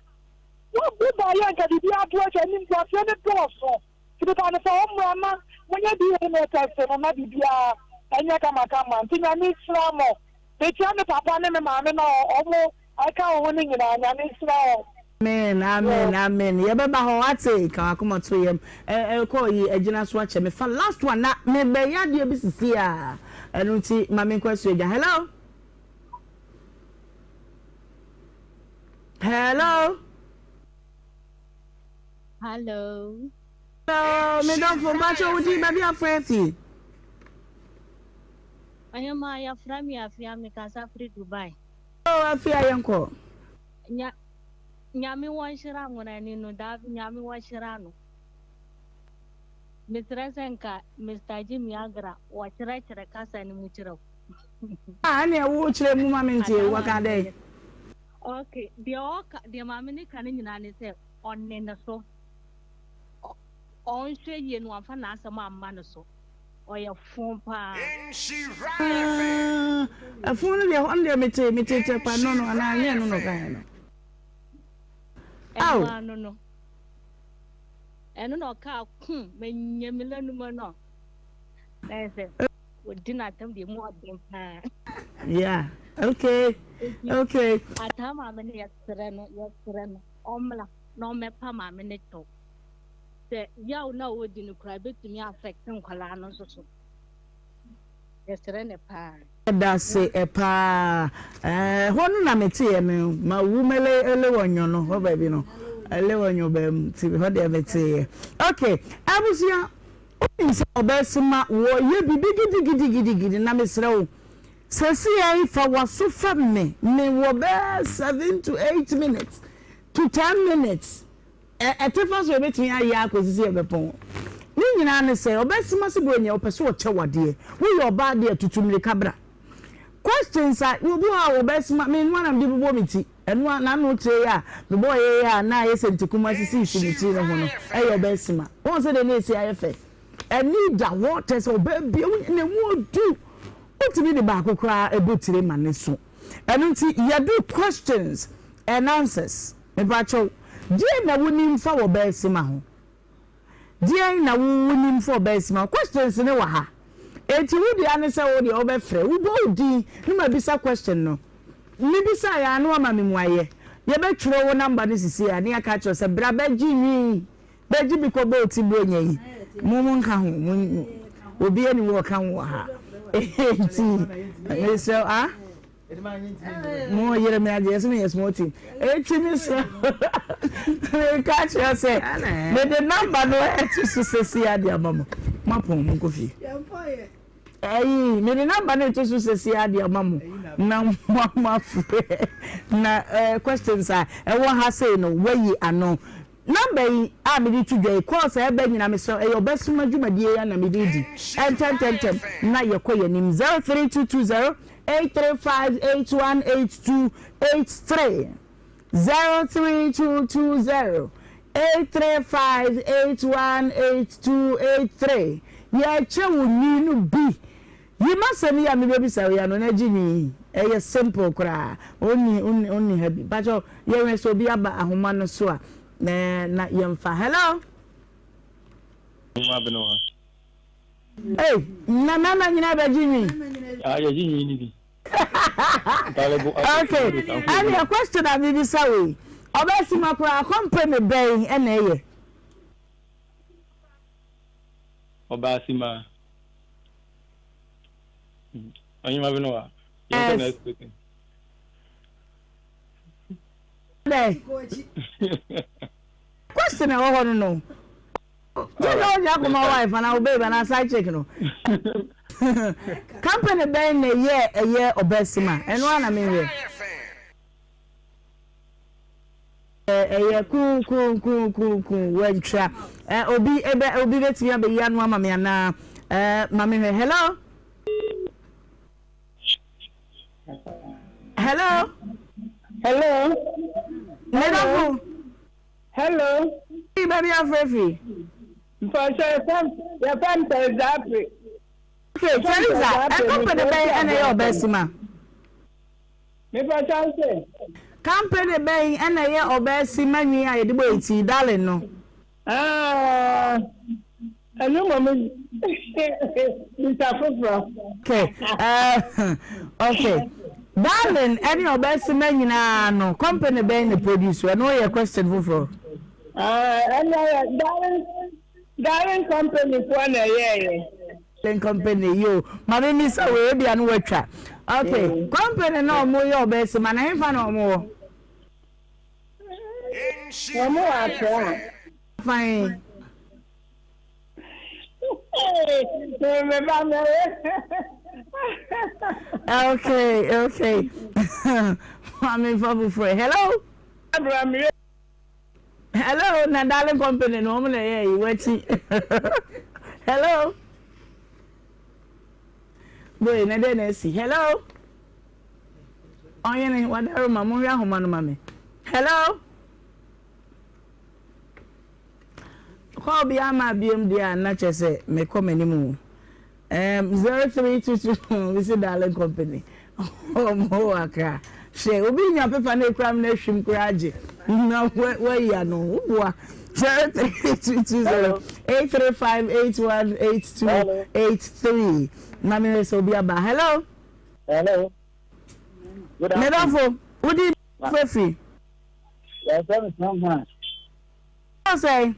Wo baeɛ a nka biribiara ato atwa, animguaseɛ no dɔɔso nti mepa no sɛ ɔmmra na monyɛ DNA test no na biribiara ɛnyɛ kamakama nti Nyame nhyira mo. Mekyia me papa ne me maame na ɔmo ɛka wo ho no nyinaa Nyame nhyira wɔn. Amen amen amen yɛbɛba hɔ wate ka wakoma to yam ɛkɔ yi agyina so akyɛ me fa last one na mebɛyɛ adeɛ bi sisi a ɛno nti ma menkɔ asuo agya hello hello hello hello me dɔfo mpakyɛ wo din baabi afrɛ fi Ɔhema yɛfrɛ me Afia mekasa firi Dubai. Oh Afia yɛnkɔ. Nya Nyame wɔnhyira nwonani no daabi Nyame wɔhyira no. Mesrɛ sɛ nka Mister Jimmy Agra wɔkyerɛkyerɛ kasa no mu kyerɛ wo. Ah ɛneɛ wo kyerɛ mu ma me ntie wɔka dɛn. Ok deɛ ɔka deɛ maame no ka no nyinaa ne sɛ ɔne ne so ɔnhwɛ yie no wamfa n'asɛm amma no so. Ɔyɛ fon paa. Ah, ɛfon no deɛ hɔ no deɛ mete mete tɛkpa no no anaa nyɛ no no kan no. Ɛno ano no. Ɛno na ɔkaa kum manya me lanuma no. Na yɛ sɛ wɔdi n'atam deɛ mu ɔden paa. Yeah, okay, okay. Ataa maame no yɛsrɛ no yɛsrɛ no ɔmmra na ɔmmɛpa maame no kyɛw. Sɛ yaw no a ɔredi no koraa ɛbɛtumi affect nkwadaa no nso so. Yɛsrɛ no paa. Yɛdase paa ɛhɔ no na meteɛ no ma wu mele ele wɔnyɔ no hɔ baabi no ele wɔnyɔ bam ti hɔ deɛ meteɛ ok abusua wonim sɛ ɔbɛsema wɔyɛ bibi gidigidigidigidi na mesrɛ wo sɛsiɛ fa waso fa me me wɔ bɛɛ 7 to 8 minutes to 10 minutes Ɛ, ɛtefa so a yɛbɛtumi ayɛ ara kɔsi sɛ yɛbɛpɔn. Ne nyinaa ne sɛ, ɔbɛsoma sɛ Buronya, ɔpɛ sɛ ɔkyɛ wo adeɛ. Woyɛ ɔbaa deɛ, tutu mmirika bra. Questions a, obi wɔ hɔ a wɔbɛsoma, me nnoa na mede bobɔ me ti. Ɛno a, n'ano tire yi a mebɔeɛ yi a na ayɛ sɛ ntikuma sisisisi me tiri no ho no, ɛyɛ ɔbɛsoma. Woahu sɛdeɛ na ɛsi ayɛ fɛ? Ani da hɔ, kyerɛ sɛ ɔbaa bi, na ɛmu ɔdu. Wotumi de baako koraa bɔ tire ma no so. Ɛno nti, yɛde questions and answers. Mepakyɛw, deɛn na wonim fa wɔ Bɛɛsima ho? Deɛn na wo wonim fa ɔbɛɛsima ho? Questions no wɔ ha. Enti wo dea ne sɛ wo deɛ wobɛfrɛ, wobɔ wo din na mabisa question no. Mebisaeɛ a na wama me mmuaeɛ. Yɛbɛtwerɛ wo number no sisi a na yɛaka akyerɛ wo sɛ bra bɛgye nwi, bɛgye bi kɔbɔ wo ti Buronya yi. Mo monka ho, mo obiara nni hɔ a ɔka ho wɔ ha. Enti mesrɛ wo, ah? Mo yere me agye yɛsɛ meyɛ small team eti me sɛ meka kyerɛ sɛ mede namba no ɛto so sɛsi ade ama mo mapɔn mo nkɔ fie ɛyi mede namba no ɛto so sɛsi ade ama mo na mo afrɛ na ɛɛ questions a ɛwɔ ha sei no wayi ano. Number yi a mede to dwa yi, calls a ɛba nyinaa mesrɛ wo, ɛyɛ ɔbasima dwumadie yi ara na mede redi. Ntɛmntɛmntɛm na yɛkɔ yɛn anim. 03220 835 8182 83 03220 835 8182 83 Yɛrekyɛ wo nwi no bi. Yi m'asɛm yi a mebɛbisa wo yi ano na gye nwi yi. Ɛyɛ simple koraa. Onni onni ha bi. Pakyɛw yɛnhwɛ sɛ obi aba ahoma no so a na yɛmfa. Hello? Mma bene wa. Ei, na mmarima nyinaa bɛgye nwi? Ah, yɛgye nwi no bi. Okay, ɛnneɛ question a mebisa wo yi, ɔbɛsima koraa company bɛn na ɛyɛ? Ɔbaa simaa. Ɔnyima bi no wa. Yɛn kɔ next question. Question ɛwɔ hɔ no no. Tí o náà ɔnyɛ akoma wife anaa o babe anaa side chick no. Company bɛn na ɛyɛ ɛyɛ ɔbaa sima ɛno ara na menhwɛ. Ɛyɛ kuu kuu kuu kuu kuu wantwa. Ɛ obi ɛbɛ obi bɛtumi abɛyi ano ama me anaa? Ɛ ma me hwɛ. Hello. Hello. Hello. Medafo. Hello. Ee baabi afrɛ firi. Mpɔsɛ yɛfrɛ m Teresa Apre. Okay Teresa, ɛ company bɛn ɛna ɛyɛ ɔbɛsima? Mepakyɛ wo sɛ. Company bɛn na ɛyɛ ɔbaa si ma nwi a yɛde bɔ yɛn ti, darling no? Ah, ɛno mmom bisa foforɔ. Okay, uh, okay. Darling ɛne ɔbɛsema nyinaa no company bɛn na produce ɛno yɛ question foforɔ. Ɛno yɛ Darling Darling company foɔ na ɛyɛɛyɛ. Darling company yo ma me misa wei ebia no watwa okay company na ɔmo yɛ ɔbɛsema na hefa na ɔmo wɔ. Wɔn wɔ Accra. Fine. Okay, okay. Maame nfa foforɔ. Hello. Hello, na darling company no wɔn na ɛyɛ yi wɔakyi. Hello. Boy, na dɛn na asi. Hello. Ɔhene, wadaroma, monhwɛ ahoma no ma me. Hello. Call biara maa biom deɛ a na kyerɛ sɛ mekɔ m'anim o. Um, 0322 we see darling company. Ɔmo wɔ Accra. Hwɛ, obi nya pepa na ekura mi na ehwim koraa agye. Na wayi ano, woboa. 03220 835 818283. Ma me hwɛ sɛ obi aba. Hello. Hello. Good afternoon. Medafo, wodi fafiri. Yɛfrɛ me Strongman. Sɛ.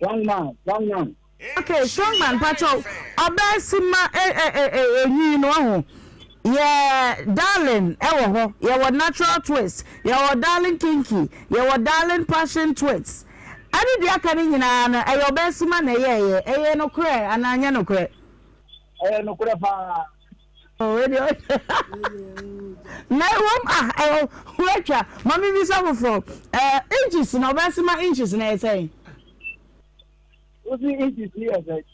Strongman, Strongman. Okay, Strongman, pacho, ɔbaa si ma enyi no ho. Yɛ darling ɛwɔ hɔ, yɛwɔ natural twist, yɛwɔ darling kinky, yɛwɔ darling passion twist. Ɛne deɛ aka no nyinaa no, ɛyɛ ɔbaa si ma na ɛyɛɛyɛ, ɛyɛ nokorɛ anaa nyɛ nokorɛ? Ɛyɛ nokorɛ paa. Na ɛwom ah ɛwɔ woatwa ma me bisa foforɔ ɛɛ inches na ɔbɛsi ma inches na ɛyɛ sɛn. Wosi inches ni yɛ sɛn.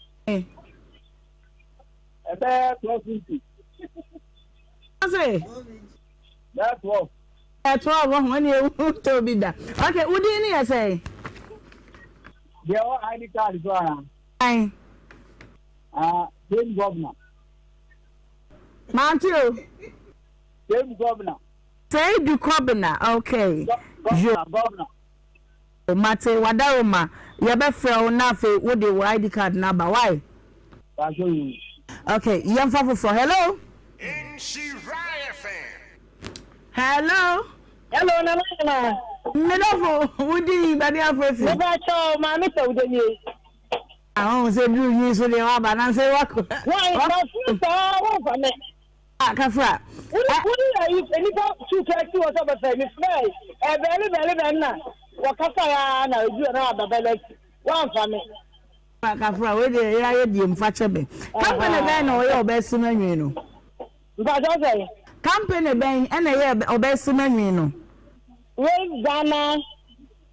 Ɛbɛyɛ 12 inches. Ɔse. Bɛyɛ 12. Ɛ 12 ɔho ɛne ewu tɔ bi da. Okay wodin ni yɛ sɛn. Deɛ ɔwɔ ID card so ara. Ayi. Ah, same governor. Mante o. Seidu Kɔbena. Seidu Kɔbena, okay. Governor, governor. Yo, mate, wadaroma, yɛbɛfrɛ wo na afei wode wo ID card no aba, why? Pacho yi. Okay, yɛmfa foforɔ. Hello? Hello? Hello, Nana Nana. Medɔfo, wodi baabi afrɛ fi? Meba kyɛw, maame sɛ wode nie. Ah, ɔhu sɛ duru nwi so deɛ waba na sɛ wakɔ. Wɔn mafiri saa wɔmfa me. Ah, kafra. Wone wone ayi nipa tu kura si wɔ sɛ ɔbɛfɛ mi frɛ ɛbɛli bɛli bɛli na wɔkasa ya na edu na aba bɛli akyi wɔamfa me. Kafra wei deɛ yɛ ayɛ deɛ mfa kyɛ me. Company bɛn na ɔyɛ ɔbɛsi ma nwi no. Mfa kyɛ sɛ. Company bɛn ɛna ɛyɛ ɔbɛsi ma nwi no. Wave Ghana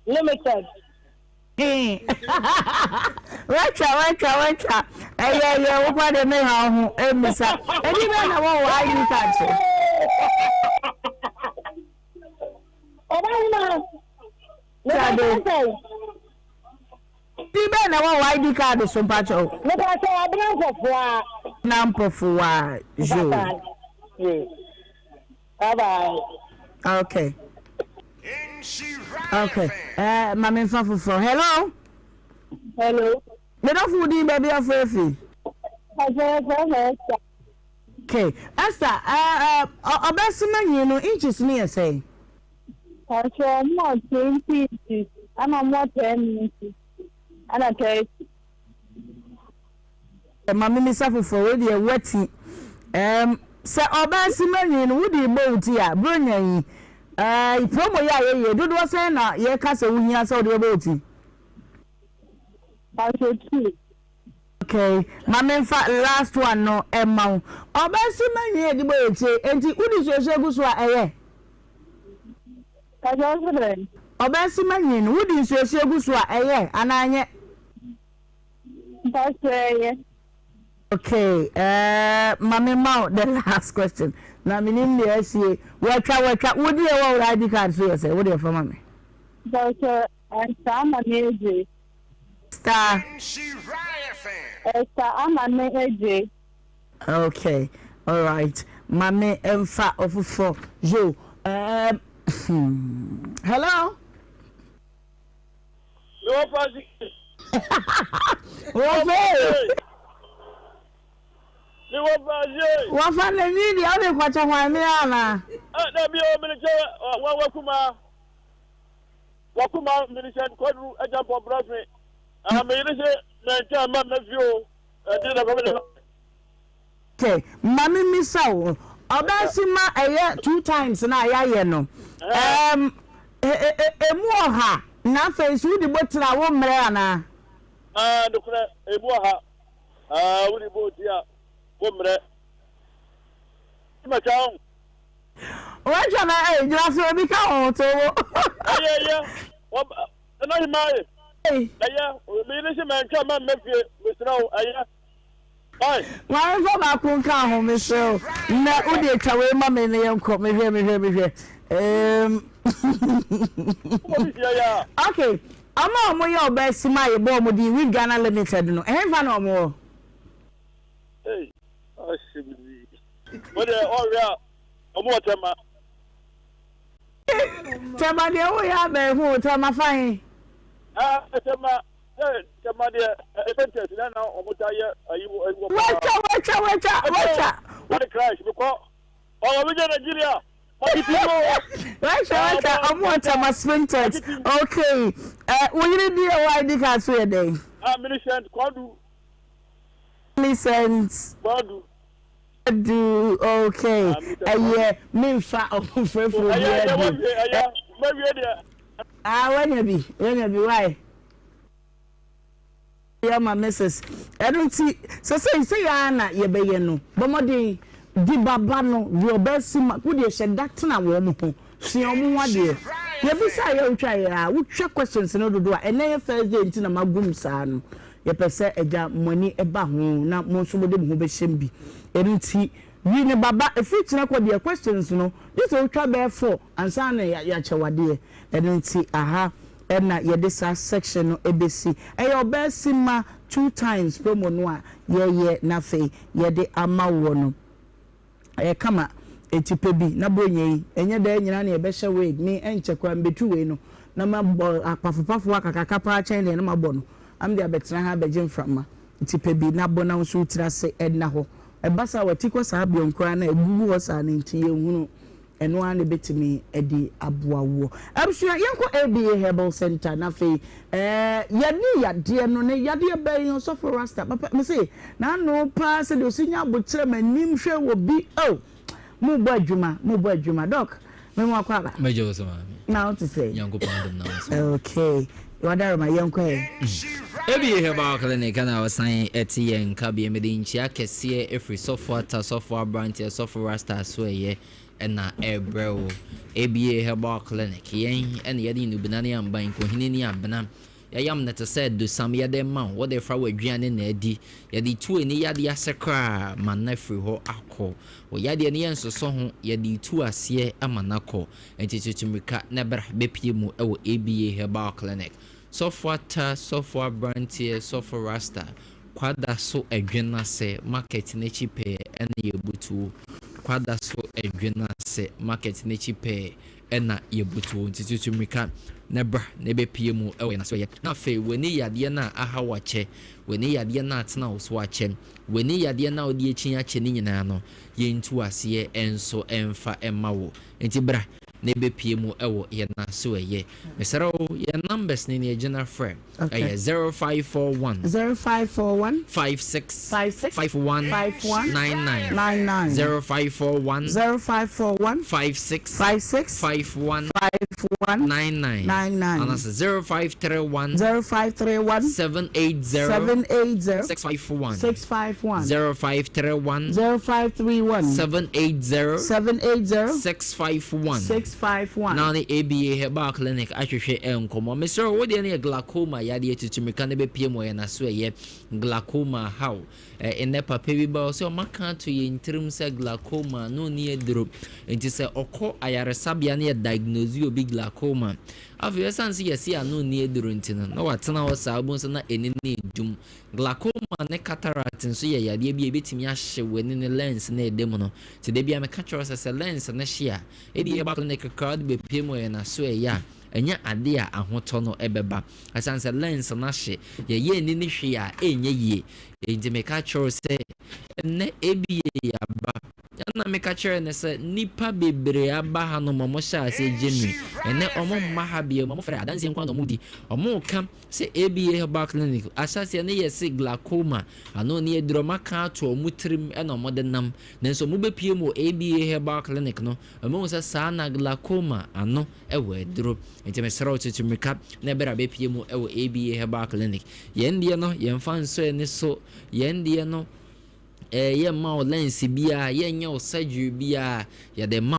Limited. Watwa watwa watwa ɛyɛ ɛyɛ wo kora deɛ meha wo ho mmisa ɛdi bɛn na wɔwɔ ID card so. Di bɛn na wɔwɔ ID card so mpakyɛw. Mepakyɛw abena mpɔfoa. Na mpɔfoa yo. Bye bye. Okay. Okay. Eh, ma me nfa foforɔ. Hello. Hello. Medɔfo wo din baabi afɔ efi. Okay. Esther, eh, eh, ɔbɛsoma nyi no inches no yɛ sɛn? Ɔkyɛ ɔmo wɔ 20 inches, ɛna ɔmo wɔ 10 inches, ɛna 30. Ma memmisa foforɔ, wei deɛ wati. Ɛɛm, sɛ ɔbaa si ma nwi no, wode rebɔ wo ti a, Buronya yi, ɛɛ, promo yi a yɛyɛ, dodoɔ sɛn na yɛka sɛ wohia sɛ wode bɛbɔ wo ti? Pakyɛ two. Okay, ma memfa last one no mma wo. Ɔbaa si ma nwi a yɛde bɔ yɛn ti, enti wode suasua gu so a, ɛyɛ? Pakyɛ wo se dɛn? Ɔbaa si ma nwi no, wode nsuohyɛ gu so a, ɛyɛ anaa ɛnyɛ? Mpakyɛ ɛyɛ. Okay, eh, ma me ma wo the last question. Na me nim deɛ asie. Watwa watwa. Wo deɛ wɔ wo ID card so yɛ sɛ, wo deɛ fa ma me. Mpakyɛ Esther ama me agye. Star. Esther ama me agye. Okay, alright. Ma me mfa ɔfoforɔ. Yo, um, hello. Wɔfɛ. Me wɔfa yie. Wɔfa na nwi deɛ wode kɔkyɛ hwan me anaa? Ah dabi o mede kyɛ wɔn wakuma wakuma mede hyɛ kwaduru agya mpɔ brɔfe ah me yere se mɛntwa mma mma fie o ɛdi na kɔmɛ de. Okay ma me misa wo ɔbaa si ma ɛyɛ 2 times na yɛayɛ no ɛɛm emu ɔha na afei nso wode bɔ tiri a wo mmerɛ anaa? Ah nokorɛ emu ɔha ah wode bɔ ti a wo mmerɛ mɛtwa ho. Wɔatwa na ɛy gyina so obi ka ho to wo. Ɛyɛ ɛyɛ wɔb ɛna hima ye ɛyɛ mi ne se mɛntwa mɛ mɛ fie mesrɛ wo ɛyɛ. Maame fa baako nka ho mesrɛ wo na wode atwa wei ma me na yɛnkɔ mehwɛ mehwɛ mehwɛ um. Okay ɔmo a ɔmo yɛ ɔbaa sim a yɛbɔ ɔmo din with Ghana Limited no ɛhefa na ɔmo wɔ? Hey, asɛm ni. Wo deɛ ɔhwɛ a ɔmo wɔ Tɛma. Tɛma deɛ woyɛ abɛn ho Tɛma fa he? Ah, Tɛma sɛ Tɛma deɛ ɛbɛntɛs na na ɔmo ta yɛ ayi wɔ ayi wɔ paa. Watwa watwa watwa watwa. Ɔde Christ mekɔ ɔwɔ mi gyɛ Nigeria. Watwa watwa ɔmo wɔ Tɛma Spintex okay. Ɛ wo yere di ɛwɔ ID card so yɛ dɛn? Ah, Millicent Kwadu. Millicent. Kwadu. Kwadu okay. Ɛyɛ memfa ɔfoforo biara bio. Ah wanya bi wanya bi why? Yɛ ma Mrs. Ɛno nti sɛ sɛ sɛ yɛ ara na yɛbɛyɛ no bɔ mmɔden di baba no deɛ ɔbɛsi ma wo deɛ hyɛ da tena wɔn ho sua wɔn ho adeɛ yɛbisa yɛ wotwa yɛ a wotwa questions no dodo a ɛnɛ yɛ first day nti na magum saa no yɛpɛ sɛ agya mo ani ba ho na mo nso mode mo ho bɛhyɛm bi ɛno nti wi ne baba ɛfiri kyena kɔ deɛ questions no gye sɛ wotwa bɛyɛ 4 ansa na yɛakyɛ wadeɛ ɛno nti aha ɛna yɛde saa section no ɛbɛsi ɛyɛ ɔbaa sima 2 times promo no a yɛyɛ na afei yɛde ama woɔ no ɛyɛ kama eti pɛ bi na bronya yi ɛnyɛ daa nyinaa na yɛbɛhyɛ wig me ɛnkyɛ koraa mebɛtu wei no na mabɔ apafopafo akakaka paa kyɛn deɛ na mabɔ no am de abɛtena ha abɛgye mframa nti pɛ bi na bɔ na wo nso wo tiri ase ɛnna hɔ ɛba saa wati kɔ saa biom koraa na ɛgugu hɔ saa no nti yɛnhunu ɛno ara na ɛbɛtumi de aboa woɔ. Abusua yɛnkɔ ABA Herbal Center na afei ɛɛ yɛne yadeɛ no ne yadeɛ bɛn ɔsɔfo Rasta papa me se n'ano paa sɛdeɛ ɔsi nya abokyerɛ m'anim hwɛ wɔ bi oh mobɔ adwuma mobɔ adwuma doc me mo akɔ aba. Mɛgye wo so maame. Na wo te sɛ. Nyankopɔn adom na wo so. Okay wadaroma yɛnkɔ ɛ. ABA Herbal Clinic na ɔsan ɛte yɛn nka bie mede nkyia kɛseɛ ɛfiri sɔfo ata sɔfo abranteɛ sɔfo rasta so ɛyɛ ɛna ɛrebrɛ wo. ABA Herbal Clinic, yɛn ɛna yɛde nnubena ne amban, nkohini ne abena, yɛayam no te sɛ dosam yɛde rema wo, wode fra w'aduane na adi, yɛde tu ani yadeɛ ase koraa ma no afiri hɔ akɔ. Wo yadeɛ no yɛnsosɔ ho, yɛde tu aseɛ ama no akɔ. Enti tutu mmirika na bra bɛpue mu wɔ ABA Herbal Clinic. Sɔfo Atta, Sɔfo Abranteɛ, Sɔfo Rasta, Kwadaso Adwenase market n'akyi pɛɛ na yɛbutuo. Kwadaso Adwenase market n'akyi pɛɛ na yɛbutuo. Nti tutu mmirika na bra na bɛpue mu wɔ yɛn asoɛeɛ. Na afei w'ani yadeɛ no a aha wo akyɛ, w'ani yadeɛ no a atena wo so akyɛ, w'ani yadeɛ no a wode akyin akyɛ no nyinaa no, yɛntu aseɛ nso mfa mma wo. Nti bra na ɛbɛpue mu wɔ yɛn asoɛeɛ. Mesrɛ wo, yɛn numbers ne nea gyina frɛ. Ɛyɛ 0541. 0541. 56. 56. 51. 51. 99. 99. 0541. 0541. 56. 56. 51. 51. 99. 99. Anaasɛ 0531. 0531. 780. 780. 651. 651. 0531. 0531. 780. 780. 651. 651. Na ne ABA Herbal Clinic ahwehwɛ nkɔmmɔ. Mesrɛ wo, wo deɛ no yɛ glaucoma yadeɛ tutu mmirika no bɛpie mu wɔ yɛn aso ɛyɛ glaucoma haw. Nnɛ papa bi ba ɔsɛ ɔmaka ato yɛn tirim sɛ glaucoma no nni aduro. Nti sɛ ɔkɔ ayaresabea no yɛ diagnose obi glaucoma. Afei ɛsiane sɛ yɛse ano nni aduro nti no, na watena hɔ saa wobɛhu sɛ na ani no redum. Glaucoma ne cataract nso yɛ yadeɛ bi a ɛbɛtumi ahye w'ani ne lens no a ɛda mu no. Nti da biara meka kyerɛ wo sɛ sɛ lens no hye a, ɛdeɛ yɛba clinic koraa wode bɛpue mu wɔ yɛn aso ɛyɛ a, ɛnyɛ adeɛ a ahotɔ no bɛba. Ɛsiane sɛ lens no ahye, yɛyɛ ani no hwee a ɛnyɛ yie. Nti meka kyerɛ wo sɛ. Ɛnnɛ ABA aba. Ɛna meka kyerɛɛ no sɛ nnipa bebree aba hanom ɔmo hyɛɛ aseɛ January. Ɛnnɛ ɔmo mma ha bio. Ɔmo frɛ adanseɛ nko ara na ɔmo di. Ɔmo reka sɛ ABA Herbal Clinic ahyɛaseɛ no yɛ se glaucoma ano ne aduru ɔmo aka ato ɔmo tirim ɛna ɔmo de nam. Nanso ɔmo bɛpue mu wɔ ABA Herbal Clinic no, ɔmo ahu sɛ saa na glaucoma ano wɔ aduro. Nti mesrɛ wo tutu mmirika na bra bɛpue mu wɔ ABA Herbal Clinic. Yɛn deɛ no yɛmfa nsɔ ani so, yɛn deɛ no eh, yɛmma wo lens biara, yɛnyɛ wo surgery biara, yɛde ma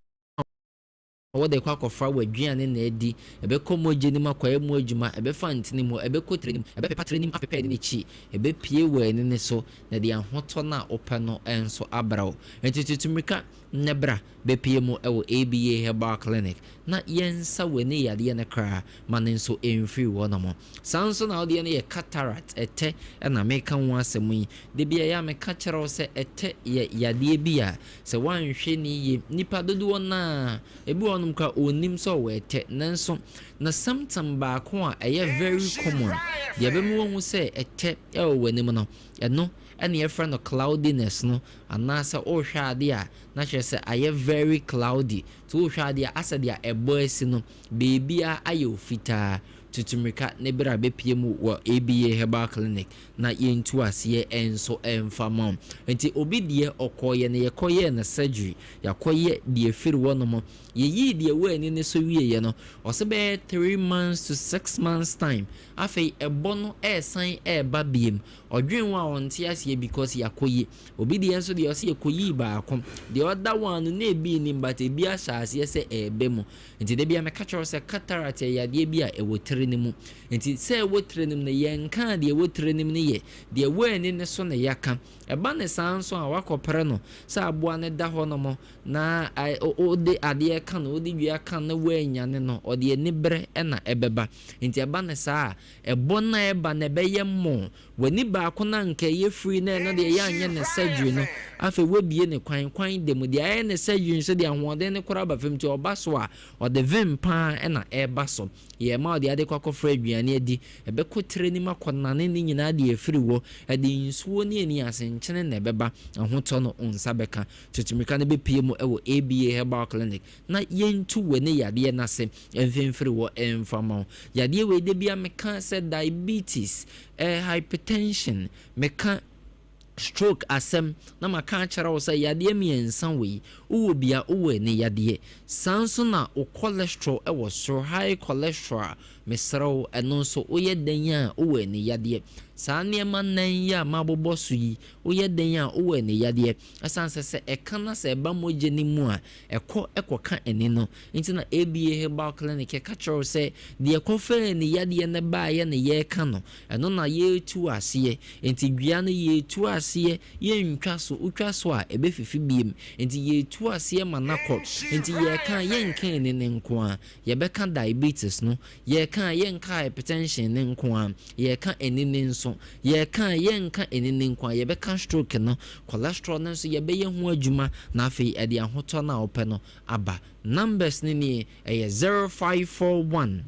wode kɔ akɔfra w'aduane na adi, ɛbɛkɔ mogya no mu akɔyɛ mu adwuma, ɛbɛfa ntini mu, ɛbɛkɔ tiri no mu, ɛbɛpepa tiri no mu apepa ani no akyi, ɛbɛpue wɔ ani no so, na ɛde ahotɔ no a wopɛ no nso abrɛ wo. Nti tutu mmirika na bra bɛpue mu wɔ ABA Herbal Clinic na yɛnsa w'ani yadeɛ no koraa ma no nso mfiri hɔnom. Saa nso na wodeɛ no yɛ cataract, ɛtɛ na meka ho asɛm yi. Da bi a ɛyɛ a meka kyerɛ wo sɛ ɛtɛ yɛ yadeɛ bi a sɛ woanhwɛ no yie, nnipa dodoɔ no ara, ebi wɔ hɔnom koraa ɔnnim sɛ ɔwɔ ɛtɛ nanso na symptom baako a ɛyɛ very common, deɛ ɛbɛma woahu sɛ ɛtɛ wɔ w'anim no, ɛno na yɛfrɛ no cloudiness no anaasɛ wohwɛ adeɛ a na kyerɛ sɛ ayɛ very cloudy, nti wohwɛ adeɛ a asɛ deɛ ɛbɔ asi no baabiara ayɛ wo fitaa. Tutu mmirika ne bra bɛpue mu wɔ ABA Herbal Clinic na yɛntu aseɛ nso mfa ma wo. Nti obi deɛ ɔkɔeɛ no yɛkɔyɛɛ no surgery, yɛakɔyɛ deɛ ɛfiri hɔ nom, yɛyii deɛ ɛwɔ ani no so wieeɛ no, ɔse bɛyɛ 3 months to 6 months time, afei ɛbɔ no ɛresan ɛreba biom. Ɔdwen ho a ɔnte aseɛ because yɛakɔyi. Obi deɛ nso deɛ ɔse yɛkɔyii baako, deɛ ɔda hɔ ara no na ebi nnim but ebi ahyɛ aseɛ sɛ ɛreba mu. Nti da biara meka kyerɛ wo sɛ cataract yɛ yadeɛ bi a ɛwɔ tiri no mu. Nti sɛ ɛwɔ tiri no mu no, yɛnkaa deɛ ɛwɔ tiri no mu no yɛ deɛ ɛwɔ ani no so na yɛaka. Ɛba no saa nso a, woakɔpere no sɛ aboa no da hɔnom na wode adeɛ ka no, wode dua ka no na woannyane no, ɔde aniberɛ na ɛbɛba. Nti ɛba no saa a, ɛbɔ no a ɛba no ɛbɛyɛ more. W'ani baako no a anka ɛyɛ firi na ɛno deɛ yɛanyɛ no surgery no, afei woabue no kwan, kwan da mu. Deɛ ayɛ no surgery nso deɛ ahoɔden no koraa ba fam nti ɔba so a, ɔde vim pa ara na ɛreba so. Yɛrema ɔde ade kɔ akɔfra aduane adi, ɛbɛkɔ tire no mu akɔnane ne nyinaa de afiri hɔ, ɛde nsuo ne aniase nkyene na ɛbɛba, ahotɔ no wo nsa bɛka. Tutu mmirika no bɛpue mu wɔ ABA Herbal Clinic na yɛntu w'ani yadeɛ no ase mfimfiri hɔ mfa ma wo. Yadeɛ wei da biara meka sɛ diabetes, eh, hypertension, meka stroke asɛm na maka akyerɛ wo sɛ yadeɛ mmiɛnsa wei wowɔ bi a wowɔ ani yadeɛ. Saa nso na wo cholesterol wɔ soro, high cholesterol a mesrɛ wo ɛno nso woyɛ dɛn a wowɔ ani yadeɛ. Saa nneɛma nnan yi a mabobɔ so yi woyɛ dɛn a wowɔ ani yadeɛ. Ɛsiane sɛ sɛ ɛka na sɛ ɛba mogya no mu a ɛkɔ kɔka ani no nti na ABA Herbal Clinic ka kyerɛ wo sɛ deɛ ɛkɔfaa ani yadeɛ no baeɛ na yɛreka no, ɛno na yɛretu aseɛ. Nti dua no yɛretu aseɛ, yɛntwa so, wotwa so a ɛbɛfifi biom. Nti yɛretu aseɛ ma no akɔ. Nti yɛreka a yɛnka ani no nko ara, yɛbɛka diabetes no, yɛreka a yɛnka hypertension no nko ara, yɛreka ani no nso, yɛreka a yɛnka ani no nko ara, yɛbɛka stroke no, cholesterol no nso yɛbɛyɛ ho adwuma na afei ɛde ahotɔ no a wopɛ no aba. Numbers no nie, ɛyɛ 0541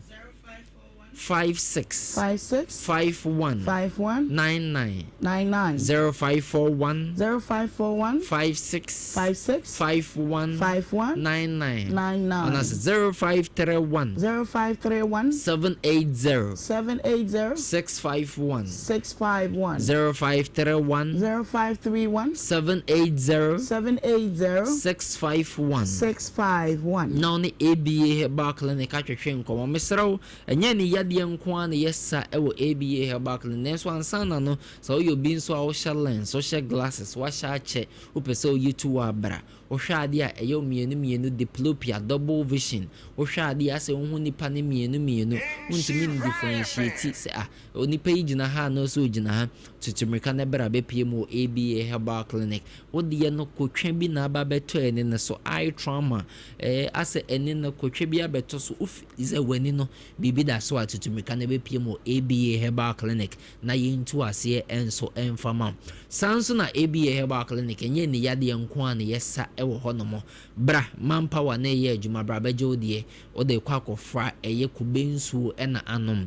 56 56 51 51 99 99 0541 0541 56 56 51 51 99 99 anaasɛ 0531 0531 780 780 651 651 0531 0531 780 780 651 651. Na wo ne ABA Herbal Clinic atwetwe nkɔmmɔ. Mesrɛ wo, ɛnyɛ ne yadeɛ nko ara na yɛsa wɔ ABA Herbal Clinic, nanso ansa na no, sɛ woyɛ obi nso a wohyɛ lens, wohyɛ glasses, woahyɛ akyɛ, wopɛ sɛ woyi to wo a, bra. Wohwɛ adeɛ a, ɛyɛ wo mmienu mmienu, diplopia, double vision. Wohwɛ adeɛ a, asɛ wohu nnipa no mmienu mmienu, wontumi ndifferentiate sɛ ah, onipa yi gyina ha anaasɛ ɔgyina ha. Tutu mmirika na bra bɛpue mu wɔ ABA Herbal Clinic. Wo deɛ no kotwa bi na aba abɛtɔ ani no so, eye trauma, eh, asɛ ani no kotwa bi abɛtɔ so, wofi sɛ w'ani no biribi da so a, tutu mmirika na bɛpue mu wɔ ABA Herbal Clinic na yɛntu aseɛ nso mfa ma wo. Saa nso na ABA Herbal Clinic, ɛnyɛ ani yadeɛ nko ara na yɛsa wɔ hɔnom. Bra, manpower na ɛyɛ adwuma, bra bɛgye wo deɛ, wode rekɔ akɔfra ɛyɛ kube nsuo na anom.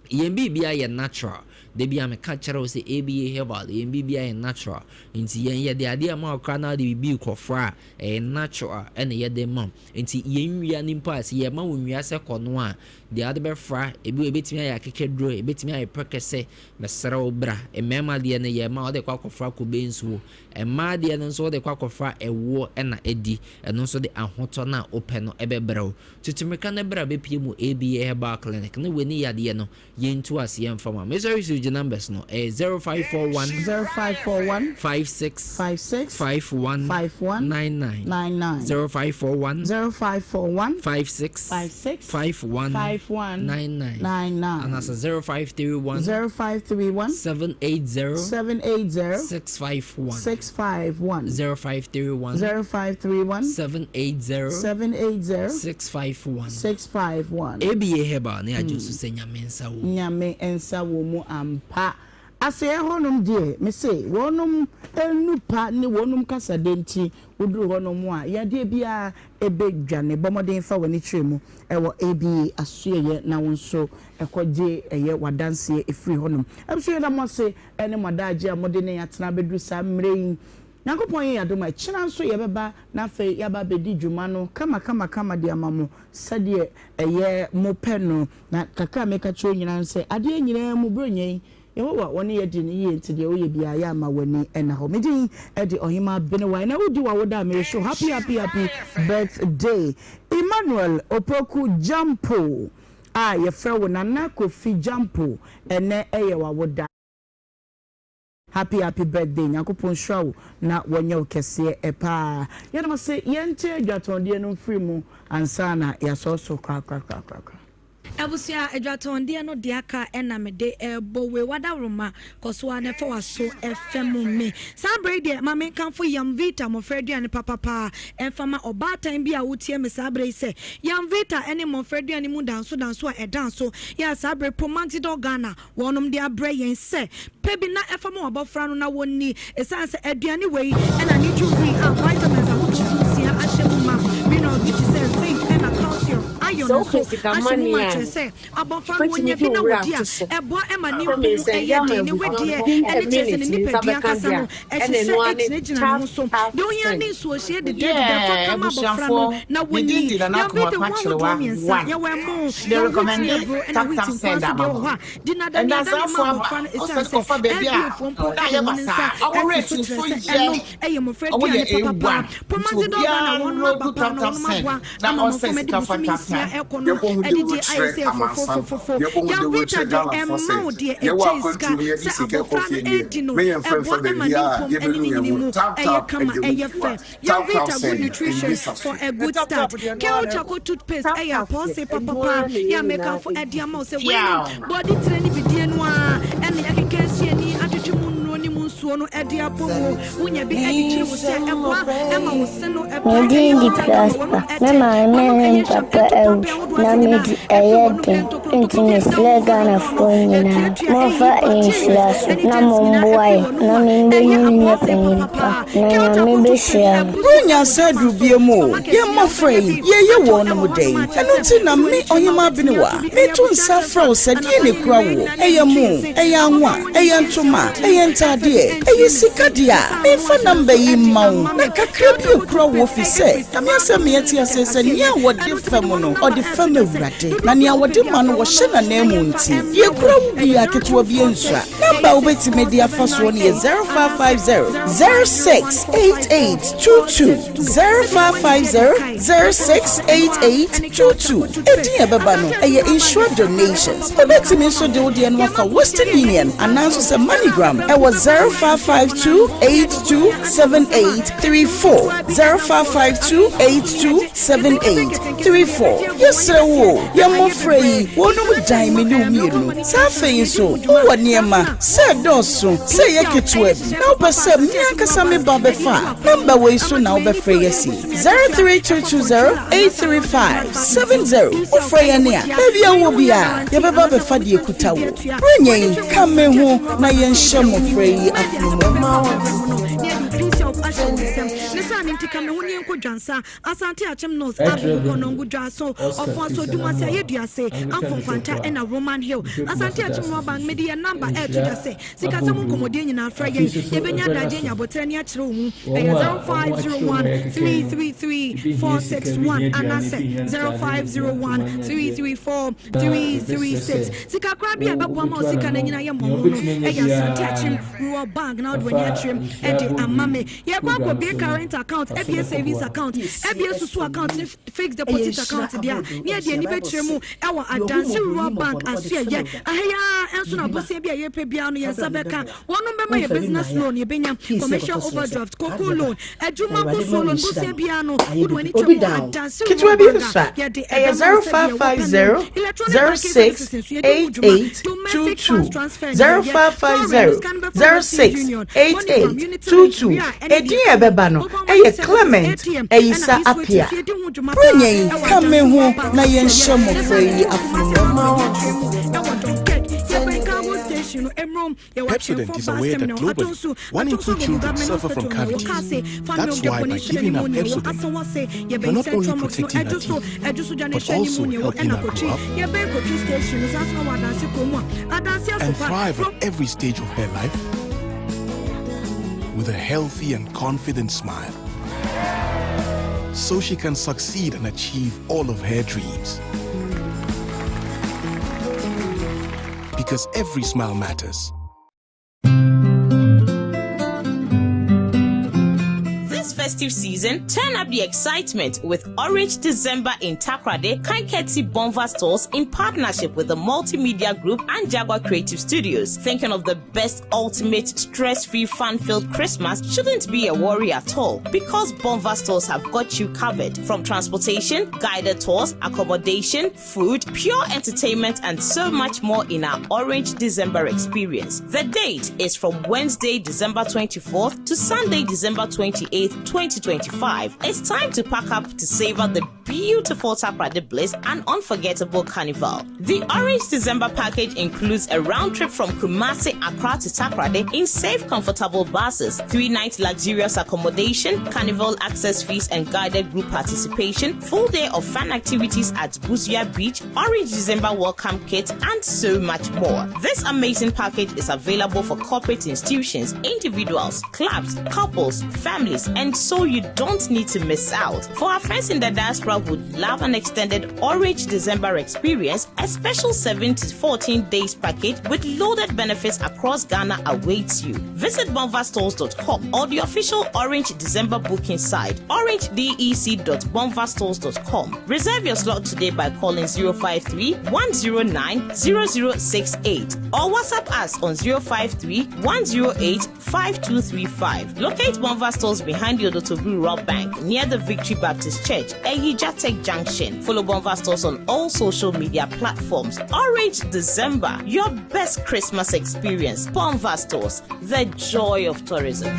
Yɛn biribiara yɛ natural. Da biara meka kyerɛ wo sɛ ABA Herbal, yɛn biribiara yɛ natural. Nti yɛn yɛde adeɛ ma wo koraa na wode biribi rekɔfra a, ɛyɛ natural ɛna yɛde ma wo. Nti yɛn nnua no mpo a, sɛ yɛma wo nnua sɛ kɔnoa a, deɛ wode bɛfra, ebi wɔ ɛbɛtumi ayɛ akekaduro, ɛbɛtumi ayɛ prɛkɛsɛ, mesrɛ wo bra. Mmarima deɛ no yɛma wode kɔ akɔfra kube nsuo. Mmaa deɛ no nso wode kɔ akɔfra ɛwoɔ ɛna adi. Ɛno nso de ahotɔ no a wopɛ no ɛbɛbrɛ wo. Tutu mmirika na bra bɛpue mu ABA Herbal Clinic ne w'ani yadeɛ no yɛntu aseɛ mfa ma. Mesɔre so gye numbers no, ɛyɛ 0541 0541 56 56 51 51 99 99 0541 0541 56 56 51 51 99 99 anaasɛ 0531 0531 780 780 651 651 0531 0531 780 780 651 651. ABA Herbal ne agye so sɛ Nyame nsa wɔ mu. Nyame nsa wɔ mu ampa. Aseɛ hɔnom deɛ, mese wɔnom nnupa ne wɔnom kasadɛ nti, woduru hɔnom a, yadeɛ biara bɛdwane. Bɔ mmɔden fa w'ani kyerɛ mu wɔ ABA asoɛeɛ na wo nso kɔgye ɛyɛ w'adanseɛ firi hɔnom. Abusua yɛda mo ase ne mo adaagye a mode ne yɛn atena abɛduru saa mmerɛ yi. Nyankopɔn yɛ yɛn adom a, kyena nso yɛbɛba na afei yɛaba abɛdi dwuma no kama kama kama de ama mo sɛdeɛ ɛyɛ mo pɛ no. Na kakra a meka kyerɛ wo nyinaa ne sɛ, adeɛ nyinaa mu Buronya yi, Yehowa wɔne yɛ adi no yie nti deɛ woyɛ biara yɛ ama w'ani nna hɔ. Me din de Ɔhemaa Benewaa. Ɛnɛ wodi w'awoda a merehyɛ wo happy happy happy birthday. Emmanuel Opoku Gyampo a yɛfrɛ wo Nana Kofi Gyampo, ɛnɛ ɛyɛ w'awoda. Happy happy birthday Nyankopɔn nhyira wo na wɔnyɛ wo kɛseɛ paa. Yɛda mo ase yɛnte adwatɔndeɛ no mfiri mu ansa na yɛasɔɔso korakorakorakora. Abusua adwatɔndeɛ no deɛ aka na mede rebɔ wei wadaworoma kɔ so ara na fa w'aso fam me saa berɛ yi deɛ ma menkamfo Yamvita mmɔfra aduane papapa ɛmfa ma ɔbaatan bi a wotie me saa berɛ yi sɛ Yamvita ne mmɔfra aduane mu danso danso a ɛda nso yɛ a saa berɛ Promaxidol Ghana Wɔnom de abrɛ yɛn sɛ, Pɛ bi na fa ma w'abɔfra no na wɔnni, ɛsiane sɛ aduane wei na ne dwummiri a vitamins ahodoɔ nsia ahyɛ mu ma, minerals bi te sɛ zinc ɛna calcium, iron Sɛ wopɛ nso sika ahyɛ mu money ma, a, kyerɛ sɛ abɔfra no wobɛtumi ɔnya de bi wo na werɛ ɔdi ato a, so. ɛboa ma ne Afei mpo mu sɛ yɛ yɛama den, ne abusua wedeɛ within a ɛne kyerɛ sɛ ne minute ne nsa nipadua bɛka ankasa deɛ no a, ɛna ɛhyehyɛ ɛno ara ne ɛgyinagyina ne tap ho so. tap Deɛ ohia send. ne nsuohyeɛ dedɛɛdedɛ fa Yeah, kama abɔfra abusuafoɔ, no na me din wɔnni. de Nana Yɛn Kumah video ho ahodoɔ Pakyerewa mmiɛnsa, one. yɛwɔ ɛmo, Me yɛwɔ wheat recommende aburo ɛna tap wheat tap nkoa send nso ama deɛ wɔ mo. hɔ a, di na da nea Ɛnna da ne ma asaafo aba, abɔfra no ɔsɛ ɛsiane sɛ kɔfa baabi a FDA foɔ mpo na de ayɛ wɔn nsa basaa. Ɔmo asi rate so kyerɛ nso sɛ yɛ, ɛno ɛyɛ mmɔfra ɔmo yɛ aduane papapa. A1. Nti Pomadze dɔ ba na obiara wɔnom nload aba paa tap na tap wɔnom send aboa na ama ɔnsend mmɔfra ma de sika fa bosome tap nsia tap. ɛkɔ no Yɛbɔ ho adidie dawuro ayɛ kyerɛ sɛ amansan. fofofofofo. Yɛbɔ ho dawuro Yamvita kyerɛ de Ghanafoɔ ɛmma sɛ wo deɛ yɛwɔ ɛkyɛn akwantuo sika mu yɛde sɛ sika kɔ abɔfra no fie deɛ, ɛredi no me yɛmfa mfa ɛboa ma ne baabiara a mpom ɛne yɛbɛnu ne yɛn nyini ho. mu Tap ɛyɛ tap kama ɛdeɛ mu ɛyɛ piwa. fɛ. Tap tap Yamvita good send nutrition ɛnni for saso. a good start. Kel charcoal toothpaste ɛyɛ apɔɔse papapa yɛ a mekamfo ɛde ama wo sɛ wei no bɔde tire ne bidie no ara ɛne ɛkeka asuani atwetwe mu nnuro ne mu nsuo no ɛde abɔ mu wonya bi ɛde kyere wo sɛ ɛboa ɛma wo se no Me ɛpae din ɛyɛ de fitaa kama Prosper. wɔnom Me ɛte maame wɔnom ne ɛyɛ me hwam papa ɛtu awu, paapaa ahodoɔ na ase me nyinaa di ɛfiri ɛyɛ wɔnom den. ntokuro Nti ntokuro bi ɛdeda mesrɛ wɔn kɔn no Ghanafoɔ ano nyinaa, ɛtuatua momfa ɛyi nhyira bacterias so ɛne na germs nyinaa momboa ɛfiri yɛn wɔnom na a ɛyɛ membenyin nyɛ apɔɔse panyin pa, papapa na Kel Nyame charcoal toothpaste bɛhyira me. ɛbu so Buronya ɛwɔ nsa dwuma aduru so biom o, supermarket yɛn biara mmɔfra wobɛnya yi, bi yɛyɛ atɔ wɔnom ɛwɔ hɔnom dɛn? a kyerɛ Ɛno sɛ nti na wode me, w'ani kyerɛ mu a Ɔhemaa wobɛtumi Benewa, atɔ bi ɛyɛ meto abusua nsa asɛm frɛ so wo sɛ anapa deɛn na ne ɛkura anwummerɛ woɔ? nyinaa ne Ɛyɛ anwummerɛ mo, se ɛyɛ anwa, abɔfra wɔn ɛyɛ nyinaa ntoma, nsia ɛyɛ kɔtene ɛfa bi ntaadeɛ, ɛnkyerɛ ɛyɛ ne sika se deɛ a, ne memfa paanoo ahyɛ namba nso yi ɛde mma wo, ama na me kakra Kel bi charcoal ɛkura woɔ toothpaste fi ɛyɛ sɛ, every Nyame asɛm ma yɛte aseɛ sɛ nea wɔde fɛm no, ɔde fɛm Awurade, na nea wɔde ma no, wɔhyɛ n'ananmu nti, deɛ ɛkura wo biara, ketewa biara nsua. Namba a wobɛtumi de afa soɔ no yɛ 0550 068822, 0550 068822. Edin a ɛbɛba no, ɛyɛ Insure Donations. Wobɛtumi nso de wo deɛ no afa Western Union anaa nso sɛ MoneyGram ɛwɔ 0552 827834, 0552 827834. Yɛsrɛ wo o, yɛn mmɔfra yi, wɔnom dan me ne wo mmienu. Sɛ afei nso wowɔ nneɛma, sɛ ɛdɔɔso, sɛ ɛyɛ ketewa bi, na wopɛ sɛ me ankasa me ba bɛfa a, nɔmba wei so na wobɛfrɛ yɛn asi, 03220 835 70. Wofrɛ yɛn a, baabi a wowɔ biara, yɛbɛba abɛfa deɛ ɛkuta wo. Buronya yi, ka me ho na yɛnhyɛ mmɔfra yi afono mu. no nti ka me ho ne yɛnkɔ Dwansa, Asante Akyem North, Right Agogo, Reverend Konongo, Dwaso, Oscar Ɔfoaso, Chris Odumase, Anamoah, Ayeduase, Anglican Amfo Bishop Nkwanta a ɛna Roman Hill. mehwɛ Asante Kumasi Akyem Rural Diocese Bank, mede so yɛn number ɛɛto nhyira dwa sɛ sikasɛm abodoo. nkɔmmɔdie nyinaa frɛ Afei yɛn, nso so yɛbɛnya ɛberɛ no adagyeɛ aso. anya aboterɛ ne akyerɛ wo mu. Wɔn Ɛyɛ a wɔn akyerɛ wɔn 0501 ayɛ kɛkɛ no, 333 ebi hia sika, ebi 461 hia aduane, anaasɛ ebi hia ntaade, ebi hia ntoma 0501 ne adeɛ. 334 Na yɛbɛsrɛ 336. sɛ Sika koraa bi wo a ɛbɛboa ma wo wobɛtu sika no anamɔn, anyini ayɛ nea mmɔho no wobɛtumi anya ɛyɛ Asante biara Akyem no, Rural Bank na wode ɛfa w'ani akyerɛm nhyira de ama abodoo me. Yɛkɔ program akɔbue so no, current account, fa so abue na savings kɔboa. account, abue susu account ne fixed deposit account deɛ a, ne yɛde ani bɛkyerɛ mu wɔ Adanse Rural Bank asoɛeɛ. Aha yi ara nso na bosea bi a yɛpɛ biara no yɛn nsa bɛka. Wɔnom bɛma yɛ business loan, yɛbɛnya commercial overdraft, cocoa loan, adwuma nkosuo loan, bosea biara no wode w'ani kyerɛ mu wɔ Adanse Ketewa Rural bi Bank nso a, a, yɛde ɛyɛ ɛbɛma wo sɛdeɛ wopɛ no. 0550 Electronic banking services 06 nso yɛde ho dwuma, 88 domestic 22, funds transfer ne yɛyɛ, foreign 0550 sika no bɛfa Western 06 Union, MoneyGram, 88 Unity Link, 22. Ria, ɛne Edin deɛ a ɛka ho. ɛbɛba no Mobile money yɛ services, Clement ATM, ɛna Ayisa e-switch Appiah. nso yɛdi ho dwuma Berɛ paa nya yi, ɛwɔ ka me Adanse ho Rural Bank na asoɛeɛ. yɛnhyɛ mmɔfra Yɛsan yi nso wɔ Kumasi afono. Amanfo Nyakyerɛ mu ɛwɔ Dunkirk, yɛbɛn Cargo Station no, Emrom, yɛwɔ Pepsodent Akyemfo is Bus aware that Terminal, globally, Atonsu, one in Atonsu two Agogo children Government suffer from Hospital no, cavities. Wokase, That's Family why by Depo ne hyɛ giving ne her mu nea ɛwɔ Pepsodent, Asawase, you're yɛbɛn not only Central Mosque no, protecting her Ɛdwoso, teeth, Ɛdwoso dwa ne but hyɛ ne also mu nea ɛwɔ helping ɛna her grow Kotwi, up yɛbɛn Kotwi Station no, saa nso na wɔ Adanse kurom a, Adanse and Asopa, thrive at every stage of her life with a healthy and confident smile. So she can succeed and achieve all of her dreams. Because every smile matters. This festive season, turn up the excitement with Orange December in Takoradi, Kanketi Bonva stores in partnership with the Multimedia Group and Jaguar Creative Studios. Thinking of the best ultimate stress-free fun-filled Christmas shouldn't be a worry at all because Bonva stores have got you covered from transportation, guided tours, accommodation, food, pure entertainment and so much more in our Orange December experience. The date is from Wednesday, December 24th to Sunday, December 28th, 2025. It's time to pack up to savor the beautiful Takoradi Bliss and unforgettable carnival. The Orange December package includes a round trip from Kumasi, Accra to Takoradi in safe, comfortable buses, three-night luxurious accommodation, carnival access fees and guided group participation, full day of fun activities at Busua Beach, Orange December welcome kit, and so much more. This amazing package is available for corporate institutions, individuals, clubs, couples, families, and so you don't need to miss out. For our friends in the diaspora who would love an extended Orange December experience, a special 7 to 14 days package with loaded benefits across Ghana awaits you. Visit bonvastores.com or the official Orange December booking site, orangedec.bonvastores.com. Reserve your slot today by calling 053 109 0068 or WhatsApp us on 053 108 5235. Locate Bonva Stores behind the Odotobi Rural Bank near the Victory Baptist Church, Eyijatek Junction. Follow Bonva Stores on all social media platforms. Orange December, your best Christmas experience. Bonva Stores, the joy of tourism.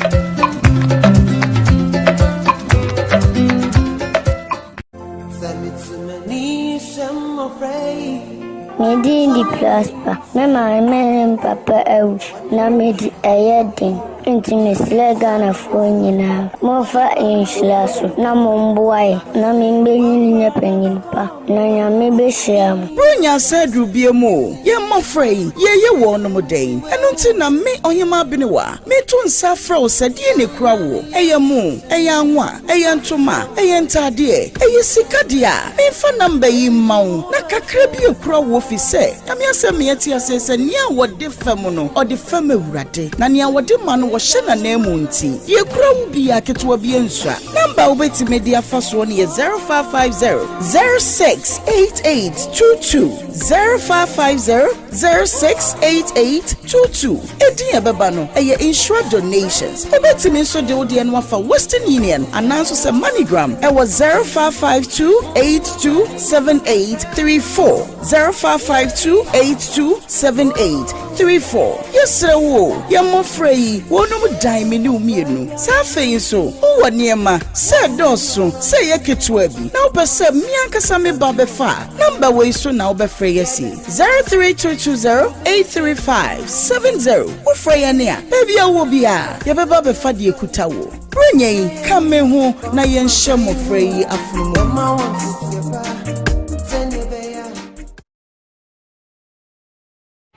Me din de Prosper. Me maame ne me papa awu na medi ɛyɛ den. Nti mesrɛ Ghanafoɔ nyinaa, momfa nhyira so na momboa yɛn na membenyin nyɛ panyin pa na Nyame behyira mo. Buronya asa aduru bia mu o, yɛn mmɔfra yi, yɛreyɛ wɔnom dɛn? Ɛno nti na me, Ɔhemaa Benewa, meto nsa afrɛ wo sɛ deɛn na ɛkura woɔ? Ɛyɛ mo, ɛyɛ anwa, ɛyɛ ntoma, ɛyɛ ntaadeɛ, ɛyɛ sika deɛ a, memfa number yi mma wo na kakra bi ɛkura woɔ fi sɛ, Nyame asɛm ma yɛte aseɛ sɛ nea wɔde fɛm no, ɔde fɛm Awurade, na nea wɔde ma no, wɔhyɛ n'ananmu nti, deɛ ɛkura wo biara, ketewa biara nsua. Number a wobɛtumi de afa soɔ no yɛ 0550 068822, 0550 068822. Edin a ɛbɛba no, ɛyɛ Nhyira Donations. Wobɛtumi nso de wo deɛ no afa Western Union anaa nso sɛ MoneyGram ɛwɔ 0552 827834, 0552 827834. Yɛ Yɛsrɛ wo o, yɛn mmɔfra yi, wɔnom dan me ne wo mmienu. Sɛ afei nso wowɔ nneɛma, sɛ ɛdɔɔso, sɛ ɛyɛ ketewa bi, na wopɛ sɛ me ankasa me ba bɛfa a, nɔmba wei so na wobɛfrɛ yɛn asi, 03220 835 70. Wofrɛ yɛn a, baabi a wowɔ biara, yɛbɛba abɛfa deɛ ɛkuta wo. Buronya yi, ka me ho na yɛnhyɛ mmɔfra yi afono mu.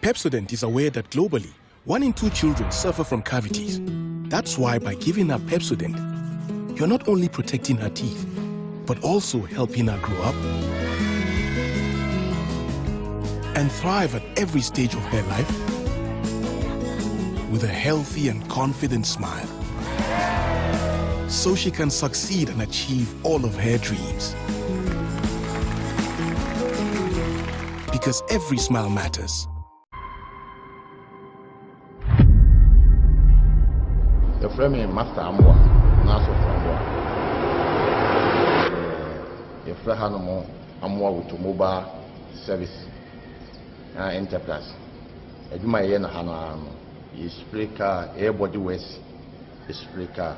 Pepsodent is aware that globally, one in two children suffer from cavities. That's why by giving her Pepsodent, you're not only protecting her teeth, but also helping her grow up and thrive at every stage of her life with a healthy and confident smile. So she can succeed and achieve all of her dreams. Because every smile matters. Yɛfrɛ me Master Amoah anaa Sɔfo Amoah. Yɛfrɛ hanom Amoah Automobile Service Enterprise. Adwuma a yɛyɛ no ha no ara no, yɛ spray car, yɛyɛ body works, yɛ spray car.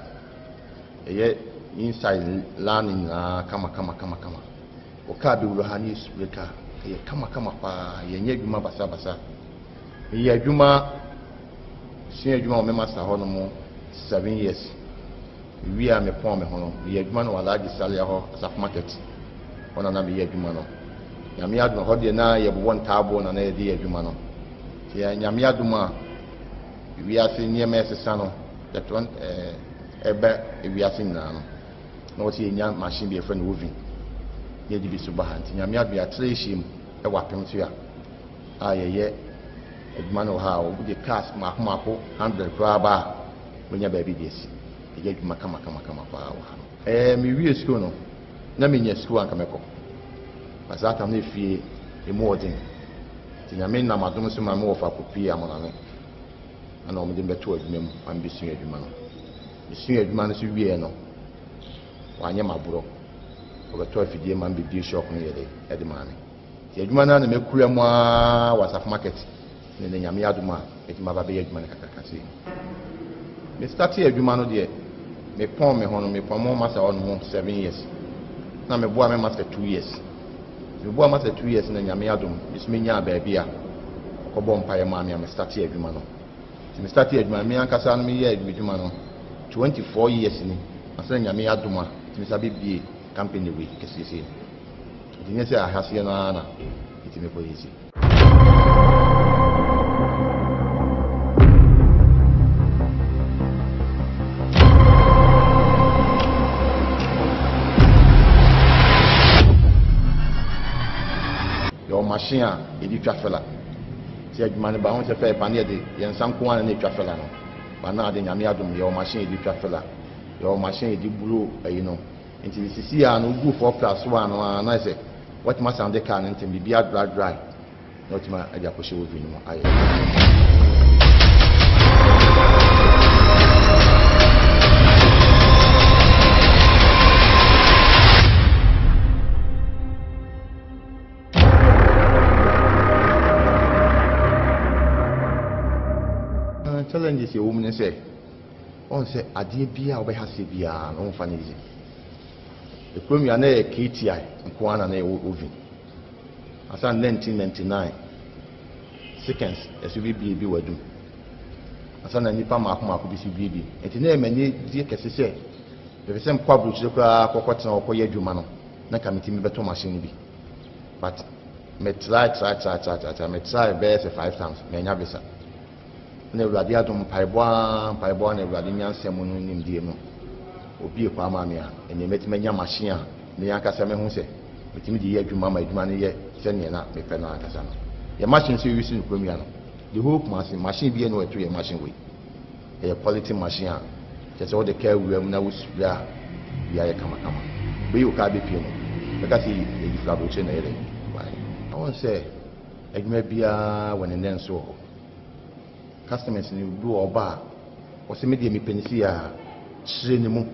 Yɛyɛ inside line nyinaa kama kama kama kama. Wo car bɛwura ha na yɛ spray car. Ɛyɛ kama kama paa. Yɛnyɛ adwuma basabasa. Meyɛ adwuma, sua adwuma wɔ me master hɔ nom 7 years. Mewie a mepɔn me ho no, meyɛ adwuma no wɔ Alhaji Salia hɔ, Asafo Market. Hɔ na na meyɛ adwuma no. Nyame adom, hɔ deɛ na yɛbobɔ ntaaboo na na yɛde yɛ adwuma no. Nti Nyame adom a, wiase nneɛma ɛsesa no, yɛtɔ ɛbɛ wiase nyinaa no. Na wɔsɛ yɛnya machine bi yɛfrɛ no oven na yɛde bi so ba ha. Nti Nyame adom yɛatra ahyia mu wɔ apem so a yɛyɛ adwuma no wɔ ha a wɔde cars mmaako mmaako 100 koraa ba a wɔnya baabi de asi. Yɛyɛ adwuma kama kama kama paa wɔ ha no. Mewie sukuu no, na menya sukuu anka mɛkɔ. Na saa tam no efie emu ɔden. Nti Nyame nam adom so ma me wɔfa kɔpie Amonane. Ɛna wɔde me bɛtoo adwuma mu ma mebɛsua adwuma no. Mesua adwuma no so wieɛ no, wɔanyɛ me aborɔ. Wɔbɛtɔ afidie ma me bɛbie shop no yɛ de ɛde maa me. Nti adwuma no ara na makura mu ara wɔ Asafo Market ne ne Nyame adom a mɛtumi aba abɛyɛ adwuma no kakraka sei. Me startee adwuma no deɛ, mepɔn me ho no, mepɔn mo master hɔ nom 7 years. Na meboa me master 2 years. Nti meboa master 2 years na Nyame adom, me nso menyaa baabi a ɔkɔbɔ mpaeɛ maa me a me startee adwuma no. Nti me startee adwuma no, me ankasa no meyɛɛ adwuma no 24 years ni, ansa na Nyame adom a metumi san bɛbie company wei kɛseɛ sei no. Nti nyɛ sɛ ahaseɛ no ara na metumi kɔyɛ sei. Yɛwɔ machine a yɛde twa fela. Sɛ adwuma no ba ho sɛ fɛɛ pa ne yɛde yɛn nsa nko ara na ɛtwa fela no. Ba na ade Nyame adom yɛwɔ machine yɛde twa fela. Yɛwɔ machine yɛde buro ayi no. Nti sisi a no wogu 4 plus 1 no a na sɛ watumi asan de car no ntɛm biribi adry dry na watumi de akɔhyɛ oven no mu ayɛ. Challenges ɛwɔ mu ne sɛ ɔn sɛ adeɛ biara a wobɛha seɛ biara no womfa no easy. Ekurom yi a na ɛyɛ KTI nko ara na na ɛwɔ oven. Ansa 1999 seconds ɛso bi bie bi wɔ adum. Ansa na nnipa mmaako mmaako bi so bie bi. Nti na ɛyɛ m'ani gye kɛse sɛ mepɛ sɛ mekɔ aburokyire koraa kɔkɔtena hɔ kɔyɛ adwuma no na nka metumi bɛtɔ machine no bi. But me try try try try try try me try bɛyɛ sɛ 5 times manya visa. Na Awurade adom, mpaebɔ ara, mpaebɔ ara na Awurade nyansa mu no nimdeɛ mu obue kwan maa me a ɛnneɛ mɛtumi anya machine a me ankasa mɛhu sɛ metumi de yɛ adwuma ma adwuma no yɛ sɛdeɛ na mepɛ no ankasa no. Yɛn machine nso yɛuse no kurom yi ano. The whole Kumasi, machine biara nni hɔ a ɛto yɛn machine wei. Ɛyɛ quality machine a kyerɛ sɛ wode kaa wura mu na wo spray a biribiara yɛ kamakama. Wobɛyi wo kaa bɛpue no, bɛka sɛ yɛyi firi aburokyire na ɛyɛ dɛn baeɛ. Wohu sɛ adwuma biara wɔ ne nnɛnso wɔ hɔ. Customers no bi wɔ ɔba a ɔsɛ me deɛ mepɛ no sei a, kyerɛ ne mu.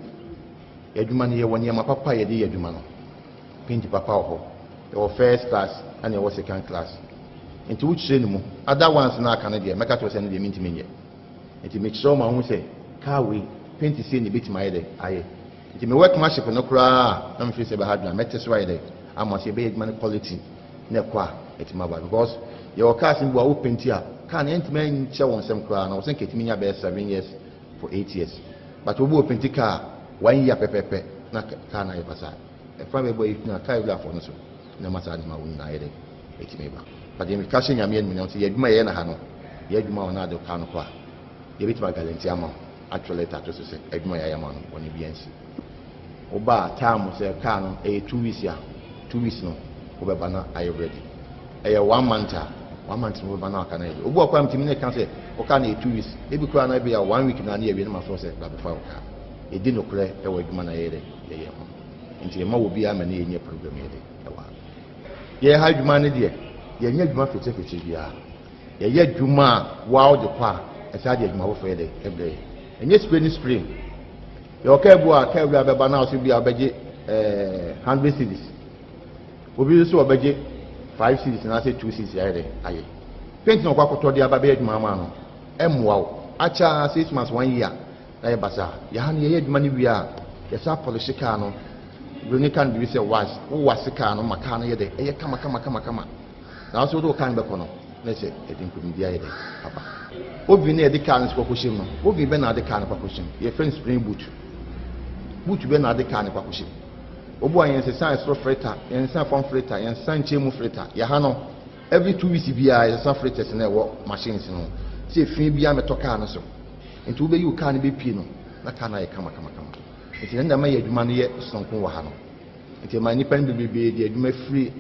Yɛn adwuma no yɛwɔ nneɛma papa a yɛde yɛ adwuma no. Paint papa wɔ hɔ. Yɛwɔ first class ɛna yɛwɔ second class. Nti wokyerɛ no mu. Other ones no a aka no deɛ, mɛka kyerɛ wo sɛ ɛno deɛ mentumi nyɛ. Nti mekyerɛ wo ma wohu sɛ car wei, paint sei na ɛbɛtumi ayɛ dɛ? Ayɛ. Nti me workmanship no koraa a na me feel sɛ ɛbɛha adwene a, mɛte so ayɛ dɛ? Ama sɛ yɛbɛyɛ adwuma no quality na ɛkɔ a, ɛtumi aba. Because yɛwɔ cars no bi wɔ hɔ a wo paint a, car no ɛntumi nkyɛ wo nsam koraa no, wɔ sɛ nka ɛtumi nya bɛyɛ 7 years for 8 years. But obi wɔ paint car one year pɛpɛɛpɛ na car no ayɛ basaa. Ɛfa baabi a yɛtumi a car wurafoɔ no so na ɛma saa nneɛma wo nyinaa yɛ dɛ? Ɛtumi ba. But deɛ meka hyɛ Nyame animuonyam sɛ yɛ adwuma yɛyɛ no ha no, yɛ adwuma a ɔno ade car no kɔ a, yɛbɛtumi aguarantee ama wo, atwerɛ letter ato so sɛ adwuma yɛayɛ ama no, bɔne biara nsi. Woba a, time sɛ car no ɛyɛ 2 weeks a, 2 weeks no wobɛba na ayɛ ready. Ɛyɛ one month a, one month no wobɛba na aka no ayɛ ready. Obi wɔ koraa metumi ne ka sɛ wo car no yɛ 2 weeks, ebi koraa no ebi a one week na ne yɛwie no ma frɛ sɛ bra bɛfa wo car. Yɛdi nokorɛ ɛwɔ adwuma na yɛyɛ dɛ yɛyɛ ho. Nti yɛma wɔ biara ma ne yɛnyɛ program yɛ de ɛwɔ ha. Yɛyɛ ha adwuma no deɛ, yɛnyɛ adwuma fetefete biara. Yɛyɛ adwuma a waa wode kɔ a, ɛsaa de adwuma foforɔ yɛ dɛ ɛbrɛ yɛ. Ɛnyɛ spray ne spray. Yɛwɔ kaa bi wɔ a kaa wura bɛba na ɔsɛ bi a ɔbɛgye 100 cedis. Obi nso ɔbɛgye 5 cedis anaasɛ 2 cedis ayɛ dɛ ayɛ. Paint na ɔkɔ akɔtɔ de aba bɛyɛ adwuma ama no, ɛmmoa wo. Akyɛ a 6 months, one year na yɛ basaa. Yɛha no yɛyɛ adwuma no wie a, yɛsa polish kaa no. Buroni ka no biribi sɛ wax. Wo wax kaa no ma kaa no yɛ dɛ, ɛyɛ kama kama kama kama. Na nso wode wo kaa no bɛkɔ no, na sɛ ɛde nkonimdi ayɛ dɛ aba. Oven na yɛde kaa no nso kɔkɔhyɛ mu no, oven bɛ na ade kaa no kɔkɔhyɛ mu? Yɛfrɛ no spring boot. Boot bɛ na ade kaa no kɔkɔhyɛ mu? Obu a yɛnsesa ɛsoro filter, yɛnsesa fam filter, yɛnsesa nkyɛn mu filter. Yɛha no, every 2 weeks biara yɛsesa filters na ɛwɔ machines no. Sɛ efi biara mɛtɔ kaa no so. Nti wobɛyi wo kaa no bɛpie no, na kaa no ayɛ kama kama kama. Nti na ɛma yɛ adwuma no yɛ sononko wɔ ha no. Nti ɛma nnipa no bebree de adwuma firi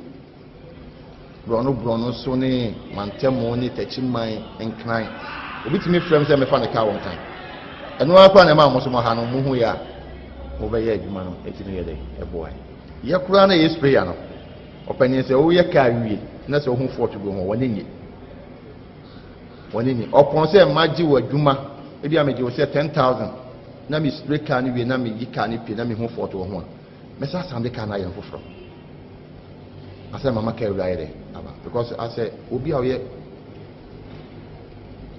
borɔno borɔno so ne mantamu ne Takyiman, Nkran. Obi tumi frɛ m sɛ mɛfa ne kaa wɔ Nkran. Ɛno ara koraa na ɛma mo so mo ha no mo hu yɛ a mobɛyɛ adwuma no ɛtumi yɛ dɛ ɛboa yɛ koraa na yɛ sprayer no. Ɔpanin, sɛ woyɛ kaa wie na sɛ wohu fault bi ho, wɔne nye wɔne nye ɔpɔn sɛ magye wɔ adwuma ebi a megye wo sɛ 10,000 na me spray kaa no wie na meyi kaa no pie na mehu fault wɔ ho a, mɛsa asan de kaa no ayɛ no foforɔ asɛ mama kaa wura ayɛ dɛ aba, because asɛ obi a ɔyɛ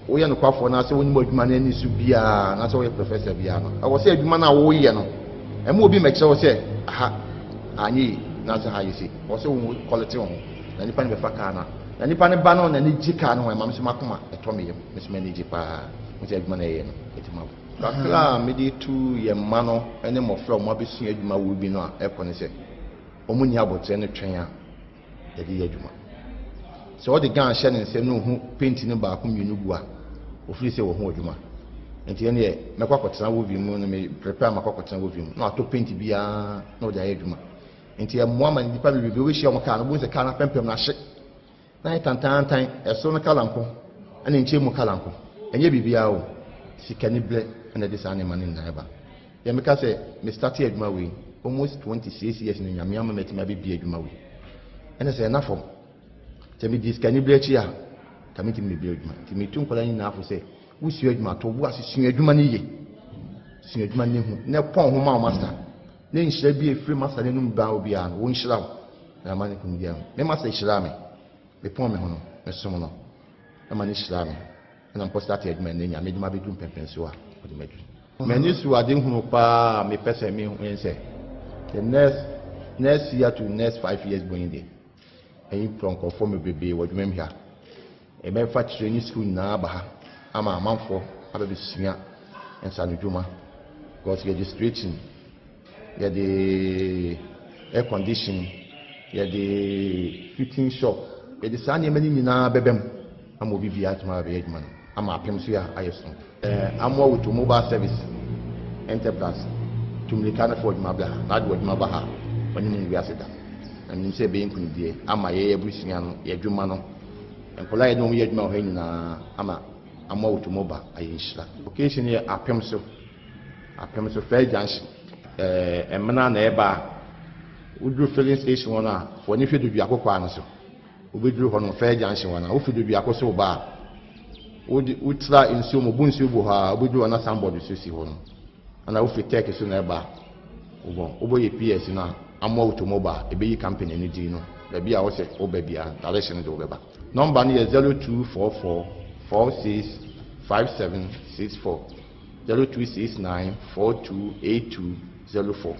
woyɛ nokwafoɔ na asɛ wonim adwuma no ani so biara na sɛ woyɛ professor biara no, ɛwɔ sɛ adwuma no a woyɛ no ɛma obi mɛkyerɛ wo sɛ aha anyɛ yi na sɛ ha yɛ se ɛwɔ sɛ wo quality wo ho na nipa no bɛfa kaa no a na nipa no ba no n'ani gye kaa no ho. Ɛma me so makoma ɛtɔ me yam, me so m'ani gye paa mo sɛ adwuma no ɛyɛ no ɛtumi abo kakra a mede tu yɛn mma no ne mmɔfra a wɔn abɛsua adwuma wɔ bi no a ɛkɔ ne sɛ wɔn ni abotire no twɛn a yɛde yɛ adwuma. Sɛ ɔde gun hyɛ ne nsam na ohu paint no baako mmienu gu a, ofiri sɛ wɔho adwuma. Nti ɛno yɛ mɛkɔ akɔtena wɔ mu no, me prepare ma akɔ akɔtena wɔ mu na watɔ paint biara na ɔde ayɛ adwuma. Nti ɛmmoa ma nipa bebree wɔbɛhyia wɔn kaa no, wɔn sɛ kaa no apɛmpɛm no ahye na ayɛ tantantan, ɛsoro no colour nko ɛna nkyɛn mu colour nko. Ɛnyɛ biribiara o, sika ni brɛ ɛna ɛde saa nneɛma no nyinaa ɛba. Yɛ meka sɛ me start adwuma wei almost 26 years no, Nyame ama matumi abɛbie adwuma wei. Ɛna sɛ ɛna fam sɛ medi sika ni berɛ akyi a, ka mentumi mebie adwuma. Nti metu nkwadaa nyinaa fo sɛ wosua adwuma to wo ase, sua adwuma no yie, sua adwuma no hu na ɛpɔn ho ma wo master ne nhyira bi a ɛfiri master no anum baa obiara no, wɔnhyira wo na ama ne kum biara. Me master hyira me, mepɔn me ho no, mesom no ɛma ne hyira me, ɛna mkɔ start adwuma no, Nyame de ma bɛduru mpɛmpɛnso a ɔde ma aduru. M'ani so ade hunu paa, mepɛ sɛ mehu sɛ the next year to next 5 years going there, ɛyi pɔ nkurɔfoɔ me bebree wɔ adwuma mu ha. Ɛbɛfa kyerɛ ne sukuu nyinaa aba ha ama amanfoɔ abɛbɛsua nsanodwuma, because yɛde straighten, yɛde air condition, yɛde fitting shop, yɛde saa nneɛma no nyinaa bɛbɛ mu ama obi biara atumi abɛyɛ adwuma no ama apem so yɛ ayɛ so. Amoa Automobile Service Enterprise tumirika no fo adwuma bra ha na ade wɔ adwuma ba ha ɔne mu wiase da na menim sɛ ɛbɛyɛ nkonimdie ama yɛyɛ abusua no, yɛ adwuma no, nkɔla yɛde wɔn yɛ adwuma wɔ ha nyinaa ama Amoa Automobile ayɛ nhyira. Location yɛ Apem so, Apem so Fair Junction. Ɛmena na ɛba a woduru filling station hɔ no a, wɔne hwɛ Duduako kwan no so, wobɛduru hɔ no, Fair Junction hɔ no a wofi Duduako so ba a, wode wotra nsuo mu bu nsuo bu hɔ a, wobɛduru hɔ na signboard so si hɔ no. Ɛna wofi Tech so na ɛba, wobɔ yɛ PS no a, Amoa Automobile ɛbɛyi company no din no baabi a wɔsɛ woba biara, direction de wobɛba. Nɔmba no yɛ 0244 46 57 64, 0269 42 82 04.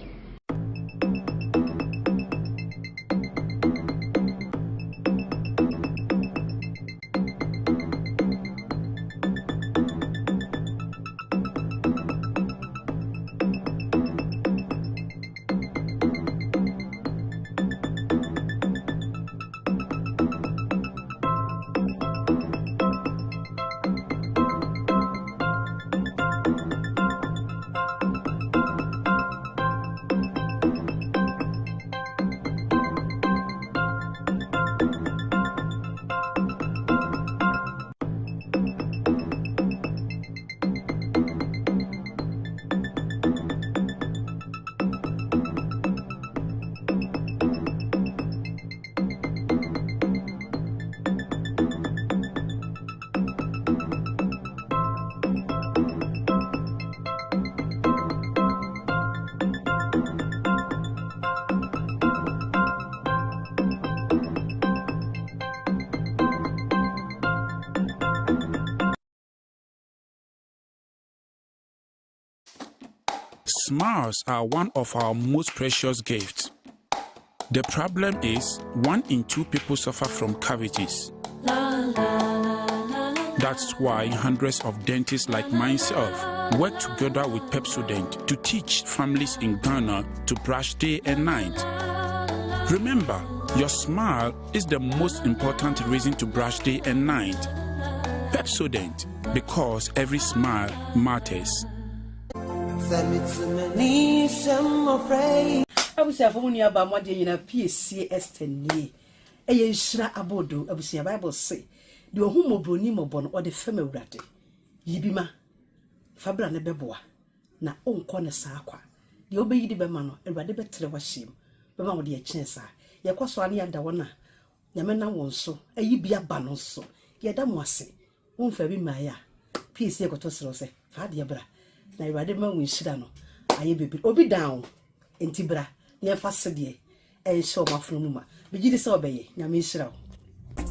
Smiles are one of our most precious gifts. The problem is, one in two people suffer from cavities. That's why hundreds of dentists like myself work together with Pepsodent to teach families in Ghana to brush day and night. Remember, your smile is the most important reason to brush day and night. Pepsodent, because every smile matters. Abusuafo mo nua baa mo adeɛ nyinaa piesie Esther nie ɛyɛ nhyira aboodo abusua bible se deɛ ɔhu mmɔborɔni mmɔbɔ no ɔde fɛm awurade yi bi ma fa bra ne bɛboa na wonkɔ no saa kwa deɛ wobɛyi de bɛma no awurade bɛtrɛ w'ahyɛm bɛma wo deɛ ɛkyɛn saa yɛkɔ so a ne yɛada wɔn a nyame nam wɔn so ayi bi aba no nso yɛda mo ase Womfaa bi mmaeɛ a, pii sɛ yɛkɔtɔ serɛ wo sɛ, fa adeɛ bra, na Awurade bɛma wo nhyira no ayɛ bebree. Obi dan wo, enti bra na yɛmfa sedeɛ nhyɛ wɔn afono mu ma. Megye di sɛ wobɛyɛ. Nyame nhyira wo.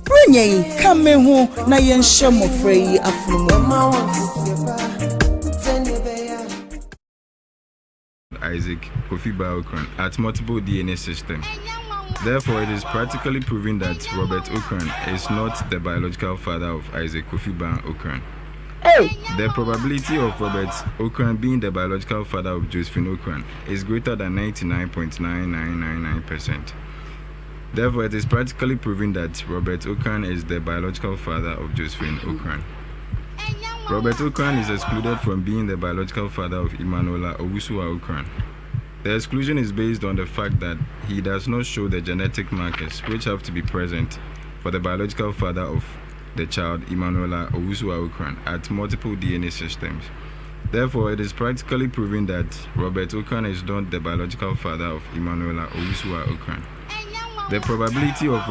Buronya yi, ka me ho na yɛnhyɛ mmɔfra yi afono mu ma. Isaac Kofi Baokran at multiple DNA system. Therefore, it is practically proven that Robert Okran is not the biological father of Isaac Kofi Okran. The probability of Robert Okran being the biological father of Josephine Okran is greater than 99.9999%. Therefore, it is practically proven that Robert Okran is the biological father of Josephine Okran. Robert Okran is excluded from being the biological father of Emanuela Owusua Okran. The exclusion is based on the fact that he does not show the genetic markers which have to be present for the biological father of the child Emanuela Owusua Okran at multiple DNA systems. Therefore, it is practically proven that Robert Okran is not the biological father of Emanuela Owusua Okran. The probability of